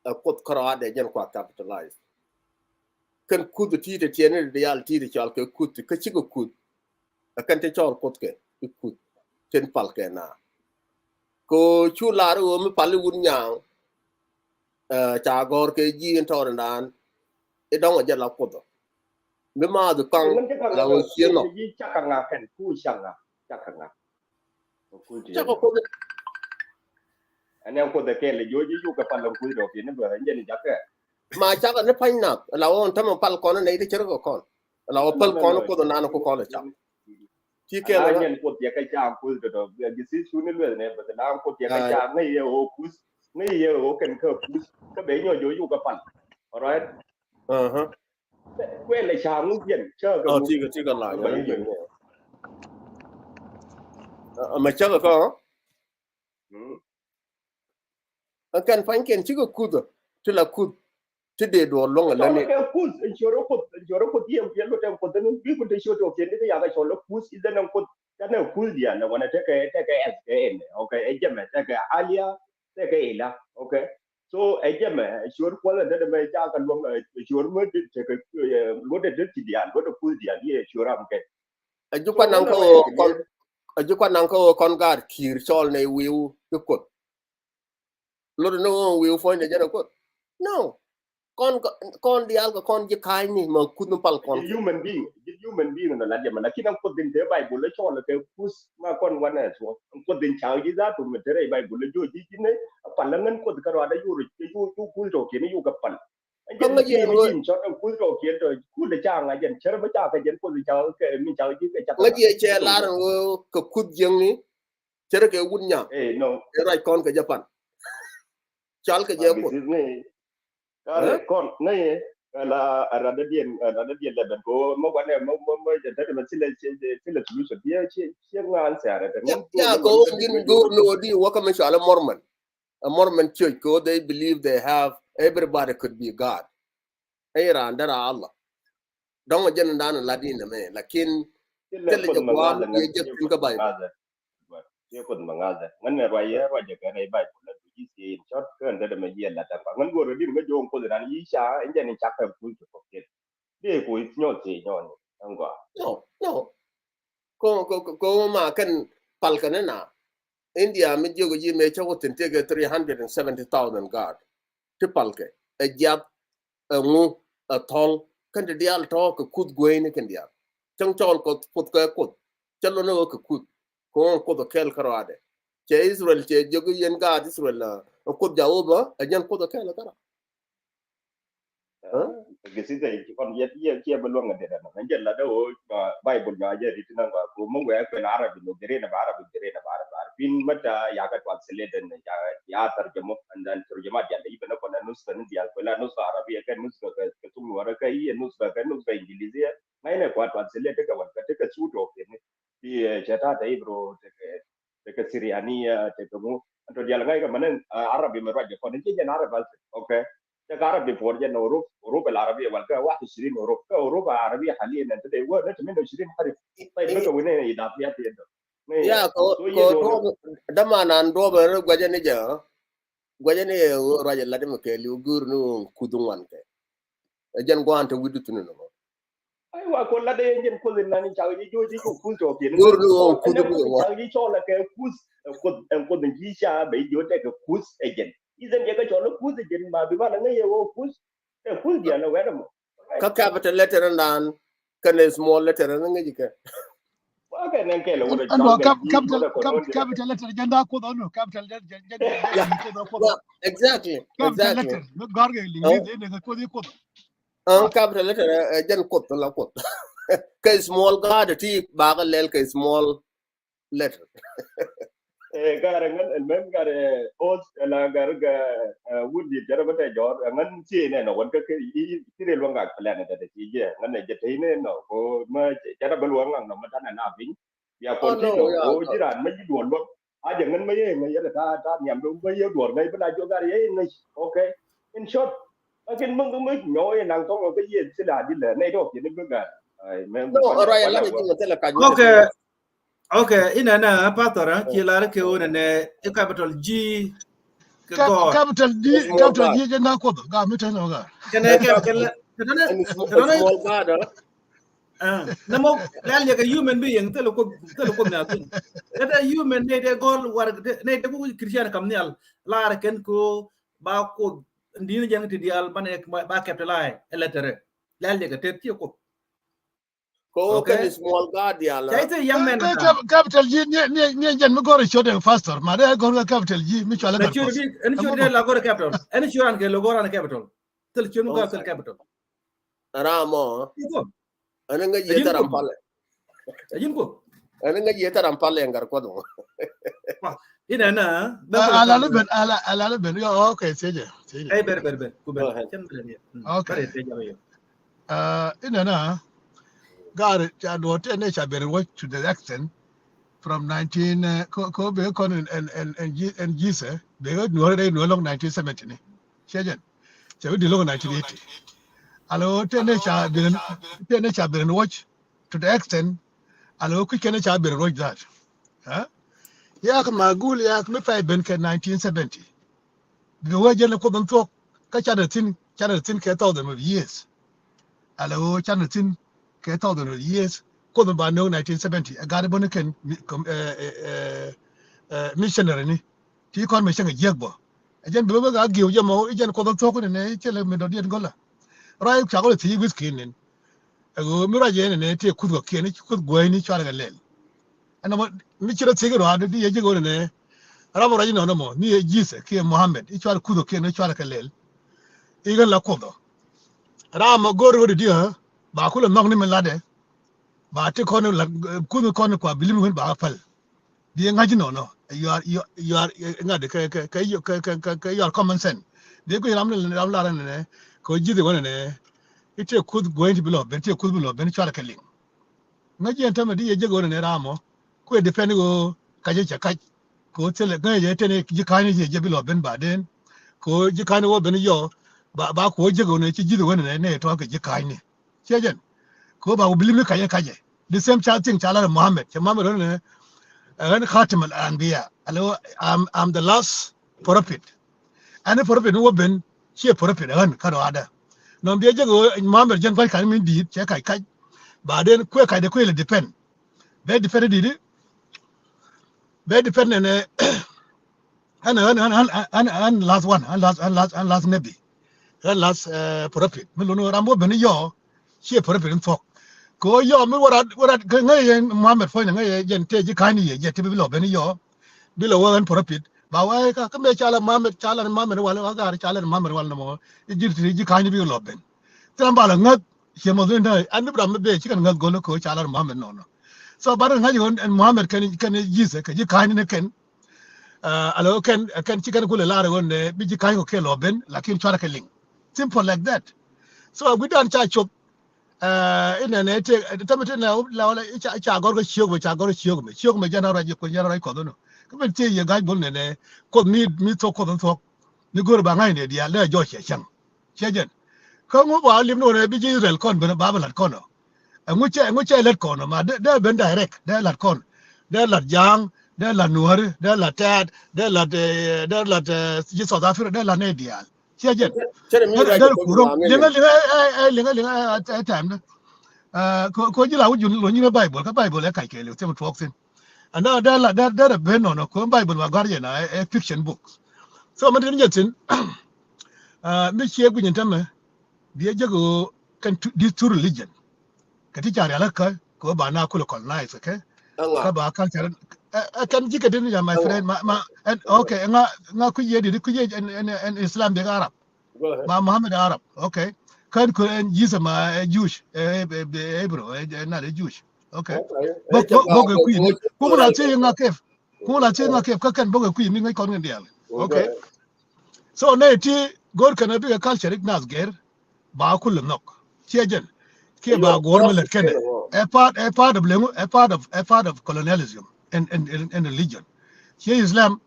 Ɛ Kuoth kärɔa dee jɛn kua capitalize. Kɛn kuth ti ti tiɛni diaal ti ti cɔal kɛ kuth, kä cikɛ kuth. Ɛ kɛn ti cɔl Kuoth kɛ i̱ kuth. Tin pal kɛ na. Kɛ ɣöö cu lar i̱ ɣöö mi pal i̱ wut nyaŋ. Ɛ, ca gɔ̱r kɛ ji̱ in tɔɔr in daan. I̱ dɔ̱ŋ ɛ jɛ la Kuoth ɔ. Bi ma di kaŋ la wä ciɛ nɔ. Cakɛ ŋa kɛn ku cakɛ ŋa, cakɛ ŋa. Cakɛ Kuoth. Ɛn ɛn Kuoth ɛ kɛl jiɔ ji̱ yuk kɛ pal ɛn Kuoth dɔk yɛn ni bɛ ɛn jɛn jakɛ. Ma cakɛ ni pa̱ny nath la wä ɛn tämɛ pal kɔn nɛy ti cär kɛ kɔn. La wä pal kɔn Kuoth nan ku kɔn cak. Ci kɛl la nyɛn Kuoth yɛ kɛ cak Kuoth dɔk dɔk. Gisi cu ni lueth nɛ bɛ na Kuoth yɛ kɛ cak ŋäc yɛ ɣöö Kuoth. Ŋäc yɛ ɣöö kɛn kä Kuoth. Kä bɛ nyɔ jiɔ yuk kɛ pal. All right. Kuɛl ɛ ca ŋu jiɛn cä kɛ ŋu. Tikɛ, tikɛ la. Mɛ cä kɛ kɔ. Ɛn kɛn pa̱nykiɛn cikɛ Kuoth ti la Kuoth ti dee duɔl luɔ̱ŋ ɛ lä ni. Kɛ Kuoth ɛn ciöt ɛ Kuoth, ɛn ciöt ɛ Kuoth yɛ, yɛ lot ɛn Kuoth ɛn bi kun te ciöt ɛ Kuoth yɛ ni kɛ yakä cɔl ɛ Kuoth, ithɛn ɛn Kuoth, ɛn ɛn Kuoth diaal ɛ wanɛ tekɛ, tekɛ ɛth kɛ ɛn, okay, ɛ jɛmɛ tekɛ alia, tekɛ ila, okay. So ɛ jɛmɛ ɛ ciöt Kuɔth ɛn te mɛ ca kɛ luɔ̱ŋ ɛ ciöt mɛ tekɛ luɔt ɛ te ti diaal, luɔt ɛ Kuoth diaal yɛ ciöt ram kɛ. Ɛ ji̱ kuan naŋ kä ɣöö kɔn, ɛ ji̱ kuan naŋ kä ɣöö kɔn gaat ki̱i̱r cɔl nɛ wi̱i̱ ti Kuoth. Lot ni ɣöö wi̱i̱ puɔ̱nydɛ jɛn ɛ Kuoth. No. Kɔn, kɔn diaal kɛ kɔn ji̱ ka̱a̱cni ma Kuoth ni pal kɔn. Ji̱ human being, ji̱ human being nɔ la jɛ mɛ. Lakin an Kuoth in te Baibul ɛ cɔl kɛ Kuoth ma kɔn wanɛ thuɔ̱k. An Kuoth in ca ji̱ dha tum mi te rɛy Baibul ɛ jiɔ ji̱ ji̱ ni pal la ŋän Kuoth kɛ ruaadɛ yur, yur, yur Kuoth tɔkiɛn yuk kɛ pal. Kä ŋäc yɛ ɣöö cɔt ɛn Kuoth tɔkiɛn tɔ Kuoth ɛ ca ŋa̱c jɛn cär bä ca kɛ jɛn Kuoth ca kɛ mi ca ji̱ kɛ ca. Ŋäc yɛ cɛ lar ɛn ɣöö kɛ Kuoth jiäkni cär kɛ wut nyaŋ. Ɛ ruac kɔn kɛ jɛ pan. Cal kɛ jɛ Kuoth. Kɔn ŋäc yɛ la radadiɛn, radadiɛn lɛ ben ko mɔ wanɛ mɔ mɔ mɔ jɛ dɛdɛ mɛ thilɛ thilɛ solution. Tiɛ ciɛ ŋa̱a̱n sɛrɛ tɛ ŋun. Ya ko wun din go̱o̱r ni wä di wä kä mi cɔal ɛ Mormon. Ɛ Mormon church ko they believe they have everybody could be God. Ɛ raan derɛ Allah. Dɔ̱ŋ ɛ jɛn dan lat in ɛmɛ lakin thilɛ jɛ gua̱a̱n yɛ jɛ tin kä Baibul. Ciɛ Kuoth mɛ ŋa̱thɛ ŋän nɛ ruac yɛ ruac jɛ kɛ rɛy Baibul la du ji̱ thiee in cɔt kɛ ɛn derɛ mɛ jiɛ lat ɛn kɔa ŋän go̱o̱r ɛ din ŋä jo̱o̱ŋ Kuoth ran yi̱ ca ɛn jɛn in cak kɛ Kuoth kɛ kɔkiɛn. Dee ku i̱ nyɔl thiee nyɔl ni ɛn gɔaa. No, no. Ko, ko, ko, ko ma kɛn pal kɛn na. India mi jiök ji̱ mëë cä wä thi̱n tëëkɛ three hundred and seventy thousand God. Ti pal kɛ. Ɛ jiath, ɛ ŋu, ɛ thɔl. Kɛn ti diaal tɔ̱ kɛ Kuoth gueyni kɛn diaal. Cäŋ cɔɔl kɛ Kuoth kɛ Kuoth. Cä lon ɛ wä kɛ Kuoth. Kɛ ɣöö Kuoth ɛ kɛɛl kärɔaadɛ. Cɛ Israel cɛ jiök i̱ yɛn gaat Israel ɛ Kuoth Jehova, ɛ jɛn Kuoth ɛ kɛɛl ɛ kärɔa. Gɛ sisɛ ci kɔn yɛ yɛ kiɛ bä luäŋ a derɛ nɔ. Ɛn jɛ lat dee ɣöö Baibul nyɔ a jɛ rit ti naŋ gɔaa ko mä wɛɛ kuɛn Arabi nɔ gɛrɛ nɛ ba Arabi gɛrɛ nɛ ba Arabi ba Arabi. Fin mä ta ya kɛ translate nɛ ya ya tarjama and then tarjama dial i̱ bɛ nɛ kɔn ɛ nuska ni dial kuɛ la nuska Arabi kɛ nuska kɛ kɛ thuk nuɔrɛ kɛ i̱ nuska kɛ nuska Ingilizi. Ŋa̱c nɛ kua translate kɛ wal kɛ tekɛ sut ɔ kɛ ni. Ti cɛ ta tɛ Ibro tekɛ tekɛ Siriania, tekɛ ŋu. Ɛn tɔ dial ŋa̱c kɛ mɛnɛ Arabi mɛ ruac jɛ kɔn in ci jɛn Arabi bas. Okay. Tekɛ Arabi puɔr jɛn huruf, huruf al Arabi wal kɛ wahid ishirin huruf. Kɛ huruf Arabi haliyan ɛn tɔ dee wä nɛ tɔ min ishirin harif. Tayyib, bikɛ wi̱n in idafiyat yɛn tɔ. Ya ko ko dama nan duɔbɛ rɛ guacɛ ni jɛ. Guacɛ ni ruac ɛ lat mɛ kɛ liw gur ni Kuoth ŋuan kɛ. Ɛ jɛn guan te wi̱du thuni nɔ. Aywa, ko lat dee jɛn Kuoth in nani cak ji̱ ji̱ ji̱ Kuoth tɔ kiɛn. Gur ni wä Kuoth ni wä. Cak ji̱ cɔl kɛ Kuoth, Kuoth, Kuoth in ji̱ ca bɛ ji̱ tekɛ Kuoth ɛ jɛn. I̱ jɛn jɛ kɛ cɔl Kuoth ɛ jɛn ma bi ma na ŋäc yɛ wä Kuoth. Ɛ Kuoth diaal ɛ wɛt ɛmɔ. Kä capital letter in dan kɛn small letter in ŋäc kɛ. Wa kɛ nɛn kɛl wä. Ɛn wa capital, capital letter jɛn da Kuoth ɔnɔ capital letter jɛn jɛn Kuoth. Exactly. Capital letter. Gɔr kɛ English in kɛ Kuoth i Kuoth. Ɛn capital letter ɛ jɛn Kuoth la Kuoth. Kɛ small God ti bakɛ lɛl kɛ small letter. Ɛ garɛ ŋän ɛn mɛm garɛ oth ɛla garɛ ga wut di jɛrɛ bä tɛ jɔr ɛ ŋän ti nɛ nɔ wän kä kɛ i ti rɛ luäŋ gak plan ɛ tɛ ti jɛ ŋän ɛ jɛ tɛ nɛ nɔ ko mɛ jɛrɛ bä luäŋ ŋaŋ nɔ mɛ tanɛ na piny. Bia continue ko jiran ma yi duɔl luɔk. A jɛ ŋän ma yɛ ŋäc yɛ ta ta niam do ma yɛ duɔl ŋäc bina jɔ gar yɛ ŋäc. Okay. In short, lakin mi mi nyɔ yɛ naŋ tɔŋ kɛ yɛ sila di lɛ nɛ dɔk yɛ ni bi gar. Ai mɛ. No, right, la ni jɛ tele ka. Okay. Okay, inɛ nɛ pastor ci lar kɛ wä nɛ nɛ capital G. Kɛ God. Capital D, capital D jɛ na Kuoth ga mi tɛn ga. Kɛnɛ kɛ kɛnɛ. Small God. Nɛ mɔ lɛl yɛ kɛ human being thil Kuoth, thil Kuoth nɛ athil. Kɛ tɛ human nɛ tɛ gɔl war nɛ tɛ ku Christian kam nhial lar kɛn ko ba Kuoth din jɛn ti dial ba nɛ ba capital I ɛ letter. Lɛl yɛ kɛ tɛ ti Kuoth. Kɛ ɣöö kɛn small ka diaal. Cɛ i̱ thil young man. Kɛ capital G ni ni ni jɛn mi gɔr i̱ ciöt ɛ pastor ma dee gɔr kɛ capital G mi cual ɛ gat pastor. Ɛn ciöt dee la gɔr ɛ capital. Ɛn ciöt an kɛ lo gɔr an capital. Thil ciöt mi gɔr thil capital. Ram ɔ. Ɛn ŋäc yɛ thil ram palɛ. Ɛn ŋäc yɛ thil ram palɛ ɛ gat kuɔth mɔ. Inɛ na. Ala lɛ ben ala ala lɛ ben. Okay, thiecɛ thiecɛ. Ɛ ber ber ber ku ber. Okay. Inɛ na gaari ca duɔ̱ɔ̱r tɛn ni ca ben ruɔ̱c to the extent from nineteen ko ko ben kɔn ɛn ɛn ɛn Jesus ben nuɔ̱ɔ̱r rɛy nuɔ̱ɔ̱r lɔŋ nineteen seventy ni. Ciɛ jɛn cɛ bi di lɔŋ nineteen eighty. Ala ɣöö tɛn ni ca ben tɛn ni ca ben ruɔ̱c to the extent ala ɣöö kui̱c kɛn ni ca ben ruɔ̱c that. Yak magul yak mi pay ben kɛ nineteen seventy. Bi wee jɛn kuoth in thuɔ̱k kä canɛ thi̱n canɛ thi̱n kɛ thousand of years. Ala ɣöö canɛ thi̱n kɛ thousand of years. Kuoth in ba nööŋ nineteen seventy ɛ gat bä ni kɛn missionary ni ti kɔn mi cäŋ ɛ jiäk bä. Ɛ jɛn bi wee bä gaa gi̱w jɛ mɔ i̱ jɛn kuoth in thuɔ̱k ni nɛ i̱ cɛ lɛ mi dɔ̱diɛn gɔlä. Ruac cakɔ lɛ thiec wi̱th ki̱n nin. Ɛ ɣöö mi ruac yɛn nɛ tëë kuth kɔ̱kiɛn i̱ kuth guäyni cuarɛ kɛ lɛl. Ɛn nɔmɔ mi ci rɔ thiec ruaadä di yɛ ji̱ ɣöö nɛ. Ram ruac inɔnɔ mɔ ni yɛ Jesus kiɛ Muhammad i̱ cuarɛ kuth kɔ̱kiɛn i̱ cuarɛ kɛ lɛl. I̱ ɣän la kuoth ɔ ram mɔ go̱o̱r ɣöö di diɛ ba kulɛ nhɔk ni mi latdɛ. Ba ti kɔn la kuth kɔn kua bilim wen ba päl. Bi ŋa̱c inɔnɔ yuar yuar ŋa̱t kɛ kɛ kɛ kɛ kɛ yuar common sense. Bi kui̱ ram ni ram lar ɛn nɛ kɛ ɣöö Jesus wänɛ nɛ. I̱ tëë kuth guäyni ti bi lɔ ben tëë kuth bi lɔ ben cuarɛ kɛ liŋ. Ŋäc yɛn tämɛ di yɛ jek ɣöö nɛ ram ɔ kuɛ depend ɣöö kac cɛ kac. Kɛ ɣöö thilɛ ŋäc yɛ tɛn ji̱ ka̱a̱cni yɛ jɛ bi lɔ ben baden. Kɛ ɣöö ji̱ ka̱a̱cni wä ben yɔ ba ba kɛ ɣöö jek ɣöö nɛ ci ji̱th wen nɛ nɛ tɔ̱ kɛ ji̱ ka̱a̱cni. Ciɛ jɛn kɛ ɣöö ba wä bilimi kac yɛ kac yɛ. The same ca thing ca lar Muhammad cɛ Muhammad ɣöö nɛ ɣän khatim al anbiya. Alɛ ɣöö I'm, I'm the last prophet. Ɛn prophet ni wä ben ciɛ prophet ɣän kä rɔadä. Nɔn biɛ jek ɣöö Muhammad jɛn gua̱c ka̱n min di̱i̱t cɛ kac kac. Baden kuɛ kacdɛ kuɛ lɛ depend. Bɛ depend di̱i̱t i̱ bɛ depend nɛnɛ. Ɣän ɣän ɣän ɣän ɣän last one ɣän last ɣän last ɣän last nebi. Ɣän last prophet mi lun ɣöö ram wä ben i̱ yɔɔ. Ciɛ prophet in thuɔ̱k. Kɛ ɣöö yɔɔ mi wä rat wä rat ŋäc yɛ Muhammad puɔ̱nynɛ ŋäc yɛ jɛn tëë ji̱ ka̱a̱cni yɛ jɛ ti bi lɔ ben i̱ yɔɔ. Bi lɔ wä ɣän prophet ba wä kä kä mëë ca la Muhammad ca la ni Muhammad wal ɣän ɣaar ca la ni Muhammad wal nɔmɔ. I̱ ji̱ ti ji̱ ka̱a̱cni bi lɔ ben. Thil ram ba la ŋäth ciɛ mɔ dhun däŋ an bi ram mi bee ci kɛn ŋäth go̱l kä ca la ni Muhammad nɔnɔ. So ba ran ŋa̱c ɣän ɛn Muhammad kɛn kɛn Jesus kɛ ji̱ ka̱a̱cni ni kɛn. Ala ɣöö kɛn kɛn ci kɛn kulɛ lar ɣän nɛ bi ji̱ ka̱a̱cni kɔ kɛ lɔ ben lakin cuarɛ kɛ liŋ. Simple like that. So a gui̱dan ca cop. Inɛnɛ tëë tämɛ tëë nɛ la wala ca gɔr kä ciök mɛ ca gɔr kä ciök mɛ ciök mɛ jɛn a ruac yɛ kuɔth jɛn a ruac kɔth inɔ. Kä ben tëë yɛ ga̱c bol nɛnɛ kuoth mi mi thuɔ̱k kuoth in thuɔ̱k. Ni go̱r ba ŋa̱c nɛ diaal dee a jɔc cɛ cäŋ. Ciɛ jɛn kä ŋu ba lim ni wä nɛ bi ji̱ Israel kɔn ben ba bɛ la̱t kɔn ɔ. Ɛŋu cɛ ɛŋu cɛ lät kɔn ɔ ma dee ben direct dee la̱t kɔn. Dee la̱t ja̱a̱ŋ dee la̱t nuääri dee la̱t tɛ̈t dee la̱t dee la̱t ji̱ South Africa dee la̱t nɛ diaal. Ciɛ jɛn. Cɛ dee mi ruac dee kɛ kurom liŋä liŋä ɛ ɛ liŋä liŋä ɛ tɛmdä. Ko ji̱ la wä jun lo nyin ɛ Bible kä Bible ɛ kac kɛɛliw thim tuɔɔk thi̱n. Ɛn dee dee la dee dee ben nɔnɔ ko Bible ma gɔ̱a̱r yɛn ɛ fiction book. So mɛ tin jɛ thi̱n. Mi ciɛ gui̱ny in tämɛ. Biɛ jek ɣöö kɛn these two religion. Kɛ ti ca rial kä kɛ ba na kulɛ colonize kɛ kä ba culture. Ɛ kɛn ji̱ kɛ din ya my friend ma ma ɛn okay ŋa ŋa kui̱ yɛ di kui̱ yɛ ɛn ɛn Islam bek Arab. Ma Muhammad Arab okay. Kɛn kɛ ɛn Jesus ma ɛ Jewish ɛ Hebrew ɛ na de Jewish okay. Bok bok bok kui̱ ni kum la ti ŋa kef kum la ti ŋa kef kä kɛn bok kui̱ ni ŋa kɔn ŋa dial okay. So nɛ ti go̱r kɛn a bikɛ culture ik nath gɛr ba kulɛ nhɔk. Ciɛ jɛn kiɛ ba go̱r mi lät kɛnɛ ɛ part ɛ part of leŋu ɛ part of ɛ part of colonialism and and and religion. Ciɛ Islam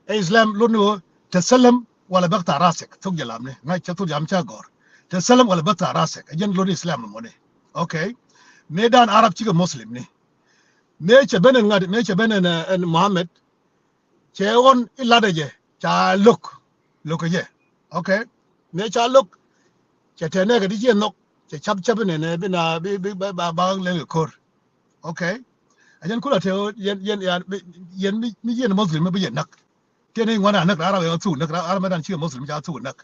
ɛ Islam lon ni ɣöö tɛ thalam wala bäk thaar rasek thok jɛ lamni ŋa̱c cɛ thok jam ca gɔ̱r. Tɛ thalam wala bäk thaar rasek ɛ jɛn lon Islam mɔni. Okay. Mëë dan Arab cikɛ Muslim ni. Mëë cɛ ben ɛn ŋa̱t mëë cɛ ben ɛn Muhammad. Cɛ ɣɔn i̱ latdɛ jɛ ca lo̱k lo̱k kɛ jɛ. Okay. Mëë ca lo̱k cɛ tɛn nɛɛkɛ ti ciɛ nhɔk cɛ cap cap inɛnɛ bi na bi bi ba ba lɛl kɛ ko̱r. Okay. A jɛn kulɛ te yɛn yɛn yɛn mi mi yɛn Muslim mi bi yɛn näk. Tiɛn i̱ ŋuan a näk rar a wee thuk näk rar a mɛ dan ciɛ Muslim ca thuk näk.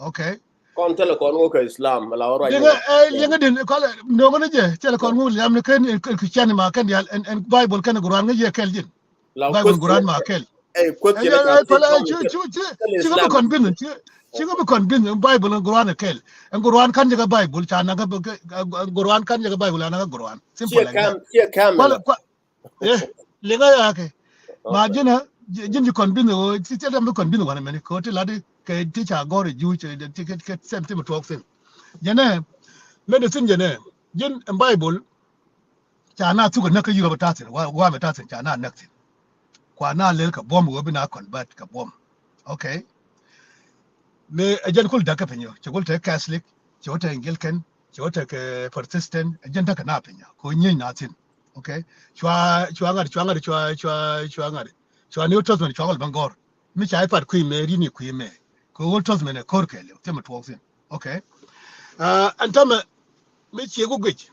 Okay. Kɔn thilɛ kɔn ŋu kɛ Islam la wä ruac. Liŋä, eh, liŋä din kɔl no̱o̱ŋä ni jɛ thilɛ kɔn ŋu Islam ni kɛn, eh, Christian ma kɛn dial ɛn, ɛn Bible kɛn Quran ŋä jɛ kɛl jin. Bible Quran ma kɛl. Ɛ, kuoth ci la ca pala ci, ci, ci, ci ŋä bi convince, ci, ci ŋä bi convince Bible ɛn Quran kɛl. Ɛn Quran kan jɛ kɛ Bible ca na kɛ, kɛ, kɛ, Quran kan jɛ kɛ Bible ana kɛ Quran. Simple like that. Ci ɛ kam, ci ɛ kam. Kua, kua, eh, liŋä ya kɛ. Ma ji̱n ɛ, ji̱n ci convince ɣöö ci, ci dam bi convince wanɛ mɛni kɛ ɣöö ti lat di kɛ ti ca gɔr i̱ Jew, ci, ci, kɛ, kɛ same thing tuɔɔk thin. Jɛnɛ, medicine jɛnɛ, ji̱n ɛn Bible, ca na thuk ɛ näk kä Europe ta̱thin, wa, wa mɛ ta̱thin, ca na näk thin. Kua na lel kɛ buɔ̱m, ɣöö bi na convert kɛ buɔ̱m. Okay. Mëë ɛ jɛn kul däk kɛ piny ɔ, cɛ kul te Catholic, cɛ wä te Anglican, cɛ wä te kɛ Protestant, ɛ jɛn däk kɛ na piny ɔ, kɛ ɣöö nyieny na thin. Okay. Cua, cua ŋa̱t, cua ŋa̱t, cua, cua, cua ŋa̱t. Cua New Testament, cua kul ben gɔ̱r. Mi ca i̱ pat kui̱ mɛ, rini kui̱ mɛ. Kɛ ɣöö Old Testament ɛ ko̱r kɛɛliw, thimɛ tuɔɔk thin. Okay. Ah, ɛn tämɛ, mi ciek wä guic.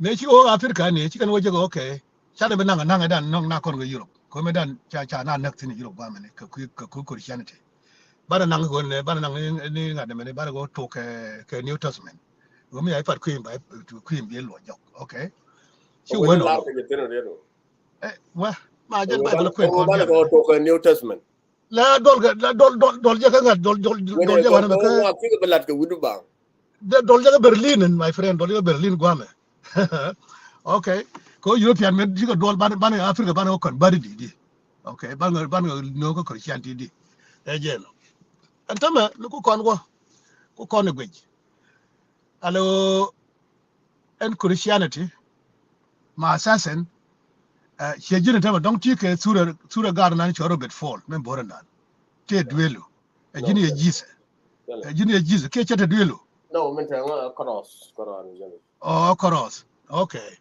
Mëë ci wä Africa ni, ci kɛn wä jek, okay. Ca dee bi naŋ, naŋ dan nɔŋ na kɔn kɛ Europe. Kɛ ɣöö mɛ dan ca, ca na näk thin Europe guamɛ ni, kɛ kui̱, kɛ kui̱ Christianity. Banɛ naŋ kɛ ɣöö ni, banɛ naŋ ni, ni ŋa̱t mɛ ni, banɛ kɛ ɣöö tok kɛ, kɛ New Testament. Ɣöö mi ca i̱ pat kui̱ ba, kui̱ bi luɔ jɔk. Okay. Ci wä nɔ. Eh, wä, ma jɛn Bible kuɛn kɔn banɛ kɛ ɣöö tok kɛ New Testament. La dɔl kɛ, la dɔl, dɔl, dɔl jɛ kɛ ŋa̱t, dɔl, dɔl, dɔl jɛ wanɛ mɛ kɛ. Wa kikɛ bɛ lat kɛ wi̱du baŋ. Dɔl jɛ kɛ Berlin, my friend, dɔl jɛ kɛ Berlin guamɛ. Okay. Kɛ ɣöö European mɛ jikɛ duɔl banɛ, banɛ Africa banɛ kɔn bari di di. Okay. Banɛ, banɛ nöö kɛ Christian ti di. Ɛ jɛ nɔ. Ɛn tämɛ ni ku kɔn wä. Ku kɔn i̱ guic. Alo, ɛn Christianity ma asasen, eh, ciɛ ji̱n tämɛ dɔ̱ŋ ti kɛ thurɛ, thurɛ gar nan cɔ Robert Paul mɛ bo̱rɛ nan. Tëë duelu. Ɛ ji̱n yɛ Jesus. Ɛ ji̱n yɛ Jesus kiɛ cɛ te duelu. No, min te ŋa cross, cross. Oh, cross. Okay.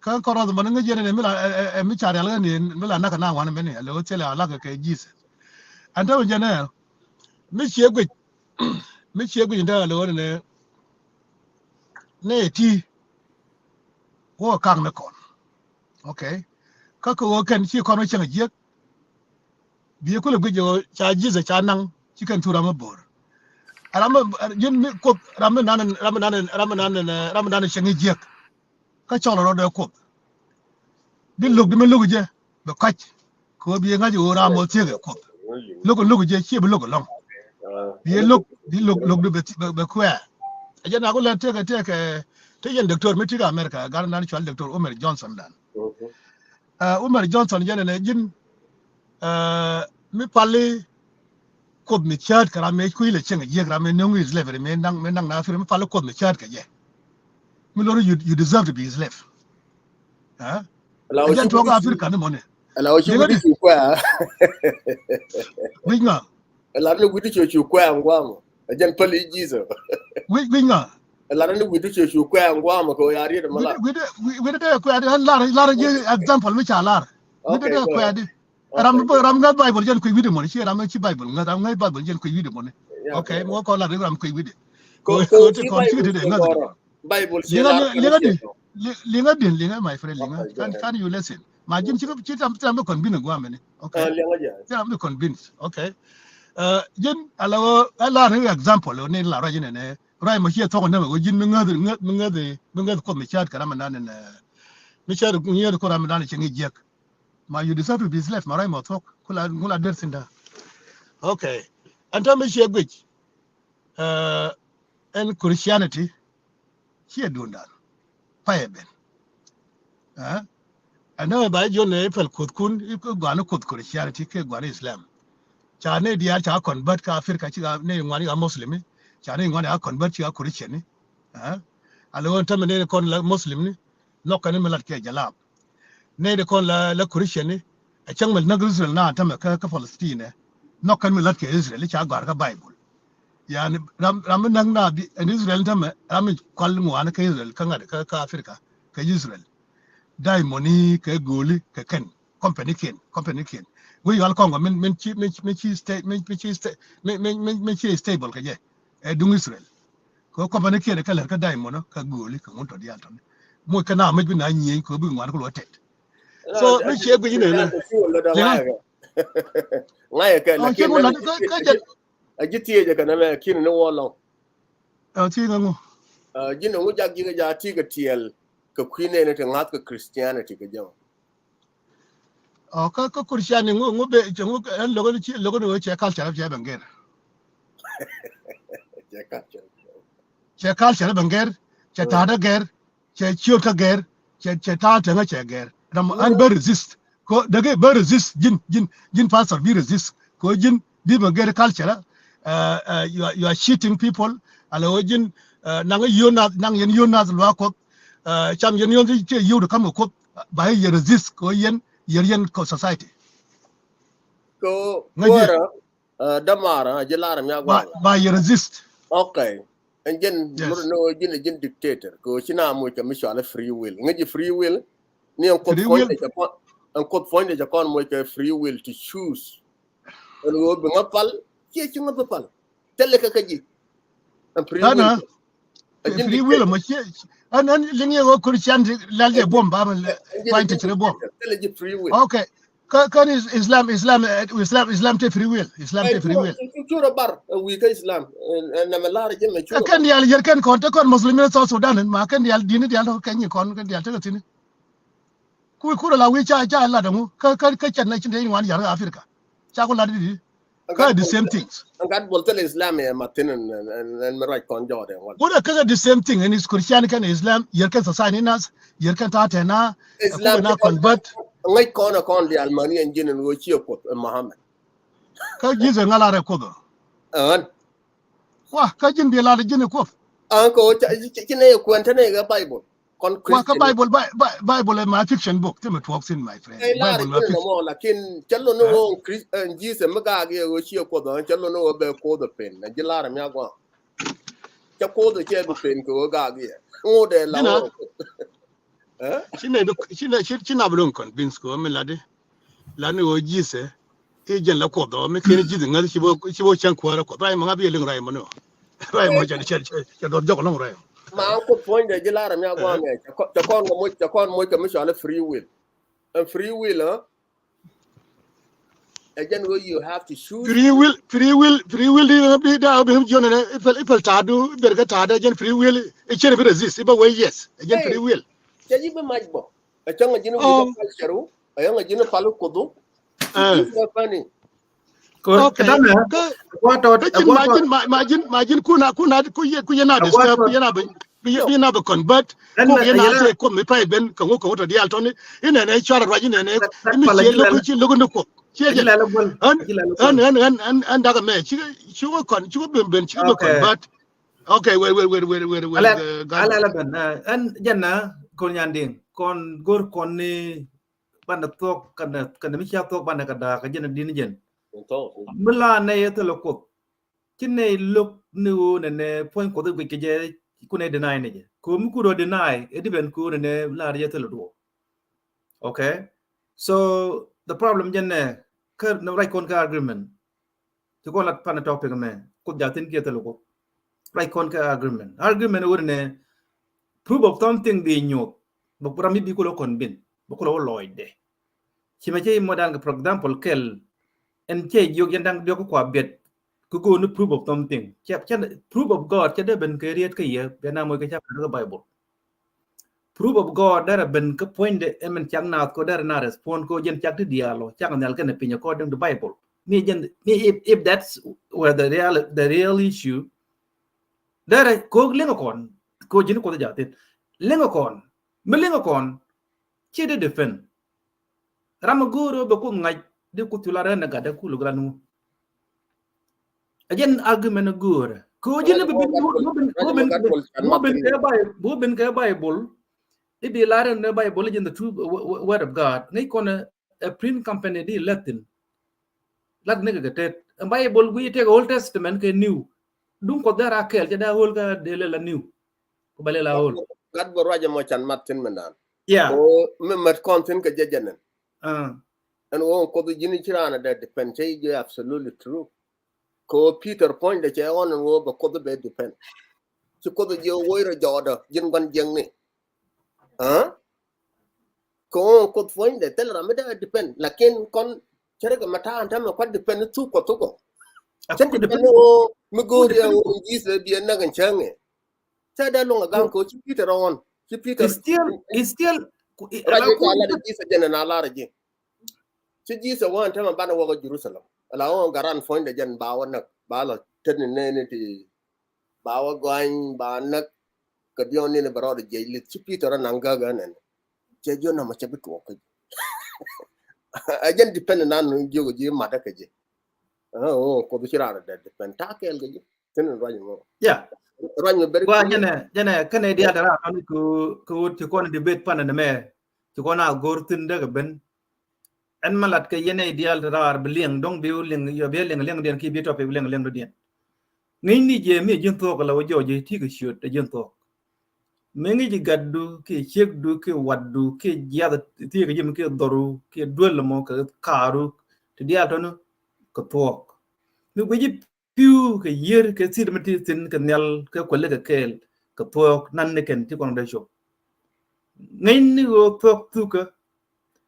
Kä cross mɔni ŋa jiɛn ni mi la, eh, eh, mi ca rial ni mi la nak na wan mɛni alo thilɛ alak kɛ Jesus. Ɛn tämɛ jɛn ɛ mi ciɛ guic. Mi ciɛ guic ni tämɛ alo ni ni ti wä kak ni kɔn. Okay. Kä kɛ wä kɛn ci kɔn wä cieŋ jiɛk. Bi kulɛ guic jɛ wä ca Jesus ca naŋ ci kɛn thur ram mi bo̱r. Ram mi, ji̱n mi kuoth ram mi nan, ram mi nan, ram mi nan, ram mi nan cieŋ jiɛk. Kä cɔl rɔɔdɛ kuoth. Bi lo̱k di mi lo̱k jɛ bɛ kac. Kɛ ɣöö bi ŋa̱c ɣöö ram mɔ thiekɛ kuoth. Lo̱k lo̱k jɛ ciɛ bi lo̱k ɛlɔ̱ŋ. Bi lo̱k, bi lo̱k, lo̱k di bɛ, bɛ, bɛ kuɛɛr. Ɛ jɛn a ku lɛ tekɛ, tekɛ, te yɛn doctor mi ti kɛ America, gat nan cual Doctor Umar Johnson dan. Ɛ, Umar Johnson jɛn ɛnɛ ji̱n, ɛ, mi pali kuoth mi cäät kɛ ram mi kui̱ lɛ cieŋ jiɛk ram mi nöŋ i̱ slavery mi naŋ, mi naŋ na Africa mi pali kuoth mi cäät kɛ jɛ. Mi lor you, you deserve to be slave. Ɛ? Ɛ jɛn tuɔk Africa ni mɔni. Liŋä di. Wi̱c ŋa. Ɛ lat ni wi̱cdu cuɛ cu kuɛɛŋ guamɔ. Ɛ jɛn päli Jesus. Wi̱c, wi̱c ŋa. Ɛ lat ni wi̱cdu cuɛ cu kuɛɛŋ guamɔ kɛ ɣöö ya riet ɛmɛ la. Wi̱cdu, wi̱cdu, wi̱cdu dee kuɛɛdi ɣän lar, lar ji̱ example mi ca lar. Wi̱cdu dee kuɛɛdi. Ram, ram ŋäth Bible jɛn kui̱ wi̱cdu mɔni, ci ram ci Bible ŋäth, ram ŋäth Bible jɛn kui̱ wi̱cdu mɔni. Okay, mi wä kɔn lar ram kui̱ wi̱cdu. Kɛ, kɛ ti kɔn ci ti dee ŋäth. Bible ci lar. Liŋä, liŋä di, liŋä di, liŋä my friend, liŋä. Can, can you listen? Ma ji̱n ci, ci tam, tam bi convince guamɛ ni. Okay. Ci tam bi convince. Okay. Ɛ, ji̱n ala wä, ala ni example ni la rɔ ji̱n ni. Rɔ mɔ ci thok ni mɛ wä ji̱n mi ŋäth, ŋäth, mi ŋäth, mi ŋäth kuoth mi cäät kɛ ram nan ni. Mi cäät ŋäth kuoth ram nan cieŋ jiɛk. Ma you deserve to be slave, ma rɔ mɔ thok. Kula, kula der sinda. Okay. Ɛn tɔ mi ciɛ guic. Ɛ, ɛn Christianity. Ciɛ duundan. Payɛ ben. Ɛ? Ɛn nɛ ba jiɔn nɛ i̱ pɛl kuothkun, i̱ guani kuoth Christianity kiɛ guani Islam. Ca nɛ diaal ca convert kä Africa, ci nɛ ŋuani a Muslim, ca nɛ ŋuani a convert ci a Christian. Ɛ? Alo tämɛ nɛ kɔn la Muslim ni, nhɔk kɛn mi lat kiɛ jalab. Nɛy ti kɔn la, la Christian ni, ɛ cäŋ mi näk Israel na tämɛ kä, kä Palestine. Nhɔk kɛn mi lät kɛ Israel i̱ ca gɔ̱a̱r kä Bible. Yani ram, ram mi näk na bi ɛn Israel tämɛ, ram mi kual ŋuani kä Israel, kä ŋa̱t, kä, kä Africa, kä Israel. Diamond ni, kɛ go̱o̱li, kɛ kɛn, company kiɛn, company kiɛn. Wec yual Congo min, min ci, min, min ci sta-, min, min ci sta-, min, min, min, min ci stable kɛ jɛ. Ɛ duŋ Israel. Kɛ company kiɛn kɛ lɛr kä diamond kä go̱o̱li kɛ ŋun tɔ diaal tɔni. Muc kä na mec bi na nyieny kɛ bi ŋuan kɛ luɔ tɛt. So mi ciɛ guic inɛ nɛ. Ŋa̱cɛ kɛ la kiɛn nɛ. A ji̱ thiecɛ kɛ nɛ mɛ kiɛn ni wä lɔŋ. Ɛ, ti ŋa ŋu? Ɛ, ji̱n ŋu jak ji̱ kɛ ja ti kɛ tiɛl kɛ kui̱ nɛni ti ŋa̱th kɛ Christianity kɛ jɛ. Ɔ, kä, kä Christianity ŋu, ŋu be, cɛ ŋu, ɛn lo̱k ni ci, lo̱k ni wee cɛ culture, cɛ ben gɛr. Cɛ culture. Cɛ culture ben gɛr, cɛ ta̱a̱dä gɛr, cɛ ciötkä gɛr, cɛ, cɛ ta̱a̱ teŋä cɛ gɛr. Ram ɛn bä resist. Ko dege bä resist, ji̱n, ji̱n, ji̱n pastor bi resist. Ko ji̱n bi ben gɛr culture, ɛ, ɛ, you are, you are cheating people. Ala wä ji̱n, ɛ, naŋ yio̱n nath, naŋ yɛn yio̱n nath luaak Kuɔth. Ɛ, cam yɛn yio̱n cɛ yio̱w de kam kɛ Kuoth. Ba yɛ resist, ko yɛn, yɛr yɛn kɔ society. Ko ŋäc yɛ. Kuäärä, ɛ, dämaarä, ɛ, ji̱ lar mi a ba, gua̱a̱ŋ. Ba yɛ resist. Okay. Ɛn jɛn, yes, mur ni wä ji̱n, ji̱n dictator. Ko ci na muc kɛ mi cɔal free will. Ŋäc ji̱ free will. Ni ɛn Kuoth puɔ̱nydɛ cɛ kɔn, ɛn Kuoth puɔ̱nydɛ cɛ kɔn muc kɛ free will to choose. Ɛn ɣöö bi ŋä pal, ciɛ ci ŋä bi pal. Thilɛ kɛ kä ji̱. Ɛn free will. Ɛ ji̱n free will mɔ ciɛ. Ɛn, ɛn liŋ yɛ ɣöö Christian ti lal jɛ buɔm ba mɛ lɛ. Kuany ti ciri buɔm. Thilɛ ji̱ free will. Okay. Kä, kä ni Islam, Islam, ɛ, Islam, Islam te free will. Islam te free will. Cu rɔ bar ɛ wi̱i̱ kä Islam. Ɛ, ɛ, nɛmɛ lar jɛ mɛ cu rɔ bar. Kä kɛn diaal yɛr kɛn kɔn te kɔn Muslim ni South Sudan ma kɛn diaal di̱n diaal kɛ nyi kɔn kɛn diaal te kɛ thi̱n. Ku, ku rɔ la wi̱i̱ ca, ca lat ɛŋu. Kä, kä, kä cɛn na cin te in wan yar Africa. Ca ku lat di. Kä the same things. Gat bol thil Islam ɛ ma thin ɛn, ɛn, ɛn mi ruac kɔn jɔɔt ɛn wal. Ku rɔ kä the same thing. Ɛn is Christian kɛn Islam, yɛr kɛn society nas, yɛr kɛn ta̱a̱ tɛn na, Islam na convert. Ŋäc kɔn ɛ kɔn diaal mani ɛn ji̱n ɛn ɣöö ciɛ Kuoth ɛ Muhammad. Kä Jesus ŋa lar ɛ Kuoth ɔ. Ɛn. Wa, kä ji̱n bi lar ji̱n ɛ Kuoth. Ɛn kɛ ɣöö ci, ci, ci nɛ yɛ kuɛn te nɛ yɛ kɛ Bible. Kɔn Christian. Wa kä Bible, Bi-, Bi-, Bible ɛ ma fiction book, ti mi tuɔɔk thin, my friend. Ɛ lar Bible ma fiction. Nɔmɔ, lakin cɛ lon ni ɣöö Chris-, ɛ, Jesus mi gaak yɛ ɣöö ciɛ Kuoth ɔ, cɛ lon ni ɣöö bɛ Kuoth ɛ pen. Na ji̱ lar mi a gua̱a̱ŋ. Cɛ Kuoth ɛ cɛ bi pen kɛ ɣöö gaak yɛ. Ŋot ɛ la ɣöö. Ɛ? Ci nɛ bi, ci nɛ, ci, ci na bi luŋ convince kɛ ɣöö mi lat di. Lat ni ɣöö Jesus. I̱ jɛn la Kuoth ɔ, mi ken ji̱th ŋäth ci bä, ci bä cäŋ kuäärä Kuɔth. Ruac mɔ ŋa̱ bi liŋ ruac mɔ ni ɔ. Ruac mɔ cɛ, cɛ, cɛ, cɛ duɔth jɔk lɔŋ ruac mɔ. Ma Kuoth puɔ̱nydɛ ji̱ lar mi a gua̱a̱ŋ ɛ, cɛ kɔn, cɛ kɔn kɛ moc, cɛ kɔn moc kɛ mi cɔal free will. Ɛn free will, ɛ? Ɛ jɛn ɣöö you have to choose. Free will, free will, free will di, di, da, bi jiɔn ɛnɛ, ipɛl, ipɛl ta̱a̱du, ber kɛ ta̱a̱du, ɛ jɛn free will, ɛ cɛn bi resist, ipɛ wee yes, ɛ jɛn free will. Cɛ ji̱ bi mac bɔ. Ɛ cäŋ ɛ ji̱n wi̱i̱ kä culture, ɛ yäŋ ɛ ji̱n pal Kuoth. Ɛ. It's not funny. Okay. Kä, kä ji̱n ma ji̱n, ma, ma ji̱n, ma ji̱n kuna, kuna, ku yɛ, ku yɛ na disturb, ku yɛ na bi, ku yɛ, ku yɛ na bi convert. Ku yɛ na te Kuoth mi pay ben, kɛ ŋu, kɛ ŋu tɔ diaal tɔni. Inɛ nɛ cuarɛ ruac, inɛ nɛ, imi cie lo̱k, cie lo̱k ni Kuoth. Cie jɛ. Ɛn, ɛn, ɛn, ɛn, ɛn dakɛ mɛ, ci, ci wä kɔn, ci wä ben, ben, ci wä convert. Okay, wait, wait, wait. Ala, ala, ala ben, ɛ, ɛn jɛn na, kɔn nyan diŋ, kɔn go̱r kɔn ni, banɛ thuɔ̱k, kɛnɛ, kɛnɛ mi cia thuɔ̱k, banɛ kɛ da̱a̱k, kɛ jɛn di̱n jɛn. Mi la nɛ yɛ thilɛ Kuoth. Ci nɛ lo̱k ni ɣöö nɛnɛ puɔ̱ny Kuoth i̱ guic kɛ jɛ, ku nɛ deny ni jɛ. Kɛ ɣöö mi ku rɔ deny, ɛ di ben kɛ ɣöö nɛnɛ lar jɛ thilɛ duɔ̱ɔ̱r. Okay? So, the problem jɛn nɛ, kä nɛ ruac kɔn kä agreement. Ti kɔn lat pan topic mɛ, Kuoth ja thin kiɛ thil Kuoth. Ruac kɔn kɛ agreement. Agreement wut nɛ, proof of something bi nyuɔth. Bɛ ram mi bi kulɛ kɔn bin. Bɛ kulɛ wä lɔcdɛ. Ci mɛ cɛ imɔ dan kɛ, for example, kɛl. Ɛn cɛ jiök yɛn da̱ŋ diɔk kua biɛt. Kɛ go̱o̱r ni proof of something. Cɛ, cɛ, proof of God, cɛ dee ben kɛ riet kɛ yɛ, bɛ na mɔc kɛ ca kɛ Bible. Proof of God derɛ ben kä puɔ̱nydɛ, ɛmɛn cak naath kɔ derɛ na respond kɔ jɛn cak ti diaal ɔ, cak nhial kɛnɛ piny according to Bible. Mi jɛn, mi if, if that's where the real, the real issue, derɛ kɔ liŋ kɔn, kɔ ji̱n Kuoth jaathin. Liŋ kɔn, mi liŋ kɔn, ci di defend. Ram a go̱o̱r bɛ Kuoth ŋa̱c, di Kuoth cu la rɛn ɛ gatdɛ ku luk ran wu. A jɛn argument a go̱o̱r. Kɛ ɣöö ji̱n i̱ bi bin, bi bin, bi bin, bi bin kɛ Bi-, bi bin kɛ Bible, i̱ bi la rɛn ɛ Bible, i̱ jɛn the true w-, w-, word of God. Ŋäc kɔn ɛ, ɛ print company di lɛthin. Lat ni kɛ kɛ tet. Ɛ Bible guiy tëk Old Testament kɛ New. Duŋ Kuɔth dee ra kɛɛl, cɛ dee ɣöl kä dee lɛ la New. Ku bɛ lɛ la ɣöl. Gat bä ruac ɛmɔ can mat thin mɛn dan. Yeah. Ko mi mät kɔn thin kɛ jɛ jɛ nɛn. Ah. Ɛn ɣöö Kuoth ji̱n ci raan a dee depend, cɛ ji̱ absolutely true. Kɛ ɣöö Peter puɔ̱nydɛ cɛ ɣɔn ɛn ɣöö bɛ Kuoth bɛ depend. Ci Kuoth ji̱ ɣöö woc rɔ jɔɔdä ji̱n gua̱n jiäkni. Ah? Kɛ ɣöö Kuoth puɔ̱nydɛ thil ram mi dee depend. Lakin kɔn cärɛ kɛ mɛ ta̱a̱n täämɛ kua̱t depend thuk Kuɔth thuk ɔ. Cä depend ɣöö mi go̱o̱ri ɛ ɣöö Jesus biɛ näk ɛn cäŋɛ. Cɛ dee luŋ a gaŋ kɛ ci Peter ɣɔn. Ci Peter. It's still, it's still, ruac i̱ ca lat ji̱ sɛ jɛn na lar ji̱. Ci ji̱ sɛ ɣɔn tämɛ banɛ wäkä Jerusalem. Ala ɣɔn garan puɔ̱nydɛ jɛn ba wä näk ba lɔ tet ni nɛni ti ba wä gɔany ba näk. Kɛ diɔn ni ni bɛ rɔɔd jiɛc lith ci Peter ɛ naŋ gäk ɛ nɛn. Cɛ jiɔ namɔ cɛ bi tuɔɔk kä ji̱. Ɛ jɛn depend nan jiök ji̱ matdä kɛ ji̱. Ɛ ɣöö Kuoth ci raan dɛ depend ta̱a̱ kɛɛl kɛ ji̱. Thin ruac mɔ. Yeah. Ruac mɔ beri. Gua jɛnɛ jɛnɛ kɛnɛ diaal dɛ raar tɔni kɛ kɛ wut ci kɔn debate panɛ nɛ mɛ. Ci kɔn a go̱r thin dee kɛ ben. Ɛn ma lat kɛ yɛn ɛ diaal dɛ raar bi liɛŋ dɔŋ bi liɛŋ yɔ bi liɛŋ liɛŋ diɛn ki bi topic bi liɛŋ liɛŋ dɔ diɛn. Ŋi̱ny ni jɛ mi ji̱n thuɔk la wä jɔɔc ji̱ ti kɛ ciöt ɛ ji̱n thuɔk. Mi ŋi̱c gatdu kiɛ ciekdu kiɛ watdu kiɛ jiath thiek ji̱ mi kiɛ dhɔru kiɛ duel mɔ kɛ karu ti diaal tɔni kɛ thuɔk. Mi guici piu kɛ yier kɛ thit mi ti thin kɛ nhial kɛ kuɛli kɛ kɛɛl kɛ thuɔɔk nan ni kɛn ti kɔn dee cop. Ŋäcni ɣöö thuɔɔk thukä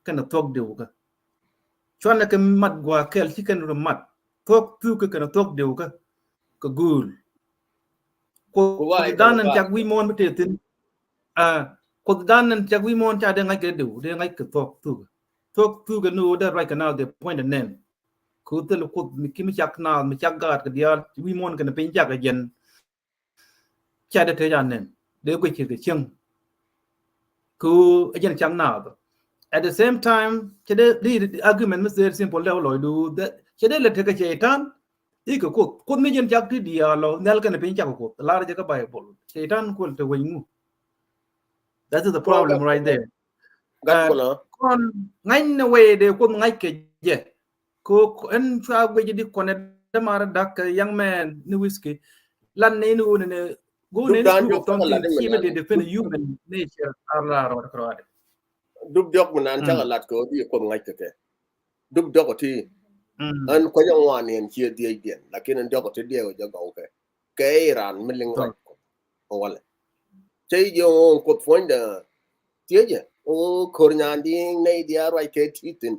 kɛnɛ thuɔɔk diw kä. Cuanɛ kɛ mat gua̱a̱ kɛɛl ci kɛn rɔ mat. Thuɔɔk thukä kɛnɛ thuɔɔk diw kä. Kɛ guul. Kuoth dan ɛn cak wi̱i̱ muɔ̱ɔ̱n mi tëë thi̱n. Kuoth dan ɛn cak wi̱i̱ muɔ̱ɔ̱n ca dee ŋa̱c kɛ diw dee ŋa̱c kɛ thuɔɔk thukä. Thuɔɔk thukä ni ɣöö dee ruac kɛ naath dee puɔ̱nydɛ nɛn. Kɛ ɣöö thil Kuoth mi ki mi cak naath mi cak gaat kɛ diaal wi̱i̱ muɔ̱ɔ̱n kɛnɛ piny cak kɛ jɛn. Ca dee tëë ca nɛn dee guic kɛ cieŋ. Kɛ ɣöö ɛ jɛn cak naath. At the same time cɛ dee di argument mi very simple dee wä lɔcdu cɛ dee lɛ tekɛ cɛy-tan. I̱ kɛ Kuoth Kuoth mi jɛn cak ti diaal lɔ nhial kɛnɛ piny cak kɛ Kuoth lar jɛ kä Bible cɛy-tan kuɔl te weny ŋu. That is the problem right there. Kɔn ŋa̱cnɛ wee dee Kuoth ŋa̱c kɛ jɛ. Ko ɛn cua guic di kɔnɛ dämar dak kɛ young man ni whisky. Lan ni ni wuni ni go ni ni prove of something si mi di defend human nature ar la rɔd kɛ rɔd. Dup diɔk mi nan cak a lat kɛ odi Kuoth ŋa̱c kɛ kɛ. Dup diɔk oti. Ɛn kuɛnyɛ ŋuan ni ɛn ciɛ diɛc diɛn lakin ɛn diɔk oti diɛk ɔ jɛ gɔw kɛ. Kɛ iran mi liŋ ruac Kuoth. Walɛ cɛ i̱ jiɛ ŋo̱o̱ŋ Kuoth puɔ̱nydɛ. Thiecɛ ŋo̱o̱ ko̱r nyan di̱i̱ŋ nɛy diaal ruac kɛ ti thi̱n.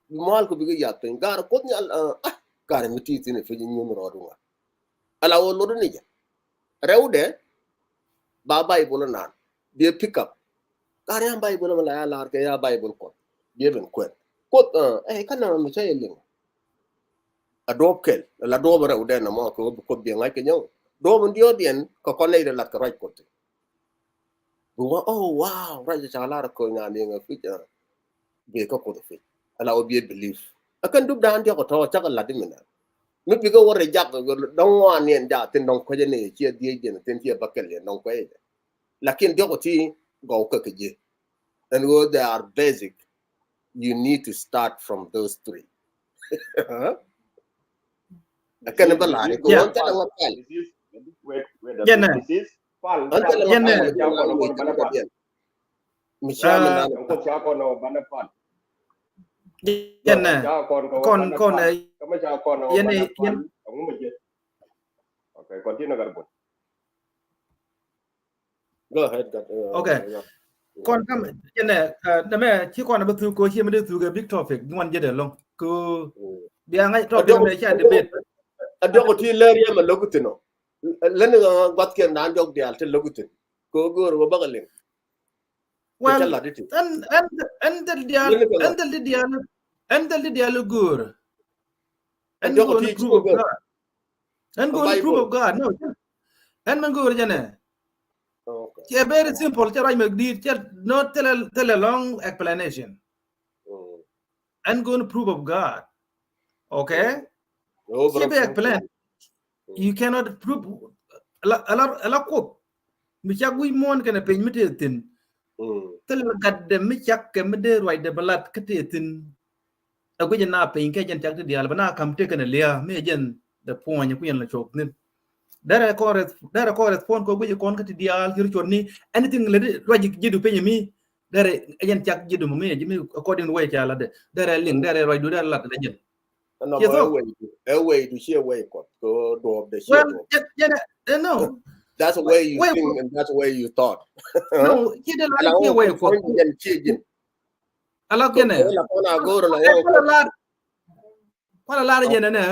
Bi mual ku bikɛ yath piny gar Kuoth nyal. Ah, gar mi ti thi̱n i̱ piny nyuɔ̱n rɔɔdu ŋa. Ala wä lotdu ni jɛ rɛwdɛ. Ba Bible nan biɛ pick up. Gar ya Bible mi la ya lar kɛ ya Bible Kuɔth biɛ ben kuɛn Kuoth. Ɛ ka nɛmɛ mi cä yɛ liŋ. A duɔp kɛl la duɔp rɛw dɛn nɔmɔ kɛ wä bi Kuoth biɛ ŋa̱c kɛ nyɔw. Duɔp in diɔt diɛn kɛ kɔn nɛy rɛ lat kɛ ruac Kuoth. Bi wä oh wow ruac ca lar kɛ nya niŋ a fic. Bi kɛ Kuoth a fic ala wä bi a believe. A kɛn dup dan diɔk tɔ cak a lat di mi na mi bi kɛ wä rɛ jak dɔŋ ŋuan niɛn ja thin dɔŋ kuecä ni ciɛ dhiec diɛn thin ciɛ bä kɛl yɛn dɔŋ kuecä. Lakin diɔk ti gɔw kɛ kɛ jiɛ. And where they are basic, you need to start from those three. Kɛn bä la̱r i̱ kɛ ɣöö ŋa̱ pal. Ŋa̱ pal. Mi cä mi la̱r i̱ kɔn kɔn kɔn. Okay, continue, Garbun. Go ahead. Okay. Kɔn kam jɛnɛ nɛmɛ ci kɔn bä thuk ko ci mi dee thuk a big topic ŋuan jɛ dee lɔŋ ko. Bia ŋa̱c topic mɛ ca debate. A diɔk ti lɛr yɛ mɛ lokutin ɔ. Lɛn ŋa guath kiɛn dan diɔk dial ti lokutin ko go̱o̱r wä bäkɛ liŋ. Well, ɛn ɛn ɛn thil dial ɛn thil dial ɛn thil dial go̱o̱r. Ɛn go̱o̱r ni proof of God. Ɛn go̱o̱r ni proof of God. No. Ɛn mɛn go̱o̱r jɛnɛ. Cɛ very simple cɛ ruac mɛ di̱i̱t cɛ no thil a long explanation. Ɛn go̱o̱r ni proof of God. Okay. Cɛ bɛ explain. You cannot prove. Ala Kuoth mi cak wi̱i̱ muɔ̱ɔ̱n kɛnɛ piny mi tëë thi̱n. Thil gatdɛ mi cak kɛ mi dee ruacdɛ bɛ lat kä tëë thi̱n. Ɛ guic ɛ na piny kɛ jɛn cak ti diaal bɛ na ka̱m tëë kɛnɛ lia̱a̱ mi ɛ jɛn the point kuiɛn la cop ni̱n. Derɛ kɔn respond kɔ guic ɛ kɔn kä ti diaal ci ri cuɔt ni anything lɛ ruac ji̱du piny mi. Derɛ ɛ jɛn cak ji̱du mi mi according to way ca latdɛ derɛ liŋ derɛ ruacdu derɛ latdɛ jɛn. Ɛnɔ mɔ ɛ wei du, ɛ wei du ciɛ wei Kuɔth kɛ duɔɔp dɛ ciɛ duɔɔp. That's the way you think and that's the way you thought. No, ciɛ dee la ciɛ wei Kuɔth. Ala kɛnɛ. Kuala lar. Kuala lar jɛn ɛnɛ.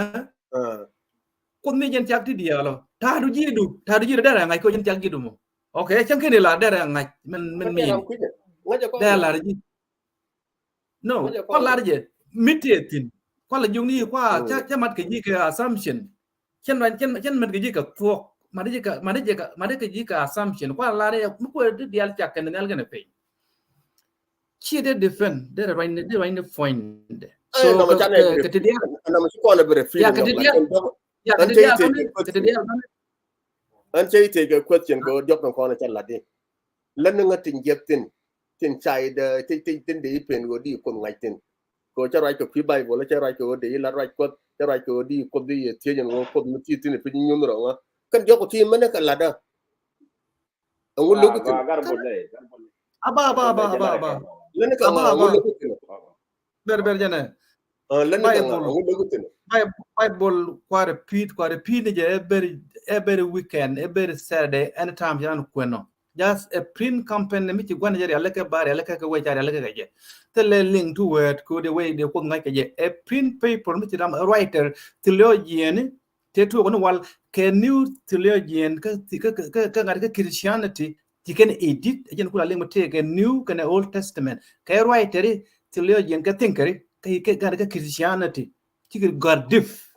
Kuoth mi jɛn thiak ti diaal ɔ. Ta̱a̱du ji̱du, ta̱a̱du ji̱du derɛ ŋa̱c kɛ jɛn thiak ji̱du mɔ. Okay, cäŋ kɛn ila derɛ ŋa̱c. Min, min, min. Derɛ lar ji̱. No, kua lar jɛ. Mi tëë thi̱n. Kua la jiök ni kua, cä, cä mat kɛ ji̱ kɛ assumption. Cɛn ran, cɛn, cɛn mat kɛ ji̱ kɛ thuɔ̱k. Mat ji̱ kɛ, mat ji̱ kɛ, mat kɛ ji̱ kɛ assumption. Kua lar jɛ, mi kuɛ di diaal cak kɛn nhial kɛn piny. Ci dee defend, dee ruany ni, dee ruany ni point dɛ. So, kɛ, kɛ, kɛ ti diaal. Kɛ ti diaal. Ya, kɛ ti diaal, kɛ ti diaal. Ɣän cä i̱ tëëk kɛ question kɛ ɣöö diɔ̱k kɔn kɔn ca lat i̱ lät ni ŋä tin jiäk thi̱n, tin ca i̱ dee, tin, tin, tin dee i̱ pen ɣöö di Kuoth ŋa̱c thi̱n. Kɛ ɣöö cä ruac kɛ kui̱ Baibol, cä ruac kɛ ɣöö dee i̱ lat ruac Kuɔth, cä ruac kɛ ɣöö di Kuoth di yɛ thiec ɛn ɣöö Kuoth mi thiec thi̱n ɛ pi̱ny nyunh rɔ ŋä. Kɛn diɔ̱k kɛ ti mɛn ɛ kɛ lat ɛ. Ɛŋu lo̱k kɛ thi̱n? Aba, aba, aba, aba, aba. Lät ni kɛ ŋa, ɛŋu lo̱k kɛ thi̱n? Ber, ber jɛnɛ. Bible, Bible kua repeat, kua repeat ni jɛ every, every weekend, every Saturday, anytime jɛ an kuɛnɔ. Just a print company mi ci gua̱n jɛ rialikä ba, rialikä kɛ wec, rialikä kɛ jɛ. Thilɛ link to word, kɛ wede wec de Kuoth ŋa̱c kɛ jɛ. A print paper mi ci ram, a writer, theologian, te tuɔk ni wal kɛ new theologian kä, kä, kä, kä, kä ŋa̱t kä Christianity, ci kɛn edit, a jɛn kula liŋ ma tëë kɛ New kɛnɛ Old Testament. Kɛ writer theologian kɛ thinkeri, kɛ, kɛ ŋa̱t kä Christianity, ci kɛ gɔ̱r diff.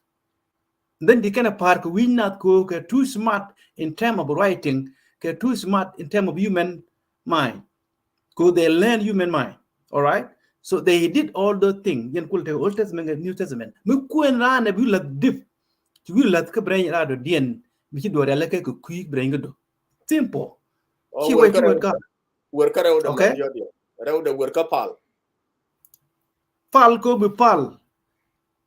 Then di kɛn a pa̱a̱r kɛ wi̱ny nath ko kɛ too smart in term of writing, kɛ too smart in term of human mind. Ko they learn human mind. All right? So they did all those things. Yɛn kul te Old Testament and New Testament. Mi kuen raan ɛ bi lath dip. Ci wi̱i̱ lath kä brain raan dɔ diɛn. Mi ci duɔr yalɛ kɛ kɛ kui̱ brain kä dɔ. Simple. Ci wee ci wee ka. Wer kä rɛw dɛ. Okay. Rɛw dɛ wer kä pal. Pal ko bi pal.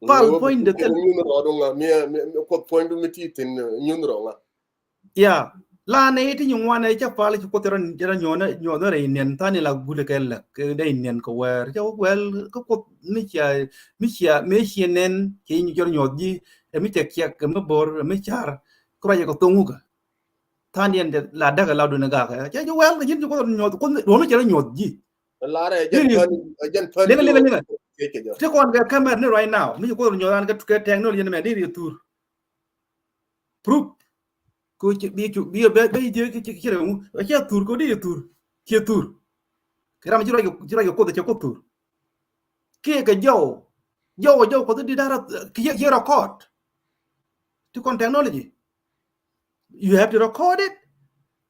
Pal point de thil. Nyun rɔ duŋ mi, mi, mi Kuoth point du mi ti thin nyun rɔ ŋa. Ya, la nɛ iti nyi ŋuan ɛ cɛ pal ci Kuoth rɔ, rɔ nyuɔn, nyuɔn rɛ iniɛn thani la gulɛ kɛ lɛ kɛ dɛ iniɛn kɛ wɛr cɛ wɛl kɛ Kuoth mi cia, mi cia, mi cia nɛn cɛ nyi jɔr nyuɔth ji ɛ mi cɛ kiɛk kɛ mi bor ɛ mi car kɛ rɔ cɛ kɛ thoŋ wukɛ. Thani ɛn la däk ɛ la dun ɛ gak ɛ cɛ jɛ wɛl kɛ jin ci Kuoth rɔ nyuɔth Kuoth duɔn cɛ rɔ nyuɔth ji. Larɛ jɛn pän, jɛn pän. Liŋɛ, liŋɛ, liŋɛ. Ti kɔn kɛ kamɛr ni right now mi ci Kuoth rɔ nyuɔth an kɛ technology ni mɛ di ri thur. Proof. Ko ci bi cu bi bɛ bɛ jɛ ki ci rɛ ŋu. Ci thur ko di thur. Ci thur. Kɛ ram ci rɔ ci rɔ ko ci ko thur. Ki kɛ jɔw. Jɔw jɔw ko di dara ki ci record. Ti kɔn technology. You have to record it.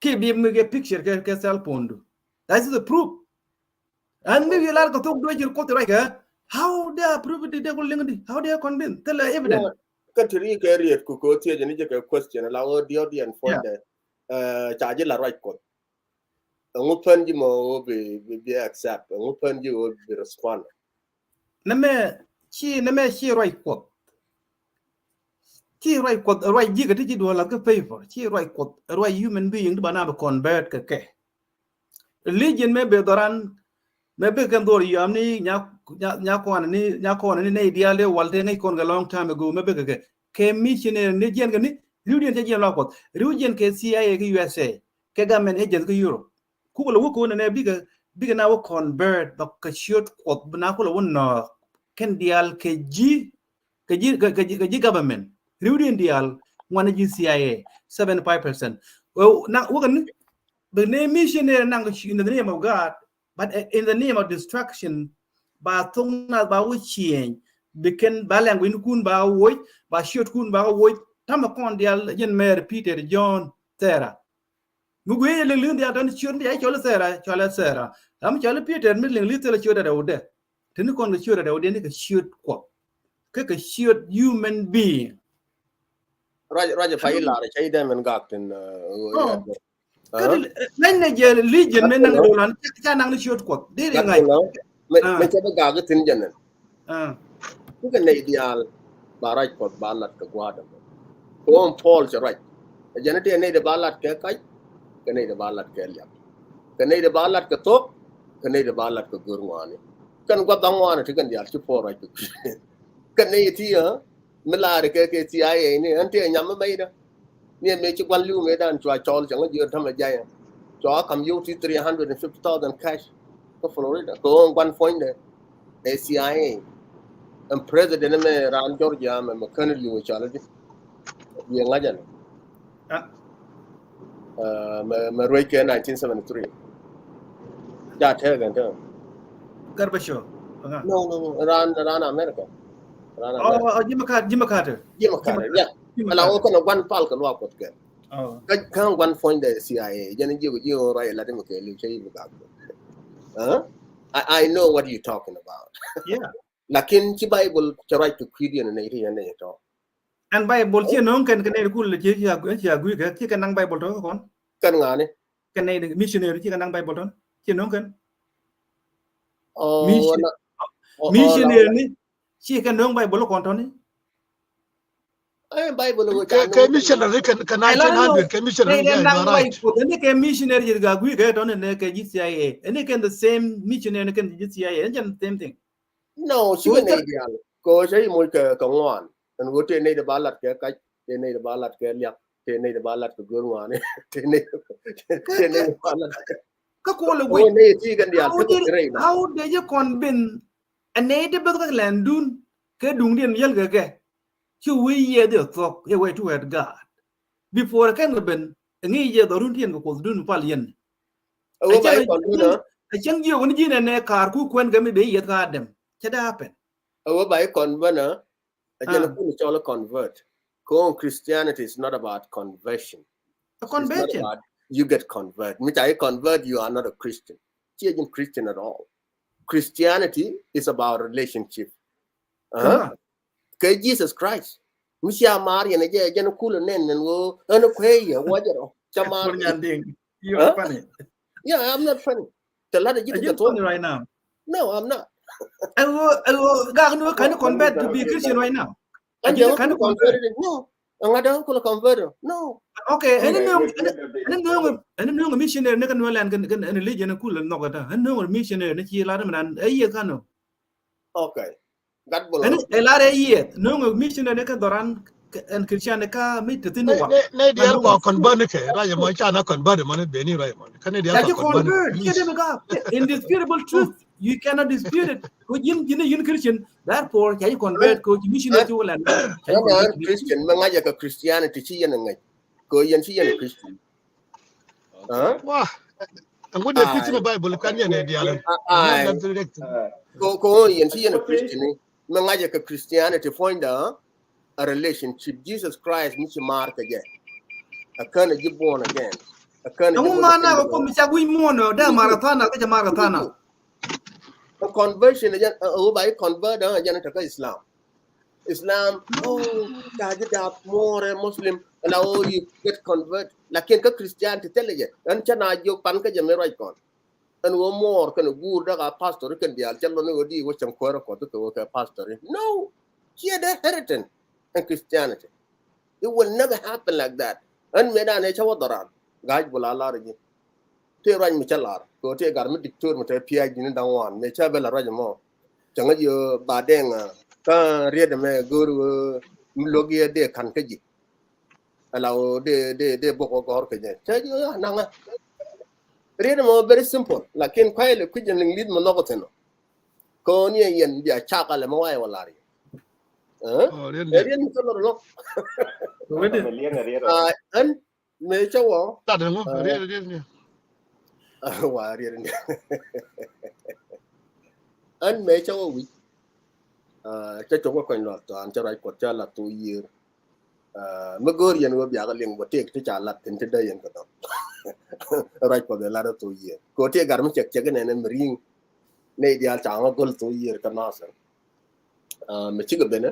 Ki bi mi kɛ picture kɛ kɛ cell phone du. That is the proof. Ɛn mi wi̱i̱ lar kɛ thok duec ci Kuoth ruac kɛ. How they are prove it, they ku liŋ di? How they are convinced? Thilɛ evidence. Kä ti ri kɛ riet ku kɛ thiec ni jɛ kɛ question la wä diɔt yɛn puɔ̱nydɛ. Ca ji̱ la ruac Kuɔth. Ɛŋu pän ji̱ mɔ wä bi, bi, bi accept? Ɛŋu pän ji̱ wä bi respond? Nɛmɛ ci, nɛmɛ ci ruac Kuɔth. Ci ruac Kuɔth, ruac ji̱ kɛ ti ci duɔl lath kä paper. Ci ruac Kuɔth, ruac human being ti ba na bi convert kɛ kɛ. Religion mɛ bɛ dhɔran, mɛ bɛ kɛn dhɔr yam ni nya, nya, nya kɔn ni, nya kɔn ni nɛy diaal dee wal te ŋäc kɔn kɛ long time ago, mɛ bɛ kɛ kɛ. Kɛ missionary ni jiɛn kɛ ni, riw diɛn cɛ jiɛn lɔ Kuɔth. Riw jiɛn kɛ C I A kɛ U S A, kɛ government agent kɛ Europe. Kukɛ lɛ wä kɛ wä nɛ nɛ bikɛ, bikɛ na wä convert, bä kɛ ciöt Kuɔth, bi na kulɛ wä nɔɔk. Kɛn diaal kɛ ji̱, kɛ ji̱, kɛ, kɛ ji̱, kɛ ji̱ government. Riw diɛn diaal, ŋuan ji̱ C I A, seventy five percent. Wä, na, wä kɛ ni, Bɛ nɛ missionary naŋ in the name of God, but in the name of destruction, ba thoŋ nath ba wä change, bi kɛn ba language kun ba woc, ba ciöt kun ba woc, tamɛ kɔn diaal jɛn Mary, Peter, John, Sarah. Mi guiɛ yɛ liŋ liŋ diaal tɔn ciöt mi diaal cɔl Sarah, cɔl Sarah. Ram cɔl Peter mi liŋ liŋ thilɛ ciöt dɛ wudɛ. Tini kɔn kɛ ciöt dɛ wudɛ ni kɛ ciöt Kuɔth. Kɛ kɛ ciöt human being. Ruac, ruac pa ilar cɛ idɛ mɛn gak tin. Kä di lɛny nɛ jɛ religion mɛ naŋ dolan ca naŋ ni ciöt Kuɔth. Di ri ŋa̱c. Mɛ cɛ bä gak tin jɛ nɛn. Kukɛ nɛy diaal ba ruac Kuɔth ba lat kɛ gua̱a̱dɛ. Kɛ ɣöö Paul cɛ ruac. Ɛ jɛn ti nɛy dɛ ba lat kɛ kac, kɛ nɛy dɛ ba lat kɛ liak. Kɛ nɛy dɛ ba lat kɛ thok, kɛ nɛy dɛ ba lat kɛ gör ŋuani. Kɛn gua̱th aŋuani ti kɛn diaal ci Paul ruac kɛ kui̱. Kɛ nɛy ti ɛ mi laari kɛ kɛ C I A ni ɛn ti ɛ nyam mi mɛydä. Ni ɛ mëë ci gua̱n li̱w mëë dan cua cɔl cɛ ŋä jiö tämɛ jay ɛ. Cua kam yio̱w ti three hundred and fifty thousand cash kä Florida kɛ ɣöö gua̱n puɔ̱nydɛ ɛ C I A. Ɛn president mɛ raan Georgia mɛ mɛ kän li̱w cɔl di. Yɛ ŋa̱c ɛn. Mɛ ruec kɛ nineteen seventy three. Ja tɛk ɛn tɛk. Gorbachev. No, no, no. Ran, ran America. Ran America. Oh, Jimmy Carter. Jimmy Carter. Jimmy Carter, yeah. Ala wä kɔn guan pal kɛ luak kuɔth kɛ. Kä guan puɔ̱ny dɛ C I A jɛn jiök jiök ruac lat mi kɛ liw cɛ i̱ bi gak. I know what you talking about. Yeah. Lakin ci Bible cɛ ruac kɛ kui̱diɛn nɛy ti yɛn nɛy tɔ. Ɛn Bible ciɛ no̱o̱ŋ kɛn kɛ nɛy ti kul ciɛ ci a gui̱ kɛ ciɛ kɛ naŋ Bible tɔ kɔn. Kɛn ŋa̱ni. Kɛ nɛy ti missionary ciɛ kɛ naŋ Bible tɔn ciɛ no̱o̱ŋ kɛn. Missionary ni ciɛ kɛ no̱o̱ŋ Bible kɔn tɔni. Kɛ missionary kɛ nineteen hundred kɛ missionary. Ɛn kɛ missionary jɛ gak gui̱ kɛ tɔni nɛ kɛ ji̱ C I A. Ɛn kɛn the same missionary kɛn ji̱ C I A. Ɛn kɛn the same thing. No, ci kɛ nɛy diaal kɛ ɣöö cä i̱ moc kɛ ŋuan. Ɛn ɣöö tëë nɛy ti ba lat kɛ kac, tëë nɛy ti ba lat kɛ liak, tëë nɛy ti ba lat kɛ gör ŋuani, tëë nɛy ti ba lat kɛ. Kä kuɔlɛ wec nɛy ti kɛn diaal kä kɛ rɛy. How did you convince ɛ nɛy ti beth kä lɛndun kɛ duŋdiɛn yäl kɛ kɛ? Ci wec yiɛth yɛ thuɔ̱k yɛ wec ti wɛɛt gaat. Before kɛn kɛ ben ɛ ŋi̱i̱c yɛ dhɔrun tiɛn kɛ kuɔthdun pal yɛn. Ɛ cäŋ jiök ni ji̱n ɛn ɛ kaar ku kuɛn kɛ mi ben yiɛth ka Adam. Cɛ dee happen. Ɛ wä ba i̱ convert ɛ jɛn kun cɔl convert. Kɔn Christianity is not about conversion. A conversion. You get convert. Mi ca i̱ convert, you are not a Christian. Ciɛ ji̱n Christian at all. Christianity is about relationship. Kɛ Jesus Christ. Mi cia maar yɛn jɛ jɛn kul nɛn nɛn wo ɛn kuɛ yɛ wajɛ rɔ. Ca maar. You are funny. Yeah, I'm not funny. Tɛ lat ji̱ ti funny right now. No, I'm not. Ɛn wo ɛn wo gak ni wo can you convert to be Christian right now? Ɛn jɛ kan convert. No. Ɛŋa dee kul convert? No. Okay. Ɛn nööŋ ɛn nööŋ ɛn nööŋ missionary ni kɛ nuɛ lɛn kɛn kɛn ɛn religion kul nɔk ɛn nööŋ missionary ni ci lat mi nan ɛ yieth kan nɔ. Okay. Gat bol. Ɛn ɛ lar ɛ yieth nööŋ missionary ni kɛ dhɔran ɛn Christian ni ka mi te thin wa. Nɛ diɛl kɔ convert ni kɛ ruac mɔ ca na convert mɔ ni beni ruac mɔ. Kä nɛ diɛl kɔ convert. Indisputable truth. You cannot dispute it. Ko ji̱n ji̱n ji̱n Christian. Therefore ca ji̱ convert ko ji̱ missionary ti wala. Christian mɛ ŋa̱c ɛ kɛ Christianity ci yɛn ɛ ŋa̱c. Ko yɛn ci yɛn ɛ Christian. Wa. Ɛŋu dee Christian Bible kan yɛn ɛ diaal. Ko ko yɛn ci yɛn ɛ Christian. Mɛ ŋa̱c ɛ kɛ Christianity puɔ̱nydä. A relationship Jesus Christ mi ci maar kɛ jɛ. A kän a ji̱ born again. A kän a ji̱. Ɛŋu man na kɛ kɔm ca guic muɔ̱n ɔ dee marathana kä ca marathana. A conversion a jɛn a wä ba i̱ convert a jɛn a tekä Islam. Islam, oh, ca ji̱ dap more Muslim. Ɛn a wä you get convert. Lakin kä Christianity thilɛ jɛ ɛn cä na jiök pan kä jɛ mi ruac kɔn. Ɛn ɣöö muɔɔr kɛn guur däk a pastor kɛn diaal cɛ lɔni ɣöö di wä cäŋ kuäärä kuɔth kɛ ɣöö kɛ pastor. No. Ciɛ dee heritage in Christianity. It will never happen like that. Ɛn mëë dan ɛ cä wä dhɔran ga̱a̱c bul a lar ji̱. Tëë ruac mi cä lar kɛ ɣöö tëë gar mi diktor mi te P H D ni da̱ŋ wan mëë cä bɛ la ruac mɔ. Cäŋ ji̱ ɣöö ba dee ŋa kä riet ɛmɛ go̱o̱r ɣöö mi luäk yɛ dee ka̱n kä ji̱. Ala o de de de bok o gɔr ke jɛ. Cɛ jɛ ya naŋa. Riet mɔ very simple. Lakin kuay le kui̱ jɛ liŋ lit mɔ nhɔk thin. Kɔn yɛ yɛn bia cak alɛ mɔ wayɛ wala riet. Riet mi thil lɔ. Ɛn mɛ cɛ wɔ. Wa riet ni. Ɛn mɛ cɛ wɔ wi̱c. Cɛ cɔk wä kɔny lɔt tɔan cɛ ruac kuɔth cɛ la thok yiër. Mi go̱o̱r yɛn wä biakä liŋ bä tëëk ti ca lat thi̱n ti dee yɛn kɛ dɔ̱ŋ. Ruac kuɔth ɛ lat ɛ thok yiër kɛ wä tëëk gar mi cɛk cɛk inɛn ɛ mi ri̱i̱ŋ. Nɛy diaal ca ŋä go̱l thok yiër kä Nasir. Mi cikɛ ben ɛ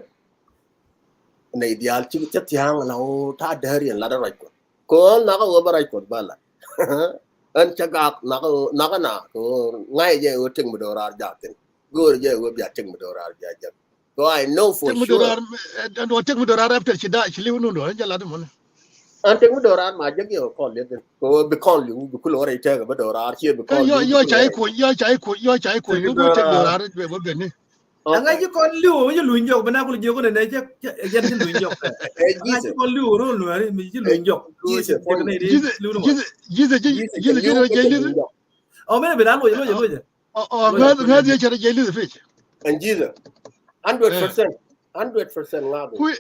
nɛy diaal cikɛ cä thia̱a̱ŋ la wä ta̱a̱ däär yɛn lat ɛ ruac kuɔth kɛ ɣän nakä wä bä ruac kuɔth bä lat. Ɛn cä gak nakä nakä na kɛ ɣän ŋa̱c jɛ wä tëk mi do̱raar jaathin. Go̱o̱r jɛ wä bia tëk mi do̱raar bia jɛ. So I know for sure. Tek mi dorar after ci da ci liw nun do ja lat mone. An tek mi dorar ma jek yo kɔn le den ko bi kɔn liw bi kulo re tek mi dorar ci bi kɔn yo yo chai ko yo chai ko yo chai ko yo tek dorar be bo beni. Anga ci kɔn liw yo luny jok bena kulo jok ne ne jek jek ci luny jok. Anga ci kɔn liw ro luari mi ci luny jok. Jize jize jize jize jize jize. Oh, mene bina loje loje loje. Oh, oh, ŋäth ŋäth ye cɛ rɛ jɛ li̱th pic. And Jesus, hundred percent, hundred percent ŋa̱th. Kui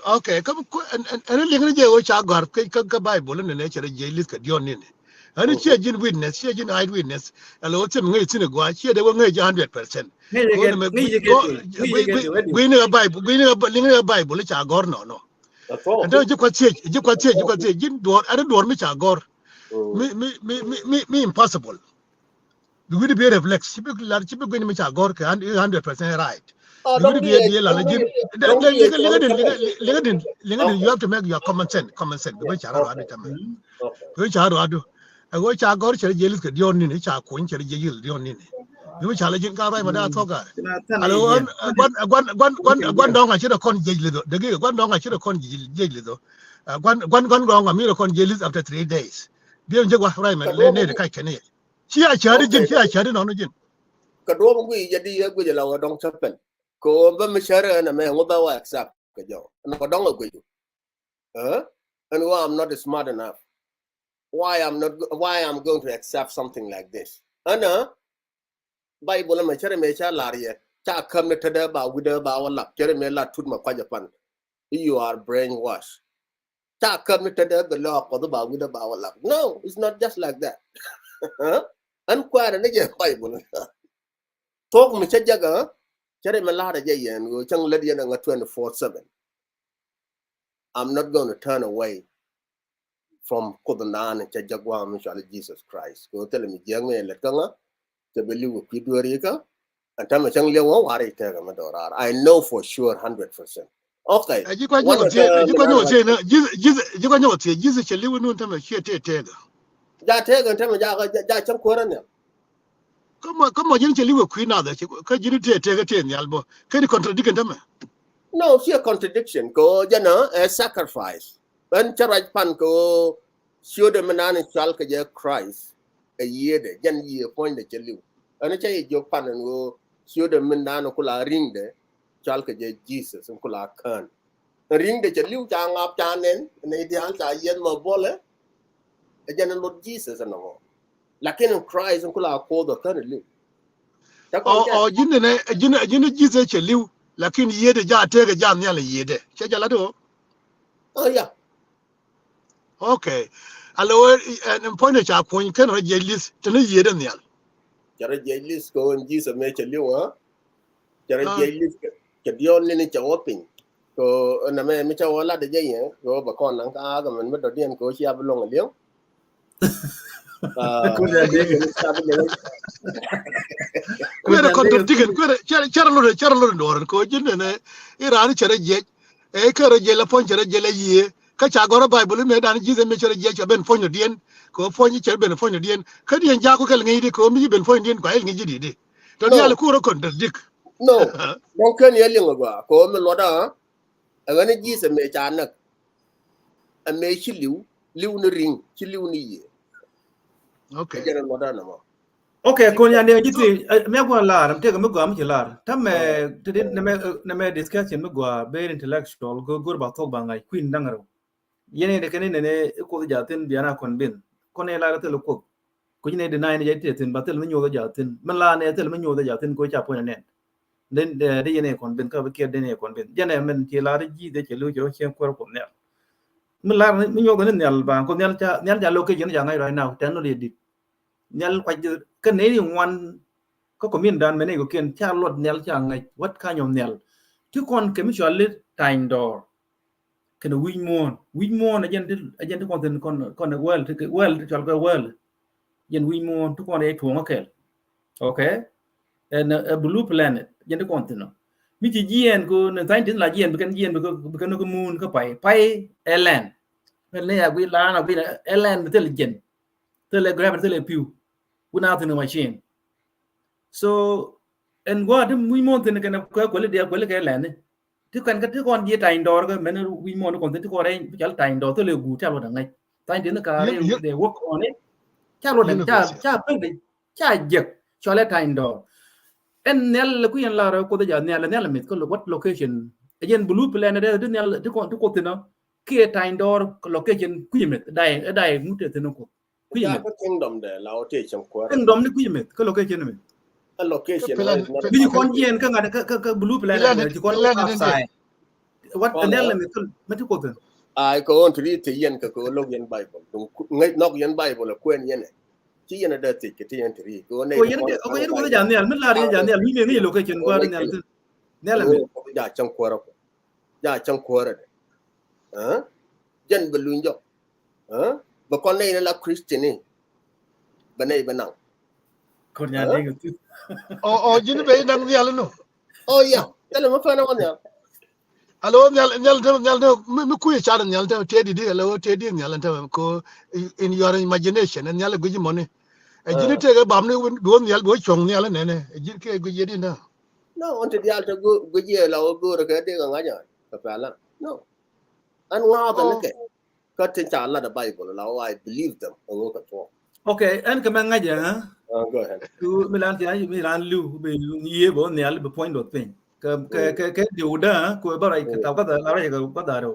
Okay, kä, kä, ɛn, ɛn, ɛn liŋ ni jɛ wä ca gɔ̱r kä, kä, kä Bible ni ne cɛ rɛ jiɛc lith kɛ diɔn ni ne. Ɛn ciɛ ji̱n witness, ciɛ ji̱n eye witness. Ɛlɛ wä thim ŋäc thi̱n ɛ gua̱a̱, ciɛ dee wä ŋäc ji̱ hundred percent. Gui̱ni ɛ Bible, gui̱ni ɛ Bible, liŋ ni ɛ Bible ca gɔ̱r nɔ nɔ. Ɛn te ji̱ kua thiec, ji̱ kua thiec, ji̱ kua thiec, ji̱n duɔr, ɛn duɔr mi ca gɔ̱r. Mi, mi, mi, mi, mi, mi impossible. Bi wi̱cdɛ bi reflex, ci bi lar, ci bi gui̱n mi ca gɔ̱r kɛ hun-, hundred percent right. Bi wi̱cdɛ bi, bi lar ji̱n. Liŋä din, liŋä din, liŋä din, you have to make your common sense, common sense. Bi wä ca ruadu tamɛ. Bi wä ca ruadu. Ɛ wä ca gɔ̱r cɛ rɛ jiɛc lith kɛ diɔn ni ni, ca kuny cɛ rɛ jiɛc lith diɔn ni ni. Bi wä ca la ji̱n ka ruac ma da thɔk a. Ala wä, guan, guan, guan, guan, guan dɔŋ a ci rɛ kɔn jiɛc lith ɔ. Degi, guan dɔŋ a ci rɛ kɔn jiɛc lith ɔ. Guan, guan, guan dɔŋ a mi rɛ kɔn jiɛc lith after three days. Bi wä jɛ wa ruac ma lɛ ne de ka kɛn yɛ. Ci a cäri ji̱n, ci a cäri nɔnɔ ji̱n. Kɛ duɔ̱ɔ̱p in guic yɛ di yɛ guic ala wä dɔŋ chapel. Kɛ ɣöö bä mi cär ɛn ɛmɛ ŋu bä wä accept kɛ jɔw. Ɛn wä dɔŋ ɛ guic. Ɛn ɣöö I'm not smart enough. Why I'm not go-, why I'm going to accept something like this? Ɛn ɛ Bible ɛmɛ cär ɛmɛ ca lar yɛ. Ca käm ni tetdä ba wi̱cdä ba wä lak. Cär ɛmɛ la tut ma kuac ɛ pan. You are brainwashed. Ca käm ni tetdä bɛ lɔɔk Kuɔth ba wi̱cdä ba wä lak. No, it's not just like that. Ɛn kuɛɛrɛ ni jɛ Bible. Thok mi cä jäk ɛ, cä ri mi la̱rä jɛ yɛn ɣöö cäŋ lät yɛn ɛŋä twenty-four seven. I'm not going to turn away from Kuoth naan cä jäk gua̱a̱ mi cɔal Jesus Christ. Kɛ ɣöö thilɛ mi jiäk mi lät kä ŋä, cɛ bi li̱w kɛ kui̱ dueeri kä. Ɛn tämɛ cäŋ liɛw wä wari tɛkɛ mi dɔrar. I know for sure hundred percent. Okay. Ɛ ji̱ kua nyɔk thiec, ɛ ji̱ kua nyɔk thiec na, ji̱, ji̱, ji̱ kua nyɔk thiec, ji̱ cɛ li̱w nun tämɛ ciɛ tëë tëëkä. Ja tëëkä tämɛ ja, ja, ja cäŋ kuäärä nhial. Kä mɔ, kä mɔ ji̱n cɛ li̱w kɛ kui̱ nath ɛ, kä ji̱n tëë tëëkä tëë nhial bä. Kä ni contradiction tämɛ. No, ciɛ contradiction. Kɛ ɣöö jɛn ɛ sacrifice. Ɛn cä ruac pan kɛ ɣöö ciötdɛ mi naan cɔal kɛ jɛ Christ ɛ yiëëdɛ, jɛn yiëë puɔ̱nydɛ cɛ li̱w. Ɛn cä yɛ jiök pan ɛn ɣöö ciötdɛ mi naan ku la ri̱ŋdɛ cɔal kɛ jɛ Jesus in ku la kään. Ri̱ŋdɛ cɛ li̱w ca ŋa̱p ca nɛn, nɛy diaal ca yiɛth ma buɔlɛ. Ɛ jɛn in lot Jesus ɛn ɣöö. Lakin in Christ in ku la Kuoth ɛ kään ɛ li̱w. Ɔ, ɔ, ji̱n nɛ, ji̱n, ji̱n Jesus cɛ li̱w, lakin yiëëdɛ ja tëëkɛ ja nhial ɛ yiëëdɛ. Cɛ jɛ lat ɣöö? Oh, yeah. Okay. Alɛ wee, ɛn, ɛn puɔ̱nydɛ ca kuɔ̱ny kɛn rɔ jiɛc li̱th, te ni yiëëdɛ nhial. Cɛ rɔ jiɛc li̱th kɛ ɣöö ɛn Jesus mɛ cɛ li̱w, ɣä? Cɛ rɔ jiɛc li̱th kɛ, kɛ diɔ̱ɔ̱n ni ni cɛ wä piny. Kɛ ɣöö ɛn ɛmɛ mi cɛ wä lat ɛ jɛ yɛ, kɛ ɣöö bɛ kɔn naŋ ka kɛ mɛn mi dɔ̱diɛn kɛ ɣöö cia bi luɔ̱ŋ ɛ li̱eŋ. Kuɛrɛ contradiction, kuɛrɛ, cɛ, cɛ rɔ lotdɛ, cɛ rɔ lotdɛ duɔ̱ɔ̱r, kɛ ɣöö ji̱n nɛnɛ, i̱ raan cɛ rɔ jiɛc, ɛ kɛ rɔ jiɛc la puɔ̱ny cɛ rɔ jiɛc la yiëë, kä ca gɔ̱rä Bible mëë dan Jesus mëë cɛ rɔ jiɛc cɛ ben puɔ̱nydiɛn, kɛ ɣöö puɔ̱ny cɛ ben puɔ̱nydiɛn, kä diɛn jaku kɛl ŋi̱i̱cdi, kɛ ɣöö mi ji̱ ben puɔ̱nydiɛn kua il ŋi̱i̱cdi. Tɔ diaal ku rɔ contradict. No, dɔ̱ŋ kɛn yɛ liŋ a gɔaa, kɛ ɣöö mi luɔtdä, ɛ ɣän ni Jesus mëë ca näk. Ɛ mëë ci li̱w, li̱w ni ri̱ŋ, ci li̱w ni yiëë. Okay. Ɛ jɛn ɛ luɔtdä nɔmɔ. Okay, kɔn yan diɛ ji̱ ti, ɛ, mi a gua̱n lar, mi tëëkɛ mi gɔaa mi ci lar. Tamɛ, ti di, nɛmɛ, ɛ, nɛmɛ discussion mi gɔaa, very intellectual, go̱-, go̱r ba thok ba ŋa̱c, kui̱n da̱ŋ rɛw. Yɛn i̱ kɛn i̱ nɛnɛ i̱ Kuoth jaathin biana kɔn bin. Kɔn i̱ lar i̱ thil Kuoth. Kui̱c nɛ deny ni jɛ ti thi̱n, ba thil mi nyuɔth jaathin. Mi lar ni thil mi nyuɔth jaathin ko ca puɔ̱ny nɛn. Den, eh, de yɛn i̱ kɔn bin, ka bi kiɛ den i̱ kɔn bin. Jɛn ɛ min ci lar i̱ ji̱ de cɛ li̱w cɛ wä cieŋ kuäär Kuoth nhial. Mi lar ni, mi nyuɔth ni nhial ba, Kuoth nhial ca, nhial ca location ca ŋa̱c right now, technology dit. Nhial kuac kä nɛy ri ŋuan kä community dan mɛn i̱ kɔkiɛn ca luɔt nhial ca ŋa̱c, what kind of nhial? Ti kɔn kɛ mi cɔal i̱ tany dɔɔr. Kɛnɛ wi̱c muɔ̱ɔ̱n. Wi̱c muɔ̱ɔ̱n ɛ jɛn ti, ɛ jɛn ti kɔn thi̱n kɔn, kɔn ɛ wäl ti, wäl ti cɔal kɛ wäl. Jɛn wi̱c muɔ̱ɔ̱n ti kɔn ɛ tuɔ̱ŋ ɛ kɛl. Okay? Ɛn ɛ blue planet, jɛn ti kɔn thi̱n ɔ. Mi ci jiɛɛn ko ni scientist la jiɛɛn bi kɛn jiɛɛn bi kɛn, bi kɛn ni kɛ muun kä pay. Pay ɛ land. Pɛl ni a gui laan a gui ɛ land bi thil jɛn. Thil ɛ gravity, thil ɛ piw. Wun a thi̱n machine. So ɛn gua̱a̱th ti muc muɔ̱ɔ̱n thi̱n kɛn ɛ kuɛ kuɛli diɛ kuɛli kɛ land ni. Ti kɛn kä ti kɔn jiɛ tany dɔɔr kä mɛn wi̱c muɔ̱ɔ̱n ti kɔn thi̱n ti kɔn rɛy cɔal tany dɔɔr thilɛ guur ca luɔt aŋäc. Tany thi̱n ka rɛy they work on it. Ca luɔt ca, ca pek di ca jek cɔalɛ tany dɔɔr. Ɛn nhial kui̱ ɛn lar Kuoth ɛ jaathin nhial, nhial mith kä lo-, what location? Ɛ jɛn blue planet dɛ ti nhial ti kɔn ti Kuoth thi̱n ɔ kiɛ tany dɔɔr location kui̱ mith day, day ŋut ɛ thi̱n Kuoth. Kui̱ mith. Kingdom dɛ la wä tëë cieŋ kuäär. Kingdom ni kui̱ mith kä location mith. A location. Bi ci kɔn jiɛn kä ŋa̱t kä, kä, kä blue planet ci kɔn outside. What, nhial mi thul mi ti Kuoth in. Ai, kɛ ɣöö ti ri ti yɛn kɛ kɛ ɣöö lo̱k yɛn Bible. Duŋ ŋäc nhɔk yɛn Bible ɛ kuɛn yɛn ɛ. Ci yɛn ɛ dee thiec kɛ ti yɛn ti ri kɛ ɣöö nɛy. Ko yɛn dee, ko yɛn Kuoth ja̱ nhial mi lar yɛn ja̱ nhial mi mi ŋäc location kuäär nhial thin. Nhial mi. Ja cäŋ kuäärä kɔ. Ja cäŋ kuäärä dɛ. Jɛn bɛ luny jɔk. Bɛ kɔn nɛy ni la Christian ni. Bɛ nɛy bɛ naŋ. Kɔn nya dee kɛ thin. Ɔ, ɔ, ji̱n bɛ naŋ nhial ni. Ɔ, ya. Thilɛ mi fɛn ɛ wä nhial. Alo, nhial, nhial te, nhial te, mi, mi kui̱ car nhial te, te di di, alo, te di nhial te, ko in, in your imagination, nhial guic mɔni. Ɛ ji̱n tekɛ bam ni, bi wä nhial, bi wä cuɔ̱ŋ nhial nɛnɛ, ɛ ji̱n kɛ guic yɛ di na. No, ɣän ti diaal te guic yɛ la wä go̱o̱rɛ kɛ dee kɛ ŋa̱c ɛ, kɛ pɛla. No. Ɛn ŋa̱a̱th ɛn kɛ. Kä tin ca lat ɛ Bible la wä, I believe them. Ɛŋu kɛ tuɔɔk. Okay, ɛn kɛ mɛ ŋa̱c ɛ, huh? Uh, go ahead. Ku mi lan ti mi lan liw bi yiëë bä nhial bi puɔ̱ny duɔth piny. Kɛ, kɛ, kɛ, kɛ diw dä ku bä rɛc kɛ thaw kä dha la rɛc kɛ kä dha rɛw.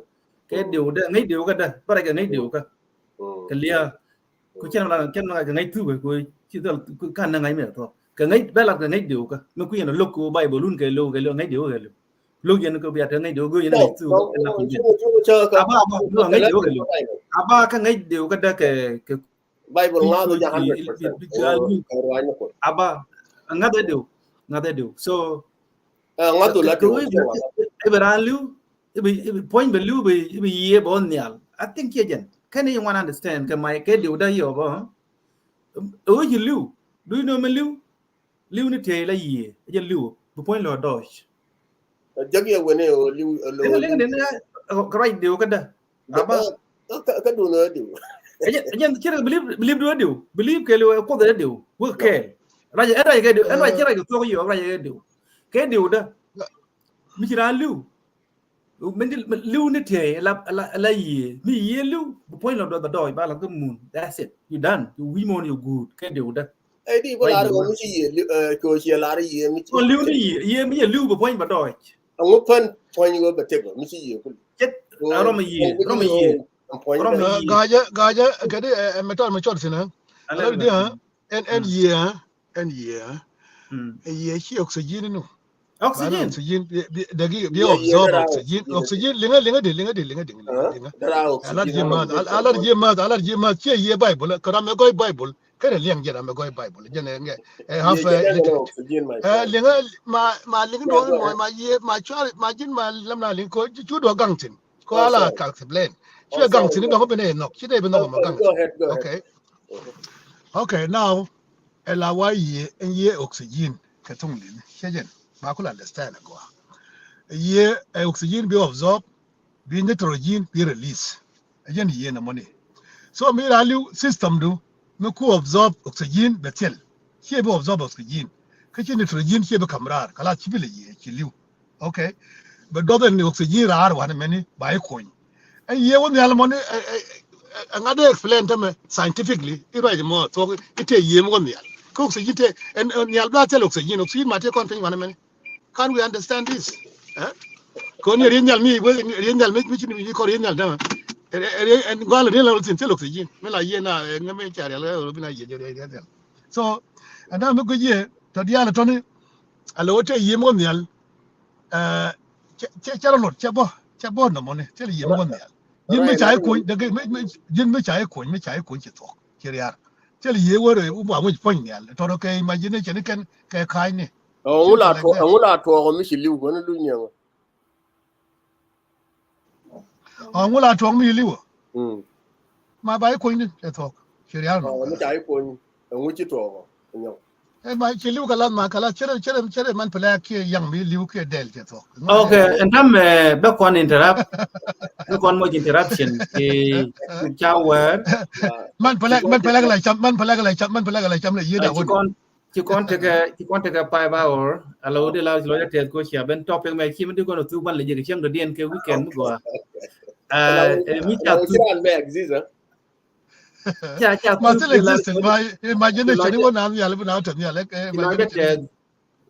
Kɛ diw dä ŋäc diw kä dä bä rɛc kɛ ŋäc diw kä. Kɛ lia̱a̱. Ku cɛn mi lan cɛn mi lan kɛ ŋäc thuk ku ci dhɔl ku kan na ŋa̱c mi thuɔ̱k. Kɛ ŋäc bɛ lat kɛ ŋäc diw kä. Mi ku yɛn lo̱k ku Bible wun kɛ lo̱k kɛ lo̱k ŋäc diw kɛ lo̱k. Lo̱k yɛn kɛ bia te ŋäc diw kɛ yɛn ŋäc thuk. Aba, aba, no, ŋäc diw kɛ lo̱k. Aba kä ŋäc diw kä dä kɛ, kɛ Bible ŋa̱th ja hundred percent. Aba, ŋa̱th ɛ diw, ŋa̱th ɛ diw. So ŋa̱th la diw. Ibi ran liw, ibi, ibi puɔ̱ny bɛ liw, ibi, ibi yiëë bɛ wä nhial. I think kiɛ jɛn kɛn i̱ wan understand kɛ may kɛ diw dä yɛ ɔ bä. Ɛ wä ci liw, do you know mi liw? Liw ni tiɛy la yiëë, ɛ jɛ liw bi puɔ̱ny lɔ dɔɔc. Jek yɛ wen ɛ ɣöö liw ɛ lo̱. Liŋ, liŋ, liŋ, ɛ, kɛ ruac diw kä dä. Aba. Kä, kä, kä dun ɣä diw. Ɛ jɛn, ɛ jɛn, ci rɛ believe, believe diw ɛ diw. Believe kɛɛl ɛ Kuoth ɛ diw. Wek kɛɛl. Ruac, ɛ ruac kɛ diw. Ɛ ruac, ci ruac kɛ thuɔ̱k yɔ, ruac kɛ diw. Kɛ diw dä. Mi ci raan liw. Min di, min liw ni tiɛy, la, la, la yiëë. Mi yiëë liw, bi puɔ̱ny lɔ dɔɔc, ba dɔɔc, ba la kä mun. That's it. You done. You win on your good. Kɛ diw dä. Ɛ di bä lar ɣöö mi ci yiëë liw, ɛ, kɛ ɣöö ciɛ lar yiëë mi ci. Ɔ, liw ni yiëë, yiëë mi yɛ liw bɛ puɔ̱ny bɛ dɔɔc. Ɛŋu pän puɔ̱ny ɣöö bɛ tëk ɣöö mi ci yiëë kul. Cɛ, a rɔm yiëë, rɔm yiëë. Rɔm yiëë. Gajɛ, gajɛ, kɛ di, ɛ, ɛ, mɛ tɔr mɛ cɔl thin, ɛ. Ala di, ɛ, ɛn, ɛn yiëë, ɛ, ɛn yiëë, ɛ. Ɛ yiëë ci oxygen ni. Oxygen. Oxygen, bi, bi, dagi, bi absorb oxygen. Oxygen, liŋä, liŋä di, liŋä di, liŋä di, liŋä. Alar ji̱ math, alar ji̱ math, alar ji̱ math, ci yiëë Bible, kɛ ram mɛ gɔy Bible, kɛnɛ liɛŋ ji̱ ram mɛ gɔy Bible, jɛn ɛ ŋɛ, ɛ half, ɛ, illiterate. Ɛ, liŋä, ma, ma liŋä duɔ̱ŋ mɔ, ma yiëë, ma cual, ma ji̱n ma lam na liŋ ko, cu duɔ̱ŋ gaŋ thin, ko ala ka explain. Ci gaŋ thin, duɔ̱ŋ bi nɛ nhɔk, ci dee bi nhɔk mɔ gaŋ. Okay. Okay, now, ɛ la wa yiëë, ɛn yiëë oxygen kɛ thuŋ li̱n, cɛ jɛn, ba kul understand ɛ gɔaa. Yiëë ɛ oxygen bi absorb, bi nitrogen bi release. Ɛ jɛn yiëë nɛ mɔni. So mi ra liw system du, mi ku absorb oxygen bɛ thil. Ciɛ bi absorb oxygen. Kä ci nitrogen ciɛ bi kam raar, kala ci bi lɛ yiëë, ci liw. Okay. Bɛ duɔth ɛn oxygen raar wanɛ mɛni ba i̱ kuɔny. Ɛn yiëë wä nhial mɔni, ɛ, ɛ, ɛ, ŋa̱t dee explain tämɛ scientifically, i̱ ruac mɔ thuɔk i̱ tëë yiëë mi wä nhial. Kä oxygen tëë, ɛn, ɛn nhial bla thil oxygen, oxygen ma tëë kɔn piny wanɛ mɛni. Can we understand this? Ɛ? Kɔn yɛ ri̱n nhial mi, wä ri̱n nhial mi, mi ci ni kɔn ri̱n nhial tämɛ. Ɛ, ɛ, ɛ, ɛn gua̱l ri̱n la wä thin thil oxygen. Mi la yiëë na, ɛ, ŋä mi ca rial, ɛ, bi na yiëë, rial, rial. So, ɛn na mi guic yiëë, tɔ diaal tɔni, a lɛ wä tëë yiëë mi wä nhial. Ɛ, cɛ, cɛ, cɛ rɔ lot, cɛ bä, cɛ bä nɔmɔ ni, cɛ lɛ yiëë mi wä nhial. Ji̱n mi ca i̱ kuny, dee, mi, mi, ji̱n mi ca i̱ kuny, mi ca i̱ kuny ci thuɔk, ci riar. Cɛ lɛ yiëë wä rɛ, wä ba wi̱c puɔ̱ny nhial. Tɔrɔ kɛ imagination ni kɛn, kɛ ka̱ny ni. Ɛ, ŋu la tuɔk, ŋu la tuɔk mi ci li̱w, kɔn luny yɛn. Ɔ, ŋu la tuɔk mi li̱w. Mm. Ma ba i̱ kuny ni, cɛ thuɔk. Ci rial nɔ. Ɔ, mi ca i̱ kuny. Ɛ ŋu ci tuɔk ɔ, nyɔk. Ɛ ma ci li̱w kɛ lath ma kɛ lath, cɛ rɛ, cɛ rɛ, cɛ rɛ man pɛlɛ kiɛ yaŋ mi li̱w kiɛ dɛl cɛ thuɔk. Okay, ɛn tam, ɛ, bɛ kɔn interrupt. Bɛ kɔn moc interruption. Ti, ti ca wɛr. Man pɛlɛ, man pɛlɛ kɛ la cam, man pɛlɛ kɛ la cam, man pɛlɛ kɛ la cam lɛ yiëë da wä. Ci kɔn tekɛ, ci kɔn tekɛ five hour. Ala wä di la lɔcdä tɛth ko cia ben topic mɛ ci mi di kɔn thuk ban lɛ jek cieŋ dɔ diɛn kɛ weekend mi gɔaa. Ɛ, mi ca thuk. Ca, ca thuk. Ma still exist. Ma imagination ni wä na nhial bi na tɛ nhial, ɛ, imagination.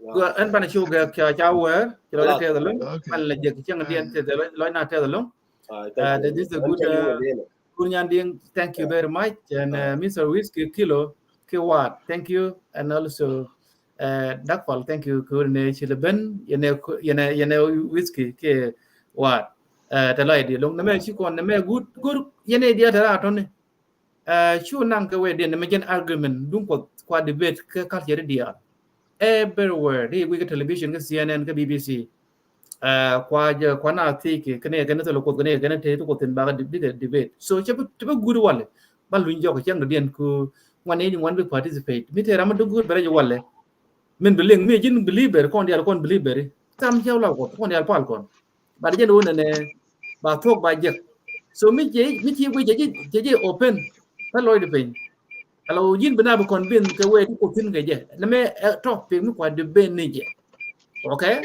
Lɔcdä tɛth. Ɛn ban ci wä gɛ ca, ca wɛr ci lɔcdä tɛth alɔŋ. Ban lɛ jek cieŋ diɛn tɛth alɔŋ, lɔc na tɛth alɔŋ. This is a good, uh, Kun Nyan Diŋ, thank you very much. And, uh, Mister Whiskey Kilo, ki Waat, thank you. And also, uh, Dakpal, thank you. Kɛ wä ni ci lɛ ben, yɛn ɛ, yɛn ɛ, yɛn ɛ Whiskey ki Waat. Ɛ, te lɔcdɛ lo̱ŋ, nɛmɛ ci kɔn, nɛmɛ good, good, yɛn nɛy diaal te raar tɔ̱ni. Ɛ, cu naŋ kɛ wecdiɛn, nɛmɛ jɛn argument, duŋ Kuɔth kua debate kɛ culture diaal. Everywhere, di guic kɛ television, kɛ C N N, kɛ B B C. Ɛ, kua jɛ, kua na thiec kɛ, kɛ nɛy, kɛ nɛy thilɛ Kuoth, kɛ nɛy, kɛ nɛy te, te Kuoth thi̱n bakɛ di-, bikɛ debate. So, cɛ bi, cɛ bi good walɛ. Ba luny jɔk cäŋ dɔ̱diɛn ku ŋuan ni ŋuan bi participate. Mi te ram mi duk good bɛ rɛc walɛ. Min bi liŋ, mi ji̱n believer, kɔn diaal kɔn believer. Tam cɛ wula Kuɔth, kɔn diaal pal kɔn. But jɛn wun nɛ ba thuɔk ba jek. So mi ci, mi ci guic cɛ ji̱, cɛ ji̱ open. Kä lɔcdɛ piny. Ala wä ji̱n bi na bi convince kɛ wee ti Kuoth thi̱n kɛ jɛ. Nɛmɛ, ɛ, topic mi kua debate ni jɛ. Okay?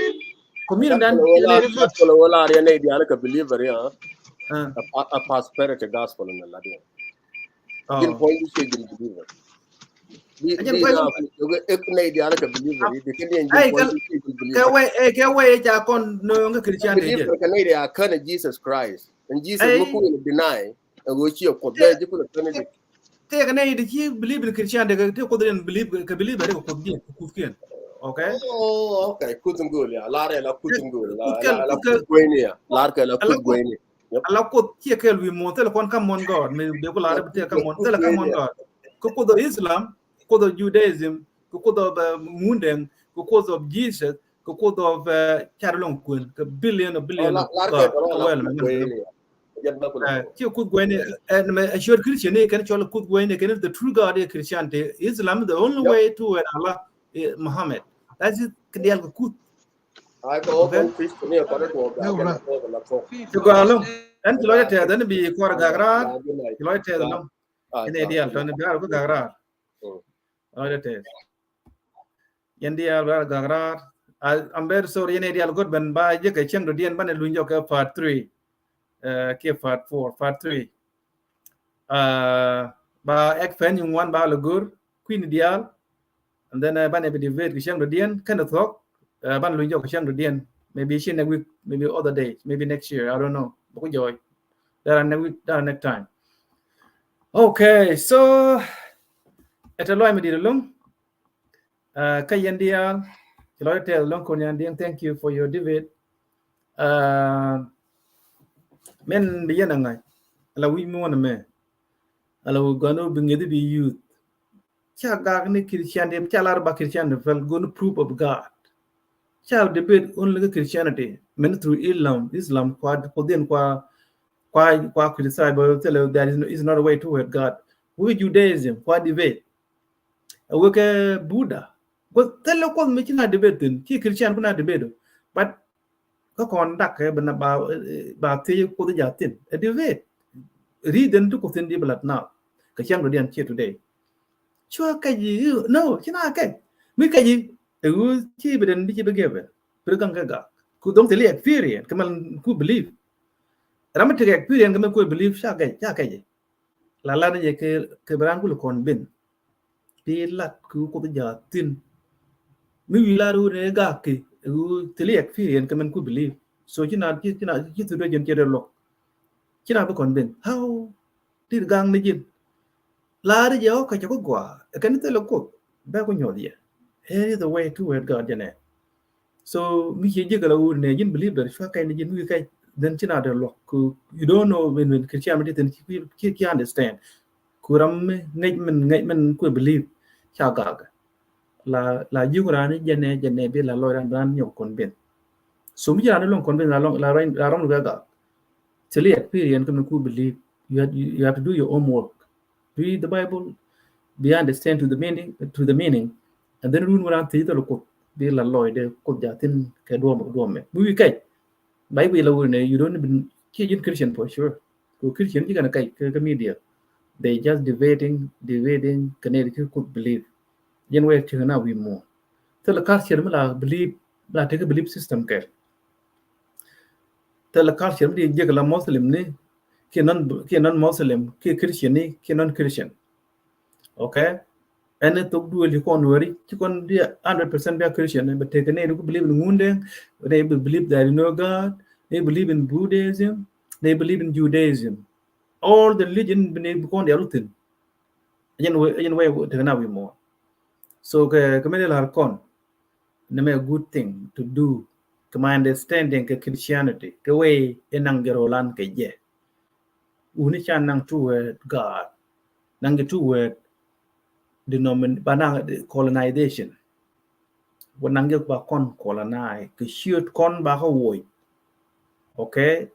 Community dan. Gospel wä lar, gospel wä lar yɛn nɛy diaal kɛ believer ya. Ah. A, a prosperity gospel ni la diaal. Oh. Ji̱n puɔ̱ny di ciɛ ji̱n believer. Di, di na, ɛk nɛy diaal kɛ believer, di kɛ di ɛn ji̱n puɔ̱ny di ciɛ ji̱n believer. Kɛ wee, ɛ, kɛ wee ca kɔn nööŋ kɛ Christian di jɛ. Believer kɛ nɛy di a kän Jesus Christ. And Jesus mi ku in deny. Ɛ ɣöö ciɛ Kuoth bɛ ji̱ kulɛ kän di. Tëëkɛ nɛy di ci believe in Christian di kɛ, tëëkɛ Kuoth in believe, kɛ believe bɛ di kɛ Kuoth diɛn, kɛ Kuoth kiɛn. Okay? Oh, okay. Kuoth in gööl ya. Lar ɛ la Kuoth in gööl. La, la, la Kuoth gueyni ya. Lar kɛ la Kuoth gueyni. Yep. Ala Kuoth ciɛ kɛɛl wi̱i̱ muɔ̱ɔ̱n, thilɛ kɔn common God, mi dee ku lar bi tëë common, thilɛ common God. Kɛ Kuoth of Islam, kɛ Kuoth of Judaism, kɛ Kuoth of, uh, Ŋundɛŋ, kɛ Kuoth of Jesus, kɛ Kuoth of, uh, car lɔŋ kuën, kɛ billion of billion of God, kɛ wɛl mɛ. Ciɛ Kuoth gueyni, ɛ, mɛ, ɛ, ciöt Christian ni kɛn cɔl Kuoth gueyni, kɛn the true God is Christianity. Islam is the only way to where Allah, eh, Muhammad. That's it, kɛ diaal kɛ Kuoth. Ai kɛ wä kɔn Kristo ni kɔn tuɔɔk gak kɛn tuɔɔk la tuɔɔk. Ci gɔaa lo̱ŋ. Ɛn ci lɔcdɛ tɛth ɛn bi kɔr gak raar. Ci lɔcdɛ tɛth lo̱ŋ. Ɛn ɛ diaal tɔni bi raar kɛ gak raar. Lɔcdɛ tɛth. Yɛn diaal bi raar gak raar. I, I'm very sorry, yɛn ɛ diaal go̱t ben ba jek kɛ cieŋ dɔ̱diɛn banɛ luny jɔk kɛ part three. Ɛ, kiɛ part four, part three. Ɛ, ba ɛk pɛn nyin ŋuan ba lɛ go̱r kui̱ni diaal. And then, ɛ, banɛ bi debate kɛ cieŋ dɔ̱diɛn kɛn thuɔ̱k, ɛ, banɛ luny jɔk kɛ cieŋ dɔ̱diɛn. Maybe ci next week, maybe other day, maybe next year, I don't know. Bä ku jɔɔc. That are next week, that are next time. Okay, so, ɛ tɛ lɔc mi di̱t ɛlɔ̱ŋ. Ɛ, kä yɛn diaal, ci lɔcdɛ tɛth ɛlɔ̱ŋ kɔn yan diɛŋ, thank you for your debate. Ɛ, min bi yɛn a ŋa̱c, ala wi̱c mi wän ɛmɛ. Ala wi̱c gɔ̱a̱n wä bi ŋi̱eth bi youth. Ca gak ni Christian di, ca lar ba Christian di fɛl, go̱n proof of God. Ca debate only kɛ Christianity, min through Islam, Islam kua, kua dhiɛn kua, kua, kua criticize, but tell you that is no, is not a way toward God. Wek Judaism, kua debate. Ɛ wek kɛ Buddha. Kua thilɛ Kuoth mi ci na debate thin, ci Christian bi na debate. But kä kɔn dak kɛ bi na ba, ba thiec Kuoth ja̱ thin. Ɛ debate. Reason ti Kuoth thin di bi lat na. Kɛ cäŋ dɔ̱diɛn ciɛ today. Cua kɛc i̱, no, ci na kɛc. Mi kɛc i̱, ɛ ɣöö ci bi den bi ci bi gɛpɛ. Bi ri gaŋ kɛ gak. Ku dhoŋ thili experience, kɛ mɛn ku believe. Ram mi tekɛ experience, kɛ mɛn ku believe, ca kɛc, ca kɛc i̱. La lat ni jɛ kɛ, kɛ bi raan kul kɔn ben. Bi lat kɛ ɣöö Kuoth ja̱ thin. Mi wi̱i̱ lar ɣöö ni gak kɛ, ɛ ɣöö thili experience, kɛ mɛn ku believe. So ci na, ci, ci na, ci thut dee jɛn ci dee luɔk. Ci na bi kɔn ben. How? Tit gaŋ ni ji̱n. La̱r jɛ ɔ kɛ cɛ ku gɔaa. Ɛ kɛn thilɛ Kuoth. Bɛ ku nyuɔth yɛ. Here is the way toward God jɛ nɛ. So mi ciɛ ji̱ kɛ la wur nɛ ji̱n believer cua kɛn ni ji̱n mi kɛ then ci na dee luɔk. Ku you don't know when, when Christianity then ci, ci, ci understand. Ku ram mi ŋäc min, ŋäc min ku believe ca gak. La, la ji̱ ku raan ni jɛ nɛ, jɛ nɛ bi la lɔc raan, raan nyɔk kɔn ben. So mi ci raan ni luɔŋ kɔn ben la lɔŋ, la raan, la ram ni bɛ gak. Thili experience kɛ mi ku believe. You have, you, you have to do your homework. Read the Bible, be understand to the meaning, to the meaning, and then run around thil thil Kuoth, bi la lɔcdɛ Kuoth ja̱ thin kɛ duɔm, duɔm mɛ. Mi wi̱i̱ kɛc, Bible la wun nɛ, you don't even, ci ji̱n Christian for sure. Ku Christian ci kɛn kɛc kɛ, kɛ media. They just debating, debating, kɛ nɛ di ci Kuoth believe. Jɛn wee ci kɛn a wi̱i̱ muɔ. Thil culture mi la believe, la tekɛ belief system kɛ. Thilɛ culture mi di jek la Muslim ni, kiɛ non, kiɛ non Muslim, kiɛ Christian ni, kiɛ non Christian. Okay? Ɛn ni thok duël ci kɔn weri, ci kɔn di hundred percent bia Christian, but tekɛ ni di ku believe in Ŋundɛŋ, ni bi believe there is no God, ni believe in Buddhism, ni believe in Judaism. All the religion bi ni bi kɔn di aruthin. Ɛn wee, ɛn wee tekɛ na wi̱i̱ muɔ. So kɛ, kɛ mɛn di lar kɔn. Nɛmɛ a good thing to do. kɛ my understanding kɛ Christianity, kɛ way in naŋ jɛ rolan kɛ jɛ. Wuni ca naŋ two word God, naŋ jɛ two word denomin-, ba naŋ colonization. Wä naŋ jɛ ba kɔn colonize kɛ ciöt kɔn ba kɛ woc. Okay?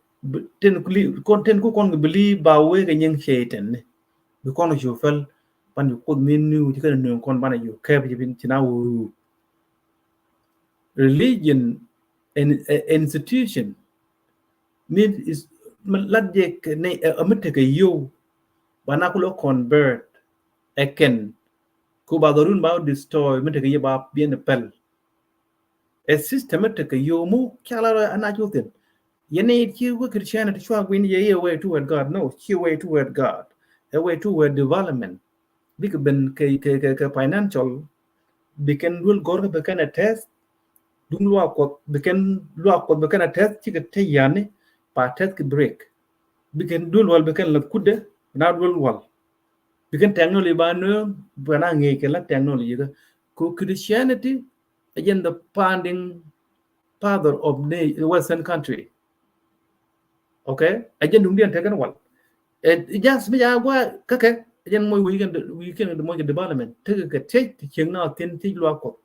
Tin ku kɔn, tin ku kɔn kɛ believe ba wee kɛ nyiŋ Satan ni. Bi kɔn cu päl ban ju Kuoth ni nu ci kɛn nööŋ kɔn ban ju kɛp ci bin ci na wä ruu. Religion and, eh, institution ni is, lat jɛ ni, eh, mi tekɛ yio̱w ba na ku lɔ convert ɛ kɛn ku ba dhɔrun ba destroy mi tekɛ yio̱w ba biɛn päl. Ɛ system mi tekɛ yio̱w mu ca la rɔ ana cu thin. Yɛn ni ci wä Christianity cua guin yɛ yɛ way toward God. No, ci way toward God. Ɛ way toward development. Bikɛ ben kɛ, kɛ, kɛ, kɛ financial. Bi kɛn duel gɔr kɛ bi kɛn a test. Duŋ luaak Kuɔth bi kɛn, luaak Kuɔth bi kɛn a test cikɛ te yani. Pa test ki break. Bi kɛn duel wal bi kɛn la kudɛ na duel wal. Bi kɛn technology ba nööŋ ba na ŋi̱i̱c kɛ la technology kä. Ku Christianity ɛ jɛn the founding father of the Western country. Okay? Ɛ jɛn duŋdiɛn tekɛn wal. Ɛ, ɛ just mi ja gua kä kɛ, ɛ jɛn moc wi̱i̱ kɛn, wi̱i̱ kɛn moc kɛ development. Tekɛ kɛ thiec ti cieŋ na thin thiec luaak Kuɔth.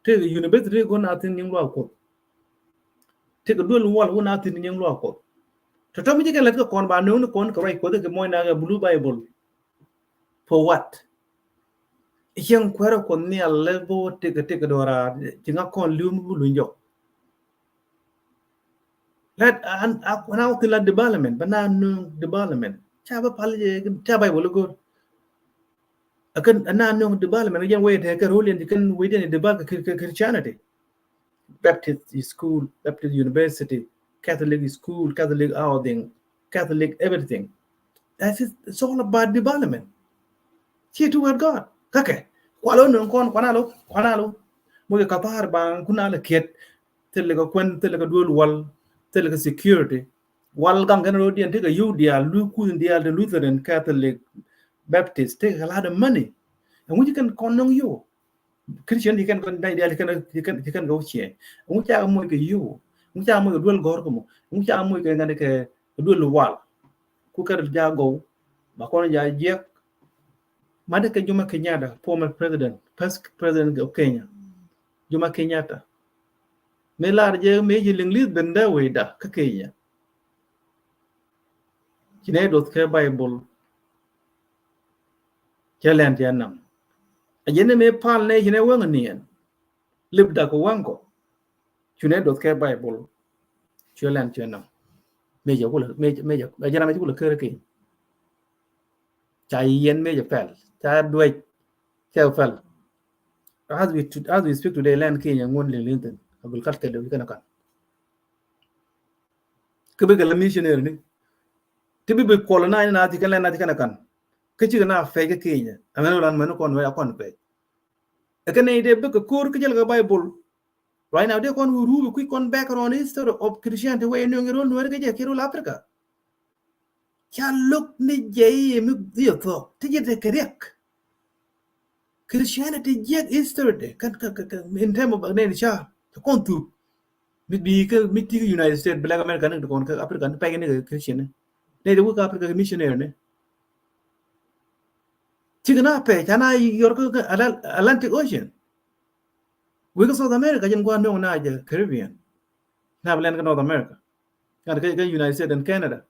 Tekɛ university kɔn na thin nyiŋ luaak Kuɔth. Tekɛ duel wal wun na thin nyiŋ luaak Kuɔth. Tɔ̱tɔ̱ mi ci kɛn lät kɛ kɔn ba nööŋ ni kɔn kɛ ruac Kuɔth kɛ moc na kɛ blue Bible. For what? Cieŋ kuɛrɛ Kuɔth nhial lɛ bä wä tekɛ, tekɛ dɔra ci ŋa kɔn li̱w mi bi luny jɔk. Lät an, an, an a wä thin la development, ba na nööŋ development. Ca bä pal jɛ, ca Bible go̱r. A kɛn, a na nööŋ development, jɛn wee tekɛ roliɛn ci kɛn wee jɛn develop kɛ, kɛ Christianity. Baptist school, Baptist university, Catholic school, Catholic housing, Catholic everything. That's it. It's all about development. Ci toward God. Kakɛ. Kualo nöŋ kɔn, kuanalo, kuanalo. Mukɛ kathar ba kuna lɛ kiet. Thilɛ kɛ kuɛn, thilɛ kɛ duel wal, thilɛ kɛ security. Wal gaŋ kɛn rodiɛn, tekɛ yio̱w diaal, Lukuth diaal, the Lutheran, Catholic, Baptist, tekɛ a lot of money. Ɛŋu ci kɛn kɔn nöŋ yio̱w. Christian ci kɛn kɔn da̱ny diaal ci kɛn, ci kɛn, ci kɛn kɛ wä ciɛ. Ɛŋu ca moc kɛ yio̱w. Ɛŋu ca moc kɛ duel gɔ̱r kɛ mɔ. Ɛŋu ca moc kɛ ŋa̱n kɛ duel wal. Ku kɛn ja gɔw. Ba kɔn ja jiɛk. Madɛ kɛ Jomo Kenyatta, former president, first president of Kenya. Jomo Kenyatta. Mi lar jɛ mi ci liŋ li̱th ben dee wecda kä Kenya. Ci nɛ duɔth kɛ Bible. Cɛ lɛn cɛ nam. A jɛn ni mi pal nɛ ci nɛ wäŋ niɛn. Lip dak waŋ kɔ. Cu nɛ duɔth kɛ Bible. Cɛ lɛn cɛ nam. Mi jɛ kulɛ, mi jɛ, mi jɛ, a jɛn a mi jɛ kulɛ kär keny. Ca yiɛn mi jɛ pɛl. Ca duec. Cɛ pɛl. As we, as we speak today, lɛn Kenya ŋuɔ̱n liŋ liŋ thin. A gul kat kɛ dee wi̱i̱ kɛn a kan. Kä bikɛ la missionary ni. Ti bi bi kuɔl na ni na ti kɛn lɛ na ti kɛn a kan. Kä cikɛ na pɛc kä Kenya. Amɛn ran mɛn kɔn wɛ a kɔn pɛc. Ɛ kɛn ni dee bikɛ ko̱r kä jɛl kɛ Bible. Right now dee kɔn wä ruupɛ kui̱ kɔn background history of Christianity wɛ nueŋ rol Nuɛr kɛ jɛ kiɛ rol Africa. Ca lo̱k ni jɛ i̱ mi dhiɛ thuɔ̱k ti jɛ te kɛ riɛk. Christianity jiɛk history de kɛn kɛ, kɛ, kɛ, in term of nɛn ca kɛ kɔn thuk. Mi bi kɛ, mi ti kɛ United States, Black America ni kɔn kɛ Africa ni pɛk ni kɛ Christian ni. Nɛy de wek Africa kɛ missionary ni. Cikɛ na pɛc ca na yɔr kä, kä Atl-, Atlantic Ocean. Wek kä South America jɛn gua̱n nöŋ na jɛ Caribbean. Na bi lɛn kä North America. Ŋa̱t kä, kä United States and Canada.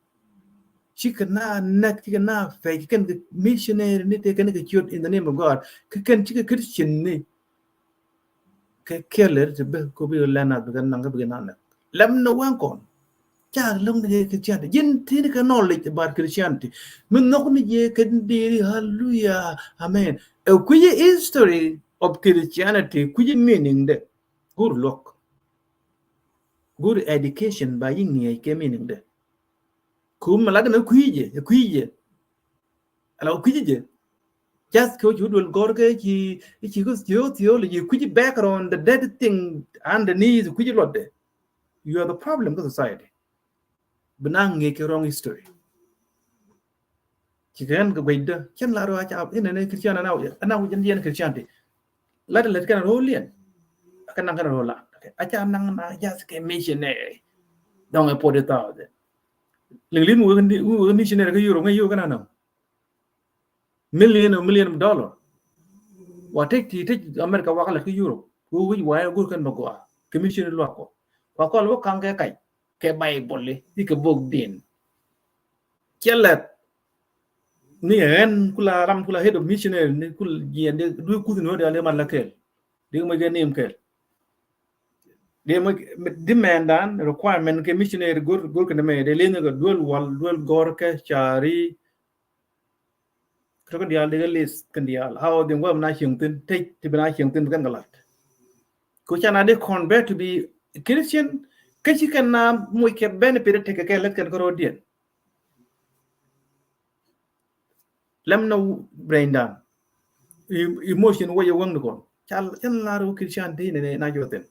Cikɛ na näk, cikɛ na pɛc, kɛn kɛ missionary ni te kɛn kɛ ciöt in the name of God. Kɛ kɛn cikɛ Christian ni. Kɛ kɛl ri ti bek ko bi lɛn nath bi kɛn naŋ kä bi kɛn naŋ näk. Lɛm ni wɛn kɔn. Ca lo̱ŋ ni Christianity. Ji̱n ti ni kɛ knowledge about Christianity. Mi nhɔk ni jɛ kɛ diri, hallelujah, amen. Ɛ kui̱ history of Christianity, kui̱ meaning de. Go̱r luɔk. Go̱r education ba yi ŋiɛc kɛ meaning de. Kum mi lat mi kui̱ jɛ, kui̱ jɛ. Ala kui̱ jɛ. Just kɛ wä ci wä duel gɔr kɛ ci, ci kɛ theo-, theology, kui̱ background, the dead thing underneath, kui̱ luɔtdɛ. You are the problem kɛ society. Bi na ŋiɛc kɛ wrong history. Ci kɛ ɣän kɛ guecdä, cɛn la rɔ a ca, inɛ ni Christian ana, ana wi̱c jɛn Christianity. Lat lät kɛn rɔ liɛn. Kɛn naŋ kɛn rɔ la. a ca naŋ na just kɛ missionary. Dɔŋ ɛ forty thousand. Liŋ li̱n wek ni, wek missionary kä Europe ŋäc yio̱w kɛn anɔ. Million or million of dollar. Wa tec ti tec America wakä lät kä Europe. Wek wi̱c wa ɛ go̱r kɛn bɛ gɔaa. Kɛ missionary luak kɔ. Wa kɔl wek kaŋ kɛ kac. Kɛ Bible i̱ kɛ bok din. Cɛ lɛt ni ɣän kula ram kula head of missionary ni kul jiɛn di duy kuth ni wä di ali man la kɛl. Di mɛ kɛ nim kɛl. Di mɛ di mɛn dan requirement kɛ missionary gor gor kɛ ni mɛ di lin kɛ duel wal duel gor kɛ cari. Kɛ kɛ dial di kɛ list kɛ dial how di wä na cieŋ thin tec ti bi na cieŋ thin bi kɛn kɛ lat. Ku ca na di convert to be Christian kä ci kɛn na muc kɛ benefit tekɛ kɛ lät kɛn kä rɔɔdiɛn. Lɛm na brain dan. Emotion wä yɛ wäŋ ni kɔn. Ca cɛn lar wä Christian ti ni na jɔ thin.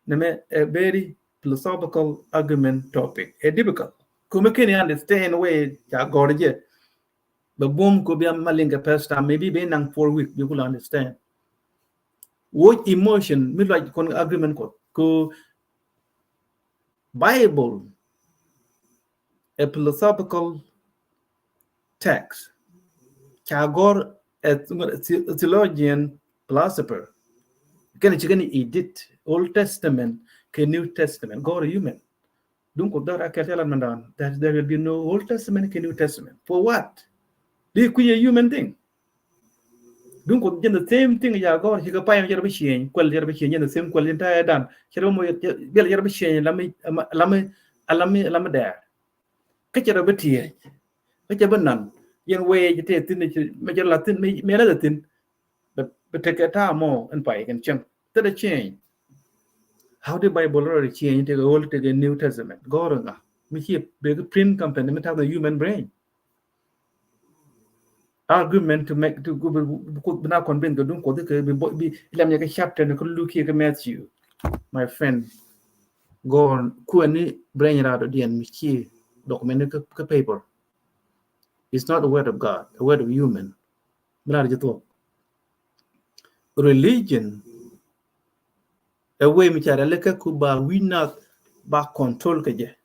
Ni mɛ a very philosophical argument topic. A difficult. Kumɛ kini understand wä ca gɔr jɛ. Bɛ bum ko bia malinga first time, maybe bɛ nang four week, bi kula understand. What emotion, mi like kon argument ko. Ko Bible, a philosophical text. Ca gɔr a theologian philosopher. Kɛn ci kɛn edit Old Testament kɛ New Testament. Gɔr human. Duŋ Kuoth dɔ̱r a kɛl cɛ lat mɛn dan that there will be no Old Testament kɛ New Testament. For what? Di kui̱ a human thing. Duŋ Kuoth jɛn the same thing ya gɔr ci kɛ payam cɛ rɔ bi change kuɛl cɛ rɔ bi change jɛn the same kuɛl jɛn ta̱yɛ dan cɛ rɔ bi mo biɛl cɛ rɔ bi change lami lami lami lami dɛɛr. Kä cɛ rɔ bi tiɛɛc kä cɛ bi nan yɛn wee cɛ tɛ thin mɛ cɛ la thin mɛ la thin. But but take a time more and pay can change. That a change. How the Bible already change take a Old take a New Testament. Gɔr nga mi ci big print company mi ta̱k the human brain. Argument to make to go bi na convince kɛ Duŋ Kuɔth kɛ bi bi lɛm yɛ kɛ chapter ni kɛ Luke kɛ Matthew. My friend, gɔr kuɛ ni brain rado diɛn mi ci document kɛ paper. It's not a word of God, a word of human. Mi lar jɛ thuɔk. Religion ɛ wee mi ca rɛl kä ku ba wi̱i̱ nath ba control kɛ jɛ.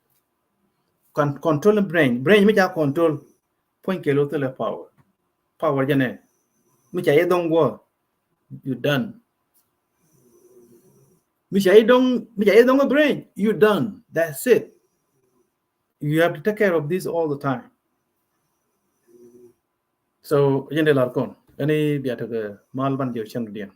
Control brain, brain mi ca control puɔ̱ny kɛ lo thilɛ power. Power jɛ nɛ mi ca yɛ dhɔŋ guɔ, you done. Mi ca yɛ dhɔŋ, mi ca yɛ dhɔŋ brain, you done. That's it. You have to take care of this all the time. So jɛn de lar kɔn ɛni bia tekɛ mal ban jɛ cɛn diɛn.